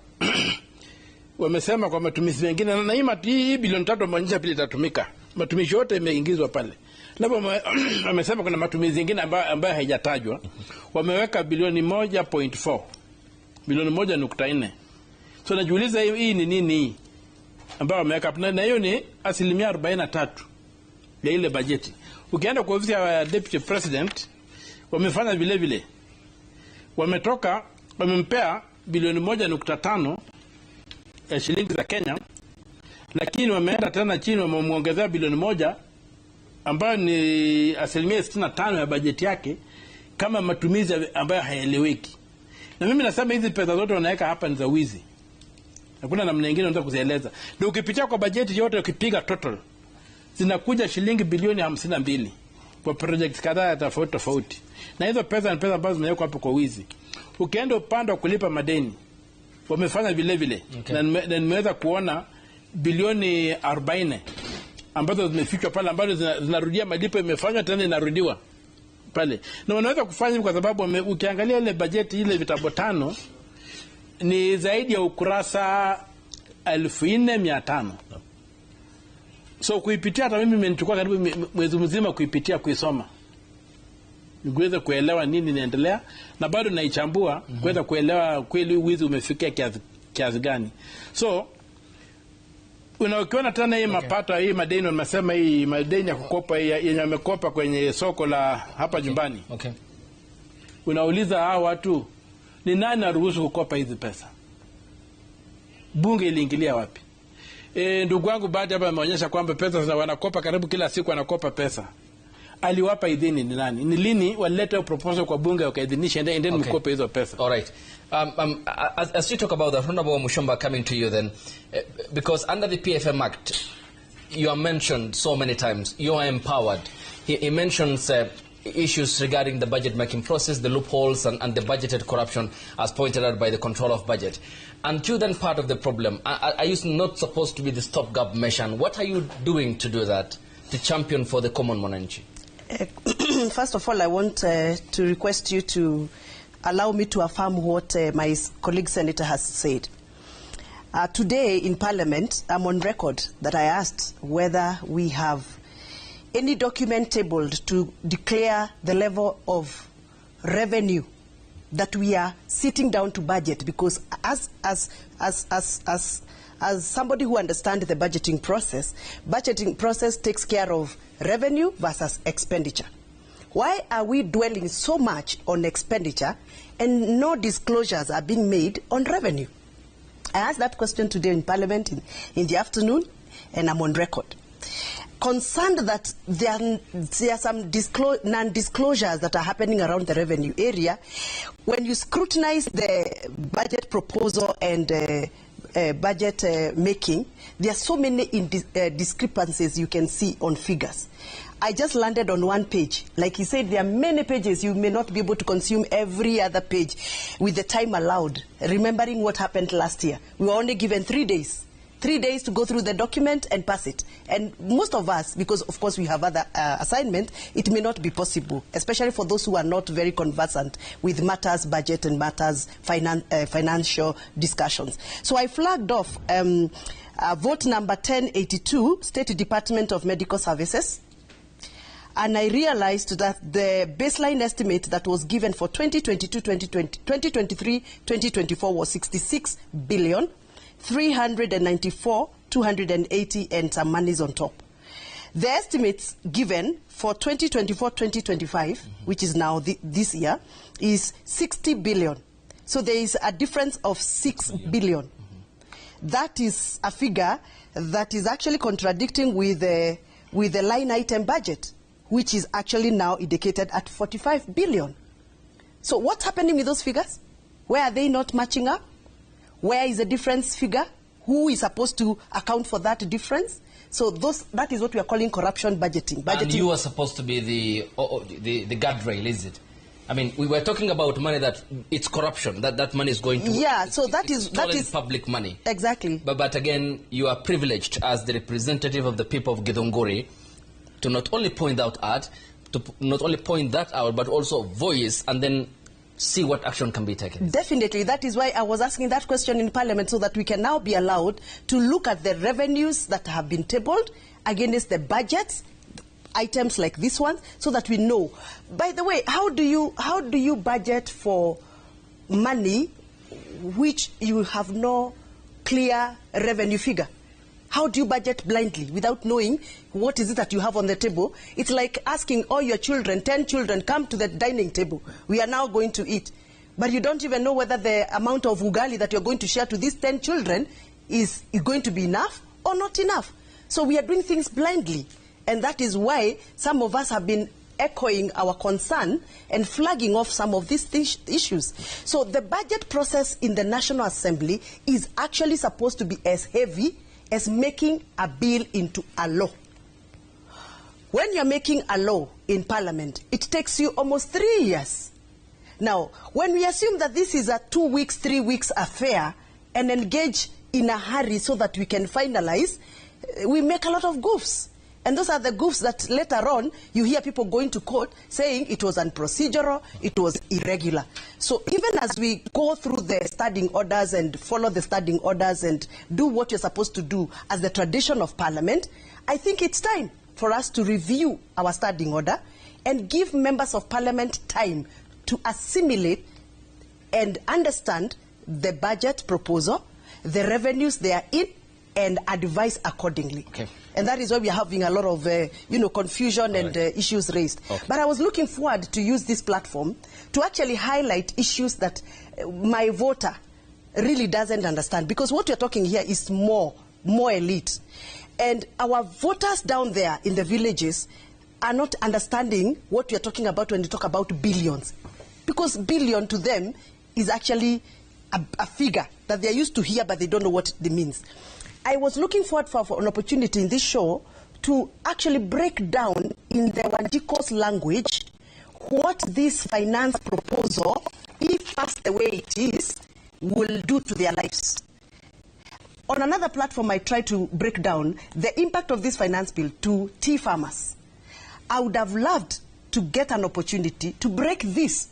wamesema kwa matumizi mengine, na hii bilioni 3 wameonyesha pili itatumika. Matumizi yote imeingizwa pale. Labda wamesema kuna matumizi mengine ambayo haijatajwa. Wameweka bilioni 1.4. Bilioni 1.4. So najiuliza hii ni nini ambayo wameweka, na hiyo ni 43% ya ile bajeti. Ukienda kwa ofisi ya Deputy President wamefanya vile vile. Wamempea bilioni 1.5 ya shilingi za Kenya, lakini wameenda tena chini wamemuongezea bilioni 1 ambayo ni 65% ya bajeti yake kama matumizi ambayo hayaeleweki. Na mimi nasema hizi pesa zote wanaweka hapa ni za wizi. Hakuna namna nyingine unaweza kuzieleza. Ndio ukipitia kwa bajeti yote ukipiga total zinakuja shilingi bilioni 52 kwa project kadhaa tofauti tofauti. Na hizo pesa ni pesa ambazo zimewekwa hapo kwa wizi. Ukienda upande wa kulipa madeni wamefanya vile vile. Okay. Na nimeweza kuona bilioni 40 ambazo zimefichwa pale, ambazo zinarudia malipo imefanywa tena inarudiwa pale. Na wanaweza kufanya kwa sababu ukiangalia ile bajeti ile vitabu 5 ni zaidi ya ukurasa 4,500. So kuipitia hata mimi imenichukua karibu mwezi mzima kuipitia, kuisoma, niweze kuelewa nini inaendelea, na bado naichambua kuweza kuelewa kweli wizi umefikia kiasi gani. So unaokiona tena hii mapato, hii madeni wanasema hii madeni ya kukopa yenye wamekopa kwenye soko la hapa nyumbani. Okay. Unauliza hao watu ni nani anaruhusu kukopa hizi pesa? Bunge iliingilia wapi? Ndugu wangu baada hapa ameonyesha kwamba pesa zina wanakopa karibu kila siku wanakopa pesa. Aliwapa idhini ni nani? Ni lini walileta proposal kwa bunge wakaidhinisha endeni mkope hizo pesa? All right. As you talk about that, Honorable Mushomba, coming to you then, because under the PFM Act, you are mentioned so many times. You are empowered. He mentions issues regarding the budget making process, the loopholes and the budgeted corruption as pointed out by the control of budget. And you then part of the problem. Are you not supposed to be the stopgap measure? And what are you doing to do that, to champion for the common mwananchi? First of all, I want to request you to allow me to affirm what my colleague senator has said. Today in Parliament, I'm on record that I asked whether we have any document tabled to declare the level of revenue that we are sitting down to budget? Because as somebody who understands the budgeting process takes care of revenue versus expenditure. Why are we dwelling so much on expenditure and no disclosures are being made on revenue? I asked that question today in Parliament in the afternoon, and I'm on record. Concerned that there are some non-disclosures that are happening around the revenue area. When you scrutinize the budget proposal and budget making, there are so many discrepancies you can see on figures. I just landed on one page. Like he said, there are many pages. You may not be able to consume every other page with the time allowed. Remembering what happened last year, we were only given 3 days. 3 days to go through the document and pass it. And most of us, because of course we have other assignments, it may not be possible, especially for those who are not very conversant with matters budget and matters financial discussions. So I flagged off vote number 1082, State Department of Medical Services. And I realized that the baseline estimate that was given for 2022, 2023, 2024 was 66 billion. 394, 280, and some monies on top. The estimates given for 2024-2025, which is now this year, is 60 billion. So there is a difference of 6 billion. That is a figure that is actually contradicting with the line item budget, which is actually now indicated at 45 billion. So what's happening with those figures? Where are they not matching up? Where is the difference figure? Who is supposed to account for that difference? So that is what we are calling corruption budgeting. And you are supposed to be the guardrail, is it? I mean, we were talking about money that it's corruption, that money is going to... Yeah, so that is public money. Exactly. But again, you are privileged as the representative of the people of Githunguri to not only point that out, but also voice and then see what action can be taken. Definitely. That is why I was asking that question in Parliament, so that we can now be allowed to look at the revenues that have been tabled against the budgets, items like this one, so that we know. By the way, how do you budget for money which you have no clear revenue figure? How do you budget blindly without knowing what is it that you have on the table? It's like asking all your children, 10 children, come to the dining table. We are now going to eat. But you don't even know whether the amount of ugali that you're going to share to these 10 children is going to be enough or not enough. So we are doing things blindly. And that is why some of us have been echoing our concern and flagging off some of these issues. So the budget process in the National Assembly is actually supposed to be as heavy as making a bill into a law. When you're making a law in Parliament, it takes you almost 3 years. Now, when we assume that this is a 2 weeks, 3 weeks affair and engage in a hurry so that we can finalize, we make a lot of goofs. And those are the goofs that later on you hear people going to court saying it was unprocedural, it was irregular. So even as we go through the standing orders and follow the standing orders and do what you're supposed to do as the tradition of Parliament, I think it's time for us to review our standing order and give members of Parliament time to assimilate and understand the budget proposal, the revenues they are in, and advise accordingly. Okay. And that is why we are having a lot of confusion and issues raised. Okay. But I was looking forward to use this platform to actually highlight issues that my voter really doesn't understand, because what we're talking here is more elite. And our voters down there in the villages are not understanding what we're talking about when we talk about billions. Because billion to them is actually a figure that they're used to hear, but they don't know what it means. I was looking forward for an opportunity in this show to actually break down in the Wanjiko's language what this finance proposal, if passed the way it is, will do to their lives. On another platform, I tried to break down the impact of this finance bill to tea farmers. I would have loved to get an opportunity to break this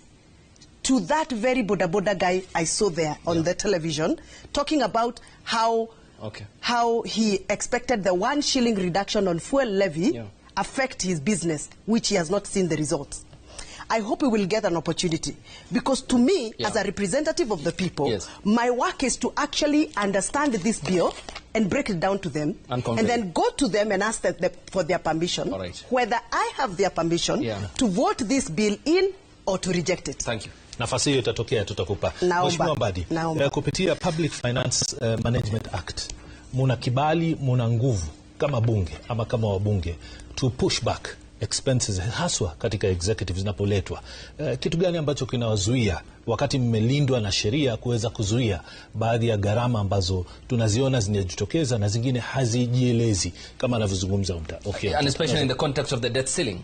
to that very boda boda guy I saw there on the television, talking about how how he expected the 1 shilling reduction on fuel levy affect his business, which he has not seen the results. I hope we will get an opportunity. Because to me, as a representative of the people, my work is to actually understand this bill and break it down to them, and then go to them and ask them for their permission, whether I have their permission to vote this bill in or to reject it. Thank you. Nafasi hiyo itatokea, tutakupa. Mheshimiwa Mbadi, kupitia Public Finance Management Act, muna kibali, muna nguvu kama bunge ama kama wabunge to push back expenses haswa katika executive zinapoletwa. Kitu gani ambacho kinawazuia wakati mmelindwa na sheria kuweza kuzuia baadhi ya gharama ambazo tunaziona zinajitokeza na zingine hazijielezi kama anavyozungumza Okay. And especially in the context of the debt ceiling.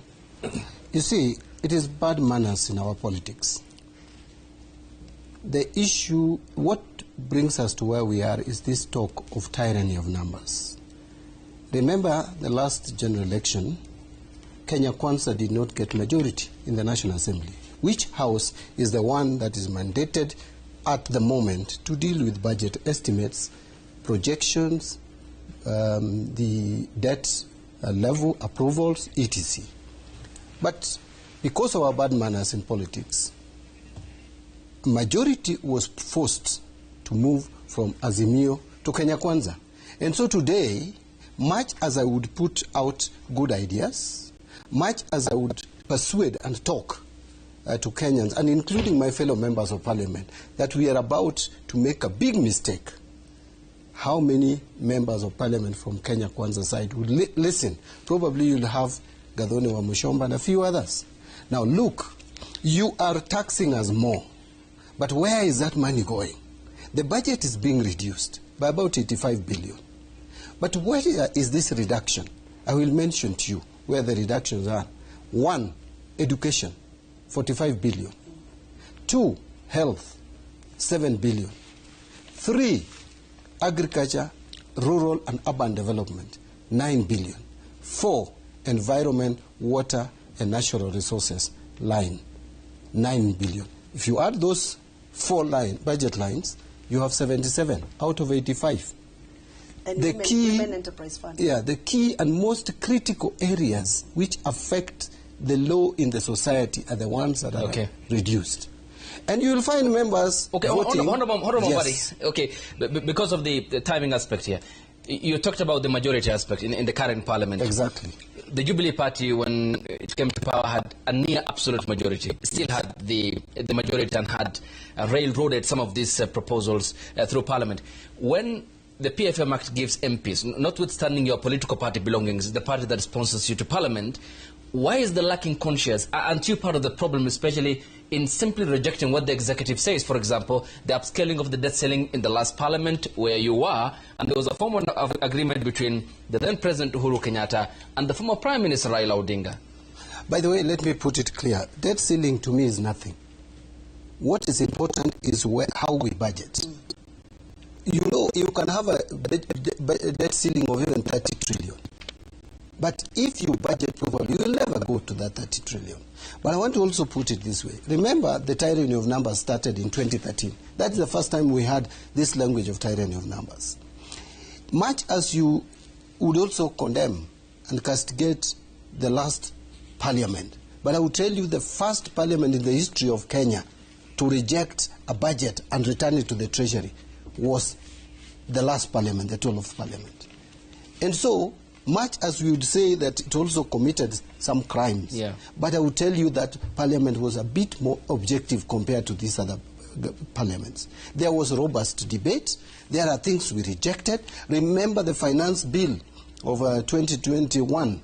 You see, it is bad manners in our politics. The issue, what brings us to where we are is this talk of tyranny of numbers. Remember the last general election, Kenya Kwanza did not get majority in the National Assembly. Which house is the one that is mandated at the moment to deal with budget estimates, projections, the debt level approvals, etc. But because of our bad manners in politics, majority was forced to move from Azimio to Kenya Kwanza. And so today, much as I would put out good ideas, much as I would persuade and talk to Kenyans, and including my fellow members of parliament, that we are about to make a big mistake, how many members of parliament from Kenya Kwanza side would listen? Probably you'll have Gathoni wa Mushomba and a few others. Now look, you are taxing us more, but where is that money going? The budget is being reduced by about 85 billion. But where is this reduction? I will mention to you where the reductions are. 1, education, 45 billion. 2, health, 7 billion. 3, agriculture, rural and urban development, 9 billion. 4, environment, water and natural resources line, 9 billion. If you add those 4 budget lines, you have 77 out of 85. And the key, women enterprise fund. Yeah, the key and most critical areas which affect the law in the society are the ones that are reduced. And you will find members voting. Honorable yes. Mbadi, okay, because of the timing aspect here, you talked about the majority aspect in the current parliament. Exactly. The Jubilee Party, when it came to power, had a near absolute majority. Still had the majority and had railroaded some of these proposals through parliament. When the PFM Act gives MPs, notwithstanding your political party belongings, the party that sponsors you to parliament, why is the lacking conscience? Aren't you part of the problem, especially in simply rejecting what the executive says? For example, the upscaling of the debt ceiling in the last parliament where you were, and there was a formal agreement between the then President Uhuru Kenyatta and the former Prime Minister Raila Odinga. By the way, let me put it clear. Debt ceiling to me is nothing. What is important is how we budget. You know, you can have a debt ceiling of even 30 trillion. But if you budget properly, you will never go to that 30 trillion. But I want to also put it this way. Remember, the tyranny of numbers started in 2013. That's the first time we had this language of tyranny of numbers. Much as you would also condemn and castigate the last parliament, but I will tell you the first parliament in the history of Kenya to reject a budget and return it to the treasury was the last parliament, the 12th parliament. And so, much as we would say that it also committed some crimes, yeah, but I would tell you that parliament was a bit more objective compared to these other parliaments. There was robust debate. There are things we rejected. Remember the finance bill of 2021.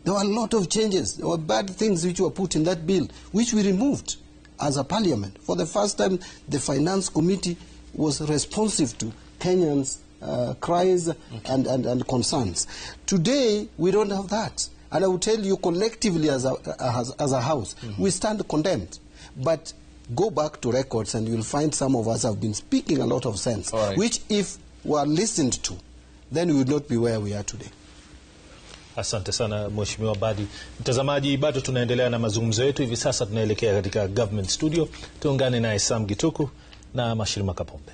There were a lot of changes. There were bad things which were put in that bill, which we removed as a parliament. For the first time, the finance committee was responsive to Kenyans' cries and concerns. Today, we don't have that. And I will tell you collectively as a house, we stand condemned. But go back to records and you'll find some of us have been speaking a lot of sense, which if were listened to, then we would not be where we are today. Asante sana Mheshimiwa Mbadi. Mtazamaji, bado tunaendelea na mazungumzo yetu. Hivi sasa tunaelekea katika Government Studio. Tuungane naye Sam Gituku na Mashirima Kapombe.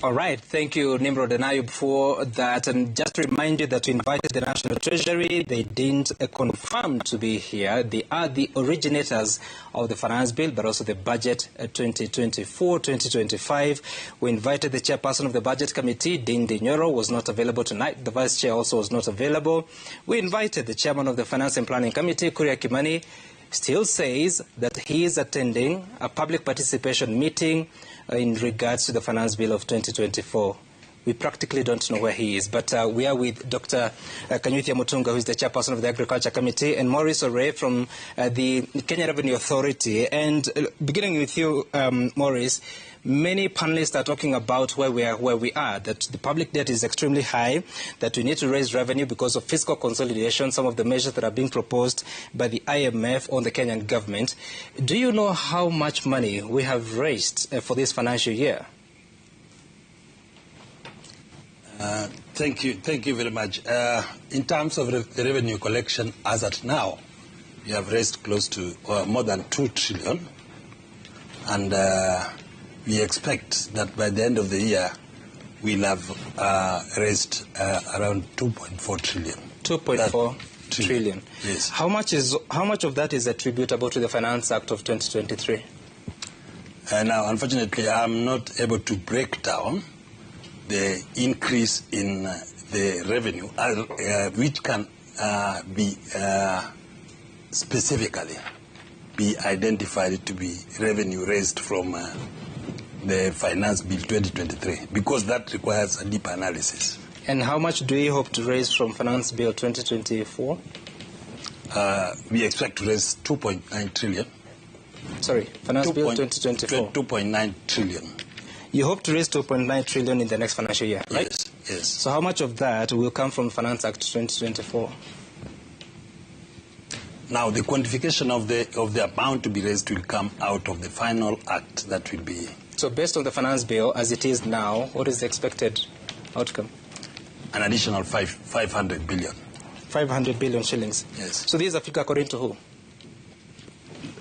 All right. Thank you, Nimrod and Ayub, for that. And just to remind you that we invited the National Treasury. They didn't confirm to be here. They are the originators of the finance bill, but also the budget 2024-2025. We invited the chairperson of the budget committee, Ndindi Nyoro, was not available tonight. The vice chair also was not available. We invited the chairman of the Finance and Planning Committee, Kuria Kimani, still says that he is attending a public participation meeting in regards to the finance bill of 2024. We practically don't know where he is, but we are with Dr. Kanyuthia Mutunga, who is the chairperson of the Agriculture Committee, and Maurice Ore from the Kenya Revenue Authority. And beginning with you, Maurice, many panelists are talking about where we are, that the public debt is extremely high, that we need to raise revenue because of fiscal consolidation, some of the measures that are being proposed by the IMF on the Kenyan government. Do you know how much money we have raised for this financial year? Thank you. Thank you very much. In terms of the revenue collection, as at now, we have raised close to more than 2 trillion. And we expect that by the end of the year, we'll have raised around 2.4 trillion. 2.4 trillion. Yes. How much of that is attributable to the Finance Act of 2023? Now, unfortunately, I'm not able to break down the increase in the revenue, which can be specifically be identified to be revenue raised from the Finance Bill 2023, because that requires a deep analysis. And how much do you hope to raise from Finance Bill 2024? We expect to raise 2.9 trillion. Sorry, Finance Bill 2024. 2.9 trillion. You hope to raise 2.9 trillion in the next financial year, right? Yes, yes. So how much of that will come from Finance Act 2024? Now, the quantification of the amount to be raised will come out of the final act that will be... So based on the finance bill as it is now, what is the expected outcome? An additional 500 billion. 500 billion shillings? Yes. So these are figures according to who?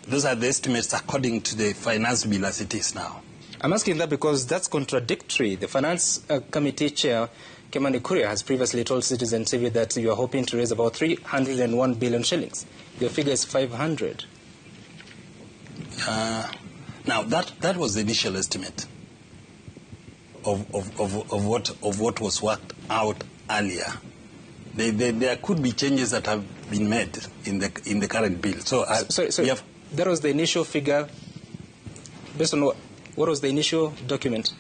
Those are the estimates according to the finance bill as it is now. I'm asking that because that's contradictory. The Finance Committee Chair, Kimani Kuria, has previously told Citizen TV that you are hoping to raise about 301 billion shillings. Your figure is 500. Now, that was the initial estimate of what was worked out earlier. There could be changes that have been made in the current bill. So, sorry, that was the initial figure based on what? What was the initial document?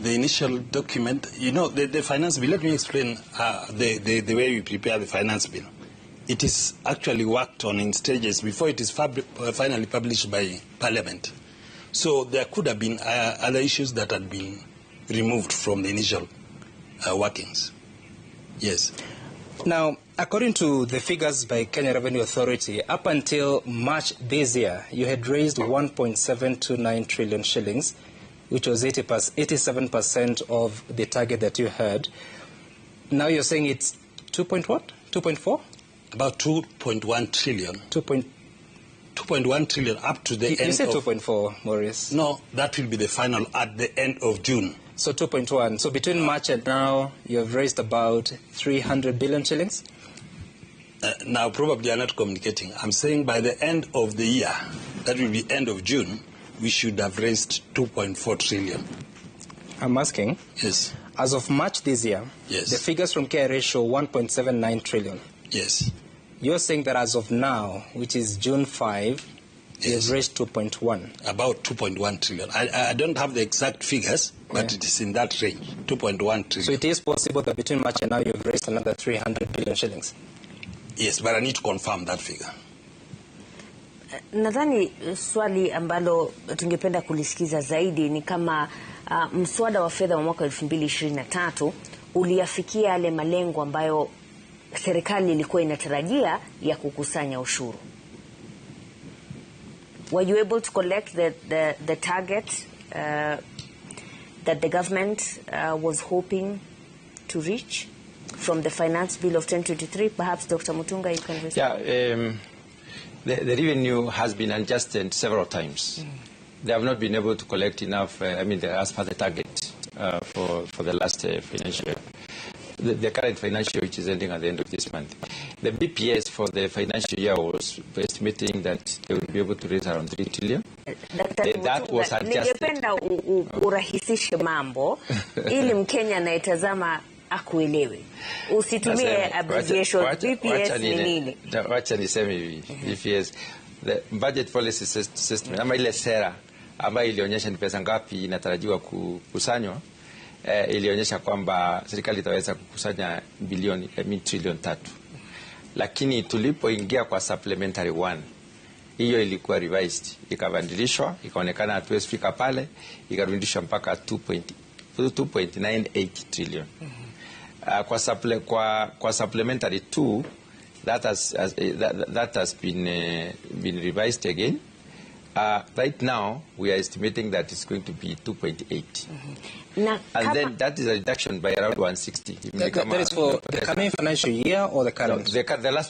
The initial document, you know, the finance bill, let me explain the way we prepare the finance bill. It is actually worked on in stages before it is finally published by Parliament. So there could have been other issues that had been removed from the initial workings. Yes. Now, according to the figures by Kenya Revenue Authority, up until March this year, you had raised 1.729 trillion shillings, which was 87% of the target that you had. Now you're saying it's 2 point what? 2.4? About 2.1 trillion. 2.1 trillion up to the end of... You said 2.4, Maurice. No, that will be the final at the end of June. So 2.1. So between March and now, you have raised about 300 billion shillings? Now, probably I'm not communicating. I'm saying by the end of the year, that will be end of June, we should have raised 2.4 trillion. I'm asking. Yes. As of March this year, yes, the figures from KRA show 1.79 trillion. Yes. You're saying that as of now, which is June 5, yes, you've raised 2.1. About 2.1 trillion. I don't have the exact figures, but yeah, it is in that range, 2.1 trillion. So it is possible that between March and now you've raised another 300 billion shillings. Yes, but I need to confirm that figure. Nadhani swali ambalo tungependa kulisikiza zaidi ni kama mswada wa fedha wa mwaka 2023 uliafikia yale malengo ambayo serikali ilikuwa inatarajia ya kukusanya ushuru. Were you able to collect the target that the government was hoping to reach from the finance bill of 2023? Perhaps Dr. Mutunga, you can respond. Yeah, the revenue has been adjusted several times. Mm. They have not been able to collect enough, as per the target. for the last financial year. The current financial year, which is ending at the end of this month. The BPS for the financial year was estimating that they would be able to raise around 3 trillion. That was adjusted. Ningependa urahisishe mambo ili Mkenya anayetazama akuelewe. Usitumie abbreviation. BPS ni nini? Wacha niseme hivi. BPS, the budget policy system, ama ile sera ambayo ilionyesha ni pesa ngapi inatarajiwa kukusanywa, ilionyesha kwamba serikali itaweza kukusanya bilioni trilioni 3. Lakini tulipoingia kwa supplementary 1, hiyo ilikuwa revised, ikabadilishwa, ikaonekana hatuwezi fika pale, ikarudishwa mpaka 2.98 trillion. Kwa supplementary 2, that has been revised again. Right now, we are estimating that it's going to be 2.8. And then that is a reduction by around 160. That is for the coming financial year or the current? No,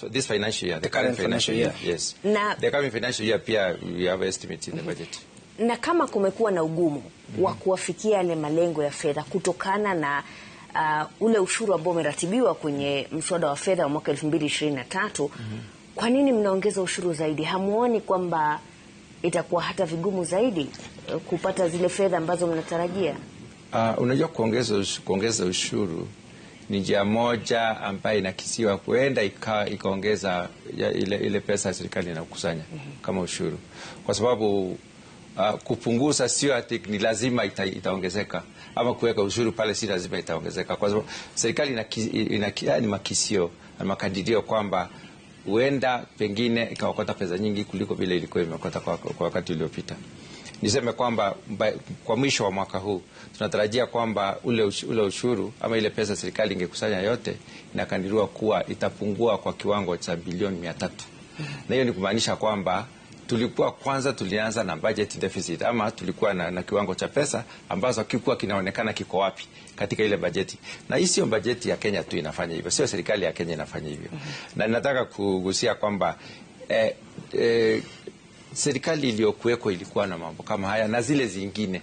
this financial year. The current financial year. Yes. Na, the coming financial year, pia, we have estimates in the budget. Na kama kumekuwa na ugumu wa kuwafikia yale malengo ya fedha kutokana na ule ushuru ambao umeratibiwa kwenye mswada wa fedha wa mwaka 2023, kwa nini mnaongeza ushuru zaidi? Hamuoni kwamba itakuwa hata vigumu zaidi kupata zile fedha ambazo mnatarajia? Unajua kuongeza ushuru ni njia moja ambayo inakisiwa kuenda ikaongeza ile pesa ya serikali inakusanya kama ushuru. Kwa sababu kupunguza sio ati ni lazima itaongezeka, ama kuweka ushuru pale si lazima itaongezeka, kwa sababu serikali ina ni makisio na makadirio kwamba huenda pengine ikaokota pesa nyingi kuliko vile ilikuwa imeokota kwa wakati uliopita. Niseme kwamba kwa mwisho wa mwaka huu tunatarajia kwamba ule ushuru ama ile pesa serikali ingekusanya yote inakadiriwa kuwa itapungua kwa kiwango cha bilioni 300. Na hiyo ni kumaanisha kwamba tulikuwa kwanza tulianza na budget deficit, ama tulikuwa na kiwango cha pesa ambazo hakikuwa kinaonekana kiko wapi katika ile bajeti. Na hii sio bajeti ya Kenya tu inafanya hivyo, sio serikali ya Kenya inafanya hivyo. Na nataka kugusia kwamba serikali iliyokuweko ilikuwa na mambo kama haya na zile zingine.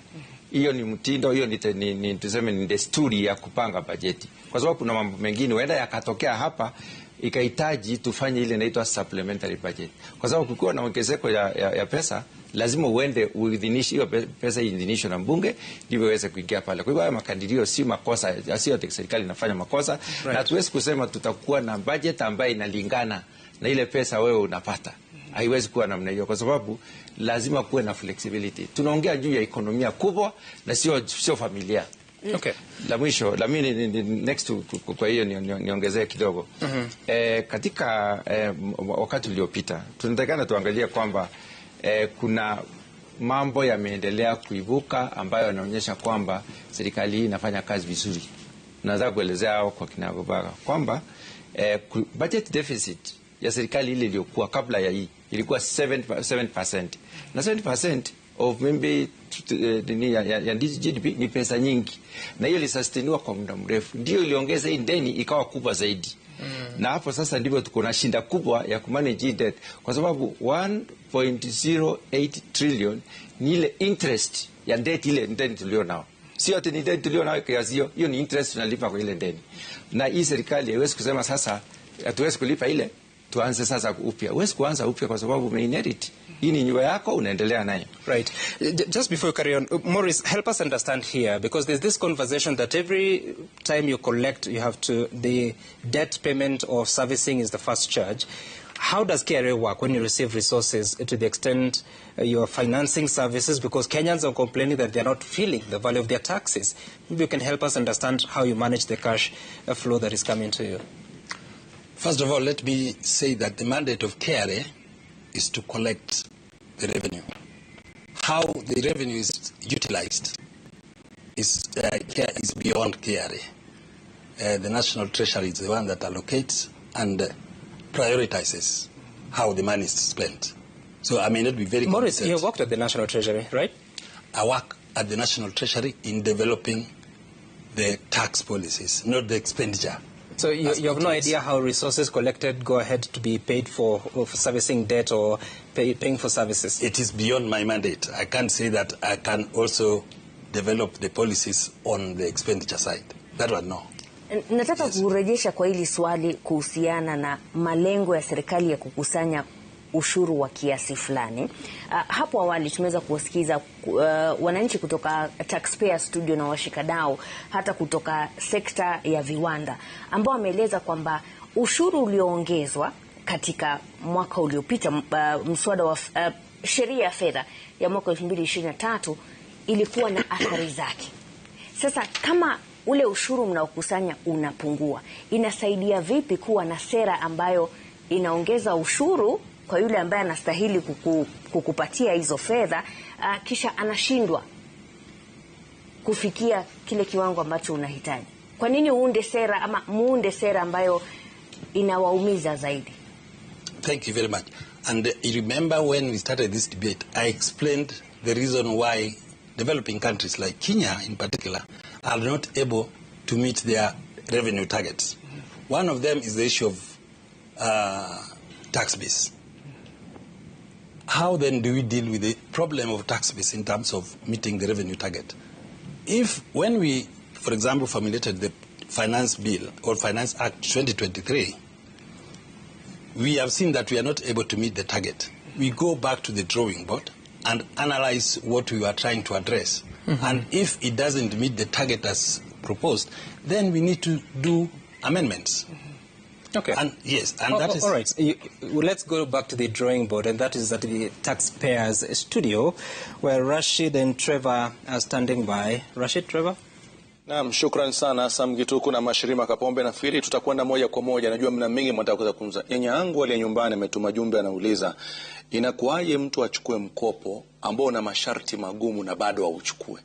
Hiyo ni mtindo, hiyo ni tuseme ni desturi ya kupanga bajeti. Kwa sababu kuna mambo mengine huenda yakatokea hapa ikahitaji tufanye ile inaitwa supplementary budget. Kwa sababu kukiwa na ongezeko ya pesa lazima uende uidhinishe hiyo pesa, iidhinishwe na mbunge ndivyo iweze kuingia pale. Kwa hivyo haya makadirio si makosa, sio ati serikali inafanya makosa. Right. Na tuwezi kusema tutakuwa na budget ambayo inalingana na ile pesa wewe unapata. Haiwezi kuwa namna hiyo kwa sababu lazima kuwe na flexibility. Tunaongea juu ya ekonomia kubwa na sio familia. Okay. La mwisho, la mimi next to, kwa hiyo niongezee kidogo. Katika wakati uliopita tunatakana tuangalie kwamba kuna mambo yameendelea kuibuka ambayo yanaonyesha kwamba serikali hii inafanya kazi vizuri. Naweza kuelezea kwa kinagobaga kwamba budget deficit ya serikali ile iliyokuwa kabla ya hii ilikuwa 7%. Na 7% of maybe ya GDP ni pesa nyingi. Na hiyo ilisustainiwa kwa muda mrefu. Ndio iliongeza hii deni ikawa kubwa zaidi. Na hapo sasa ndivyo tuko na shinda kubwa ya kumanage debt, kwa sababu 1.08 trillion ni ile interest ya debt, ile deni tulio nao. Sio ati ni deni tulio nao kiasi hiyo, hiyo ni interest tunalipa kwa ile deni. Na hii serikali haiwezi kusema sasa hatuwezi kulipa ile, tuanze sasa upya. Huwezi kuanza upya kwa sababu umeinherit. Hii ni nyumba yako, unaendelea nayo. Right. Just before you carry on, Maurice, help us understand here, because there's this conversation that every time you collect, you have to, the debt payment or servicing is the first charge. How does KRA work when you receive resources to the extent you are financing services? Because Kenyans are complaining that they are not feeling the value of their taxes. Maybe you can help us understand how you manage the cash flow that is coming to you. First of all, let me say that the mandate of KRA is to collect the revenue. How the revenue is utilized is beyond KRA. The National Treasury is the one that allocates and prioritizes how the money is spent. So I may not be very Maurice, competent. You worked at the National Treasury, right? I work at the National Treasury in developing the tax policies, not the expenditure. So you have no idea how resources collected go ahead to be paid for servicing debt or paying for services? It is beyond my mandate. I can't say that I can also develop the policies on the expenditure side. That one, no. Nataka kurejesha kwa hili swali kuhusiana na malengo ya serikali ya kukusanya ushuru wa kiasi fulani. Hapo awali tumeweza kuwasikiza wananchi kutoka Taxpayer Studio na washikadau hata kutoka sekta ya viwanda ambao wameeleza kwamba ushuru ulioongezwa katika mwaka uliopita, mswada wa sheria ya fedha ya mwaka 2023 ilikuwa na athari zake. Sasa kama ule ushuru mnaokusanya unapungua, inasaidia vipi kuwa na sera ambayo inaongeza ushuru kwa yule ambaye anastahili kukupatia hizo fedha, kisha anashindwa kufikia kile kiwango ambacho unahitaji? Kwa nini uunde sera ama muunde sera ambayo inawaumiza zaidi? Thank you very much. And you remember when we started this debate, I explained the reason why developing countries like Kenya in particular are not able to meet their revenue targets. One of them is the issue of tax base. How then do we deal with the problem of tax base in terms of meeting the revenue target? If when we, for example, formulated the Finance Bill or Finance Act 2023, we have seen that we are not able to meet the target. We go back to the drawing board and analyze what we are trying to address. Mm-hmm. And if it doesn't meet the target as proposed, then we need to do amendments. Mm-hmm. Okay. And yes, and that is... All right. Let's go back to the drawing board, and that is at the Taxpayers Studio, where Rashid and Trevor are standing by. Rashid, Trevor? Naam, shukran sana Sam Gituku na Mashirima Kapombe. Nafikiri tutakwenda moja kwa moja. Najua mna mengi mnataka kuzungumza. Nyanya yangu aliye nyumbani ametuma jumbe, anauliza inakuwaje mtu achukue mkopo ambao una masharti magumu na bado auchukue?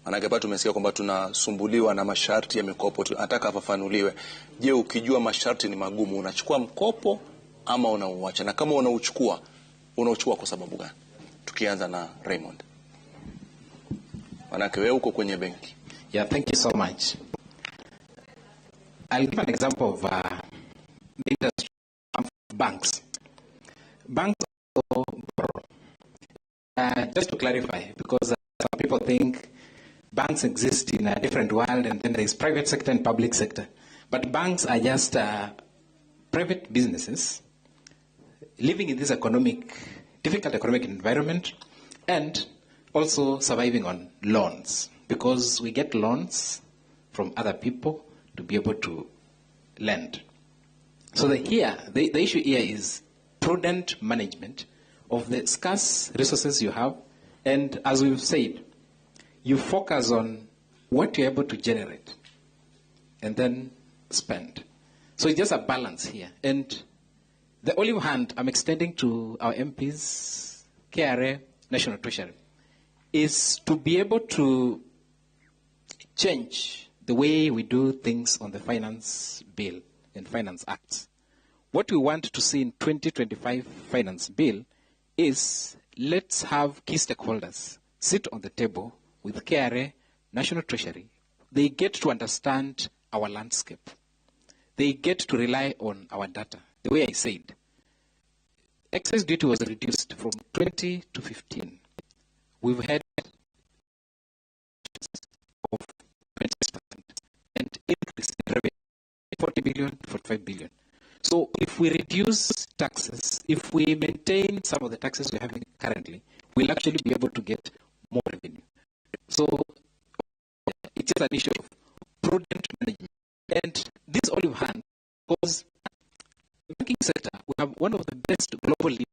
Maanake hapa tumesikia kwamba tunasumbuliwa na masharti ya mikopo, nataka afafanuliwe. Je, ukijua masharti ni magumu unachukua mkopo ama unauacha? Na kama unauchukua, unauchukua kwa sababu gani? Tukianza na Raymond. Maanake wewe uko kwenye benki. Yeah, thank you so much. I'll give an example of the industry of banks. Banks also borrow. Just to clarify, because some people think banks exist in a different world and then there is private sector and public sector. But banks are just private businesses living in this difficult economic environment and also surviving on loans, because we get loans from other people to be able to lend. So the issue here is prudent management of the scarce resources you have. And as we've said, you focus on what you're able to generate and then spend. So it's just a balance here. And the olive hand I'm extending to our MPs, KRA, National Treasury, is to be able to change the way we do things on the Finance Bill and Finance Acts. What we want to see in 2025 Finance Bill is let's have key stakeholders sit on the table with KRA, National Treasury. They get to understand our landscape. They get to rely on our data. The way I said, excise duty was reduced from 20 to 15. We've had of 26% and increase in revenue 40 billion to 45 billion. So if we reduce taxes, if we maintain some of the taxes we're having currently, we'll actually be able to get more revenue. So it is an issue of prudent management. And this olive hand, because the banking sector, we have one of the best globally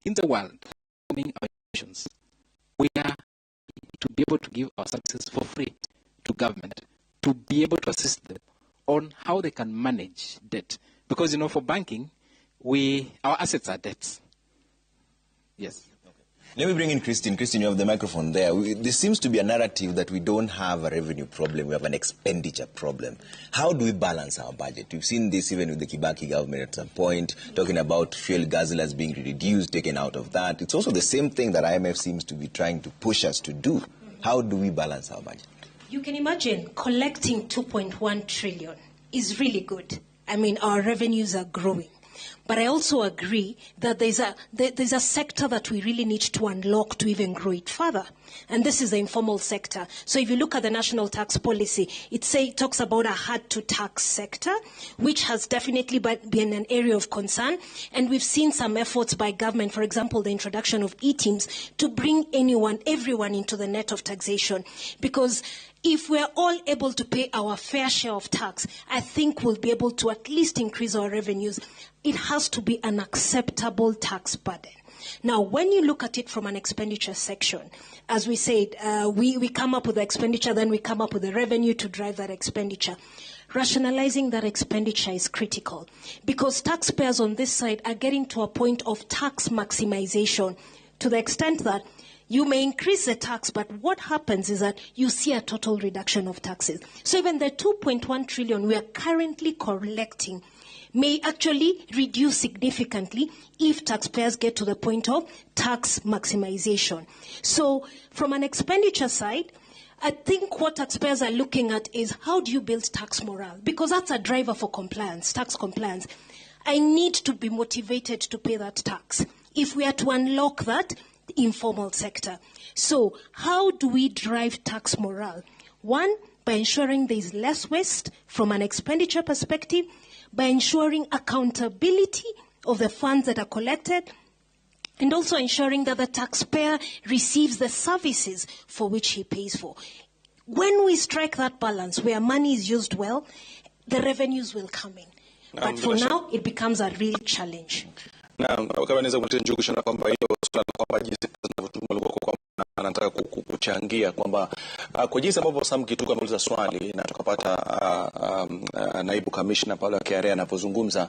in the world, our institutions. We are to be able to give our services for free to government, to be able to assist them on how they can manage debt. Because, you know, for banking, our assets are debts. Yes. Okay. Let me bring in Christine. Christine, you have the microphone there. There seems to be a narrative that we don't have a revenue problem, we have an expenditure problem. How do we balance our budget? We've seen this even with the Kibaki government at some point, talking about fuel guzzlers being reduced, taken out of that. It's also the same thing that IMF seems to be trying to push us to do. How do we balance our budget? You can imagine collecting 2.1 trillion is really good. I mean, our revenues are growing. But I also agree that there's a sector that we really need to unlock to even grow it further. And this is the informal sector. So if you look at the national tax policy, it talks about a hard-to-tax sector, which has definitely been an area of concern. And we've seen some efforts by government, for example, the introduction of e-teams, to bring everyone into the net of taxation. Because if we're all able to pay our fair share of tax, I think we'll be able to at least increase our revenues. It has to be an acceptable tax burden. Now, when you look at it from an expenditure section, as we said, we come up with the expenditure, then we come up with the revenue to drive that expenditure. Rationalizing that expenditure is critical because taxpayers on this side are getting to a point of tax maximization to the extent that you may increase the tax, but what happens is that you see a total reduction of taxes. So even the 2.1 trillion we are currently collecting may actually reduce significantly if taxpayers get to the point of tax maximization. So from an expenditure side, I think what taxpayers are looking at is how do you build tax morale? Because that's a driver for compliance, tax compliance. I need to be motivated to pay that tax if we are to unlock that informal sector. So how do we drive tax morale? One, by ensuring there is less waste from an expenditure perspective, by ensuring accountability of the funds that are collected, and also ensuring that the taxpayer receives the services for which he pays for. When we strike that balance where money is used well, the revenues will come in. But for now, it becomes a real challenge. Naam, kama naweza kumtia Njugu na kwamba hilo swala kwamba jinsi zinavyotumwa kwamba anataka kuchangia kwamba kwa jinsi ambavyo Sam Gituku ameuliza swali na tukapata naibu kamishna pale wa KRA anapozungumza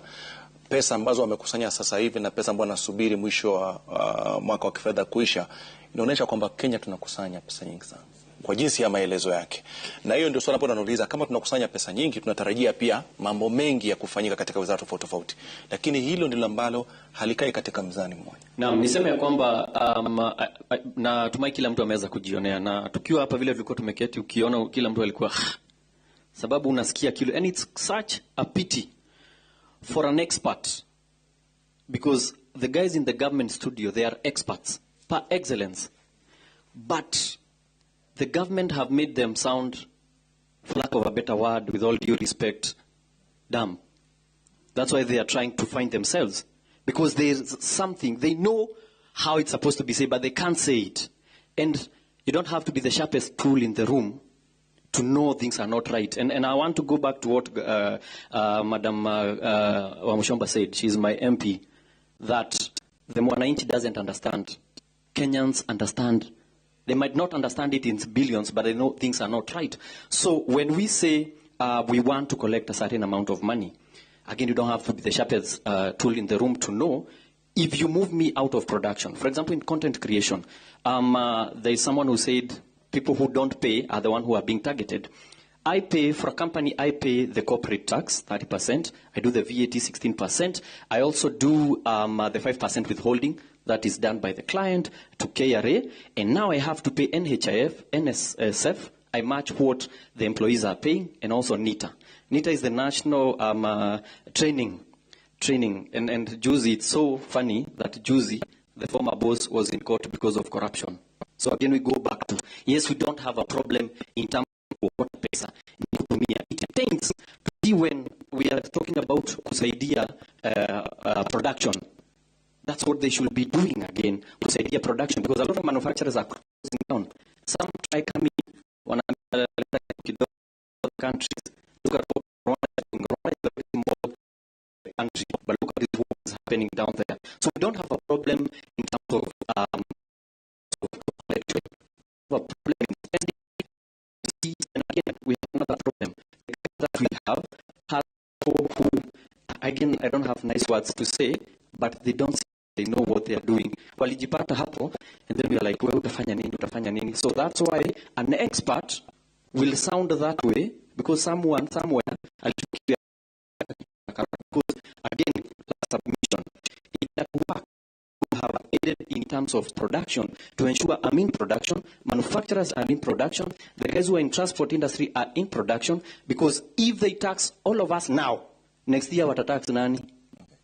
pesa ambazo wamekusanya sasa hivi na pesa ambazo wanasubiri mwisho wa mwaka wa kifedha kuisha, inaonyesha kwamba Kenya tunakusanya pesa nyingi sana kwa jinsi ya maelezo yake. Na hiyo ndio swala ambalo anauliza, kama tunakusanya pesa nyingi tunatarajia pia mambo mengi ya kufanyika katika wizara tofauti tofauti. Lakini hilo ndilo ambalo halikai katika mzani mmoja. Naam, niseme ya kwamba natumai kila mtu ameweza kujionea, na tukiwa hapa vile tulikuwa tumeketi, ukiona kila mtu alikuwa sababu unasikia kilo, and it's such a pity for an expert, because the guys in the government studio, they are experts par excellence, but the government have made them sound, for lack of a better word, with all due respect, dumb. That's why they are trying to find themselves, because there's something, they know how it's supposed to be said, but they can't say it. And you don't have to be the sharpest tool in the room to know things are not right. And I want to go back to what Madam Wamuchomba said. She's my MP, that the Mwananchi doesn't understand. Kenyans understand. They might not understand it in billions, but they know things are not right. So when we say we want to collect a certain amount of money, again, you don't have to be the sharpest tool in the room to know. If you move me out of production, for example, in content creation, there is someone who said people who don't pay are the one who are being targeted. I pay, for a company, I pay the corporate tax, 30%. I do the VAT, 16%. I also do the 5% withholding that is done by the client to KRA. And now I have to pay NHIF, NSSF. I match what the employees are paying, and also NITA. NITA is the national training. And Juzi, it's so funny that Juzi, the former boss, was in court because of corruption. So again, we go back to, yes, we don't have a problem in terms of what pesa ni. It tends to be when we are talking about kusaidia production. That's what they should be doing again, kusaidia production, because a lot of manufacturers are closing down. Some try coming countries. Look at what Rwanda is doing. Rwanda is a very small country, but look at what is happening down there. So we don't have a problem in terms of collection. We have a problem in spending. And again, we have another problem. The that we have has people who, again, I don't have nice words to say, but they don't say they know what they are doing. Walijipata hapo, and then we are like, well, utafanya nini, utafanya nini. So that's why an expert will sound that way, because someone somewhere, because again, last submission, it that work have aided in terms of production to ensure I'm in production, manufacturers are in production, the guys who are in transport industry are in production, because if they tax all of us now, next year watatax nani?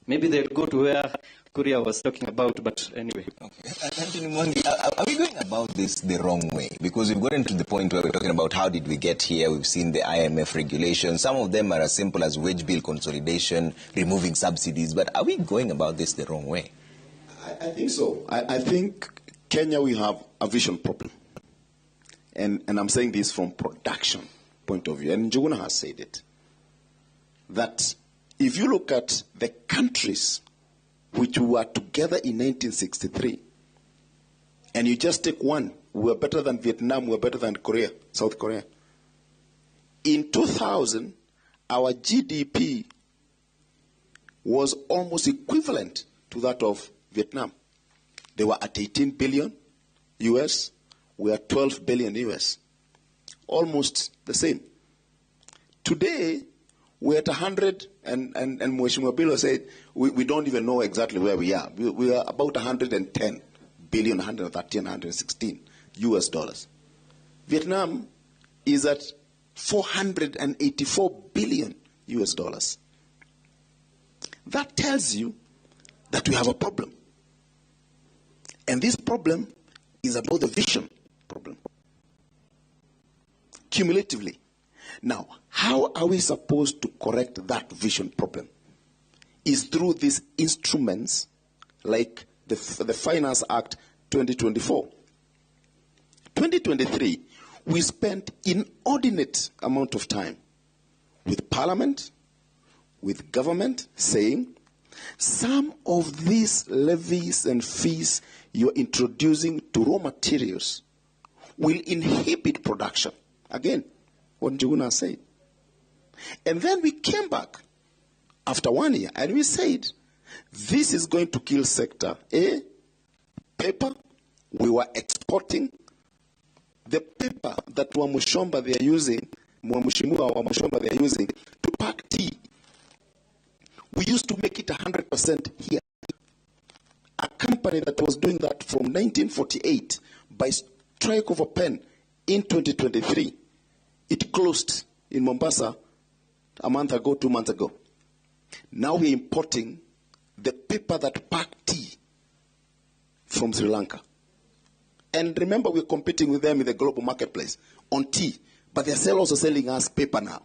Maybe they'll go to where Kuria was talking about, but anyway. Okay. Anthony Mwangi, are we going about this the wrong way? Because we've gotten to the point where we're talking about how did we get here. We've seen the IMF regulations. Some of them are as simple as wage bill consolidation, removing subsidies. But are we going about this the wrong way? I think so. I think Kenya, we have a vision problem. And I'm saying this from production point of view. And Njuguna has said it. That if you look at the countries which were together in 1963, and you just take one, we were better than Vietnam, we were better than Korea, South Korea. In 2000, our GDP was almost equivalent to that of Vietnam. They were at 18 billion US, we are 12 billion US. Almost the same. Today, we're at 100, and Mheshimiwa Bilo said, we don't even know exactly where we are. We are about 110 billion, 113, 116 US dollars. Vietnam is at 484 billion US dollars. That tells you that we have a problem. And this problem is about the vision problem. Cumulatively. Now, how are we supposed to correct that vision problem? Is through these instruments like the Finance Act 2024. 2023, we spent inordinate amount of time with Parliament, with government, saying some of these levies and fees you're introducing to raw materials will inhibit production. Again, what Njuguna said. And then we came back after 1 year and we said, this is going to kill sector A, paper. We were exporting the paper that Wamuchomba they are using, Mwamushimua Wamuchomba they are using to pack tea. We used to make it 100% here. A company that was doing that from 1948 by strike of a pen in 2023, it closed in Mombasa a month ago, 2 months ago. Now we're importing the paper that packed tea from Sri Lanka. And remember, we're competing with them in the global marketplace on tea, but they're also selling us paper now.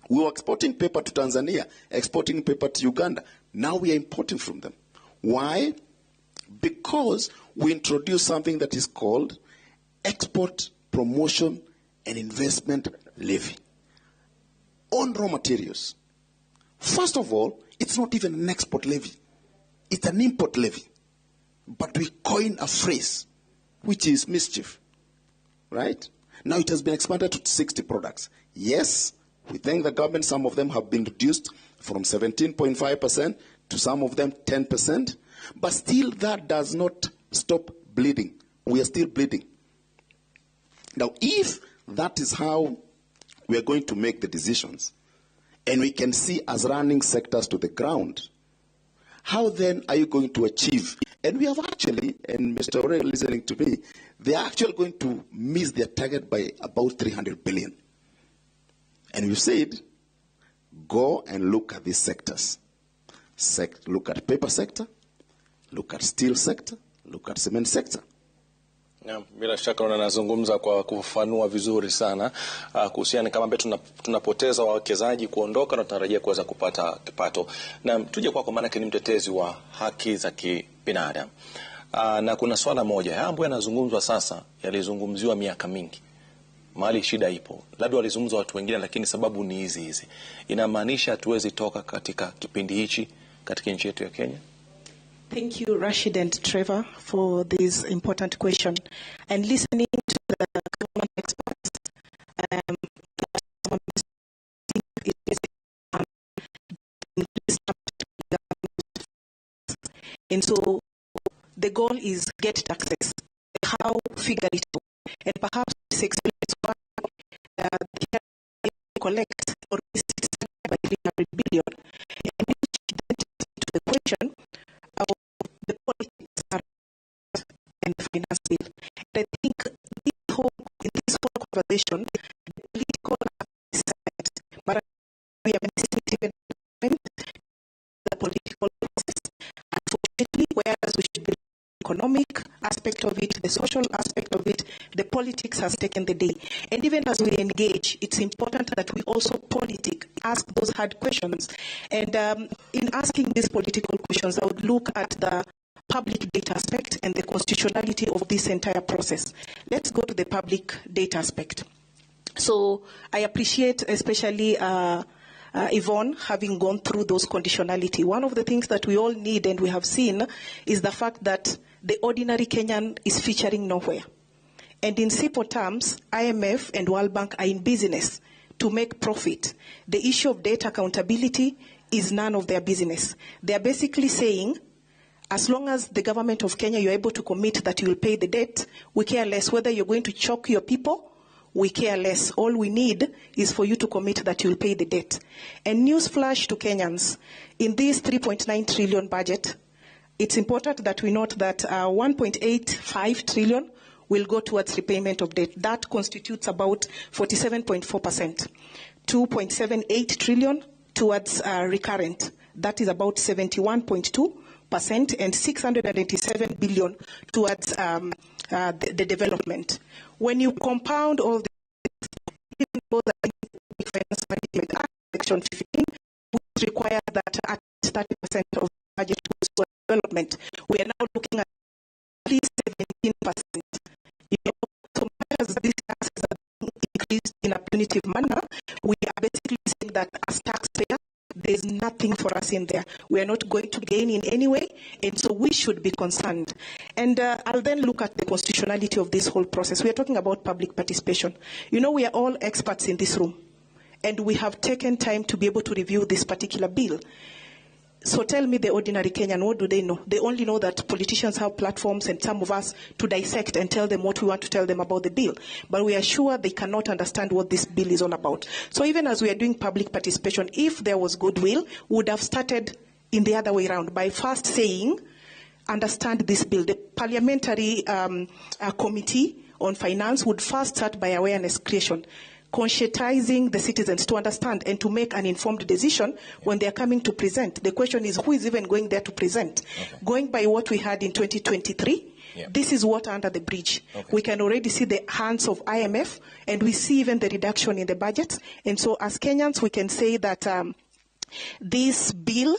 We were exporting paper to Tanzania, exporting paper to Uganda. Now we are importing from them. Why? Because we introduced something that is called Export Promotion and Investment Levy on raw materials. First of all, it's not even an export levy. It's an import levy. But we coin a phrase, which is mischief, right? Now it has been expanded to 60 products. Yes, we thank the government. Some of them have been reduced from 17.5% to some of them 10%. But still, that does not stop bleeding. We are still bleeding. Now, if that is how we are going to make the decisions, and we can see as running sectors to the ground, how then are you going to achieve? And we have actually, and Mr. Ore listening to me, they are actually going to miss their target by about 300 billion. And we said, go and look at these sectors. Look at paper sector, look at steel sector, look at cement sector. Bila shaka unazungumza kwa kufafanua vizuri sana kuhusiana kama ambaye tunapoteza wawekezaji kuondoka na tunatarajia kuweza kupata kipato. Na tuje kwako, maana ni mtetezi wa haki za kibinadamu. Na kuna swala moja ambayo yanazungumzwa sasa, yalizungumziwa miaka mingi. Mahali shida ipo. Labda walizungumza watu wengine, lakini sababu ni hizi hizi. Inamaanisha hatuwezi toka katika kipindi hichi katika nchi yetu ya Kenya? Thank you, Rashid and Trevor, for this important question. And listening to the government experts, and so the goal is get taxes, how figure it out, and perhaps this explains why they collect or by 300 billion, and which then takes into the question of the politics and the finance bill. And I think in this whole conversation, the political side, but we are missing it even. economic aspect of it, the social aspect of it, the politics has taken the day. And even as we engage, it's important that we also politic, ask those hard questions. And in asking these political questions, I would look at the public data aspect and the constitutionality of this entire process. Let's go to the public data aspect. So I appreciate especially Yvonne having gone through those conditionality. One of the things that we all need and we have seen is the fact that the ordinary Kenyan is featuring nowhere. And in simple terms, IMF and World Bank are in business to make profit. The issue of data accountability is none of their business. They are basically saying, as long as the government of Kenya, you're able to commit that you will pay the debt, we care less whether you're going to choke your people. We care less. All we need is for you to commit that you'll pay the debt. And newsflash to Kenyans, in this 3.9 trillion budget, it's important that we note that 1.85 trillion will go towards repayment of debt. That constitutes about 47.4%. 2.78 trillion towards recurrent. That is about 71.2%, and 687 billion towards the development. When you compound all this, even though the Finance Management Act, Section 15, which requires that at 30% of the budget goes to development, we are now looking at least 17%. You know, so much as these taxes are being increased in a punitive manner, we are basically saying that as taxpayers, there's nothing for us in there. We are not going to gain in any way, and so we should be concerned. And I'll then look at the constitutionality of this whole process. We are talking about public participation. You know, we are all experts in this room, and we have taken time to be able to review this particular bill. So tell me, the ordinary Kenyan, what do they know? They only know that politicians have platforms and some of us to dissect and tell them what we want to tell them about the bill. But we are sure they cannot understand what this bill is all about. So even as we are doing public participation, if there was goodwill, we would have started in the other way around by first saying, understand this bill. The parliamentary committee on finance would first start by awareness creation, conscientizing the citizens to understand and to make an informed decision when they are coming to present. The question is, who is even going there to present? Okay. Going by what we had in 2023, this is water under the bridge. Okay. We can already see the hands of IMF, and we see even the reduction in the budget. And so as Kenyans, we can say that this bill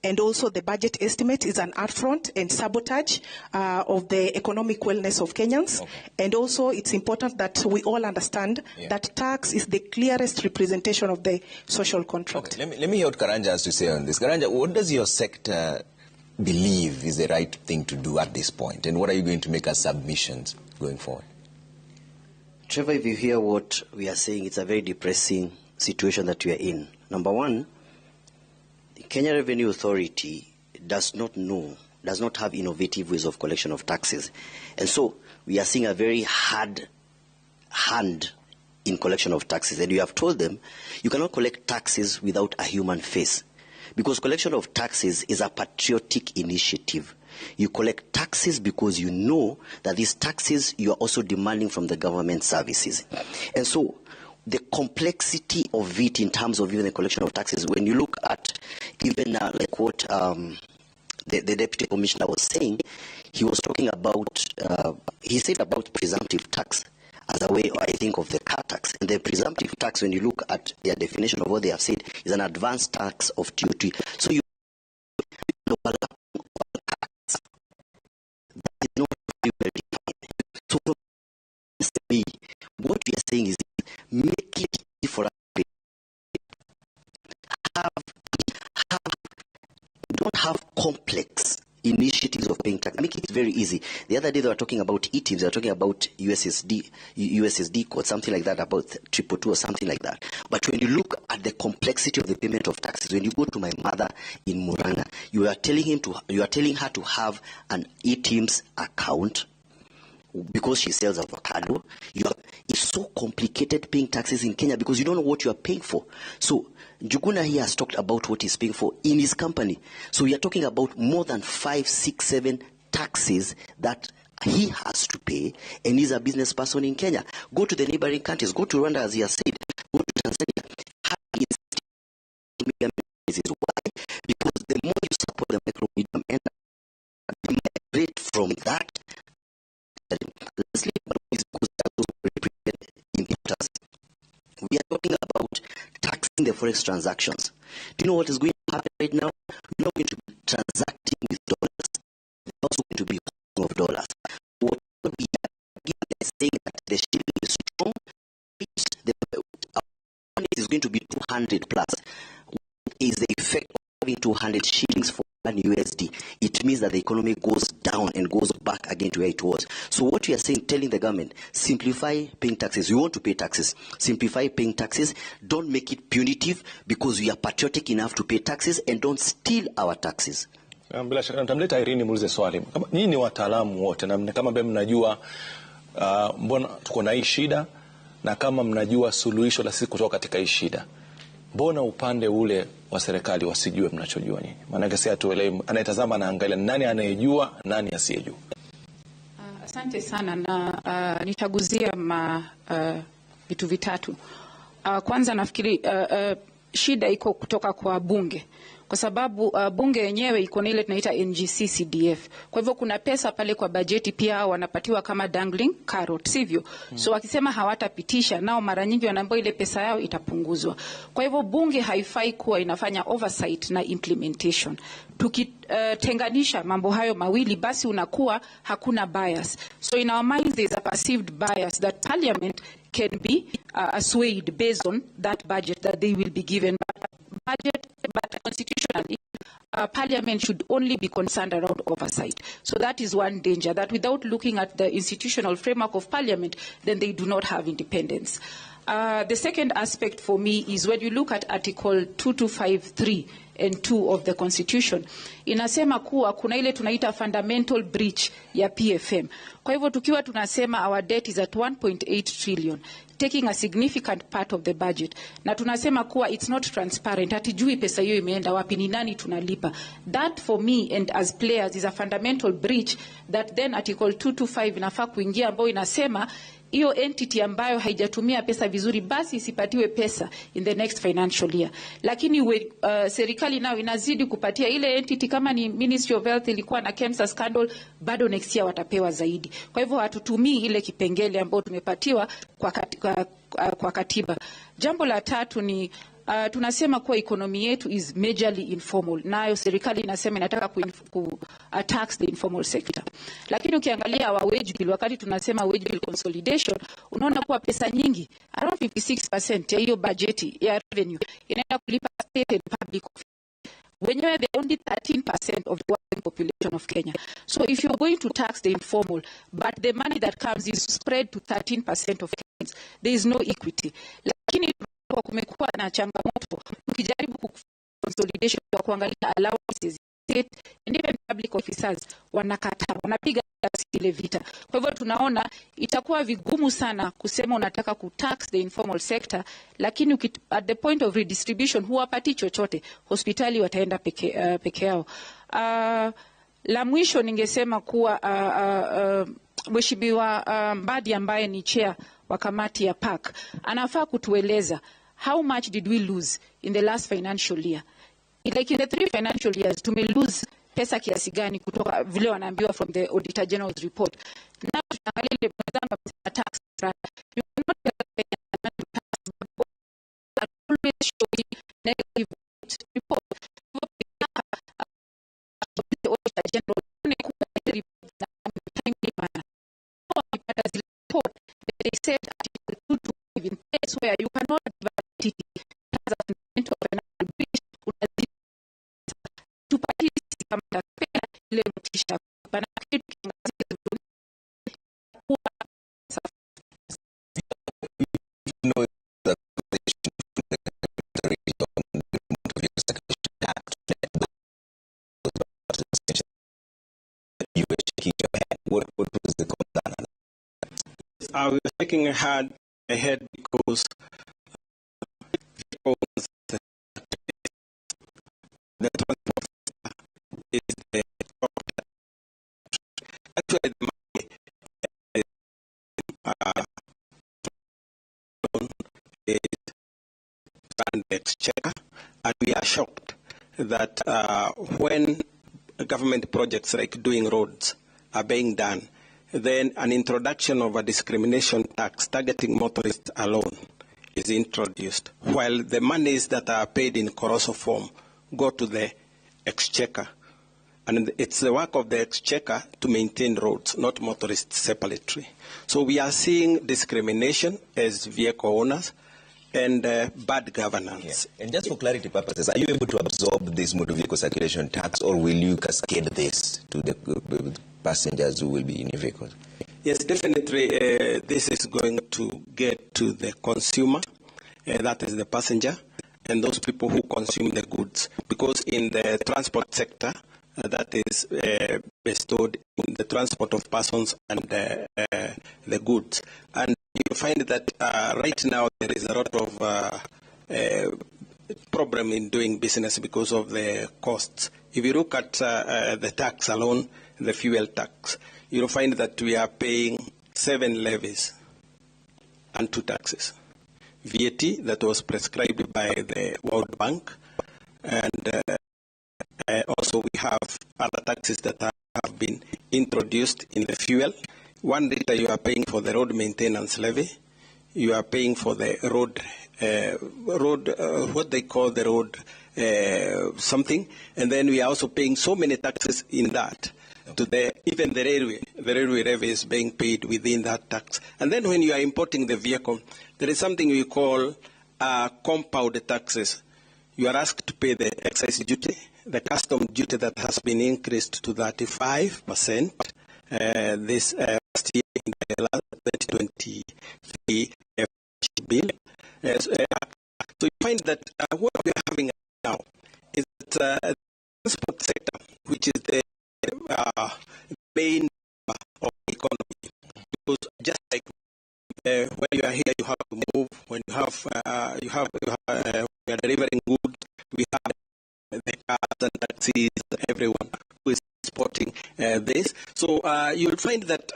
and also the budget estimate is an affront and sabotage of the economic wellness of Kenyans. Okay. And also it's important that we all understand that tax is the clearest representation of the social contract. Okay. Let me hear what Karanja has to say on this. Karanja, what does your sector believe is the right thing to do at this point? And what are you going to make as submissions going forward? Trevor, if you hear what we are saying, it's a very depressing situation that we are in. Number one, Kenya Revenue Authority does not have innovative ways of collection of taxes. And so we are seeing a very hard hand in collection of taxes. And we have told them, you cannot collect taxes without a human face, because collection of taxes is a patriotic initiative. You collect taxes because you know that these taxes you are also demanding from the government services. And so the complexity of it in terms of even the collection of taxes, when you look at even like what the deputy commissioner was saying, he was talking about, he said about presumptive tax as a way, I think, of the car tax. And the presumptive tax, when you look at their definition of what they have said, is an advanced tax of TOT. So you overlap tax that is not very well defined. So from me, what we are saying is, make it easy for us. Don't have complex initiatives of paying tax. Make it very easy. The other day they were talking about e-teams, they were talking about USSD code, something like that, about 222 or something like that. But when you look at the complexity of the payment of taxes, when you go to my mother in Murang'a, you are telling her to have an e-teams account because she sells avocado. It's so complicated paying taxes in Kenya because you don't know what you are paying for. So Njuguna here has talked about what he's paying for in his company. So we are talking about more than 5, 6, 7 taxes that he has to pay, and he's a business person in Kenya. Go to the neighboring countries. Go to Rwanda, as he has said. Go to Tanzania. Why? Because the more you support the micro, medium, and they migrate from from that. Lastly, because represent importers. We are talking about taxing the forex transactions. Do you know what is going to happen right now? We're not going to be transacting with dollars. We're also going to be of dollars. What we are saying that the shilling is strong, the is going to be 200 plus. What is the effect of having 200 shillings for 1 USD? It means that the economy goes down and goes back again to where it was. So what we are saying, telling the government, simplify paying taxes. We want to pay taxes. Simplify paying taxes. Don't make it punitive, because we are patriotic enough to pay taxes, and don't steal our taxes. Bila shaka nitamleta Irene muulize swali. Kama nyinyi ni wataalamu wote na kama ambaye mnajua mbona tuko na hii shida, na kama mnajua suluhisho la sisi kutoka katika hii shida, mbona upande ule wa serikali wasijue mnachojua nyinyi? Maana si hatuelewi, anayetazama anaangalia nani anayejua, nani asiyejua. Asante sana na nitaguzia vitu vitatu. Kwanza nafikiri shida iko kutoka kwa bunge, kwa sababu bunge yenyewe iko na ile tunaita NGC CDF. Kwa hivyo kuna pesa pale kwa bajeti pia wanapatiwa kama dangling carrot, sivyo? So wakisema hawatapitisha, nao mara nyingi wanaambiwa ile pesa yao itapunguzwa. Kwa hivyo bunge haifai kuwa inafanya oversight na implementation. Tukitenganisha mambo hayo mawili, basi unakuwa hakuna bias. So in our minds there is a perceived bias that parliament can be swayed based on that budget that they will be given. Budget, but constitutionally, parliament should only be concerned around oversight. So that is one danger, that without looking at the institutional framework of parliament, then they do not have independence. The second aspect for me is when you look at Article 2253 and 2 of the Constitution, inasema kuwa kuna ile tunaita fundamental breach ya PFM. Kwa hivyo tukiwa tunasema our debt is at 1.8 trillion, taking a significant part of the budget, na tunasema kuwa it's not transparent, hatujui pesa hiyo imeenda wapi, ni nani tunalipa. That for me and as players is a fundamental breach that then Article 225 inafaa kuingia, ambayo inasema hiyo entity ambayo haijatumia pesa vizuri basi isipatiwe pesa in the next financial year. Lakini serikali nayo inazidi kupatia ile entity, kama ni Ministry of Health ilikuwa na KEMSA scandal, bado next year watapewa zaidi. Kwa hivyo hatutumii ile kipengele ambayo tumepatiwa kwa katiba. Jambo la tatu ni tunasema kuwa economy yetu is majorly informal. Nayo serikali inasema inataka ku tax the informal sector. Lakini ukiangalia our wage bill, wakati tunasema wage bill consolidation, unaona kuwa pesa nyingi, around 56% ya hiyo bajeti ya revenue inaenda kulipa state and public office. Wenyewe they only 13% of the working population of Kenya. So if you're going to tax the informal, but the money that comes is spread to 13% of Kenyans, there is no equity. Lakini kumekuwa na changamoto ukijaribu consolidation kwa kuangalia allowances state and even public officers wanakataa, wanapiga ile vita. Kwa hivyo tunaona itakuwa vigumu sana kusema unataka kutax the informal sector, lakini at the point of redistribution huwapati chochote, hospitali wataenda peke yao. La mwisho ningesema kuwa Mheshimiwa Mbadi ambaye ni chair wa kamati ya PAC anafaa kutueleza how much did we lose in the last financial year. Like in the 3 financial years tume lose pesa kiasi gani kutoka vile wanaambiwa from the Auditor General's report. Now tunaangalia ile mzamba tax, you cannot always show negative report. The Auditor General report, they said Article 225 in place where you cannot validate as a fundamental financial breach, tupatie kama taxpayer ile motisha. What was the concern? I was shaking my head because the transport is the actually the money is the exchequer, and we are shocked that when government projects like doing roads are being done. Then an introduction of a discrimination tax targeting motorists alone is introduced, while the monies that are paid in Koroso form go to the exchequer. And it's the work of the exchequer to maintain roads, not motorists separately. So we are seeing discrimination as vehicle owners and bad governance. Yeah. And just for clarity purposes, are you able to absorb this motor vehicle circulation tax, or will you cascade this to the passengers who will be in your vehicles? Yes, definitely. This is going to get to the consumer, that is the passenger, and those people who consume the goods. Because in the transport sector, that is bestowed in the transport of persons and the goods. And you find that right now there is a lot of problem in doing business because of the costs. If you look at the tax alone, the fuel tax, you'll find that we are paying 7 levies and 2 taxes. VAT that was prescribed by the World Bank, and also we have other taxes that have been introduced in the fuel. 1 liter you are paying for the road maintenance levy, you are paying for the road, what they call the road something, and then we are also paying so many taxes in that. To the, even the railway levy is being paid within that tax. And then when you are importing the vehicle, there is something we call compound taxes. You are asked to pay the excise duty, the custom duty that has been increased to 35% this last year in the 2023 bill. So you find that what we are having now is that the transport sector, which is the main of the economy, because just like when you are here, you have to move. When you have, you are delivering goods, we have the cars and taxis, everyone who is exporting this. So you'll find that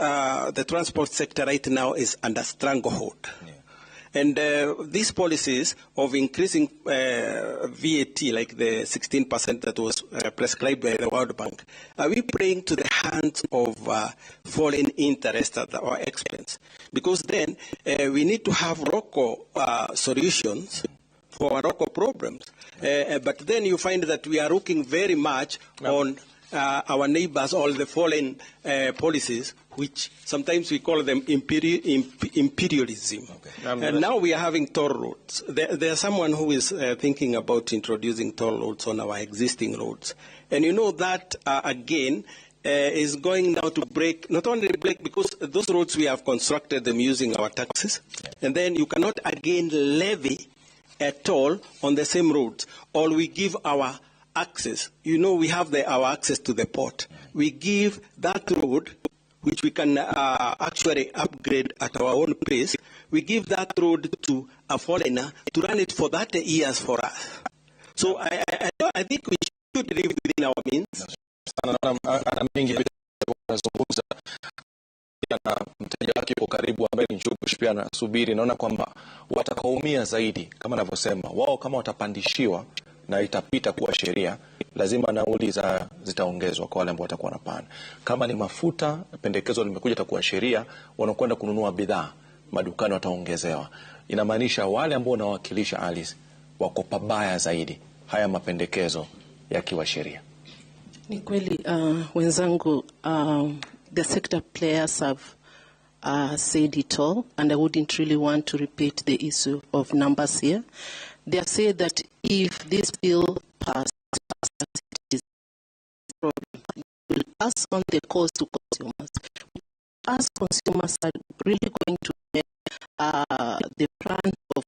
the transport sector right now is under stranglehold. Yeah. And these policies of increasing VAT, like the 16% that was prescribed by the World Bank, are we praying to the hands of foreign interests at our expense? Because then we need to have local solutions for our local problems. But then you find that we are looking very much on our neighbors, all the foreign policies, which sometimes we call them imperialism. Okay. And now we are having toll roads. There's someone who is thinking about introducing toll roads on our existing roads. And you know that, again, is going now to break, not only break, because those roads we have constructed them using our taxes, and then you cannot again levy a toll on the same roads, or we give our access. You know, we have our access to the port. We give that road, which we can actually upgrade at our own pace, we give that road to a foreigner to run it for 30 years for us. So I think we should live within our means. Na mteja wake yuko karibu ambaye ni Njugush pia anasubiri. Naona kwamba watakaoumia zaidi kama anavyosema wao, kama watapandishiwa na itapita kuwa sheria, lazima nauli zitaongezwa kwa wale ambao watakuwa wanapanda. Kama ni mafuta, pendekezo limekuja itakuwa sheria, wanakwenda kununua bidhaa madukani wataongezewa. Inamaanisha wale ambao wanawakilisha Alice wako pabaya zaidi haya mapendekezo yakiwa sheria. Ni kweli wenzangu, the sector players have said it all, and I wouldn't really want to repeat the issue of numbers here. They have said that if this bill passes, it is a problem. It will pass on the cost to consumers. As consumers are really going to bear the brunt of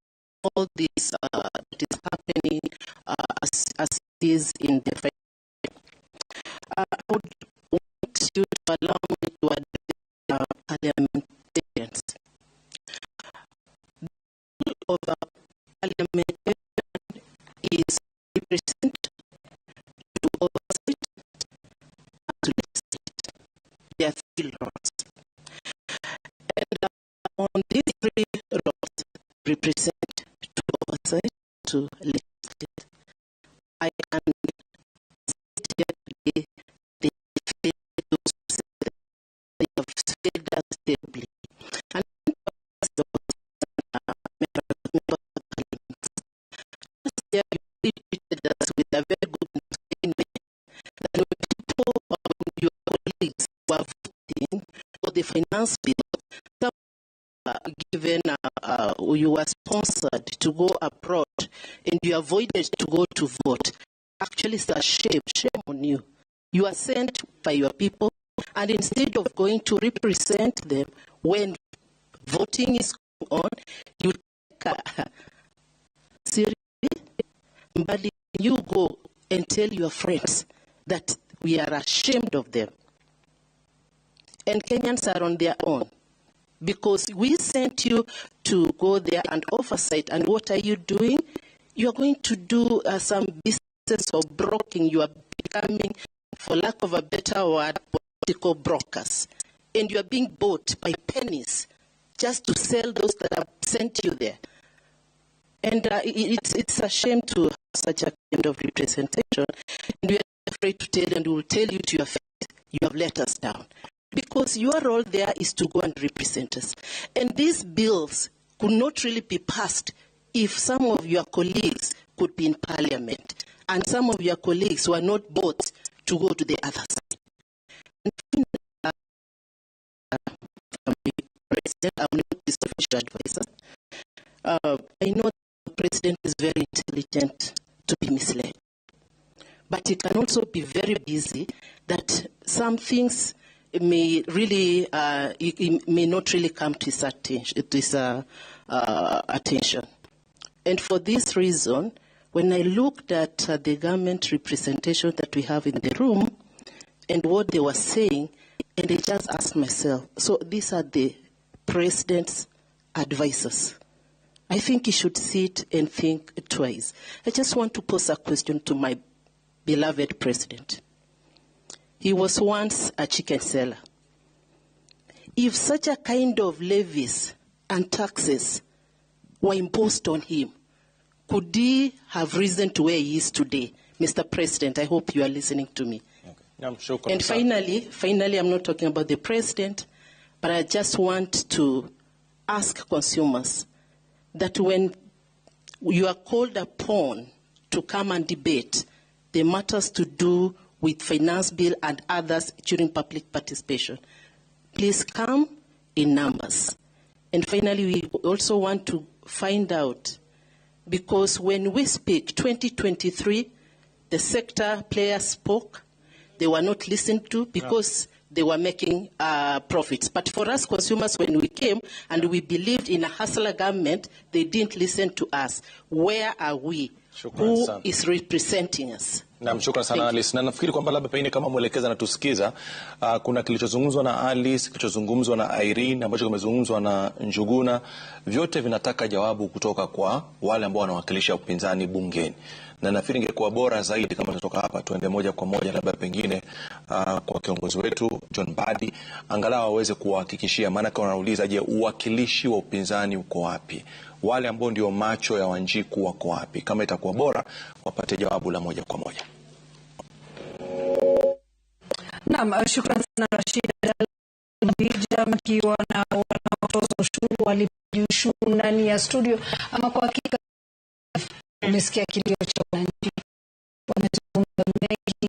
all this that is happening as it is in the fight. I would want you to allow me to address parliamentarians. The role of a parliamentarian is to represent, to oversight, and to legislate. There are three roles. And on these three roles, represent, to oversight, to legislate. I can sit here today, they fail to given, you were sponsored to go abroad and you avoided to go to vote, actually it's a shame, shame on you. You are sent by your people, and instead of going to represent them when voting is going on, you take seriously, but you go and tell your friends that we are ashamed of them. And Kenyans are on their own, because we sent you to go there and oversight. And what are you doing? You are going to do some business of broking. You are becoming, for lack of a better word, political brokers. And you are being bought by pennies just to sell those that have sent you there. And it's a shame to have such a kind of representation. And we are afraid to tell, and we will tell you to your face, you have let us down. Because your role there is to go and represent us. And these bills could not really be passed if some of your colleagues could be in parliament and some of your colleagues were not bought to go to the other side. And President, I'm not his official advisor. I know the president is very intelligent to be misled. But he can also be very busy that some things may really, it may not really come to his attention. And for this reason, when I looked at the government representation that we have in the room and what they were saying, and I just asked myself, so these are the president's advisors. I think he should sit and think twice. I just want to pose a question to my beloved president. He was once a chicken seller. If such a kind of levies and taxes were imposed on him, could he have risen to where he is today? Mr. President, I hope you are listening to me. Okay. And finally, I'm not talking about the president, but I just want to ask consumers that when you are called upon to come and debate the matters to do with finance bill and others during public participation, please come in numbers. And finally, we also want to find out, because when we speak, 2023, the sector players spoke. They were not listened to because they were making profits. But for us consumers, when we came and we believed in a hustler government, they didn't listen to us. Where are we? Who is representing us? Naam, shukran sana Alice. Na nafikiri kwamba labda pengine kama mwelekeza anatusikiza, kuna kilichozungumzwa na Alice, kilichozungumzwa na Irene, ambacho kimezungumzwa na Njuguna, vyote vinataka jawabu kutoka kwa wale ambao wanawakilisha upinzani bungeni. Na nafikiri ingekuwa bora zaidi kama tutoka hapa tuende moja kwa moja labda pengine kwa kiongozi wetu John Mbadi, angalau aweze kuwahakikishia, maana kwa wanauliza, je, uwakilishi wa upinzani uko wapi? Wale ambao ndio macho ya Wanjiku wako wapi? Kama itakuwa bora wapate jawabu la moja kwa moja. Naam, shukrani sana Rashid. Bija mkiwa na wanaotoza ushuru walipaji ushuru ndani ya studio, ama kwa hakika umesikia kilio cha wananchi, wamezungumza mengi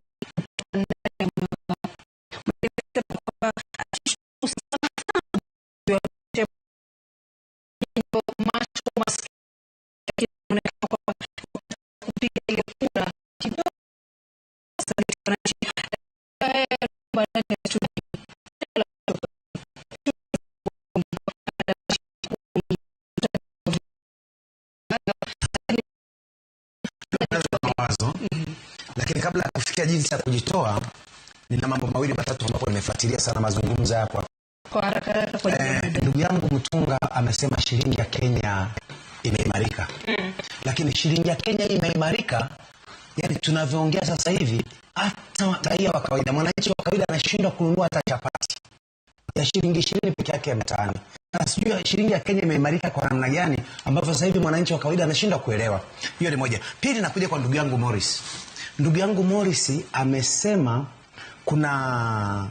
kupiga ile kura kidogo. Mawazo, lakini kabla ya kufikia jinsi ya kujitoa, nina mambo mawili matatu ambapo nimefuatilia sana mazungumzo hapo. Kwa haraka haraka kwa ndugu yangu Mtunga amesema shilingi ya Kenya imeimarika. Lakini shilingi ya Kenya imeimarika, yani tunavyoongea sasa hivi, hata raia wa kawaida, mwananchi wa kawaida anashindwa kununua hata chapati ya shilingi 20 peke yake ya mtaani. Na sijui shilingi ya Kenya imeimarika kwa namna gani ambapo sasa hivi mwananchi wa kawaida anashindwa kuelewa. Hiyo ni moja. Pili, nakuja kwa ndugu yangu Morris. Ndugu yangu Morris amesema kuna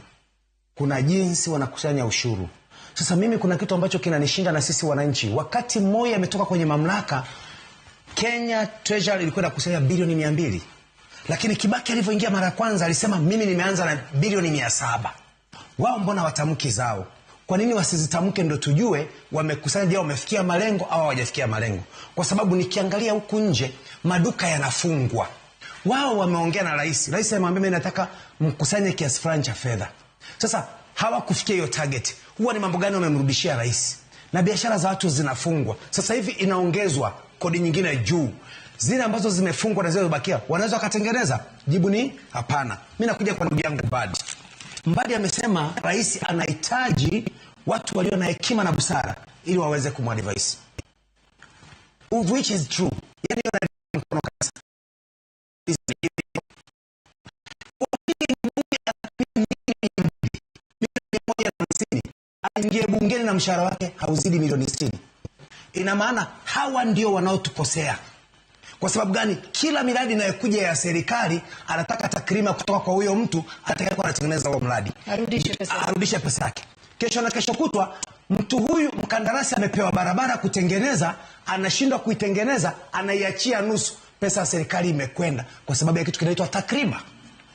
jinsi wanakusanya ushuru. Sasa mimi kuna kitu ambacho kinanishinda na sisi wananchi. Wakati Moi ametoka kwenye mamlaka, Kenya Treasury ilikuwa inakusanya bilioni 200. Lakini Kibaki alivyoingia mara kwanza alisema mimi nimeanza na bilioni 700. Wao mbona watamki zao? Kwa nini wasizitamke ndo tujue wamekusanya, je, wamefikia malengo au hawajafikia malengo? Kwa sababu nikiangalia huku nje maduka yanafungwa. Wao wameongea na rais. Rais amemwambia mimi nataka mkusanye kiasi fulani cha fedha. Sasa hawakufikia hiyo target. Huwa ni mambo gani wamemrudishia rais? Na biashara za watu zinafungwa. Sasa hivi inaongezwa kodi nyingine juu. Zile ambazo zimefungwa na zilizobakia wanaweza wakatengeneza? Jibu ni hapana. Mimi nakuja kwa ndugu yangu Mbadi. Mbadi amesema rais anahitaji watu walio na hekima na busara ili waweze kumadvise. Which is true. Yani mkono kabisa. Aingie bungeni na mshahara wake hauzidi milioni 60. Ina maana hawa ndio wanaotukosea. Kwa sababu gani? Kila miradi inayokuja ya serikali anataka takrima kutoka kwa huyo mtu atakayekuwa anatengeneza huo mradi. Arudishe pesa yake. Kesho na kesho kutwa mtu huyu mkandarasi amepewa barabara kutengeneza, anashindwa kuitengeneza, anaiachia nusu. Pesa ya serikali imekwenda kwa sababu ya kitu kinaitwa takrima.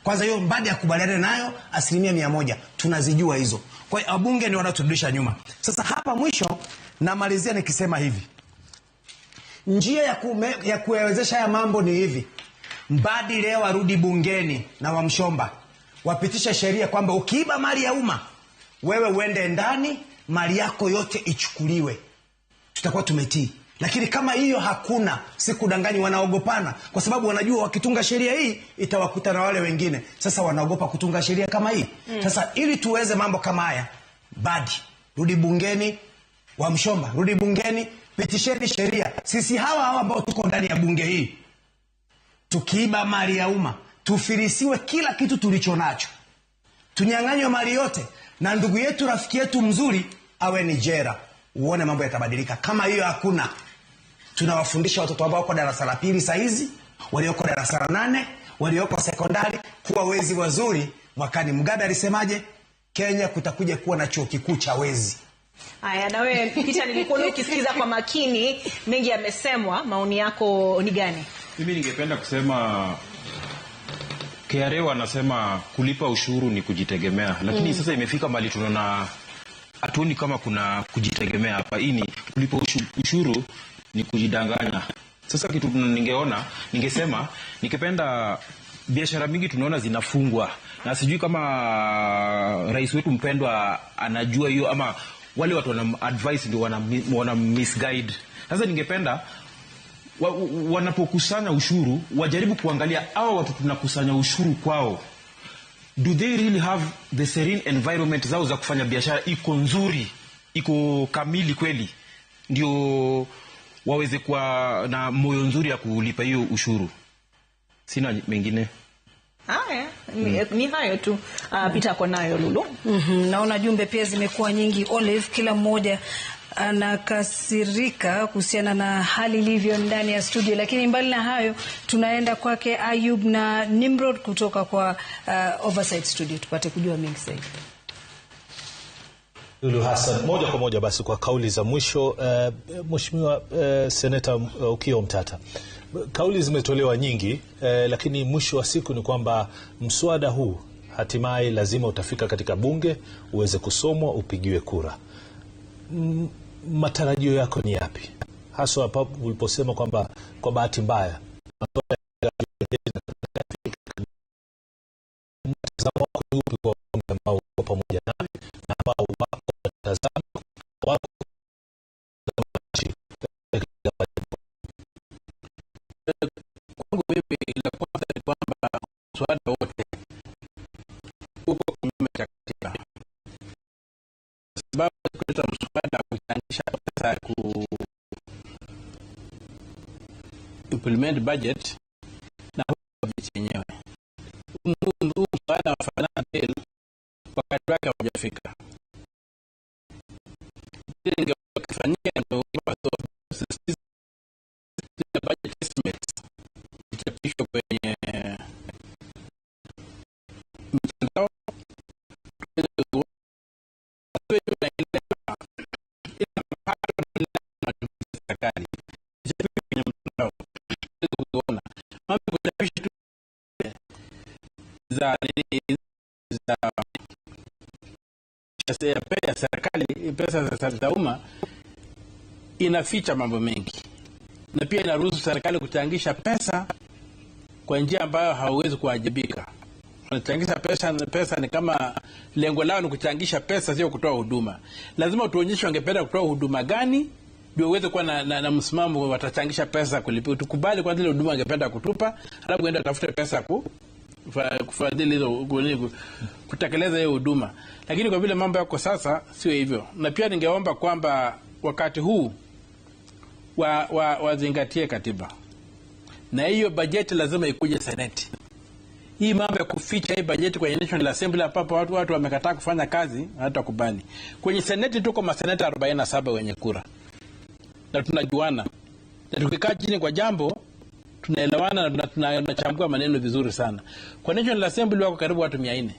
Kwanza hiyo Mbadi akubaliane nayo 100%. Tunazijua hizo. Kwa hiyo wabunge ndio wanaoturudisha nyuma. Sasa hapa mwisho namalizia nikisema hivi. Njia ya kuyawezesha haya mambo ni hivi. Mbadi leo arudi bungeni na Wamshomba wapitishe sheria kwamba ukiiba mali ya umma wewe uende ndani, mali yako yote ichukuliwe. Tutakuwa tumetii. Lakini kama hiyo hakuna, sikudanganyi, wanaogopana kwa sababu wanajua wakitunga sheria hii itawakuta na wale wengine. Sasa wanaogopa kutunga sheria kama hii. Sasa ili tuweze mambo kama haya, Mbadi rudi bungeni, Wamshomba rudi bungeni, pitisheni sheria. Sisi hawa hawa ambao tuko ndani ya bunge hii, tukiiba mali ya umma, tufilisiwe kila kitu tulicho nacho, tunyang'anywe mali yote, na ndugu yetu rafiki yetu mzuri awe ni jera. Uone mambo yatabadilika. Kama hiyo hakuna, tunawafundisha watoto ambao wako darasa la 2 saizi, walioko darasa la 8, walioko sekondari kuwa wezi wazuri mwakani. Mugabe alisemaje? Kenya kutakuja kuwa na chuo kikuu cha wezi. Aya, na wewe Peter, nilikuwa ukisikiza kwa makini, mengi yamesemwa, maoni yako ni gani? Mimi ningependa kusema KRA wanasema kulipa ushuru ni kujitegemea, lakini sasa imefika mahali tunaona hatuoni kama kuna kujitegemea hapa. Hii ni kulipa ushuru ni kujidanganya. Sasa kitu ningeona, ningesema ningependa biashara mingi tunaona zinafungwa, na sijui kama rais wetu mpendwa anajua hiyo ama wale watu wana advice ndio wana misguide. Sasa ningependa wanapokusanya ushuru wajaribu kuangalia hao watu tunakusanya ushuru kwao, do they really have the serene environment zao za kufanya biashara iko nzuri, iko kamili kweli, ndio waweze kuwa na moyo nzuri ya kulipa hiyo ushuru. Sina mengine. Haya, ni hayo tu. Peter kwa nayo Lulu. Naona jumbe pia zimekuwa nyingi Olive, kila mmoja anakasirika kuhusiana na hali ilivyo ndani ya studio. Lakini mbali na hayo, tunaenda kwake Ayub na Nimrod kutoka kwa Oversight Studio tupate kujua mengi zaidi. Lulu Hassan, moja kwa moja basi kwa kauli za mwisho. Mheshimiwa Seneta Okiya Omtatah, kauli zimetolewa nyingi, lakini mwisho wa siku ni kwamba mswada huu hatimaye lazima utafika katika bunge uweze kusomwa, upigiwe kura. Matarajio yako ni yapi? Haswa hapo uliposema kwamba kwa bahati mbaya mtazamo wako ni upi kwa ambao uko pamoja nami na ambao wako watazama wako? Kwangu mimi, la kwanza ni kwamba mswada wote uko kinyume cha katiba, sababu kuleta mswada kuchangisha pesa ya ku implement budget na budget yenyewe. Huu mswada wa finance bill wakati wake haujafika. Kile ingefanyika ndio zile budget estimates zichapishwe kwenye mitandao, serikali ichapishwe kwenye mtandao kuona mambo kuchapisha tu za ya serikali, pesa za umma inaficha mambo mengi, na pia inaruhusu serikali kuchangisha pesa kwa njia ambayo hauwezi kuwajibika. Wanachangisha pesa, pesa ni kama lengo lao ni kuchangisha pesa, sio kutoa huduma. Lazima tuonyeshe wangependa kutoa huduma gani ndio uweze kuwa na msimamo watachangisha pesa kulipia. Tukubali kwa zile huduma wangependa kutupa, alafu uende utafute pesa kufadhili hizo, kutekeleza hiyo huduma. Lakini kwa vile mambo yako sasa sio hivyo. Na pia ningeomba kwamba wakati huu wazingatie katiba. Na hiyo bajeti lazima ikuje Seneti. Hii mambo ya kuficha hii bajeti kwenye National Assembly ambapo watu wamekataa kufanya kazi, hawatakubali. Kwenye Seneti tuko maseneta 47 wenye kura. Na tunajuana. Na tukikaa chini kwa jambo tunaelewana na tunachambua maneno vizuri sana. Kwa National Assembly wako karibu watu 400.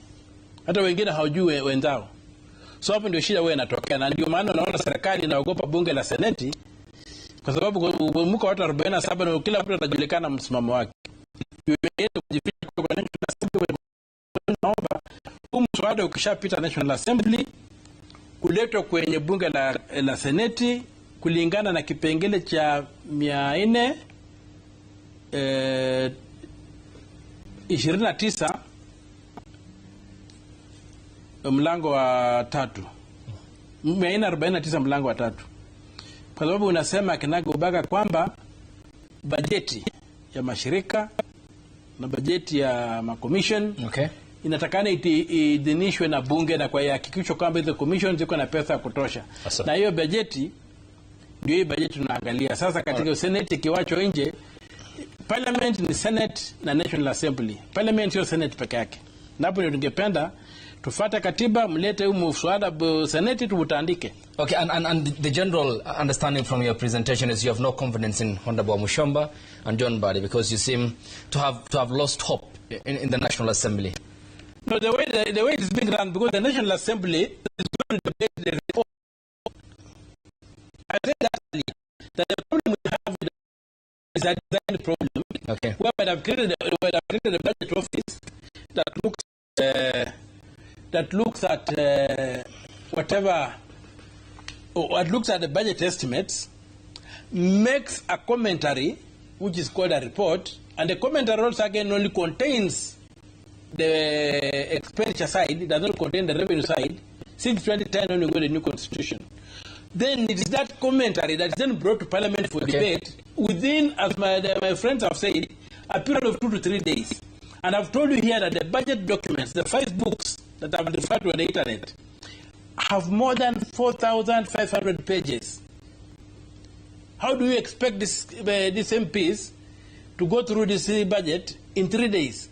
Hata wengine hawajui wenzao. So hapo ndio shida wewe inatokea, na ndio maana unaona serikali inaogopa bunge la Seneti, kwa sababu mko watu 47 na kila mtu atajulikana msimamo wake. Naomba huu mswada ukishapita National Assembly uletwe kwenye bunge la Seneti kulingana na kipengele cha 429 mlango wa 3. 449 mlango wa 3. Kwa sababu unasema kinaga kwamba bajeti ya mashirika na bajeti ya makommission inatakana iidhinishwe na bunge na kwa hakikisho kwamba hizo commission ziko na pesa ya kutosha. Asa. Na hiyo bajeti ndio hii bajeti tunaangalia sasa katika Senate ikiwacho nje. Parliament ni Senate na National Assembly. Parliament sio Senate peke yake. Na hapo ndio ningependa tufuate katiba, mlete huu mswada Senate tuutandike. Okay, and the general understanding from your presentation is you have no confidence in Honorable Mushomba and John Mbadi because you seem to have lost hope in the National Assembly. No, the way it is being run, because the National Assembly is going to debate the report. I said that earlier, that the problem we have with is a design problem. Okay. Where I've created a budget office that looks at whatever, or looks at the budget estimates, makes a commentary, which is called a report, and the commentary also again only contains the expenditure side, it does not contain the revenue side. Since 2010, when we got a new constitution. Then it is that commentary that is then brought to Parliament for debate within, as my friends have said, a period of 2 to 3 days. And I've told you here that the budget documents, the 5 books that I've referred to on the internet, have more than 4,500 pages. How do you expect this MPs to go through this budget in 3 days?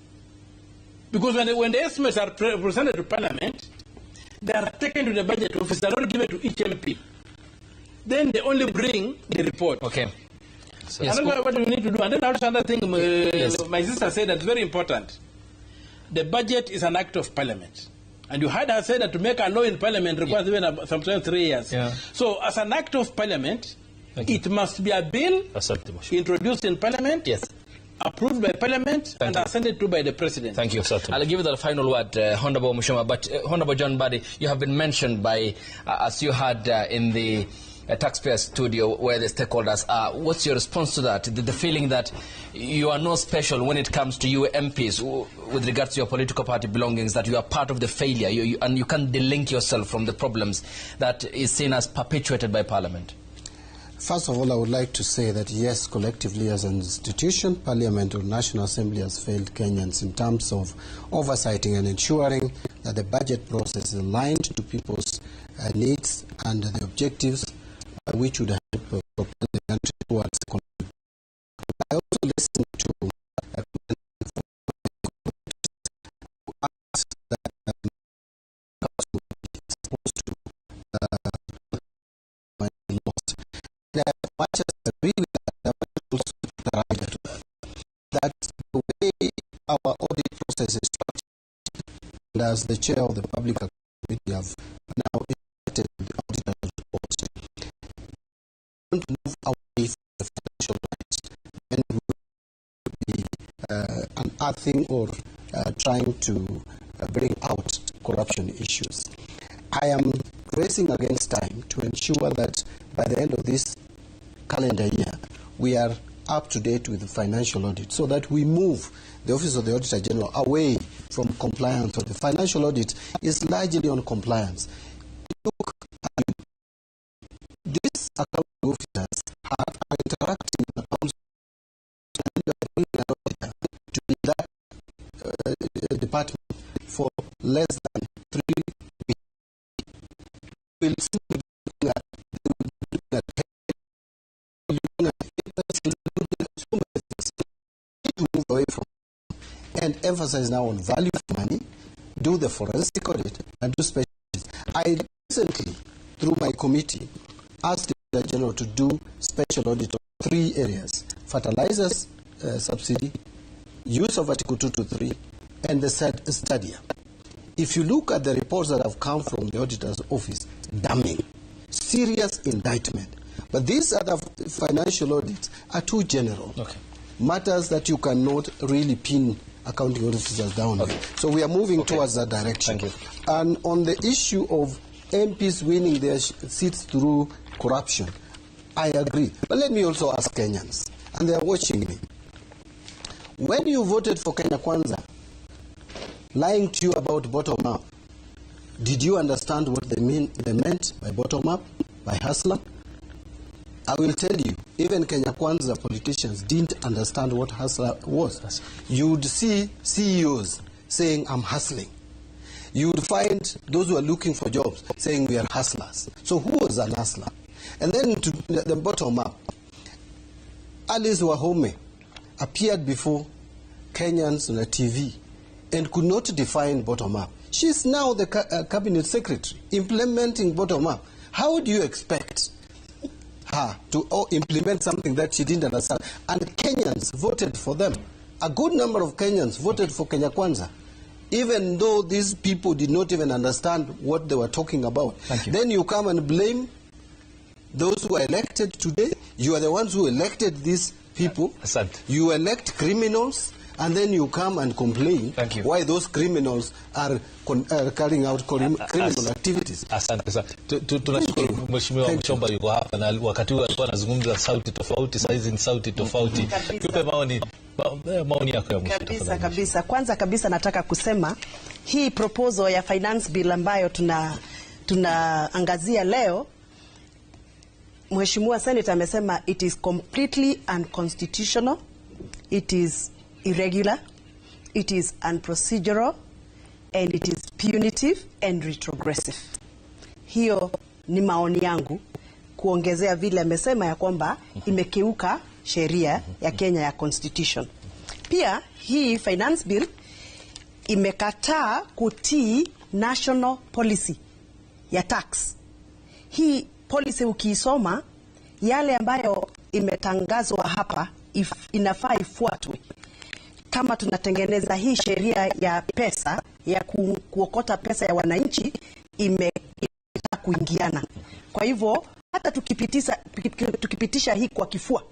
Because when the estimates are presented to Parliament, they are taken to the budget office, they are not given to each MP. Then they only bring the report. Okay. So, yes. I don't know what we need to do. And then also another thing, my sister said that's very important. The budget is an act of Parliament. And you heard her say that to make a law in Parliament requires even sometimes 3 years. Yeah. So as an act of Parliament, it must be a bill introduced in Parliament, approved by Parliament, and assented to by the President. Thank you. I'll give you the final word, Honorable Mushoma. But Honorable John Mbadi, you have been mentioned by, as you had in the taxpayer studio where the stakeholders are. What's your response to that? The feeling that you are no special when it comes to you MPs with regards to your political party belongings, that you are part of the failure, and you can't delink yourself from the problems that is seen as perpetuated by Parliament. First of all, I would like to say that yes, collectively as an institution, Parliament or National Assembly has failed Kenyans in terms of oversighting and ensuring that the budget process is aligned to people's needs and the objectives which would help propel the country towards economic. I also listened to who asked that supposed to lost. And I much as agree with that, I want to also put a rider to that. That the way our audit process is structured, and as the chair of the Public Committee have now invited the auditor's report, to move away from the financial lines, then we will be unearthing or trying to bring out corruption issues. I am racing against time to ensure that by the end of this calendar year, we are up to date with the financial audit so that we move the Office of the Auditor General away from compliance. The financial audit is largely on compliance. Look, these accounting officers are interacting with accounts to be that department for less than 3 weeks. We'll simply be looking at so many things. We need to move away from and emphasize now on value for money, do the forensic audit, and do special audits. I recently, through my committee, asked the General to do special audit on 3 areas: fertilizers subsidy, use of Article 223, and the stadia. If you look at the reports that have come from the auditor's office, damning, serious indictment. But these other financial audits are too general. Okay. Matters that you cannot really pin accounting officers down with. So we are moving towards that direction. Thank you. And on the issue of MPs winning their seats through corruption, I agree. But let me also ask Kenyans, and they are watching me. When you voted for Kenya Kwanza, lying to you about bottom up, did you understand what they meant by bottom up, by hustler? I will tell you, even Kenya Kwanza politicians didn't understand what hustler was. You'd see CEOs saying, I'm hustling. You would find those who are looking for jobs saying we are hustlers. So who was an hustler? And then to the bottom up, Alice Wahome appeared before Kenyans on a TV and could not define bottom up. She's now the cabinet secretary implementing bottom up. How do you expect her to implement something that she didn't understand? And Kenyans voted for them. A good number of Kenyans voted for Kenya Kwanza, even though these people did not even understand what they were talking about. Thank you. Then you come and blame those who are elected today. You are the ones who elected these people. Asante. You elect criminals, and then you come and complain why those criminals are carrying out criminal activities. Asante sana. Tunashukuru Mheshimiwa Mshomba yuko hapa, na wakati huo alikuwa anazungumza sauti tofauti, saizi ni sauti tofauti. Tupe maoni yako ya mwisho. Kabisa kabisa. Kwanza kabisa nataka kusema hii proposal ya finance bill ambayo tunaangazia leo, Mheshimiwa Senator amesema it is completely unconstitutional, it is irregular, it is unprocedural, and it is punitive and retrogressive. Hiyo ni maoni yangu, kuongezea vile amesema ya kwamba imekeuka sheria ya Kenya ya constitution. Pia hii finance bill imekataa kutii national policy ya tax. Hii policy ukiisoma, yale ambayo imetangazwa hapa inafaa ifuatwe. Kama tunatengeneza hii sheria ya pesa, ya kuokota pesa ya wananchi, imekataa kuingiana. Kwa hivyo hata tukipitisha hii kwa kifua,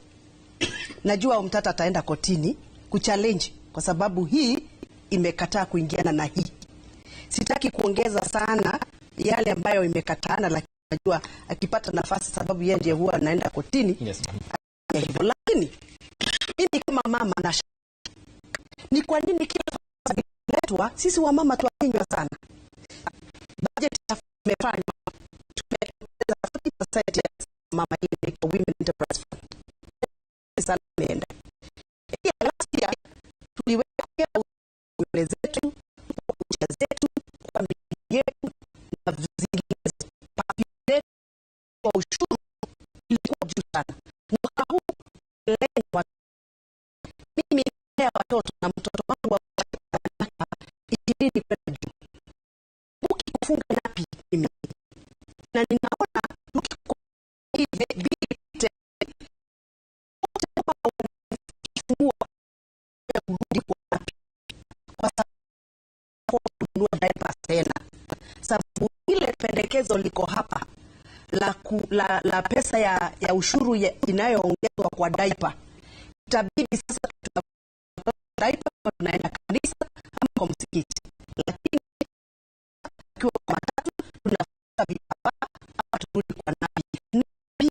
najua Omtata ataenda kotini kuchallenge, kwa sababu hii imekataa kuingiana na hii. Sitaki kuongeza sana yale ambayo imekataana, lakini najua akipata nafasi, sababu yeye ndiye huwa anaenda kotini. Yes. Hivyo, lakini mimi kama mama na ni kwa nini kila letwa sisi wa mama tuakinywa sana? Budget imefanywa, tumeweza 40% ya mama ile kwa Women Enterprise Fund. Sana imeenda. Pia last year tuliweka nywele zetu, kwa kucha zetu, kwa miguu yetu na zingine zetu, kwa ushuru ilikuwa juu sana. Mwaka huu leo mimi nilea watoto na mtoto wangu wa miaka 20 kwenda juu. Ukifunga napi mimi. Na ninaona tukikuwa hivi kurudi kwa napi. Kwa sababu kununua diapers tena. Sababu ile pendekezo liko hapa la pesa ya ushuru inayoongezwa kwa diaper. Itabidi sasa diaper tunaenda kanisa ama kwa msikiti. Lakini kwa matatu vitambaa ama turudi kwa napi. Na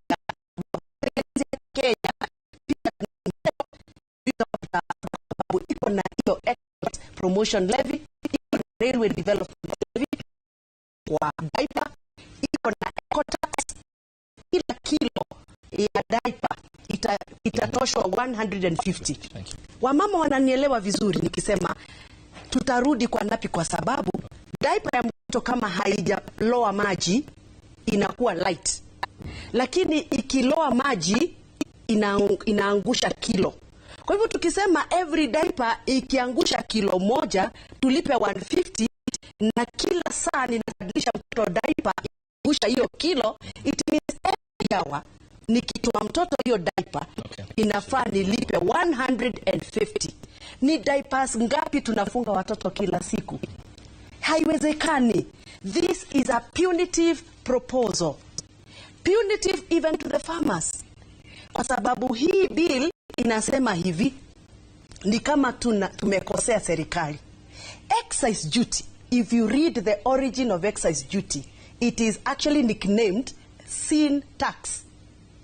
pia Kenya pia sababu iko na hiyo export promotion levy, iko na railway development levy kwa diaper, iko na eco tax. Kila kilo ya diaper itatoshwa 150. Wamama wananielewa vizuri nikisema tutarudi kwa napi, kwa sababu diaper ya mtoto kama haijaloa maji inakuwa light, lakini ikiloa maji inaangusha kilo. Kwa hivyo tukisema every diaper ikiangusha kilo moja tulipe 150, na kila saa ninabadilisha mtoto diaper ikiangusha hiyo kilo, it means every hour nikitoa mtoto hiyo diaper inafaa nilipe 150. Ni diapers ngapi tunafunga watoto kila siku? Haiwezekani. This is a punitive proposal. Punitive even to the farmers. Kwa sababu hii bill inasema hivi, ni kama tumekosea serikali. Excise duty, if you read the origin of excise duty, it is actually nicknamed sin tax.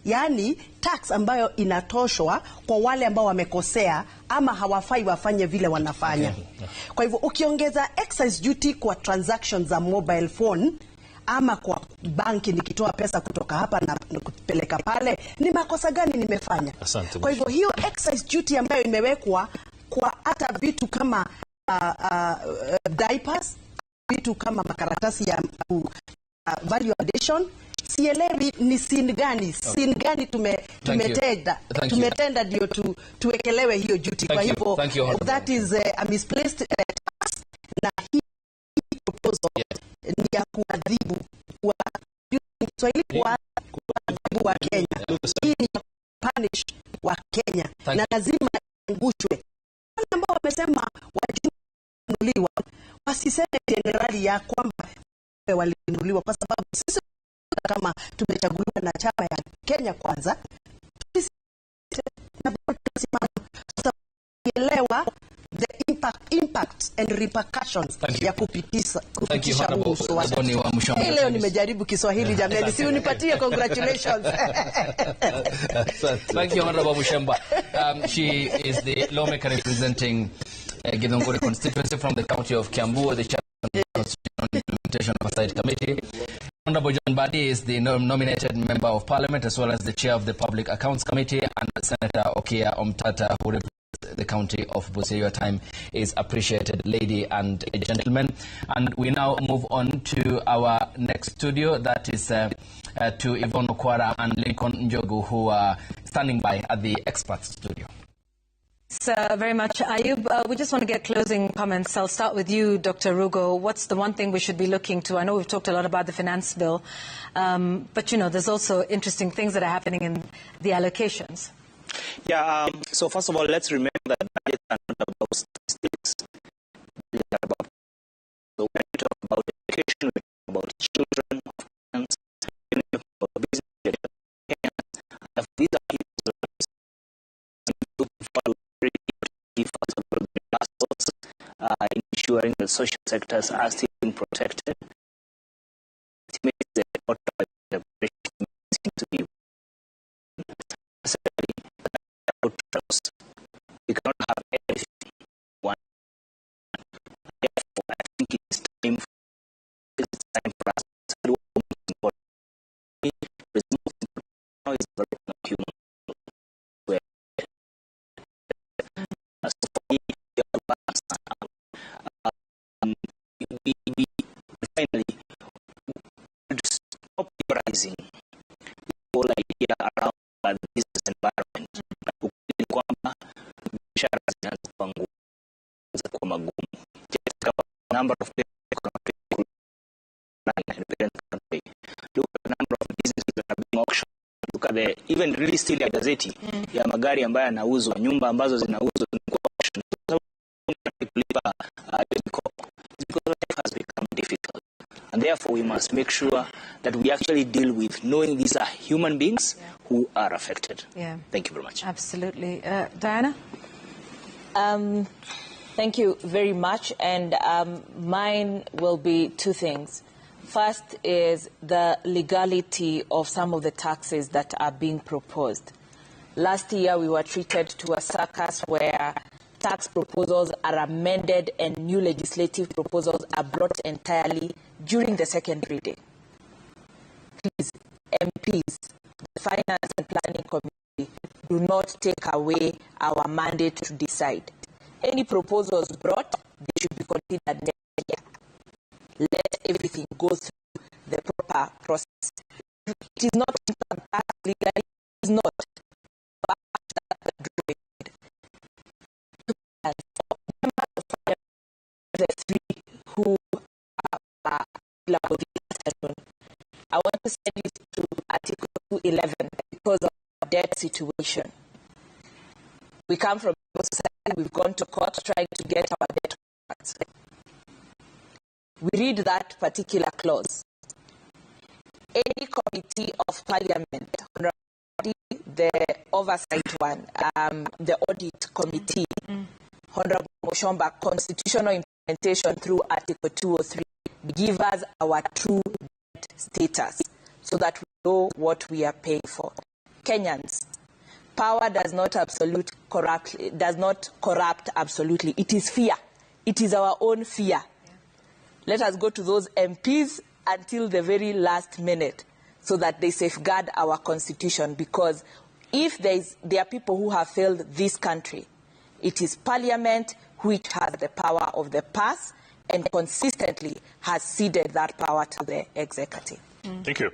Yaani tax ambayo inatoshwa kwa wale ambao wamekosea ama hawafai wafanye vile wanafanya. Kwa hivyo ukiongeza excise duty kwa transactions za mobile phone ama kwa banki, nikitoa pesa kutoka hapa na kupeleka pale, ni makosa gani nimefanya? Asante. Kwa hivyo hiyo excise duty ambayo imewekwa kwa hata vitu kama diapers, vitu kama makaratasi ya value addition, sielewi ni sin gani, sin gani tumetenda ndio tuwekelewe hiyo duty. Kwa hivyo that is a misplaced tax, na hii proposal ni ya kuadhibu wa Kiswahili, kuadhibu wa Kenya. Hii ni ya punish wa Kenya na lazima iangushwe. Wale ambao wamesema wajinunuliwa wasiseme generali ya kwamba walinunuliwa, kwa sababu sisi kama tumechaguliwa na chama ya Kenya Kwanza, tunaelewa the impact and repercussions ya kupitisha mswada. Leo nimejaribu Kiswahili jamani, si unipatie congratulations. Thank you, Honorable Mushemba. She is the lawmaker representing Githunguri constituency from the county of Kiambu, the chairman of the Constitutional Implementation Oversight Committee. Honorable John Mbadi is the nominated member of parliament as well as the chair of the Public Accounts Committee, and Senator Okiya Omtata, who represents the county of Busia. Your time is appreciated, lady and gentlemen. And we now move on to our next studio, that is to Yvonne Okwara and Lincoln Njogu, who are standing by at the expert studio. Thanks very much, Ayub. We just want to get closing comments. I'll start with you, Dr. Rugo. What's the one thing we should be looking to? I know we've talked a lot about the finance bill, but, you know, there's also interesting things that are happening in the allocations. Yeah, so first of all, let's remember that budgets are not about statistics. They are about, so when we talk about education, we talk about children, parents, we talk about business, and these are ensuring the social sectors are still being protected. We cannot have everything one. Therefore, I think it's time for us to do what most important. Now is development of human. So for me, we finally stop theorizing the whole idea around the business environment. Ukweli kwamba biashara zinaanza kuwa ngumu, kuwa magumu. Just number of people and parents can pay. Look at the number of businesses that are being auctioned. Look at the even real estate ya gazeti ya magari ambayo yanauzwa, nyumba ambazo zinauzwa kwa auction. Kulipa mikopo. It's because life has become difficult. And therefore we must make sure that we actually deal with knowing these are human beings who are affected. Yeah. Thank you very much. Absolutely. Diana? Thank you very much. And mine will be two things. First is the legality of some of the taxes that are being proposed. Last year, we were treated to a circus where tax proposals are amended and new legislative proposals are brought entirely during the second reading. Please, MPs, the Finance and Planning Committee, do not take away our mandate to decide. Any proposals brought, they should be considered next year. Let everything go through the proper process. It is not income tax legally, it is not. The three who are available this afternoon, I want to send you to Article 211 because of our debt situation. We come from a society, we've gone to court trying to get our debt. We read that particular clause. Any committee of parliament, the oversight one, the audit committee, Honorable Muchomba, constitutional implementation through Article 203, give us our true debt status so that we know what we are paying for. Kenyans, power does not corrupt absolutely. It is fear. It is our own fear. Let us go to those MPs until the very last minute so that they safeguard our constitution, because if there are people who have failed this country, it is Parliament which has the power of the purse and consistently has ceded that power to the executive. Thank you.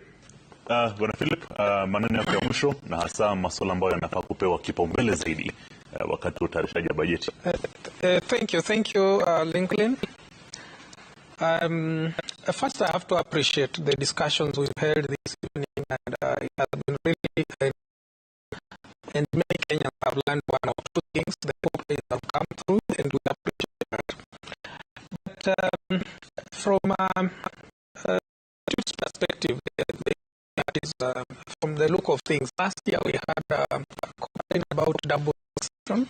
Bwana Philip, maneno yako ya mwisho na hasa masuala ambayo yanafaa kupewa kipaumbele zaidi wakati wa utayarishaji wa bajeti. Thank you, Lincoln. First, I have to appreciate the discussions we've held this evening, and it has been really, and many Kenyans have learned one or two things. The complaints have come through, and we appreciate that. But from a perspective, that is, from the look of things, last year we had a complaint about double taxation,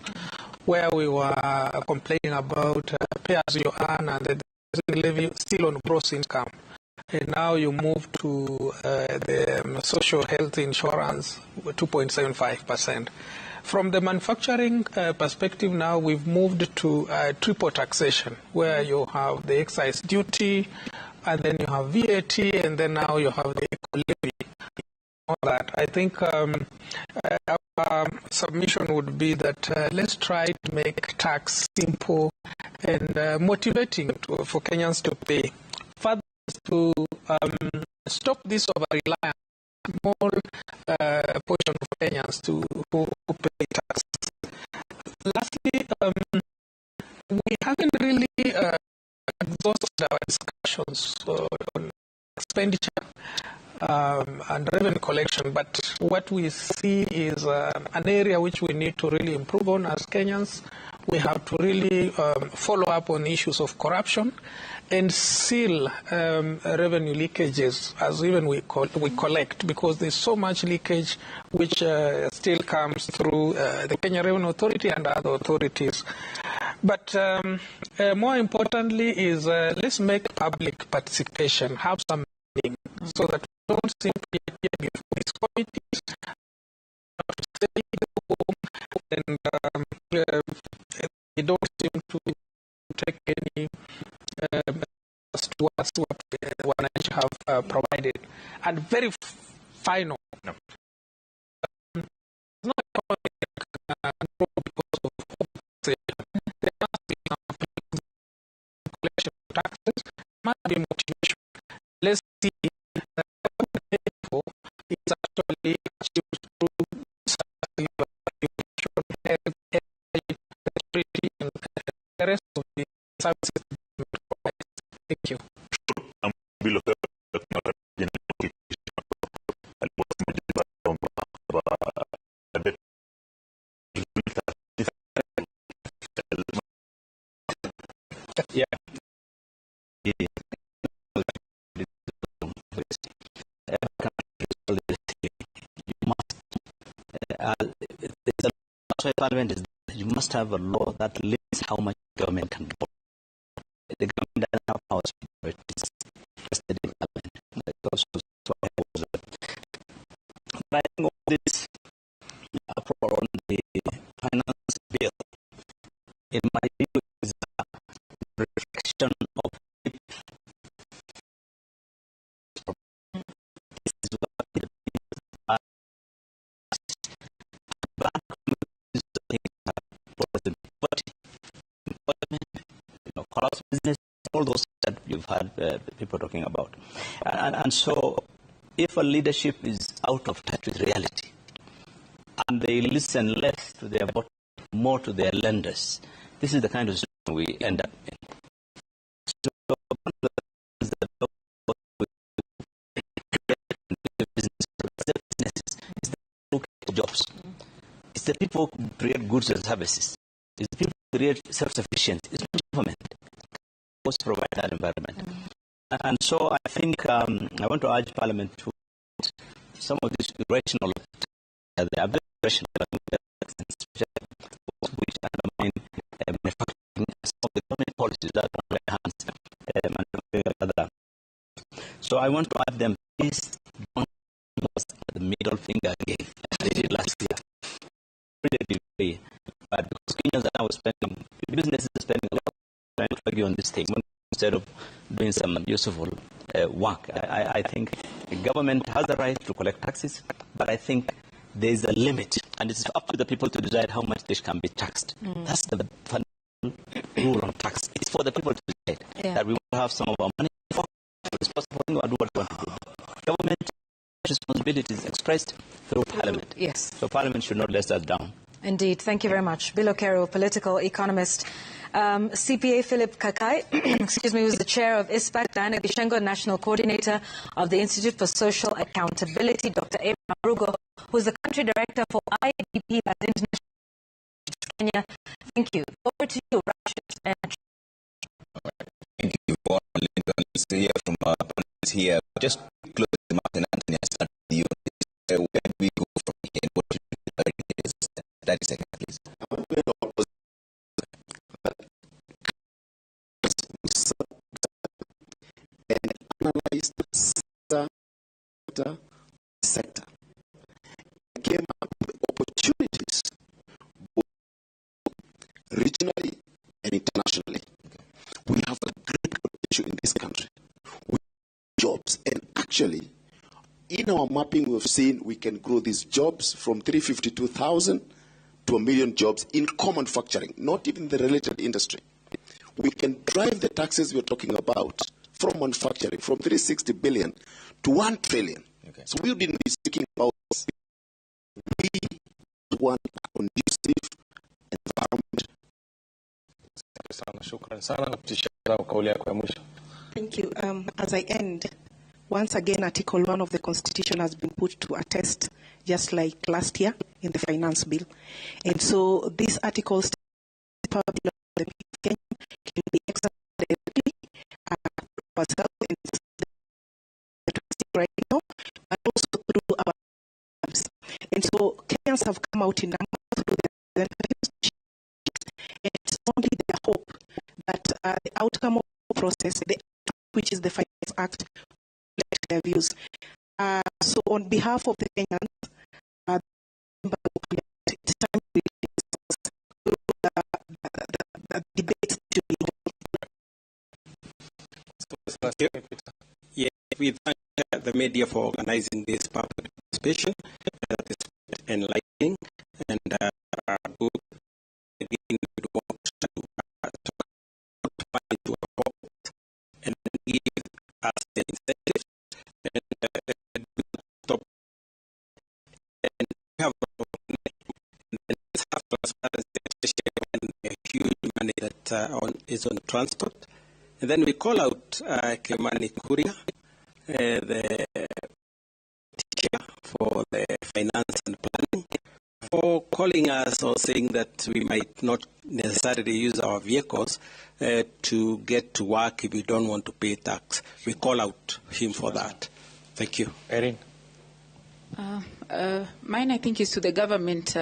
where we were complaining about pay as you earn and the levy still on gross income. And now you move to the social health insurance, 2.75%. From the manufacturing perspective now, we've moved to triple taxation, where you have the excise duty, and then you have VAT, and then now you have the eco levy. All that. I think our submission would be that let's try to make tax simple and motivating for Kenyans to pay. Further, to stop this over-reliance, small portion of Kenyans who pay tax. Lastly, we haven't really exhausted our discussions on expenditure and revenue collection, but what we see is an area which we need to really improve on as Kenyans. We have to really follow up on issues of corruption and seal revenue leakages as even we collect, because there's so much leakage which still comes through the Kenya Revenue Authority and other authorities. But more importantly is let's make public participation have some meaning, so that we don't simply appear before these committees, and they don't seem to take any towards what wananchi have provided. And very final, no. It's not because of there must be some collection of taxes, there must be motivation. Let's see that what is actually achieved through health, security, and the rest of the services. Thank you. Yeah. Parliament is, you must have a law that limits how much government can borrow. The government doesn't have powers, but it is vested in parliament. Employment, you know, collapse business, all those that you've heard people talking about. And so if a leadership is out of touch with reality and they listen less to their voters, more to their lenders, this is the kind of situation we end up in. So one of the things that businesses is the jobs. It's the people who create goods and services. It's the people who create self-sufficiency. It's not government. Must provide that environment. And so I think I want to urge Parliament to some of these irrational, they are very irrational, which undermine manufacturing, some of the government policies that enhance manufacturing other. So I want to urge them, please don't give us the middle finger again, as they did last year. Really, but because Kenyans are now spending, businesses are spending a lot of time to argue on this thing instead of doing some useful work. I think the government has the right to collect taxes, but I think there is a limit, and it's up to the people to decide how much they can be taxed. That's the fundamental rule on tax. It's for the people to decide that we want to have some of our money for responsible thing or do what we want to do. Government responsibility is expressed through Parliament. Yes. So Parliament should not let us down. Indeed. Thank you very much. Billow Kerrow, political economist. CPA Philip Kakai, excuse me, who's the chair of ICPAK, Diana Gichengo, national coordinator of the Institute for Social Accountability, Dr. Abraham Rugo, who's the country director for IDP at International Kenya. Thank you. Over to you, Rashid. And thank you for let's hear from our panelists here. Just close the Martin Anthony and start with you. Where do we go from here? What should be the priorities? 30 seconds, please. And analyzed sector. Came up with opportunities both regionally and internationally. We have a great potential in this country with jobs, and actually, in our mapping, we've seen we can grow these jobs from 352,000 to 1 million jobs in core manufacturing, not even the related industry. We can drive the taxes we're talking about from manufacturing from 360 billion to 1 trillion. Okay. So we didn't be speaking about this. We want a conducive environment. Thank you. As I end, once again, Article 1 of the Constitution has been put to a test, just like last year in the Finance Bill. And so this article can be exercised directly ourselves right now, but also through our lives. And so Kenyans have come out in number through their representatives, and it's only their hope that the outcome of the process, which is the Finance Act, will their views. So on behalf of the Kenyans, it's time to the debate should be held. Yeah, we thank the media for organizing this public participation. That is enlightening and good. Again, we want to talk about to a halt and give us the incentives and stop and have and let's have transparency, especially when the huge money that is on transport. And then we call out Kimani Kuria, the chair for the finance and planning, for calling us or saying that we might not necessarily use our vehicles to get to work if we don't want to pay tax. We call out him for that. Thank you. Erin. Mine, I think, is to the government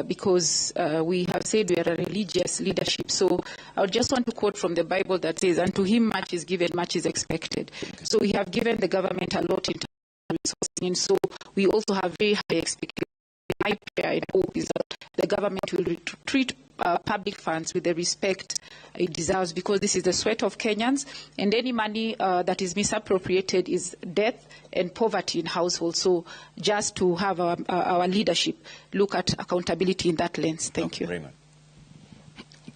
because we have said we are a religious leadership. So I would just want to quote from the Bible that says, "Unto him much is given, much is expected." Okay. So we have given the government a lot in terms of resourcing, and so we also have very high expectations. My prayer and hope is that the government will treat public funds with the respect it deserves, because this is the sweat of Kenyans, and any money that is misappropriated is death and poverty in households. So just to have our leadership look at accountability in that lens. Thank you. Raymond.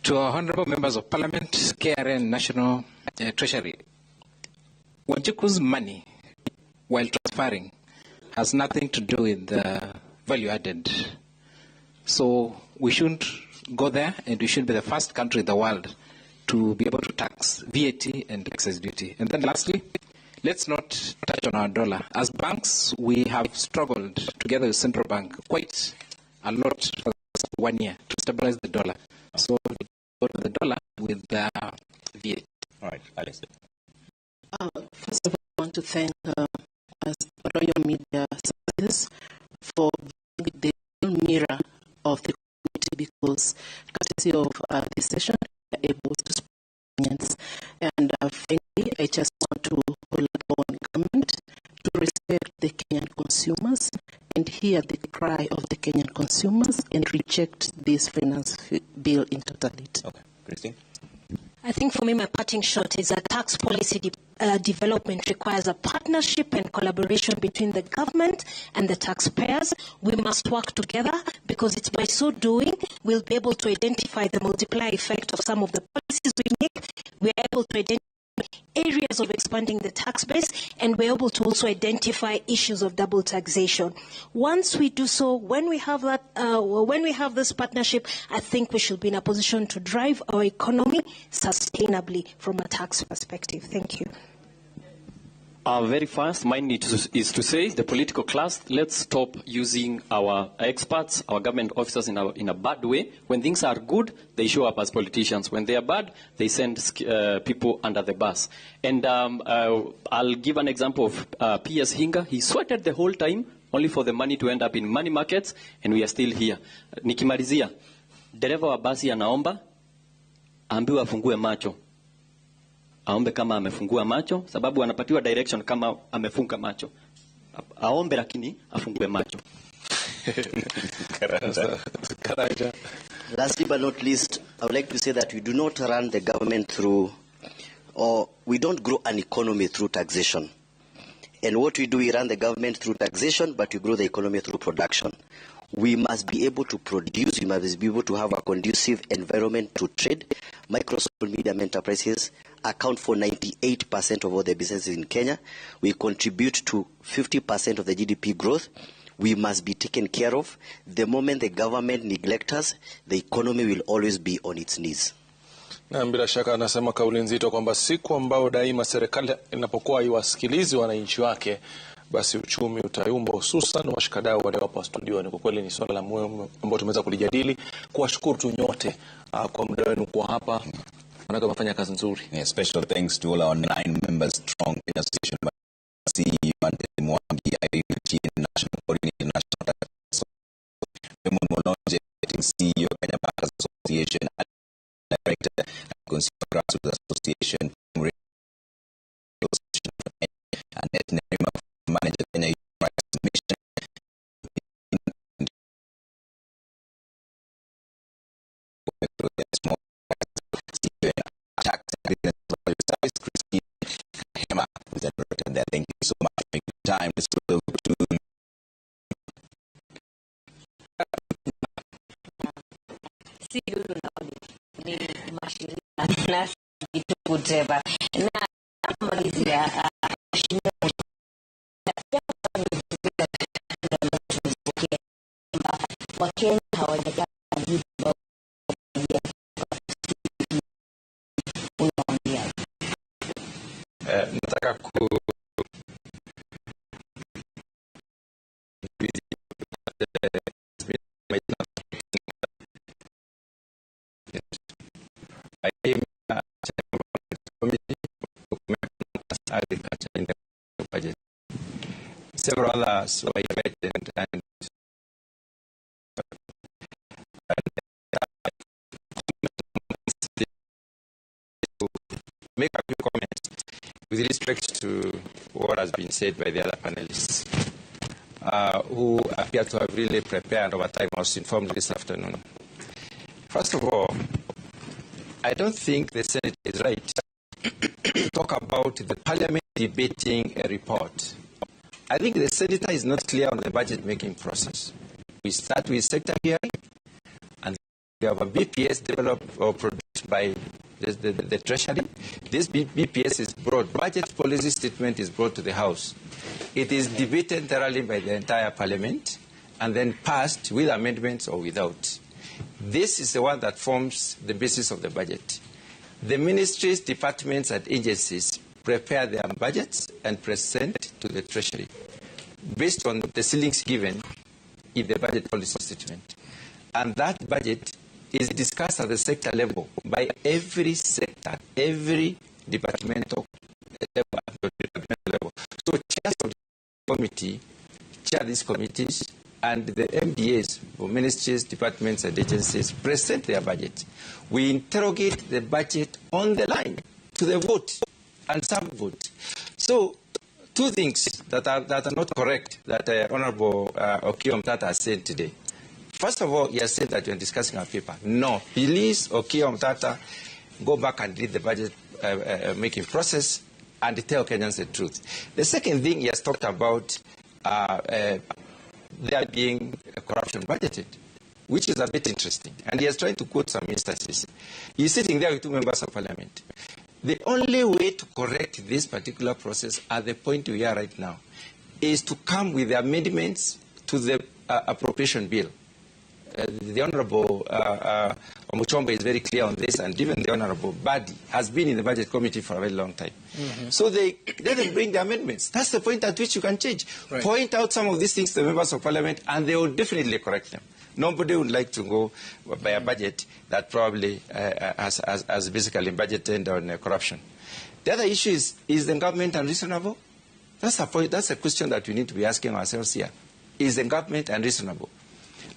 To our honorable members of parliament, KRA and National Treasury, Wanjiku's money, while transferring, has nothing to do with the value added. So we shouldn't go there, and we should be the first country in the world to be able to tax VAT and excise duty. And then lastly, let's not touch on our dollar. As banks, we have struggled together with Central Bank quite a lot for the last 1 year to stabilize the dollar. So go to the dollar with the VAT. All right, Alice. First of all, I want to thank Royal Media Services for being the mirror of the community, because courtesy of this session, we are able to speak. And finally, I just want to call upon government to respect the Kenyan consumers and hear the cry of the Kenyan consumers and reject this finance bill in totality. Okay. Christine? I think for me, my parting shot is that tax policy development requires a partnership and collaboration between the government and the taxpayers. We must work together, because it's by so doing we'll be able to identify the multiplier effect of some of the policies we make. We're able to identify areas of expanding the tax base, and we're able to also identify issues of double taxation. Once we do so, when we have that, when we have this partnership, I think we should be in a position to drive our economy sustainably from a tax perspective. Thank you. Very fast, mine is to say the political class, let's stop using our experts, our government officers in a bad way. When things are good, they show up as politicians. When they are bad, they send people under the bus. And I'll give an example of P.S. Hinga. He sweated the whole time only for the money to end up in money markets, and we are still here. Nikimalizia, dereva wa basi anaomba, ambiwe afungue macho. Aombe kama amefungua macho, sababu anapatiwa direction kama amefunga macho. Aombe lakini afungue macho. Karanja. Lastly but not least, I would like to say that we do not run the government through, or we don't grow an economy through taxation. And what we do, we run the government through taxation, but we grow the economy through production. We must be able to produce, we must be able to have a conducive environment to trade. Micro, small, medium enterprises account for 98% of all the businesses in Kenya. We contribute to 50% of the GDP growth. We must be taken care of. The moment the government neglects us, the economy will always be on its knees. Na bila shaka anasema kauli nzito kwamba siku ambayo daima serikali inapokuwa haiwasikilizi wananchi wake, basi uchumi utayumba, hususan washikadau waliopo studioni. Kwa kweli ni swala la muhimu ambalo tumeweza kulijadili. Kuwashukuru tu nyote kwa muda wenu kwa hapa. Manake wamefanya kazi nzuri. Yeah, special thanks to all our 9 members strong in association by CEO Anthony Mwangi, IUT National Coordinator, National Tax, Raymond Molonje, CEO Kenya Bankers Association, Director Consumer Grassroots Association, Annette Nerima, Manager Kenya Human Rights Commission, Tax and Business Value Service, Christine Hema, who's the director there. Thank you so much for making time. Let's go to Wakenya hawajapata jibu. Nataka ku agriculture in the budget. Several others were invited and make a few comments with respect to what has been said by the other panelists, who appear to have really prepared over time. I was informed this afternoon. First of all, I don't think the Senate is right to talk about the Parliament debating a report. I think the Senator is not clear on the budget-making process. We start with sector hearing, and We have a BPS developed or produced by the Treasury. This BPS is brought, budget policy statement is brought to the House. It is debated thoroughly by the entire Parliament and then passed with amendments or without. This is the one that forms the basis of the budget. The ministries, departments, and agencies prepare their budgets and present to the Treasury based on the ceilings given in the budget policy statement. And that budget is discussed at the sector level by every sector, every departmental level. So chairs of the committee chair these committees, and the MDAs for ministries, departments, and agencies present their budget. We interrogate the budget on the line to the vote and sub-vote. So two things that are not correct that Honorable Okiya Omtatah has said today. First of all, he has said that we are discussing our paper. No, please, Okiya Omtatah, go back and read the budget making process and tell Kenyans the truth. The second thing he has talked about there being corruption budgeted, which is a bit interesting. And he is trying to quote some instances. He's sitting there with two members of parliament. The only way to correct this particular process at the point we are right now is to come with the amendments to the appropriation bill. The Honorable Omuchomba is very clear on this, and even the Honorable Badi has been in the Budget Committee for a very long time. Mm-hmm. So they let them bring the amendments. That's the point at which you can change. Right. Point out some of these things to the members of parliament, and they will definitely correct them. Nobody would like to go by a budget that probably has basically budgeted on corruption. The other issue is the government unreasonable? That's a point, that's a question that we need to be asking ourselves here. Is the government unreasonable?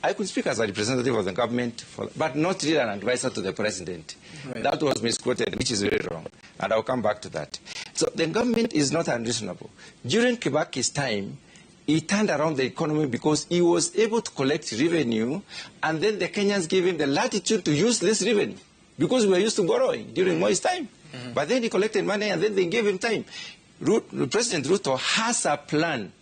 I could speak as a representative of the government, but not really an advisor to the president. Right. That was misquoted, which is very wrong, and I'll come back to that. So the government is not unreasonable. During Kibaki's time, he turned around the economy because he was able to collect revenue, and then the Kenyans gave him the latitude to use this revenue because we were used to borrowing during Moi's time. Mm-hmm. But then he collected money, and then they gave him time. President Ruto has a plan.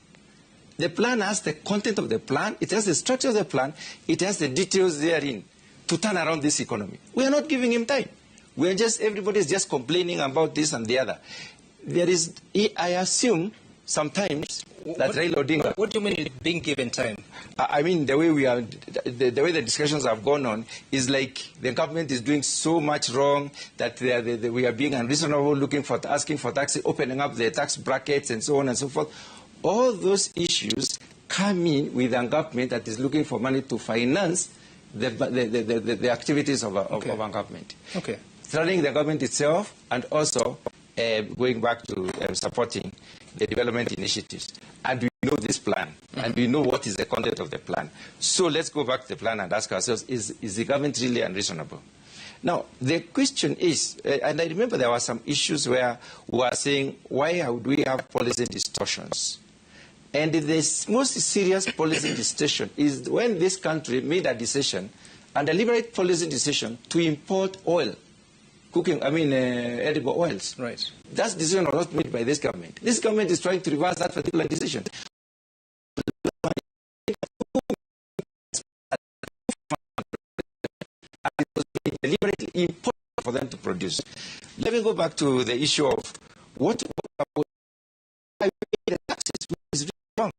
The plan has the content of the plan, it has the structure of the plan, it has the details therein to turn around this economy. We are not giving him time. We are just, everybody is just complaining about this and the other. There is, I assume sometimes that Raila Odinga... What do you mean being given time? I mean, the way we are, the way the discussions have gone on is like the government is doing so much wrong that we are being unreasonable, looking for, asking for taxes, opening up the tax brackets and so on and so forth. All those issues come in with a government that is looking for money to finance the activities of our government. Okay. Running the government itself and also going back to supporting the development initiatives. And we know this plan, and we know what is the content of the plan. So let's go back to the plan and ask ourselves, is the government really unreasonable? Now, the question is, and I remember there were some issues where we were saying, why would we have policy distortions? And the most serious policy distortion is when this country made a decision, a deliberate policy decision, to import oil, cooking, I mean, edible oils. Right. That decision was not made by this government. This government is trying to reverse that particular decision. It was deliberately important for them to produce. Let me go back to the issue of what about the taxes, which is really wrong.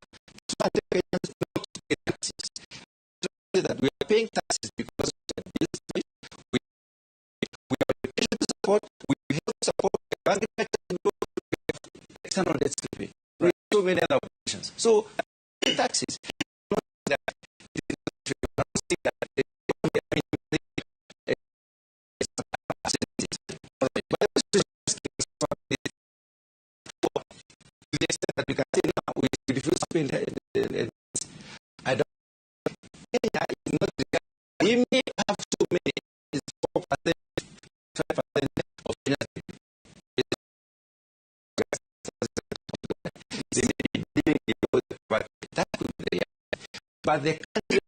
That we are paying taxes because we have education to support, we have support, agriculture, external debt to pay. We have so many other obligations. So taxes, not that to the extent that we can say now we refuse to pay. I don't. Kenya is not. We may have too many. It's 4%, 5% of Kenya's. They may be living below, but that could be the reality. But the country.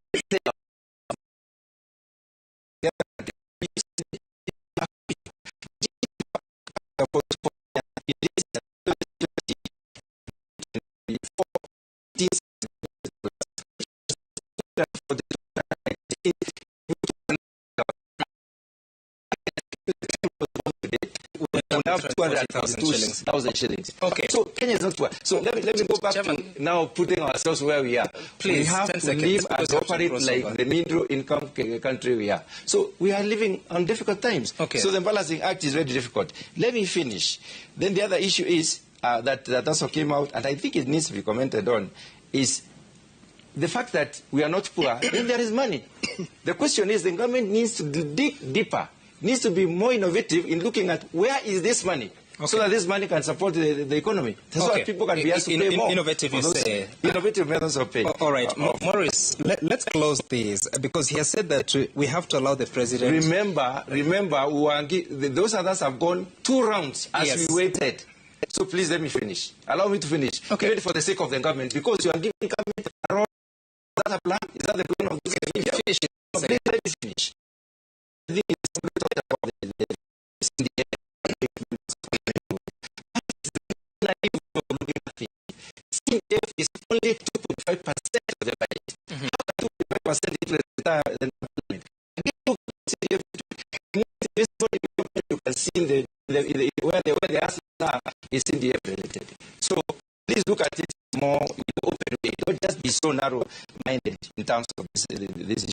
142,000 shillings. Okay. So Kenya is not poor. So let me go back to now putting ourselves where we are. Please, we have to live and operate like the middle income country we are. So we are living on difficult times. Okay. So the balancing act is very difficult. Let me finish. Then the other issue is that also came out, and I think it needs to be commented on, is the fact that we are not poor, then there is money. The question is the government needs to dig deeper, needs to be more innovative in looking at where is this money, okay, so that this money can support the economy. That's okay. why people can be asked to pay more. Innovative, you say. Innovative methods of pay. All right. Maurice, let's close this, because he has said that we have to allow the president... Remember, those others have gone 2 rounds as we waited. So please let me finish. Allow me to finish. Okay. Even for the sake of the government, because you are giving government a role. Is that a plan? Is that the plan of this? Finish. So please let me finish. I think it's about the CDF is only 2.5% of the budget. How 2.5% is the parliament? Again, CDF, this body you can see in where the assets are is CDF related. So please look at it more in an open way. Don't just be so narrow-minded in terms of this issue.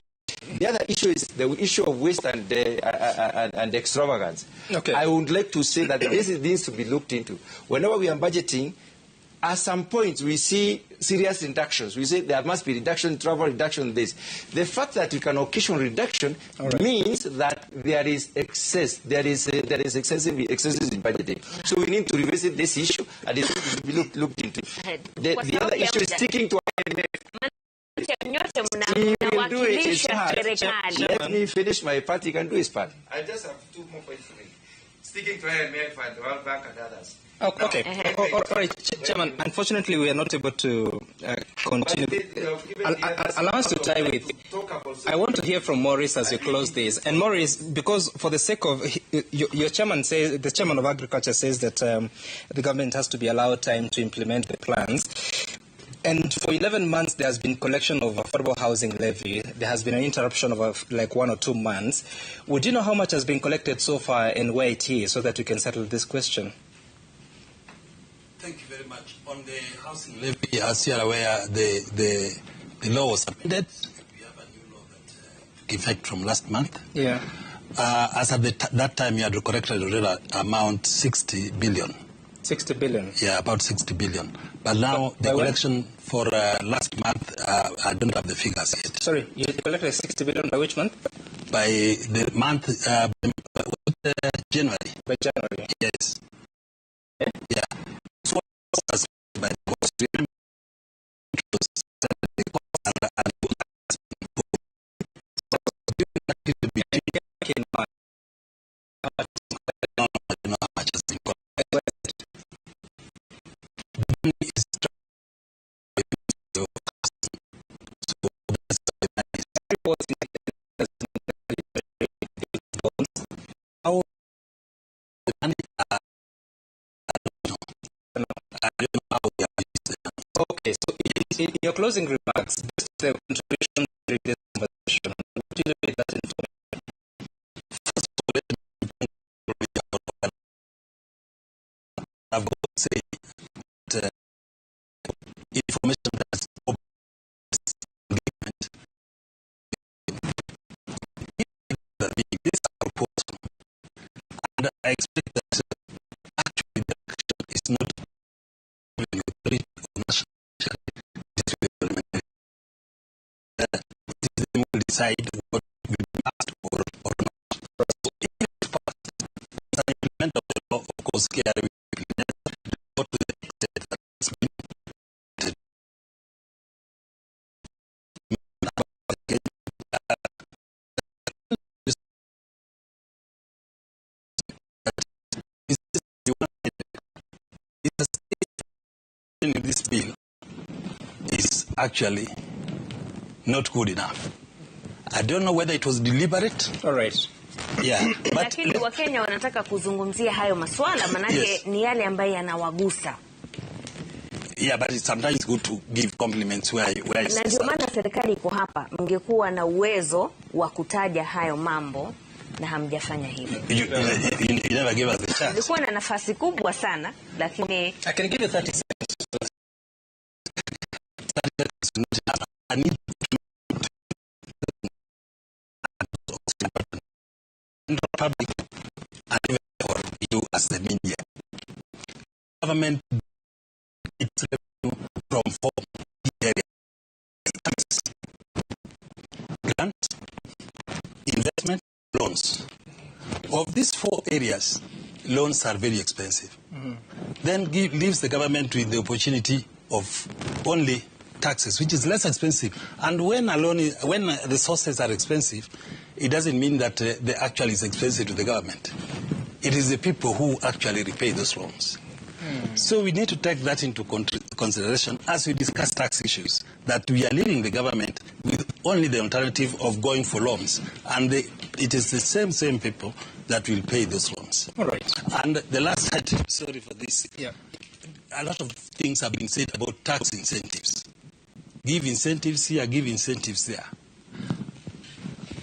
The other issue is the issue of waste and extravagance. Okay. I would like to say that this needs to be looked into. Whenever we are budgeting, at some point we see serious reductions. We say there must be reduction, travel reduction, this. The fact that you can occasion reduction means that there is excess. There is excessive excesses in budgeting. So we need to revisit this issue, and it needs to be looked into. The other issue is sticking to IMF. He will do it his part. Let me finish my part. He can do his part. I just have 2 more points to make. Sticking to IMF and the World Bank and others. Oh, okay. All right, Chairman, unfortunately, we are not able to continue. Allow us to tie with. I want to hear from Maurice as we close this. And Maurice, because for the sake of your chairman says, the chairman of agriculture says that the government has to be allowed time to implement the plans. And for 11 months, there has been collection of affordable housing levy. There has been an interruption of like 1 or 2 months. Would you know how much has been collected so far and where it is so that we can settle this question? Thank you very much. On the housing levy, as you are aware, the law was amended. We have a new law that took effect from last month. Yeah. As at that time, you had collected already amount 60 billion. 60 billion? Yeah, about 60 billion. But now the collection for last month, I don't have the figures yet. Sorry, you collected 60 billion by which month? By the month, January. By January? Yes. Eh? Yeah. So by the cost, Okay, so in your closing remarks, based on the contribution to this conversation, what do you do with that information? First of all, let me thank I've got to say that information that's government, this proposal, and I expect that actually the action is not the authority of national. They will decide what will be asked or not. So if it's passed, it's an implement of the law, of course, KRA will implement not to the extent that it's been. This bill is actually not good enough. I don't know whether it was deliberate. All right. Yeah, but lakini Wakenya wanataka kuzungumzia hayo maswala manake yes, ni yale ambayo yanawagusa. Yeah, but it's sometimes good to give compliments where it's na ndio maana serikali iko hapa, mngekuwa na uwezo wa kutaja hayo mambo. Na hamjafanya hivyo. You never gave us the chance. Ulikuwa na nafasi kubwa sana, lakini I can give you 30 seconds. I need to public and even for you as the media. Government gets revenue from 4 areas: grants, investment, loans. Of these 4 areas, loans are very expensive. Then leaves the government with the opportunity of only taxes, which is less expensive. And when when resources are expensive, it doesn't mean that the actual is expensive to the government. It is the people who actually repay those loans. So we need to take that into consideration as we discuss tax issues, that we are leaving the government with only the alternative of going for loans. And it is the same people that will pay those loans. All right. And the last item, sorry for this. Yeah. A lot of things have been said about tax incentives. Give incentives here, give incentives there.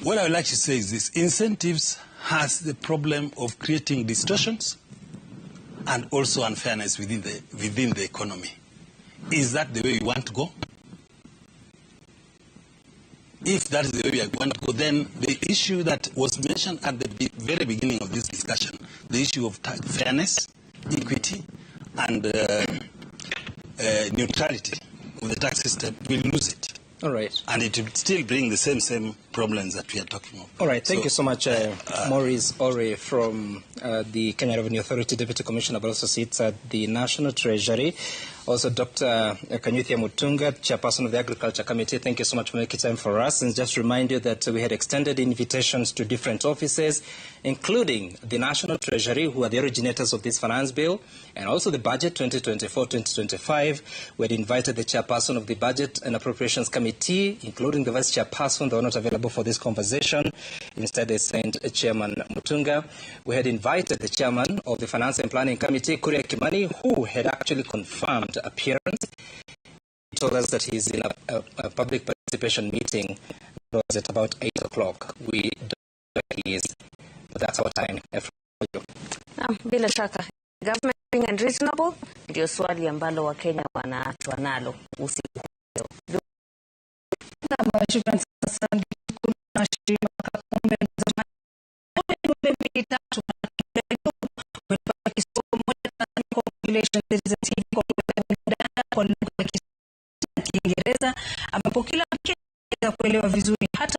What I would like to say is this. Incentives has the problem of creating distortions and also unfairness within the economy. Is that the way we want to go? If that is the way we want to go, then the issue that was mentioned at the very beginning of this discussion, the issue of fairness, equity, and neutrality of the tax system, will lose it. All right. And it will still bring the same problems that we are talking of. All right. Thank you so much, Maurice Ore from the Kenya Revenue Authority, Deputy Commissioner, but also sits at the National Treasury. Also, Dr. Kanyuthia Mutunga, Chairperson of the Agriculture Committee, thank you so much for making time for us. And just remind you that we had extended invitations to different offices, including the National Treasury, who are the originators of this finance bill, and also the budget 2024-2025. We had invited the Chairperson of the Budget and Appropriations Committee, including the Vice Chairperson. They were not available for this conversation. Instead, they sent Chairman Mutunga. We had invited the Chairman of the Finance and Planning Committee, Kuria Kimani, who had actually confirmed appearance. He told us that he's in a public participation meeting that was at about 8 o'clock. We don't know where he is, but that's our time. Bila shaka, government being unreasonable ndio swali ambalo Wakenya wanaachwa nalo usiku leo. Kwa lugha ya Kiingereza ambapo kila Mkenya kuelewa vizuri, hata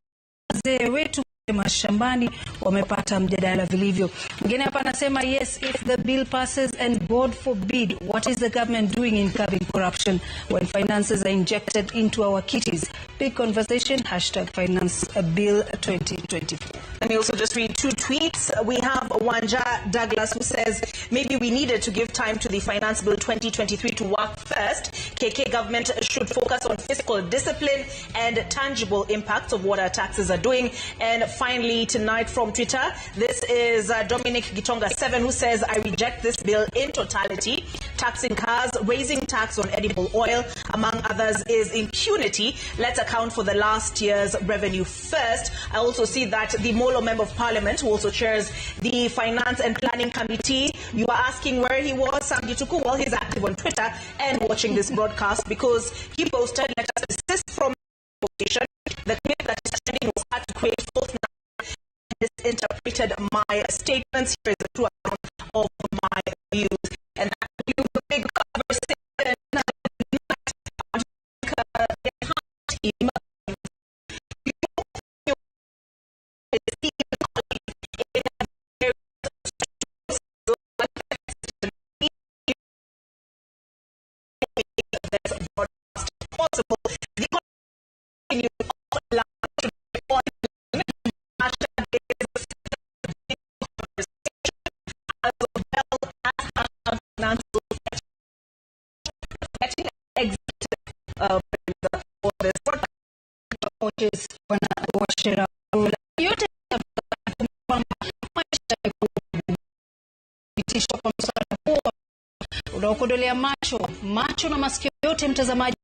wazee wetu mashambani wamepata mjadala vilivyo. Mwingine hapa anasema, yes, if the bill passes and God forbid, what is the government doing in curbing corruption when finances are injected into our kitties? Big conversation, hashtag finance bill 2024. Let me also just read 2 tweets. We have Wanja Douglas who says, maybe we needed to give time to the Finance Bill 2023 to work first. KK government should focus on fiscal discipline and tangible impacts of what our taxes are doing. And finally, tonight from Twitter, this is Dominic Gitonga 7 who says, I reject this bill in totality. Taxing cars, raising tax on edible oil, among others, is impunity. Let's account for the last year's revenue first. I also see that the Molo Member of Parliament, who also chairs the Finance and Planning Committee, you are asking where he was, Sam Gituku. Well, he's active on Twitter and watching this broadcast because he posted, let us desist from the clip that is trending was hard to create false narrative, misinterpreted my statements. Here is the true account of my views. And that concludes the big conversation. Team. Possible. The continue as well as getting for this unaokodolea macho na masikio yote mtazamaji.